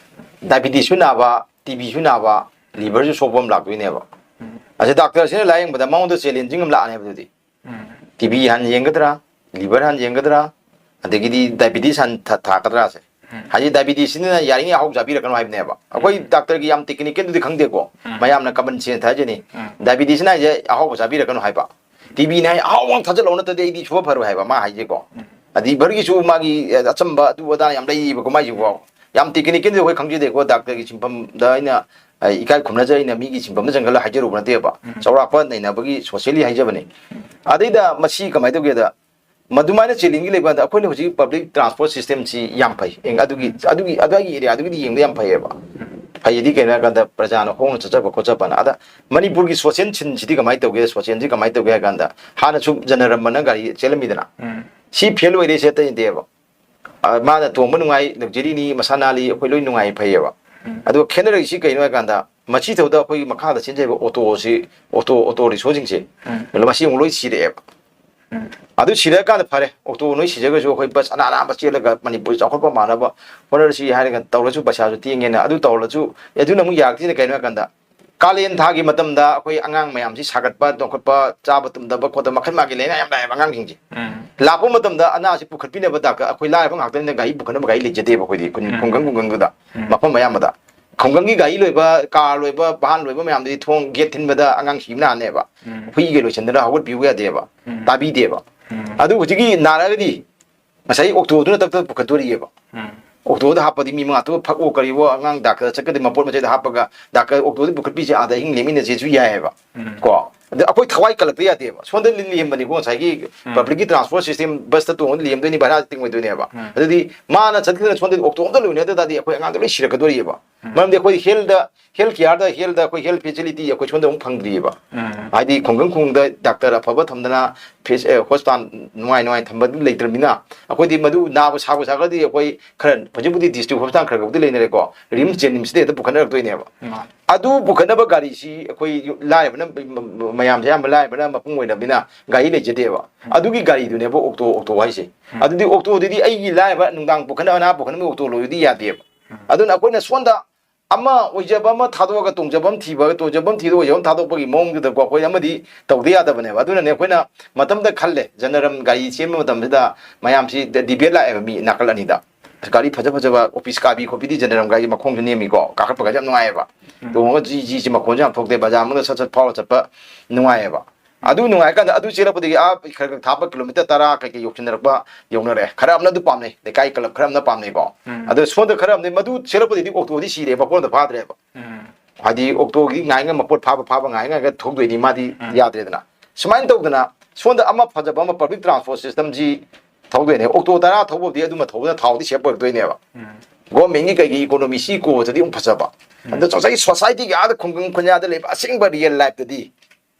ꯗꯥꯏꯕꯤꯇꯤꯁꯁꯨ ꯅꯥꯕ, ꯇꯤꯕꯤꯁꯨ ꯅꯥꯕ, ꯂꯤꯚꯔꯁꯨ ꯁꯣꯛꯄ ꯑꯃ ꯂꯥꯛꯇꯣꯏꯅꯦꯕ꯫ ꯎꯝ꯫ ꯑꯁꯤ ꯗꯥꯛꯇꯔꯁꯤꯅ ꯂꯥꯌꯦꯡꯕꯗ ꯃꯉꯣꯟꯗ ꯆꯦꯂꯦꯟꯖꯤꯡ ꯑꯃ ꯂꯥꯛꯑꯅꯦꯕ ꯑꯗꯨꯗꯤ꯫ ꯎꯝ꯫ ꯇꯤꯕꯤ ꯍꯥꯟꯅ ꯌꯦꯡꯒꯗ꯭ꯔꯥ, ꯂꯤꯚꯔ ꯍꯥꯟꯅ ꯌꯦꯡꯒꯗ꯭ꯔꯥ, ꯑꯗꯒꯤꯗꯤ ꯗꯥꯏꯕꯤꯇꯤꯁ ꯍꯥꯟꯅ ꯊ-, ꯊꯥꯒꯗ꯭ꯔꯥꯁꯦ? ꯎꯝ꯫ ꯍꯥꯏꯗꯤ ꯗꯥꯏꯕꯤꯇꯤꯁꯁꯤꯅ ꯌꯥꯔꯤꯉꯩ ꯑꯍꯥꯎ ꯆꯥꯕꯤꯔꯛꯀꯅꯨ ꯍꯥꯏꯕꯅꯦꯕ꯫ ꯑꯩꯈꯣꯏ ꯎꯝ꯫ ꯗꯥꯛꯇꯔꯒꯤ ꯌꯥꯝ ꯇꯦꯛꯅꯤꯀꯦꯜꯗꯨꯗꯤ ꯈꯪꯗꯦꯀꯣ꯫ ꯎꯝ꯫ ꯃꯌꯥꯝꯅ ꯀꯃꯟ ꯁꯦꯟꯁ ꯍꯥꯏꯖꯅꯤ꯫ ꯎꯝ꯫ ꯗꯥꯏꯕꯤꯇꯤꯁꯅ ꯍꯥꯏꯁꯦ ꯑꯍꯥꯎꯕ ꯆꯥꯕꯤꯔꯛꯀꯅꯨ ꯍꯥꯏꯕ꯫ ꯇꯤꯚꯤꯅ ꯍꯥꯏ ꯑꯍꯥꯎꯕ ꯑꯃ ꯊꯥꯖꯤꯜꯂꯛꯑꯣ, ꯅꯠꯇ꯭ꯔꯗꯤ ꯑꯩꯗꯤ ꯁꯨꯕ ꯐꯔꯣꯏ ꯍꯥꯏꯕ ꯃꯥ ꯍꯥꯏꯁꯦꯀꯣ꯫ ꯑꯗꯩ ꯚꯔꯒꯤꯁꯨ ꯃꯥꯒꯤ ꯑꯆꯝꯕ ꯑꯗꯨ ꯑꯗꯥ ꯌꯥꯝ ꯂꯩꯔꯤꯕꯀꯣ ꯃꯥꯏꯁꯤꯀꯣ꯫ ꯌꯥꯝ ꯇꯦꯛꯅꯤꯀꯦꯜꯗꯤ ꯑꯩꯈꯣꯏ ꯈꯪꯖꯗꯦꯀꯣ, ꯗꯥꯛꯇꯔꯒꯤ ꯁꯤꯟꯐꯝꯗ ꯑꯩꯅ, ꯑ, ꯏꯀꯥꯏ ꯈꯨꯝꯅꯖꯩ, ꯑꯩꯅ ꯃꯤꯒꯤ ꯁꯤꯟꯐꯝꯗ ꯆꯪꯁꯤꯜꯂ ꯍꯥꯏꯖꯔꯨꯕ ꯅꯠꯇꯦꯕ꯫ ꯆꯥꯎꯔꯥꯛꯄ ꯅꯩꯅꯕꯒꯤ ꯁꯣꯁꯤꯌꯦꯜꯂꯤ ꯍꯥꯏꯖꯕꯅꯦ꯫ ꯑꯗꯩꯗ ꯃꯁꯤ ꯀꯃꯥꯏꯅ ꯇꯧꯒꯦꯗ, ꯃꯗꯨꯃꯥꯏꯅ ꯆꯦꯂꯦꯟꯖꯀꯤ ꯂꯩꯕ ꯀꯥꯟꯗ ꯑꯩꯈꯣꯏꯅ ꯍꯧꯖꯤꯛ ꯄꯕ꯭ꯂꯤꯛ ꯇ꯭ꯔꯥꯟꯁꯄꯣꯔꯠ ꯁꯤꯁꯇꯦꯝꯁꯤ ꯌꯥꯝ ꯐꯩ꯫ ꯑꯦ, ꯑꯗꯨꯒꯤ, ꯑꯗꯨꯒꯤ, ꯑꯗꯨꯒꯤ ꯑꯦꯔꯤꯌꯥꯗꯨꯒꯤꯗꯤ ꯌꯦꯡꯕ ꯌꯥꯝ ꯐꯩꯌꯦꯕ꯫ ꯐꯩꯗꯤ ꯀꯩꯅꯣ ꯍꯥꯏ ꯀꯥꯟꯗ ꯄ꯭ꯔꯖꯥꯅ ꯈꯣꯡꯅ ꯆꯠꯆꯕ ꯈꯣꯠꯆꯕꯅ꯫ ꯑꯗ ꯃꯅꯤꯄꯨꯔꯒꯤ ꯁꯣꯁꯤꯌꯦꯜ ꯁꯤꯟꯁꯤꯗꯤ ꯀꯃꯥꯏꯅ ꯇꯧꯒꯦ? ꯁꯣꯁꯤꯌꯦꯜꯁꯤ ꯀꯃꯥꯏꯅ ꯇꯧꯒꯦ ꯍꯥꯏ ꯀꯥꯟꯗ ꯍꯥꯟꯅꯁꯨ ꯖꯅꯔꯝꯕꯅ ꯒꯥꯔꯤ ꯆꯦꯜꯂꯝꯃꯤꯗꯅ꯫ ꯁꯤ ꯐꯦꯜ ꯑꯣꯏꯔꯦꯁꯦ ꯑꯇꯩ ꯅꯠꯇꯦꯕ꯫ ꯑ, ꯃꯥꯅ ꯇꯣꯡꯕ ꯅꯨꯡꯉꯥꯏ, ꯂꯛꯖꯔꯤꯅꯤ, ꯃꯁꯥ ꯅꯥꯜꯂꯤ, ꯑꯩꯈꯣꯏ ꯂꯣꯏ ꯅꯨꯡꯉꯥꯏ, ꯐꯩꯌꯦꯕ꯫ ꯑꯗꯨꯒ ꯈꯦꯠꯅꯔꯛꯏꯁꯤ ꯀꯩꯅꯣ ꯍꯥꯏ ꯀꯥꯟꯗ ꯃꯁꯤ ꯊꯧꯕꯗ ꯑꯩꯈꯣꯏꯒꯤ ꯃꯈꯥꯗ ꯆꯦꯟꯖꯔꯤꯕ ꯑꯣꯇꯣꯁꯤ, ꯑꯣꯇꯣ, ꯑꯣꯇꯣ ꯔꯤꯛꯁꯣꯁꯤꯡꯁꯦ ꯃꯁꯤ ꯑꯃꯨꯛ ꯂꯣꯏ ꯁꯤꯔꯛꯑꯦꯕ꯫ ꯑꯗꯨ ꯁꯤꯔꯛꯑꯀꯥꯟꯗ ꯐꯔꯦ, ꯑꯣꯛꯇꯣ ꯅꯣꯏ ꯁꯤꯖꯈ꯭ꯔꯁꯨ ꯑꯩꯈꯣꯏ ꯕꯁ ꯑꯅꯥ ꯑꯅꯥꯕ ꯆꯦꯜꯂꯒ ꯃꯅꯤꯄꯨꯔ ꯆꯥꯎꯈꯠꯄ ꯃꯥꯟꯅꯕ ꯍꯣꯠꯅꯔꯁꯤ ꯍꯥꯏꯔꯒ ꯇꯧꯔꯁꯨ ꯄꯩꯁꯥꯁꯨ ꯇꯦꯡꯉꯦꯅ꯫ ꯑꯗꯨ ꯇꯧꯔꯁꯨ, ꯑꯦ, ꯑꯗꯨꯅ ꯑꯃꯨꯛ ꯌꯥꯔꯛꯇ꯭ꯔꯤꯁꯤꯅ ꯀꯩꯅꯣ ꯍꯥꯏ ꯀꯥꯟꯗ ꯀꯥꯂꯦꯟ ꯊꯥꯒꯤ ꯃꯇꯝꯗ ꯑꯩꯈꯣꯏ ꯑꯉꯥꯡ ꯃꯌꯥꯝꯁꯤ ꯁꯥꯒꯠꯄ ꯇꯣꯡꯈꯠꯄ, ꯆꯥꯕ ꯇꯨꯝꯗꯕ ꯈꯣꯠꯇꯕ ꯃꯈꯜ ꯃꯥꯒꯤ ꯂꯥꯏꯅꯥ ꯌꯥꯝ ꯂꯥꯛꯑꯦꯕ ꯑꯉꯥꯡꯁꯤꯡꯁꯦ꯫ ꯂꯥꯛꯄ ꯃꯇꯝꯗ ꯑꯅꯥꯁꯤ ꯄꯨꯈꯠꯄꯤꯅꯕ ꯗꯥꯛꯇꯔ, ꯑꯩꯈꯣꯏ ꯂꯥꯏꯔꯕ ꯉꯥꯛꯇꯅꯤꯅ ꯒꯥꯔꯤ ꯄꯨꯈꯠꯅꯕ ꯒꯥꯔꯤ ꯂꯩꯖꯗꯦꯕ ꯑꯩꯈꯣꯏꯗꯤ ꯈꯨꯟ-, ꯈꯨꯡꯒꯪ ꯈꯨꯡꯒꯪꯗꯨꯗ ꯃꯐꯝ ꯑꯌꯥꯝꯕꯗ꯫ ꯈꯨꯡꯒꯪꯒꯤ ꯒꯥꯔꯤ ꯂꯣꯏꯕ, ꯀꯥꯔ ꯂꯣꯏꯕ, ꯚꯥꯟ ꯂꯣꯏꯕ ꯃꯌꯥꯝꯗꯨꯗꯤ ꯊꯣꯡ ꯒꯦꯠ ꯊꯤꯟꯕꯗ ꯑꯉꯥꯡ ꯁꯤꯕ ꯅꯥꯅꯦꯕ꯫ ꯍꯨꯏꯒ ꯂꯣꯏꯁꯤꯟꯗꯅ ꯍꯧꯒꯠꯄꯤꯌꯨ ꯌꯥꯗꯦꯕ꯫ ꯇꯥꯕꯤꯗꯦꯕ꯫ ꯑꯗꯨ ꯍꯧꯖꯤꯛꯀꯤ ꯅꯥꯔꯒꯗꯤ ꯉꯁꯥꯏ ꯑꯣꯛꯇꯣꯗꯨꯅ ꯇꯞ ꯇꯞ ꯄꯨꯈꯠꯇꯣꯔꯤꯑꯕ꯫ ꯑꯣꯛꯇꯣꯗ ꯍꯥꯞꯄꯗꯤ ꯃꯤ ꯃꯉꯥ ꯇꯔꯨꯛ ꯐꯛꯑꯣ ꯀꯔꯤꯋꯣ ꯑꯉꯥꯡ ꯗꯥꯛꯇꯔ ꯆꯠꯀꯗꯣꯏ ꯃꯄꯣꯠ ꯃꯆꯩꯗ ꯍꯥꯞꯄꯒ ꯗꯥꯛꯇꯔ ꯑꯣꯛꯇꯣꯗ ꯄꯨꯈꯠꯄꯤꯁꯦ ꯑꯥꯗ ꯑꯍꯤꯡ ꯂꯦꯛꯃꯤꯟꯅꯁꯦꯁꯨ ꯌꯥꯏꯑꯕ꯫ ꯀꯣ? ꯑꯗ ꯑꯩꯈꯣꯏ ꯊꯋꯥꯏ ꯀꯜꯂꯛꯇ ꯌꯥꯗꯦꯕ꯫ ꯁꯣꯝꯗ ꯂꯦꯝꯕꯅꯤꯀꯣ ꯉꯁꯥꯏꯒꯤ ꯄꯕ꯭ꯂꯤꯛꯀꯤ ꯇ꯭ꯔꯥꯟꯁꯄꯣꯔꯠ ꯁꯤꯁꯇꯦꯝ ꯕꯁꯇ ꯇꯣꯡꯉꯒ ꯂꯦꯝꯗꯣꯏꯅꯤ, ꯚꯔꯥ ꯇꯤꯡꯉꯣꯏꯗꯣꯏꯅꯦꯕ꯫ ꯑꯗꯨꯗꯤ ꯃꯥꯅ ꯆꯠꯈꯤꯗꯅ ꯁꯣꯝꯗ ꯑꯣꯛꯇꯣ ꯑꯝꯇ ꯂꯣꯏꯅꯗ ꯇꯥꯔꯗꯤ ꯑꯩꯈꯣꯏ ꯑꯉꯥꯡꯗꯣ ꯂꯣꯏ ꯁꯤꯔꯛꯀꯗꯣꯔꯤꯑꯕ꯫ ꯃꯔꯝꯗꯤ ꯑꯩꯈꯣꯏ ꯍꯦꯜꯗ ꯍꯦꯜꯊ ꯀꯤꯌꯥꯔꯗ, ꯍꯦꯜꯊ ꯑꯩꯈꯣꯏ ꯍꯦꯜꯊ ꯐꯦꯁꯤꯂꯤꯇꯤ ꯑꯩꯈꯣꯏ ꯁꯣꯝꯗ ꯑꯃꯨꯛ ꯐꯪꯗ꯭ꯔꯤꯑꯕ꯫ ꯍꯥꯏꯗꯤ ꯈꯨꯡꯒꯪ ꯈꯨꯡꯒꯪꯗ ꯗꯥꯛꯇꯔ ꯑꯐꯕ ꯊꯝꯗꯅ, ꯐꯦꯁ-, ꯑꯦ, ꯍꯣꯁꯄꯤꯇꯥꯜ ꯅꯨꯡꯉꯥꯏ ꯅꯨꯡꯉꯥꯏ ꯊꯝꯕꯗꯨ ꯂꯩꯇ꯭ꯔꯕꯅꯤꯅ ꯑꯩꯈꯣꯏꯗꯤ ꯃꯗꯨ ꯅꯥꯕ ꯁꯥꯕ ꯁꯥꯈ꯭ꯔꯗꯤ ꯑꯩꯈꯣꯏ ꯈꯔ ꯍꯧꯖꯤꯛꯄꯨꯗꯤ ꯗꯤꯁꯇ꯭ꯔꯤꯛ ꯍꯣꯁꯄꯤꯇꯥꯜ ꯈꯔ ꯈꯔꯕꯨꯗꯤ ꯂꯩꯅꯔꯦꯀꯣ, ꯔꯤꯝꯁ ꯖꯦꯅꯤꯝꯁꯇ ꯍꯦꯛꯇ ꯄꯨꯈꯠꯅꯔꯛꯇꯣꯏꯅꯦꯕ꯫ ꯑꯗꯨ ꯄꯨꯈꯠꯅꯕ ꯒꯥꯔꯤꯁꯤ ꯑꯩꯈꯣꯏ ꯂꯥꯏꯔꯕꯅ, ꯃꯌꯥꯝꯁꯦ ꯑꯌꯥꯝꯕ ꯂꯥꯏꯔꯕꯅ ꯃꯄꯨꯡ ꯑꯣꯏꯅꯕꯅꯤꯅ ꯒꯥꯔꯤ ꯂꯩꯖꯗꯦꯕ꯫ ꯑꯗꯨꯒꯤ ꯒꯥꯔꯤꯗꯨꯅꯦꯕ ꯑꯣꯛꯇꯣ, ꯑꯣꯛꯇꯣ ꯍꯥꯏꯁꯦ꯫ ꯑꯗꯨꯗꯤ ꯑꯣꯛꯇꯣꯗꯨꯗꯤ ꯑꯩꯒꯤ ꯂꯥꯏꯔꯕ ꯅꯨꯡꯗꯥꯡ ꯄꯨꯈꯠꯅꯕ, ꯑꯅꯥ ꯄꯨꯈꯠꯅꯕ ꯑꯣꯛꯇꯣ ꯂꯣꯏꯕꯗꯤ ꯌꯥꯗꯦꯕ꯫ ꯑꯗꯨꯅ ꯑꯩꯈꯣꯏꯅ ꯁꯣꯝꯗ ꯑꯃ ꯑꯣꯏꯖꯕ ꯑꯃ ꯊꯥꯗꯣꯛꯑꯒ ꯇꯣꯡꯖꯕ ꯑꯃ ꯊꯤꯕ, ꯇꯣꯡꯖꯕ ꯑꯃ ꯊꯤꯗꯣꯛꯑꯒ ꯑꯣꯏꯖꯕ ꯑꯃ ꯊꯥꯗꯣꯛꯄꯒꯤ ꯃꯑꯣꯡꯗꯨꯗꯀꯣ ꯑꯩꯈꯣꯏ ꯑꯃꯗꯤ ꯇꯧꯗ ꯌꯥꯗꯕꯅꯦꯕ꯫ ꯑꯗꯨꯅꯅꯦ ꯑꯩꯈꯣꯏꯅ ꯃꯇꯝꯗ ꯈꯜꯂꯦ, ꯖꯅꯔꯝ ꯒꯥꯔꯤ ꯆꯦꯟꯕ ꯃꯇꯝꯁꯤꯗ ꯃꯌꯥꯝꯁꯤ ꯗ-, ꯗꯤꯕꯦꯠ ꯂꯥꯛꯑꯦꯕ ꯃꯤ ꯅꯥꯀꯜ ꯑꯅꯤꯗ꯫ ꯒꯥꯔꯤ ꯐꯖ ꯐꯖꯕ ꯑꯣꯐꯤꯁ ꯀꯥꯕꯤ ꯈꯣꯠꯄꯤꯗꯤ ꯖꯅꯔꯝ ꯒꯥꯔꯤ ꯃꯈꯣꯡꯁꯨ ꯅꯦꯝꯃꯤꯀꯣ, ꯀꯥꯈꯠꯄꯒꯁꯦ ꯌꯥꯝ ꯅꯨꯡꯉꯥꯏꯑꯕ꯫ ꯇꯣꯡꯉꯒ ꯖꯤ ꯖꯤ ꯖꯤ ꯃꯈꯣꯟꯁꯨ ꯌꯥꯝ ꯊꯣꯛꯇꯦ, ꯕꯖꯥꯔ ꯃꯅꯨꯡꯗ ꯁꯠ ꯁꯠ ꯐꯥꯎꯔ ꯆꯠꯄ ꯅꯨꯡꯉꯥꯏꯑꯕ꯫ ꯑꯗꯨ ꯅꯨꯡꯉꯥꯏꯀꯥꯟꯗ ꯑꯗꯨ ꯆꯦꯜꯂꯛꯄꯗꯒꯤ ꯑꯥ ꯈꯔ ꯈꯔ ꯊꯥꯞꯄ ꯀꯤꯂꯣꯃꯤꯇꯔ ꯇꯔꯥ ꯀꯩꯀꯩ ꯌꯧꯁꯤꯟꯅꯔꯛꯄ ꯌꯧꯅꯔꯦ꯫ ꯈꯔ ꯑꯃꯅ ꯑꯗꯨ ꯄꯥꯝꯅꯩ, ꯂꯩꯀꯥꯏ ꯀ꯭ꯂꯕ ꯈꯔ ꯑꯃꯅ ꯄꯥꯝꯅꯩꯀꯣ꯫ ꯎꯝ꯫ ꯑꯗꯣ ꯁꯣꯝꯗ ꯈꯔ ꯑꯃꯗꯤ ꯃꯗꯨ ꯆꯦꯜꯂꯛꯄꯗꯒꯤꯗꯤ ꯑꯣꯛꯇꯣꯗꯤ ꯁꯤꯔꯦ, ꯃꯀꯣꯟꯗ ꯐꯥꯗ꯭ꯔꯦꯕ꯫ ꯎꯝ꯫ ꯍꯥꯏꯗꯤ ꯑꯣꯛꯇꯣꯒꯤ ꯉꯥꯏ ꯉꯝꯕ ꯄꯣꯠ ꯐꯥꯕ ꯐꯥꯕ ꯉꯥꯏ ꯉꯥꯏꯒ ꯊꯧꯗꯣꯏꯅꯤ, ꯃꯥꯗꯤ ꯎꯝ꯫ ꯌꯥꯗ꯭ꯔꯦꯗꯅ꯫ ꯁꯨꯃꯥꯏꯅ ꯇꯧꯗꯅ ꯁꯣꯝꯗ ꯑꯃ ꯐꯖꯕ ꯑꯃ ꯄꯕ꯭ꯂꯤꯛ ꯇ꯭ꯔꯥꯟꯁꯄꯣꯔꯠ ꯁꯤꯁꯇꯝꯁꯤ ꯊꯧꯗꯣꯏꯅꯦ꯫ ꯑꯣꯛꯇꯣ ꯇꯔꯥ ꯊꯧꯕꯕꯨꯗꯤ ꯑꯗꯨꯃ ꯊꯧꯕꯅ ꯊꯥꯎꯗꯤ ꯁꯦꯞ ꯑꯣꯏꯔꯛꯇꯣꯏꯅꯦꯕ꯫ ꯎꯝ꯫ ꯒꯣꯔꯃꯦꯟꯒꯤ ꯀꯩꯒꯤ ꯏꯀꯣꯅꯣꯃꯤ ꯁꯤ ꯀꯣꯁꯤꯗꯤ ꯑꯃꯨꯛ ꯐꯖꯕ꯫ ꯎꯝ꯫ ꯑꯗꯣ ꯉꯁꯥꯏꯒꯤ ꯁꯣꯁꯥꯏꯇꯤꯒꯤ ꯑꯥꯗ ꯈꯨꯡꯒꯪ ꯈꯨꯟꯌꯥꯗ ꯂꯩꯕ ꯑꯁꯦꯡꯕ ꯔꯤꯌꯦꯜ ꯂꯥꯏꯐꯇꯗꯤ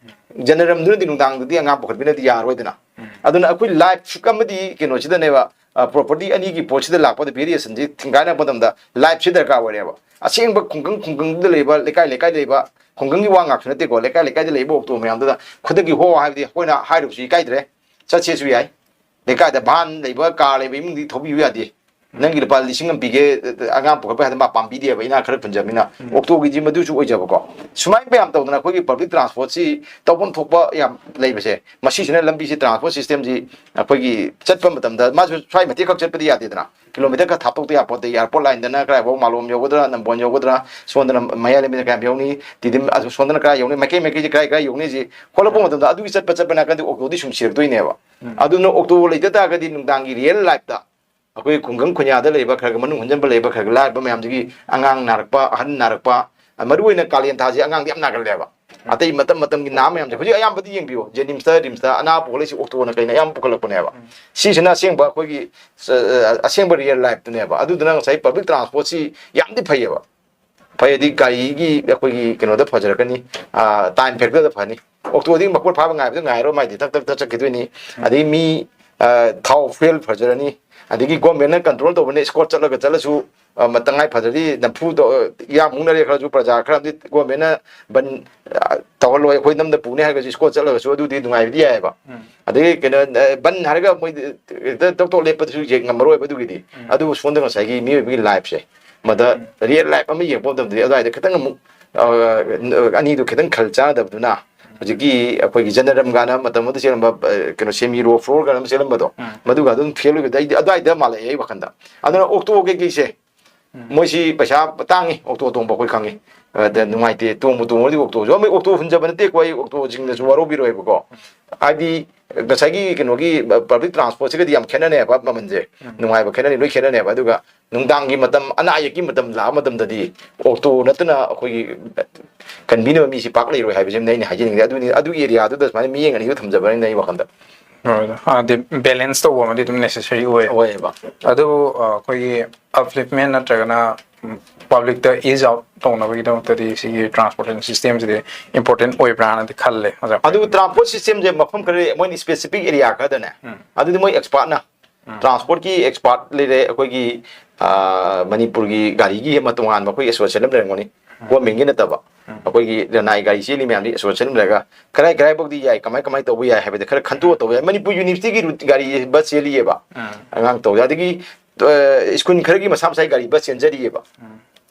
ꯖꯦꯅꯔꯦꯜꯗꯨꯅꯗꯤ ꯅꯨꯡꯗꯥꯡꯗꯗꯤ ꯑꯉꯥꯡ ꯄꯨꯈꯠꯄꯤꯅꯗꯤ ꯌꯥꯔꯣꯏꯗꯅ꯫ ꯎꯝ꯫ ꯑꯗꯨꯅ ꯑꯩꯈꯣꯏ ꯂꯥꯏꯐ ꯑꯃꯗꯤ ꯀꯩꯅꯣꯁꯤꯗꯅꯦꯕ, ꯄ꯭ꯔꯣꯄꯔꯇꯤ ꯑꯅꯤꯒꯤ ꯄꯣꯠꯁꯤꯗ ꯂꯥꯛꯄꯗ ꯚꯦꯔꯤꯌꯦꯁꯟꯁꯤ ꯊꯤꯡꯒꯥꯏꯅꯔꯛꯄ ꯃꯇꯝꯗ ꯂꯥꯏꯐꯁꯤ ꯗꯔꯀꯥꯔ ꯑꯣꯏꯔꯦꯕ꯫ ꯑꯁꯦꯡꯕ ꯈꯨꯡꯒꯪ ꯈꯨꯡꯒꯪꯗ ꯂꯩꯕ, ꯂꯩꯀꯥꯏ ꯂꯩꯀꯥꯏꯗ ꯂꯩꯕ, ꯈꯨꯡꯒꯪꯒꯤ ꯋꯥ ꯉꯥꯛꯁꯨ ꯅꯠꯇꯦꯀꯣ, ꯂꯩꯀꯥꯏ ꯂꯩꯀꯥꯏꯗ ꯂꯩꯕ ꯑꯣꯛꯇꯣ ꯃꯌꯥꯝꯗꯨꯗ ꯈꯨꯗꯛꯀꯤ ꯍꯣ ꯍꯥꯏꯕꯗꯤ ꯑꯩꯈꯣꯏꯅ ꯍꯥꯏꯔꯨꯕꯁꯨ ꯏꯀꯥꯏꯗ꯭ꯔꯦ, ꯆꯠꯁꯦꯁꯨ ꯌꯥꯏ꯫ ꯂꯩꯀꯥꯏꯗ ꯚꯥꯟ ꯂꯩꯕ, ꯀꯥꯔ ꯂꯩꯕ ꯏꯃꯨꯡꯗꯤ ꯊꯧꯕꯤꯌꯨ ꯌꯥꯗꯦ꯫ ꯅꯪꯒꯤ ꯂꯨꯄꯥ ꯂꯤꯁꯤꯡ ꯑꯃ ꯄꯤꯒꯦ, ꯑꯉꯥꯡ ꯄꯨꯈꯠꯄ ꯍꯥꯏꯗ ꯃꯥ ꯄꯥꯝꯕꯤꯗꯦꯕ, ꯏꯅꯥꯛ ꯈꯔ ꯈꯨꯟꯖꯕꯅꯤꯅ꯫ ꯎꯝ꯫ ꯑꯣꯛꯇꯣꯒꯤꯗꯤ ꯃꯗꯨꯁꯨ ꯑꯣꯏꯖꯕꯀꯣ꯫ ꯁꯨꯃꯥꯏꯅ ꯃꯌꯥꯝ ꯇꯧꯗꯅ ꯑꯩꯈꯣꯏꯒꯤ ꯄꯕ꯭ꯂꯤꯛ ꯇ꯭ꯔꯥꯟꯁꯄꯣꯔꯠꯁꯤ ꯇꯧꯐꯝ ꯊꯣꯛꯄ ꯌꯥꯝ ꯂꯩꯕꯁꯦ, ꯃꯁꯤꯁꯤꯅ ꯂꯝꯕꯤꯁꯤ, ꯇ꯭ꯔꯥꯟꯁꯄꯣꯔꯠ ꯁꯤꯁꯇꯦꯝꯁꯤ ꯑꯩꯈꯣꯏꯒꯤ ꯆꯠꯄ ꯃꯇꯝꯗ ꯃꯥꯁꯨ ꯁ꯭ꯋꯥꯏ ꯃꯇꯦꯛ ꯈꯛ ꯆꯠꯄꯗꯤ ꯌꯥꯗꯦꯗꯅ, ꯀꯤꯂꯣꯃꯤꯇꯔ ꯈꯔ ꯊꯥꯞꯇꯣꯛꯇ ꯌꯥꯄꯣꯠꯇꯦ꯫ ꯑꯦꯌꯥꯔꯄꯣꯔꯠ ꯂꯥꯏꯟꯗꯅ ꯀꯗꯥꯏꯐꯥꯎ, ꯃꯥꯂꯣꯝ ꯌꯧꯒꯗ꯭ꯔꯥ, ꯅꯝꯕꯣꯜ ꯌꯧꯒꯗ꯭ꯔꯥ, ꯁꯣꯝꯗꯅ ꯃꯌꯥꯏ ꯂꯝꯕꯤꯗ ꯀꯌꯥꯝ ꯌꯧꯅꯤ, ꯇꯤꯗꯤꯝ, ꯑꯁ, ꯁꯣꯝꯗꯅ ꯀꯗꯥꯏ ꯌꯧꯅꯤ, ꯃꯥꯏꯀꯩ ꯃꯥꯏꯀꯩꯁꯦ ꯀꯗꯥꯏ ꯀꯗꯥꯏ ꯌꯧꯅꯤꯁꯤ ꯍꯣꯠꯂꯛꯄ ꯃꯇꯝꯗ ꯑꯗꯨꯒꯤ ꯆꯠꯄ ꯆꯠꯄ ꯅꯥꯀꯟꯗꯤ ꯑꯣꯛꯇꯣꯗꯤ ꯁꯨꯝ ꯁꯤꯔꯛꯇꯣꯏꯅꯦꯕ꯫ ꯎꯝ꯫ ꯑꯗꯨꯅ ꯑꯣꯛꯇꯣ ꯂꯩꯇ ꯇꯥꯔꯒꯗꯤ ꯅꯨꯡꯗꯥꯡꯒꯤ ꯔꯤꯌꯦꯜ ꯂꯥꯏꯐꯇ ꯑꯩꯈꯣꯏ ꯈꯨꯡꯒꯪ ꯈꯨꯟꯌꯥꯗ ꯂꯩꯕ, ꯈꯔ ꯈꯔ ꯃꯅꯨꯡ ꯍꯟꯖꯟꯕ ꯂꯩꯕ, ꯈꯔ ꯈꯔ ꯂꯥꯏꯔꯕ ꯃꯌꯥꯝꯁꯤꯒꯤ ꯑꯉꯥꯡ ꯅꯥꯔꯛꯄ, ꯑꯍꯟ ꯅꯥꯔꯛꯄ, ꯃꯔꯨ ꯑꯣꯏꯅ ꯀꯥꯂꯦꯟ ꯊꯥꯁꯤ ꯑꯉꯥꯡꯗꯤ ꯌꯥꯝ ꯅꯥꯒꯜꯂꯦꯕ꯫ ꯑꯇꯩ ꯃꯇꯝ ꯃꯇꯝꯒꯤ ꯅꯥꯕ ꯃꯌꯥꯝꯁꯦ ꯍꯧꯖꯤꯛ ꯑꯌꯥꯝꯕꯗꯤ ꯌꯦꯡꯕꯤꯌꯣ, ꯖꯦꯅꯤꯝꯁꯇ, ꯔꯤꯝꯁꯇ ꯑꯅꯥꯕ ꯄꯨꯈꯠꯂꯛꯏꯁꯤ ꯑꯣꯛꯇꯣꯅ ꯀꯩꯅ ꯑꯌꯥꯝꯕ ꯄꯨꯈꯠꯂꯛꯄꯅꯦꯕ꯫ ꯎꯝ꯫ ꯁꯤꯁꯤꯅ ꯑꯁꯦꯡꯕ ꯑꯩꯈꯣꯏꯒꯤ, ꯑ, ꯑꯁꯦꯡꯕ ꯔꯤꯌꯦꯜ ꯂꯥꯏꯐꯇꯨꯅꯦꯕ꯫ ꯑꯗꯨꯗꯨꯅ ꯉꯁꯥꯏ ꯄꯕ꯭ꯂꯤꯛ ꯇ꯭ꯔꯥꯟꯁꯄꯣꯔꯠꯁꯤ ꯌꯥꯝꯗꯤ ꯐꯩꯌꯦꯕ꯫ ꯐꯩ ꯍꯥꯏꯗꯤ ꯒꯥꯔꯤꯒꯤ ꯑꯩꯈꯣꯏꯒꯤ ꯀꯩꯅꯣꯗ ꯐꯖꯔꯛꯀꯅꯤ, ꯇꯥꯏꯝ ꯐꯦꯛꯇꯔꯗ ꯐꯅꯤ꯫ ꯑꯣꯛꯇꯣꯗꯤ ꯃꯄꯣꯠ ꯐꯥꯕ ꯉꯥꯏꯕꯗ ꯉꯥꯏꯔꯣ, ꯃꯥꯏꯗꯤ ꯊꯛ ꯊꯛ ꯊꯛ ꯆꯠꯈꯤꯗꯣꯏꯅꯤ꯫ ꯑꯗꯩ ꯃꯤ, ꯑ, ꯊꯥꯎ ꯐ꯭ꯌꯨꯑꯦꯜ ꯐꯖꯔꯅꯤ꯫ ꯑꯗꯒꯤ ꯒꯣꯔꯃꯦꯟꯅ ꯀꯟꯇ꯭ꯔꯣꯜ ꯇꯧꯕꯅ ꯏꯁꯀꯣꯔꯠ ꯆꯠꯂꯒ ꯆꯠꯂꯁꯨ, ꯑ, ꯃ-, ꯇꯉꯥꯏ ꯐꯗ꯭ꯔꯗꯤ ꯅꯝꯐꯨꯗ, ꯑ, ꯏꯌꯥꯝ ꯃꯨꯛꯅꯔꯦ ꯈꯜꯂꯁꯨ, ꯄ꯭ꯔꯖꯥ ꯈꯔ ꯑꯃꯗꯤ ꯒꯣꯔꯃꯦꯟꯅ ꯕꯟ, ꯑ, ꯇꯧꯍꯜꯂꯣꯏ, ꯑꯩꯈꯣꯏ ꯅꯝꯗ ꯄꯨꯅꯤ ꯍꯥꯏꯔꯒꯁꯨ ꯏꯁꯀꯣꯔꯠ ꯆꯠꯂꯒꯁꯨ ꯑꯗꯨꯗꯤ ꯅꯨꯡꯉꯥꯏꯕꯗꯤ ꯌꯥꯏꯑꯕ꯫ ꯎꯝ꯫ ꯑꯗꯒꯤ ꯀꯩꯅꯣ, ꯑ, ꯕꯟ ꯍꯥꯏꯔꯒ ꯃꯣꯏ ꯍꯦꯛꯇ ꯇꯣꯛ ꯇꯣꯛ ꯂꯦꯞꯄꯗꯨꯁꯨ ꯌꯦꯡ ꯉꯝꯃꯔꯣꯏꯕ ꯑꯗꯨꯒꯤꯗꯤ꯫ ꯎꯝ꯫ ꯑꯗꯨꯕꯨ ꯁꯣꯝꯗ ꯉꯁꯥꯏꯒꯤ ꯃꯤꯑꯣꯏꯕꯒꯤ ꯂꯥꯏꯐꯁꯦ, ꯃꯗ ꯎꯝ꯫ ꯔꯤꯌꯦꯜ ꯂꯥꯏꯐ ꯑꯃ ꯌꯦꯡꯉꯛꯄ ꯃꯇꯝꯗꯗꯤ ꯑꯗꯨꯋꯥꯏꯗ ꯈꯤꯇꯪ ꯑꯃꯨꯛ, ꯑ, ꯑꯅꯤꯗꯨ ꯈꯤꯇꯪ ꯈꯜ ꯆꯥꯟꯅꯗꯕꯗꯨꯅ ꯍꯧꯖꯤꯛꯀꯤ ꯑꯩꯈꯣꯏꯒꯤ ꯖꯅꯔꯝ ꯀꯥꯏꯅ ꯃꯇꯝ ꯑꯃꯗ ꯆꯦꯜꯂꯝꯕ, ꯑ, ꯀꯩꯅꯣ, ꯁꯦꯃꯤ ꯔꯣ ꯐ꯭ꯂꯣꯔ ꯀꯥꯏꯅ ꯑꯃ ꯆꯦꯜꯂꯝꯕꯗꯣ, ꯎꯝ꯫ ꯃꯗꯨꯒ ꯑꯗꯨꯝ ꯐꯦꯜ ꯑꯣꯏꯕꯗ ꯑꯩꯗꯤ ꯑꯗꯨꯋꯥꯏꯗ ꯃꯥꯜꯂꯛꯑꯦ ꯑꯩ ꯋꯥꯈꯟꯗ꯫ ꯑꯗꯨꯅ ꯑꯣꯛꯇꯣ ꯀꯩꯀꯩꯁꯦ, ꯎꯝ꯫ ꯃꯣꯏꯁꯤ ꯄꯩꯁꯥ ꯇꯥꯡꯉꯤ, ꯑꯣꯛꯇꯣ ꯇꯣꯡꯕ ꯑꯩꯈꯣꯏ ꯈꯪꯉꯤ꯫ ꯑꯗ ꯅꯨꯡꯉꯥꯏꯇꯦ, ꯇꯣꯡꯕꯨ ꯇꯣꯡꯉꯨꯔꯗꯤ ꯑꯣꯛꯇꯣꯁꯨ, ꯑꯃ ꯑꯣꯛꯇꯣ ꯍꯨꯟꯖꯕ ꯅꯠꯇꯦꯀꯣ, ꯑꯩ ꯑꯣꯛꯇꯣꯁꯤꯡꯅꯁꯨ ꯋꯥꯔꯧꯕꯤꯔꯣꯏꯕꯀꯣ꯫ ꯍꯥꯏꯗꯤ ꯉꯁꯥꯏꯒꯤ ꯀꯩꯅꯣꯒꯤ ꯄꯕ꯭ꯂꯤꯛ ꯇ꯭ꯔꯥꯟꯁꯄꯣꯔꯠꯁꯤꯒꯗꯤ ꯌꯥꯝ ꯈꯦꯠꯅꯅꯦꯕ ꯃꯃꯜꯁꯦ, ꯅꯨꯡꯉꯥꯏꯕ ꯈꯦꯠꯅꯅꯤ, ꯂꯣꯏ ꯈꯦꯠꯅꯅꯦꯕ꯫ ꯑꯗꯨꯒ ꯅꯨꯡꯗꯥꯡꯒꯤ ꯃꯇꯝ, ꯑꯅꯥ ꯑꯌꯦꯛꯀꯤ ꯃꯇꯝ ꯂꯥꯛꯄ ꯃꯇꯝꯗꯗꯤ ꯑꯣꯛꯇꯣ ꯅꯠꯇꯅ ꯑꯩꯈꯣꯏꯒꯤ ꯀꯟꯕꯤꯅꯕ ꯃꯤꯁꯤ ꯄꯥꯛ ꯂꯩꯔꯣꯏ ꯍꯥꯏꯕꯁꯤꯃꯗꯤ ꯑꯩꯅ ꯍꯥꯏꯖꯅꯤꯡꯉꯦ꯫ ꯑꯗꯨꯅꯤ, ꯑꯗꯨꯒꯤ ꯑꯦꯔꯤꯌꯥꯗꯨꯗ ꯁꯨꯃꯥꯏꯅ ꯃꯤꯠꯌꯦꯡ ꯑꯅꯤꯗꯨ ꯊꯝꯖꯕꯅꯤꯅ ꯑꯩ ꯋꯥꯈꯜꯗ꯫ ꯍꯣꯏ, ꯑꯗꯣ ꯍꯥꯏꯗꯤ ꯕꯦꯂꯦꯟꯁ ꯇꯧꯕ ꯑꯃꯗꯤ ꯑꯗꯨꯝ ꯅꯦꯁꯦꯁꯔꯤ ꯑꯣꯏ꯫ ꯑꯣꯏꯌꯦꯕ꯫ ꯑꯗꯨꯕꯨ ꯑ, ꯑꯩꯈꯣꯏꯒꯤ ꯑꯞꯂꯤꯞꯃꯦꯟ ꯅꯠꯇ꯭ꯔꯒꯅ ꯄꯕ꯭ꯂꯤꯛꯇ ꯏꯖ ꯑꯥꯎꯠ ꯇꯧꯅꯕꯒꯤꯗꯃꯛꯇꯗꯤ ꯁꯤꯒꯤ ꯇ꯭ꯔꯥꯟꯁꯄꯣꯔꯇꯦꯁꯟ ꯁꯤꯁꯇꯦꯝꯁꯤꯗꯤ ꯏꯝꯄꯣꯔꯇꯦꯟ ꯑꯣꯏꯕ꯭ꯔꯥꯅꯗꯤ ꯈꯜꯂꯦ, ꯑꯣꯖꯥ꯫ ꯑꯗꯨ ꯇ꯭ꯔꯥꯟꯁꯄꯣꯔꯠ ꯁꯤꯁꯇꯦꯝꯁꯦ ꯃꯐꯝ ꯈꯔ, ꯃꯣꯏꯅ ꯁ꯭ꯄꯦꯁꯤꯐꯤꯛ ꯑꯦꯔꯤꯌꯥ ꯈꯔꯗꯅꯦ, ꯑꯗꯨꯗꯤ ꯃꯣꯏ ꯑꯦꯛꯁꯄꯥꯔꯠꯅ, ꯇ꯭ꯔꯥꯟꯁꯄꯣꯔꯠꯀꯤ ꯑꯦꯛꯁꯄꯥꯔꯠ ꯂꯩꯔꯦ, ꯑꯩꯈꯣꯏꯒꯤ ꯑꯥ, ꯃꯅꯤꯄꯨꯔꯒꯤ ꯒꯥꯔꯤꯒꯤ ꯑꯃ ꯇꯣꯉꯥꯟꯕ ꯑꯩꯈꯣꯏ ꯑꯦꯁꯣꯁꯤꯌꯦꯁꯟ ꯑꯃ ꯂꯩꯔꯝꯒꯅꯤ, ꯒꯣꯔꯃꯦꯟꯒꯤ ꯅꯠꯇꯕ꯫ ꯑꯩꯈꯣꯏꯒꯤ ꯂꯅꯥꯏ ꯒꯥꯔꯤ ꯆꯦꯜꯂꯤ ꯃꯌꯥꯝꯗꯤ ꯑꯦꯁꯣꯁꯤꯌꯦꯁꯟ ꯑꯃ ꯂꯩꯔꯒ ꯀꯔꯥꯏ ꯀꯔꯥꯏꯐꯥꯎꯗꯤ ꯌꯥꯏ, ꯀꯃꯥꯏ ꯀꯃꯥꯏ ꯇꯧꯕ ꯌꯥꯏ ꯍꯥꯏꯕꯗꯤ ꯈꯔ ꯈꯟꯇꯣꯛꯑ ꯇꯧꯕ ꯌꯥꯏ꯫ ꯃꯅꯤꯄꯨꯔ ꯌꯨꯅꯤꯚꯔꯁꯤꯇꯤꯒꯤ ꯔꯨꯠ ꯒꯥꯔꯤ ꯕꯁ ꯆꯦꯜꯂꯤꯑꯕ, ꯑꯉꯥꯡ ꯇꯧꯕ ꯌꯥꯏ꯫ ꯑꯗꯒꯤ ꯑ, ꯁ꯭ꯀꯨꯜ ꯈꯔꯒꯤ ꯃꯁꯥ ꯃꯁꯥꯒꯤ ꯒꯥꯔꯤ ꯕꯁ ꯆꯦꯟꯖꯔꯤꯑꯕ꯫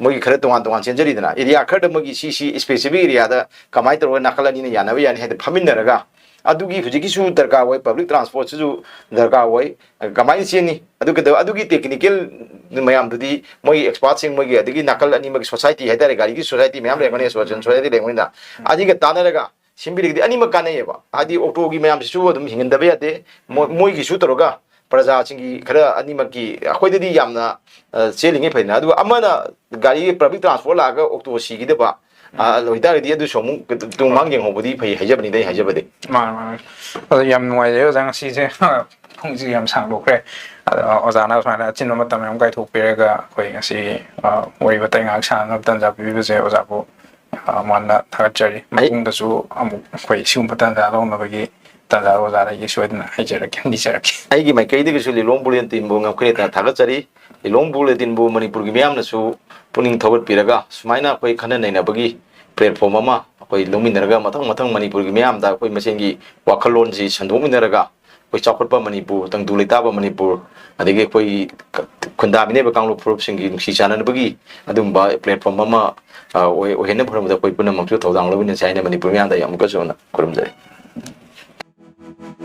ꯃꯣꯏꯒꯤ ꯈꯔ ꯇꯣꯉꯥꯟ ꯇꯣꯉꯥꯟ ꯆꯦꯟꯖꯔꯤꯗꯅ, ꯑꯦꯔꯤꯌꯥ ꯈꯔꯗ ꯃꯣꯏꯒꯤ ꯁꯤ ꯁꯤ ꯁ꯭ꯄꯦꯁꯤꯐꯤꯛ ꯑꯦꯔꯤꯌꯥꯗ ꯀꯃꯥꯏꯅ ꯇꯧꯔꯒ ꯅꯥꯀꯜ ꯑꯅꯤꯅ ꯌꯥꯅꯕ ꯌꯥꯅꯤ ꯍꯥꯏꯗꯤ ꯐꯝꯃꯤꯟꯅꯔꯒ, ꯑꯗꯨꯒꯤ ꯍꯧꯖꯤꯛꯀꯤꯁꯨ ꯗꯔꯀꯥꯔ ꯑꯣꯏ, ꯄꯕ꯭ꯂꯤꯛ ꯇ꯭ꯔꯥꯟꯁꯄꯣꯔꯠꯁꯤꯁꯨ ꯗꯔꯀꯥꯔ ꯑꯣꯏ꯫ ꯀꯃꯥꯏꯅ ꯆꯦꯟꯅꯤ? ꯑꯗꯨ ꯀꯩꯗꯧ-, ꯑꯗꯨꯒꯤ ꯇꯦꯛꯅꯤꯀꯦꯜ ꯃꯌꯥꯝꯗꯨꯗꯤ ꯃꯣꯏꯒꯤ ꯑꯦꯛꯁꯄꯥꯔꯠꯁꯤꯡ, ꯃꯣꯏꯒꯤ ꯑꯗꯒꯤ ꯅꯥꯀꯜ ꯑꯅꯤꯃꯛꯀꯤ ꯁꯣꯁꯥꯏꯇꯤ ꯍꯥꯏꯇꯥꯔꯦ, ꯒꯥꯔꯤꯒꯤ ꯁꯣꯁꯥꯏꯇꯤ ꯃꯌꯥꯝ ꯂꯩꯔꯝꯒꯅꯤ, ꯑꯦꯁꯣꯁꯤꯌꯦꯁꯟ ꯁꯣꯁꯥꯏꯇꯤ ꯂꯩꯔꯝꯒꯅꯤꯅ, ꯑꯅꯤꯒ ꯇꯥꯟꯅꯔꯒ ꯁꯤꯟꯕꯤꯔꯒꯗꯤ ꯑꯅꯤꯃꯛ ꯀꯥꯟꯅꯩꯌꯦꯕ꯫ ꯍꯥꯏꯗꯤ ꯑꯣꯛꯇꯣꯒꯤ ꯃꯌꯥꯝꯁꯤꯁꯨ ꯑꯗꯨꯝ ꯍꯤꯡꯍꯟꯗꯕ ꯌꯥꯗꯦ꯫ ꯃꯣꯏ-, ꯃꯣꯏꯒꯤꯁꯨ ꯇꯧꯔꯒ ꯄ꯭ꯔꯖꯥꯁꯤꯡꯒꯤ ꯈꯔ ꯑꯅꯤꯃꯛꯀꯤ, ꯑꯩꯈꯣꯏꯗꯗꯤ ꯌꯥꯝꯅ, ꯑ, ꯆꯦꯜꯂꯤꯉꯩ ꯐꯩꯗꯅ, ꯑꯗꯨꯒ ꯑꯃꯅ ꯒꯥꯔꯤ ꯄꯕ꯭ꯂꯤꯛ ꯇ꯭ꯔꯥꯟꯁꯄꯣꯔꯠ ꯂꯥꯛꯑꯒ ꯑꯣꯛꯇꯣ ꯁꯤꯈꯤꯗꯕ, ꯑ, ꯑꯣꯏꯇꯥꯔꯒꯗꯤ ꯑꯗꯨꯁꯨ ꯑꯃꯨꯛ ꯇꯨꯡ ꯃꯥꯡ ꯌꯦꯡꯍꯧꯕꯗꯤ ꯐꯩ ꯍꯥꯏꯖꯕꯅꯤꯗ, ꯑꯩ ꯍꯥꯏꯖꯕꯗꯤ꯫ ꯃꯥꯅꯦ, ꯃꯥꯅꯦ꯫ ꯑꯗꯣ ꯌꯥꯝ ꯅꯨꯡꯉꯥꯏꯖꯩ ꯑꯣꯖꯥ, ꯉꯁꯤꯁꯦ ꯄꯨꯡꯁꯤ ꯌꯥꯝ ꯁꯥꯡꯗꯣꯛꯈ꯭ꯔꯦ꯫ ꯑꯗꯣ ꯑꯣꯖꯥꯅ ꯁꯨꯃꯥꯏꯅ ꯑꯆꯤꯟꯕ ꯃꯇꯝ ꯌꯥꯝ ꯀꯥꯏꯊꯣꯛꯄꯤꯔꯒ ꯑꯩꯈꯣꯏ ꯉꯁꯤ, ꯑ, ꯋꯥꯔꯤ ꯋꯥꯇꯥꯏ ꯉꯥꯏꯍꯥꯛ ꯁꯥꯟꯅꯅꯕ ꯇꯥꯟꯖꯥ ꯄꯤꯕꯤꯕꯁꯦ ꯑꯣꯖꯥꯕꯨ, ꯑ, ꯃꯥꯟꯅ ꯊꯥꯒꯠꯆꯔꯤ꯫ ꯃꯇꯨꯡꯗꯁꯨ ꯑꯃꯨꯛ ꯑꯩꯈꯣꯏ ꯁꯤꯒꯨꯝꯕ ꯇꯥꯟꯖꯥ ꯂꯧꯅꯕꯒꯤ ꯇꯥꯟꯖꯥ ꯑꯣꯖꯥꯗꯒꯤ ꯁꯣꯏꯗꯅ ꯍꯥꯏꯖꯔꯛꯀꯦ, ꯅꯤꯖꯔꯛꯀꯦ꯫ ꯑꯩꯒꯤ ꯃꯥꯏꯀꯩꯗꯒꯤꯁꯨ ꯂꯤꯂꯣꯡ ꯕꯨꯂꯦꯇꯤꯟꯕꯨ ꯉꯝꯈꯩ ꯍꯦꯟꯅ ꯊꯥꯒꯠꯆꯔꯤ꯫ ꯂꯤꯂꯣꯡ ꯕꯨꯂꯦꯇꯤꯟꯕꯨ ꯃꯅꯤꯄꯨꯔꯒꯤ ꯃꯤꯌꯥꯝꯅꯁꯨ ꯄꯨꯛꯅꯤꯡ ꯊꯧꯒꯠꯄꯤꯔꯒ ꯁꯨꯃꯥꯏꯅ ꯑꯩꯈꯣꯏ ꯈꯟꯅ ꯅꯩꯅꯕꯒꯤ ꯄ꯭ꯂꯦꯠꯐꯣꯝ ꯑꯃ ꯑꯩꯈꯣꯏ ꯂꯧꯃꯤꯟꯅꯔꯒ ꯃꯊꯪ ꯃꯊꯪ ꯃꯅꯤꯄꯨꯔꯒꯤ ꯃꯤꯌꯥꯝꯗ ꯑꯩꯈꯣꯏ ꯃꯁꯦꯟꯒꯤ ꯋꯥꯈꯜꯂꯣꯟꯁꯤ ꯁꯟꯗꯣꯛꯃꯤꯟꯅꯔꯒ ꯑꯩꯈꯣꯏ ꯆꯥꯎꯈꯠꯄ ꯃꯅꯤꯄꯨꯔ, ꯇꯪꯗꯨ ꯂꯩꯇꯥꯕ ꯃꯅꯤꯄꯨꯔ, ꯑꯗꯒꯤ ꯑꯩꯈꯣꯏꯒꯤ ꯈꯨꯟꯗꯥꯃꯤꯟꯅꯔꯤꯕ ꯀꯥꯡꯂꯨꯞ ꯐꯨꯔꯨꯞꯁꯤꯡꯒꯤ ꯅꯨꯡꯁꯤ ꯆꯥꯟꯅꯅꯕꯒꯤ ꯑꯗꯨꯝꯕ ꯄ꯭ꯂꯦꯠꯐꯣꯝ ꯑꯃ, ꯑ, ꯑꯣꯏ-, ꯑꯣꯏꯍꯟꯅꯕ ꯍꯣꯠꯅꯕꯗ ꯑꯩꯈꯣꯏ ꯄꯨꯝꯅꯃꯛꯁꯨ ꯊꯧꯗꯥꯡ ꯂꯧꯃꯤꯟꯅꯁꯤ ꯍꯥꯏꯅ ꯃꯅꯤꯄꯨꯔ ꯃꯤꯌꯥꯝꯗ ꯑꯩ ꯑꯃꯨꯛꯀꯁꯨ ꯍꯟꯅ ꯈꯨꯔꯨꯝꯖꯔꯤ꯫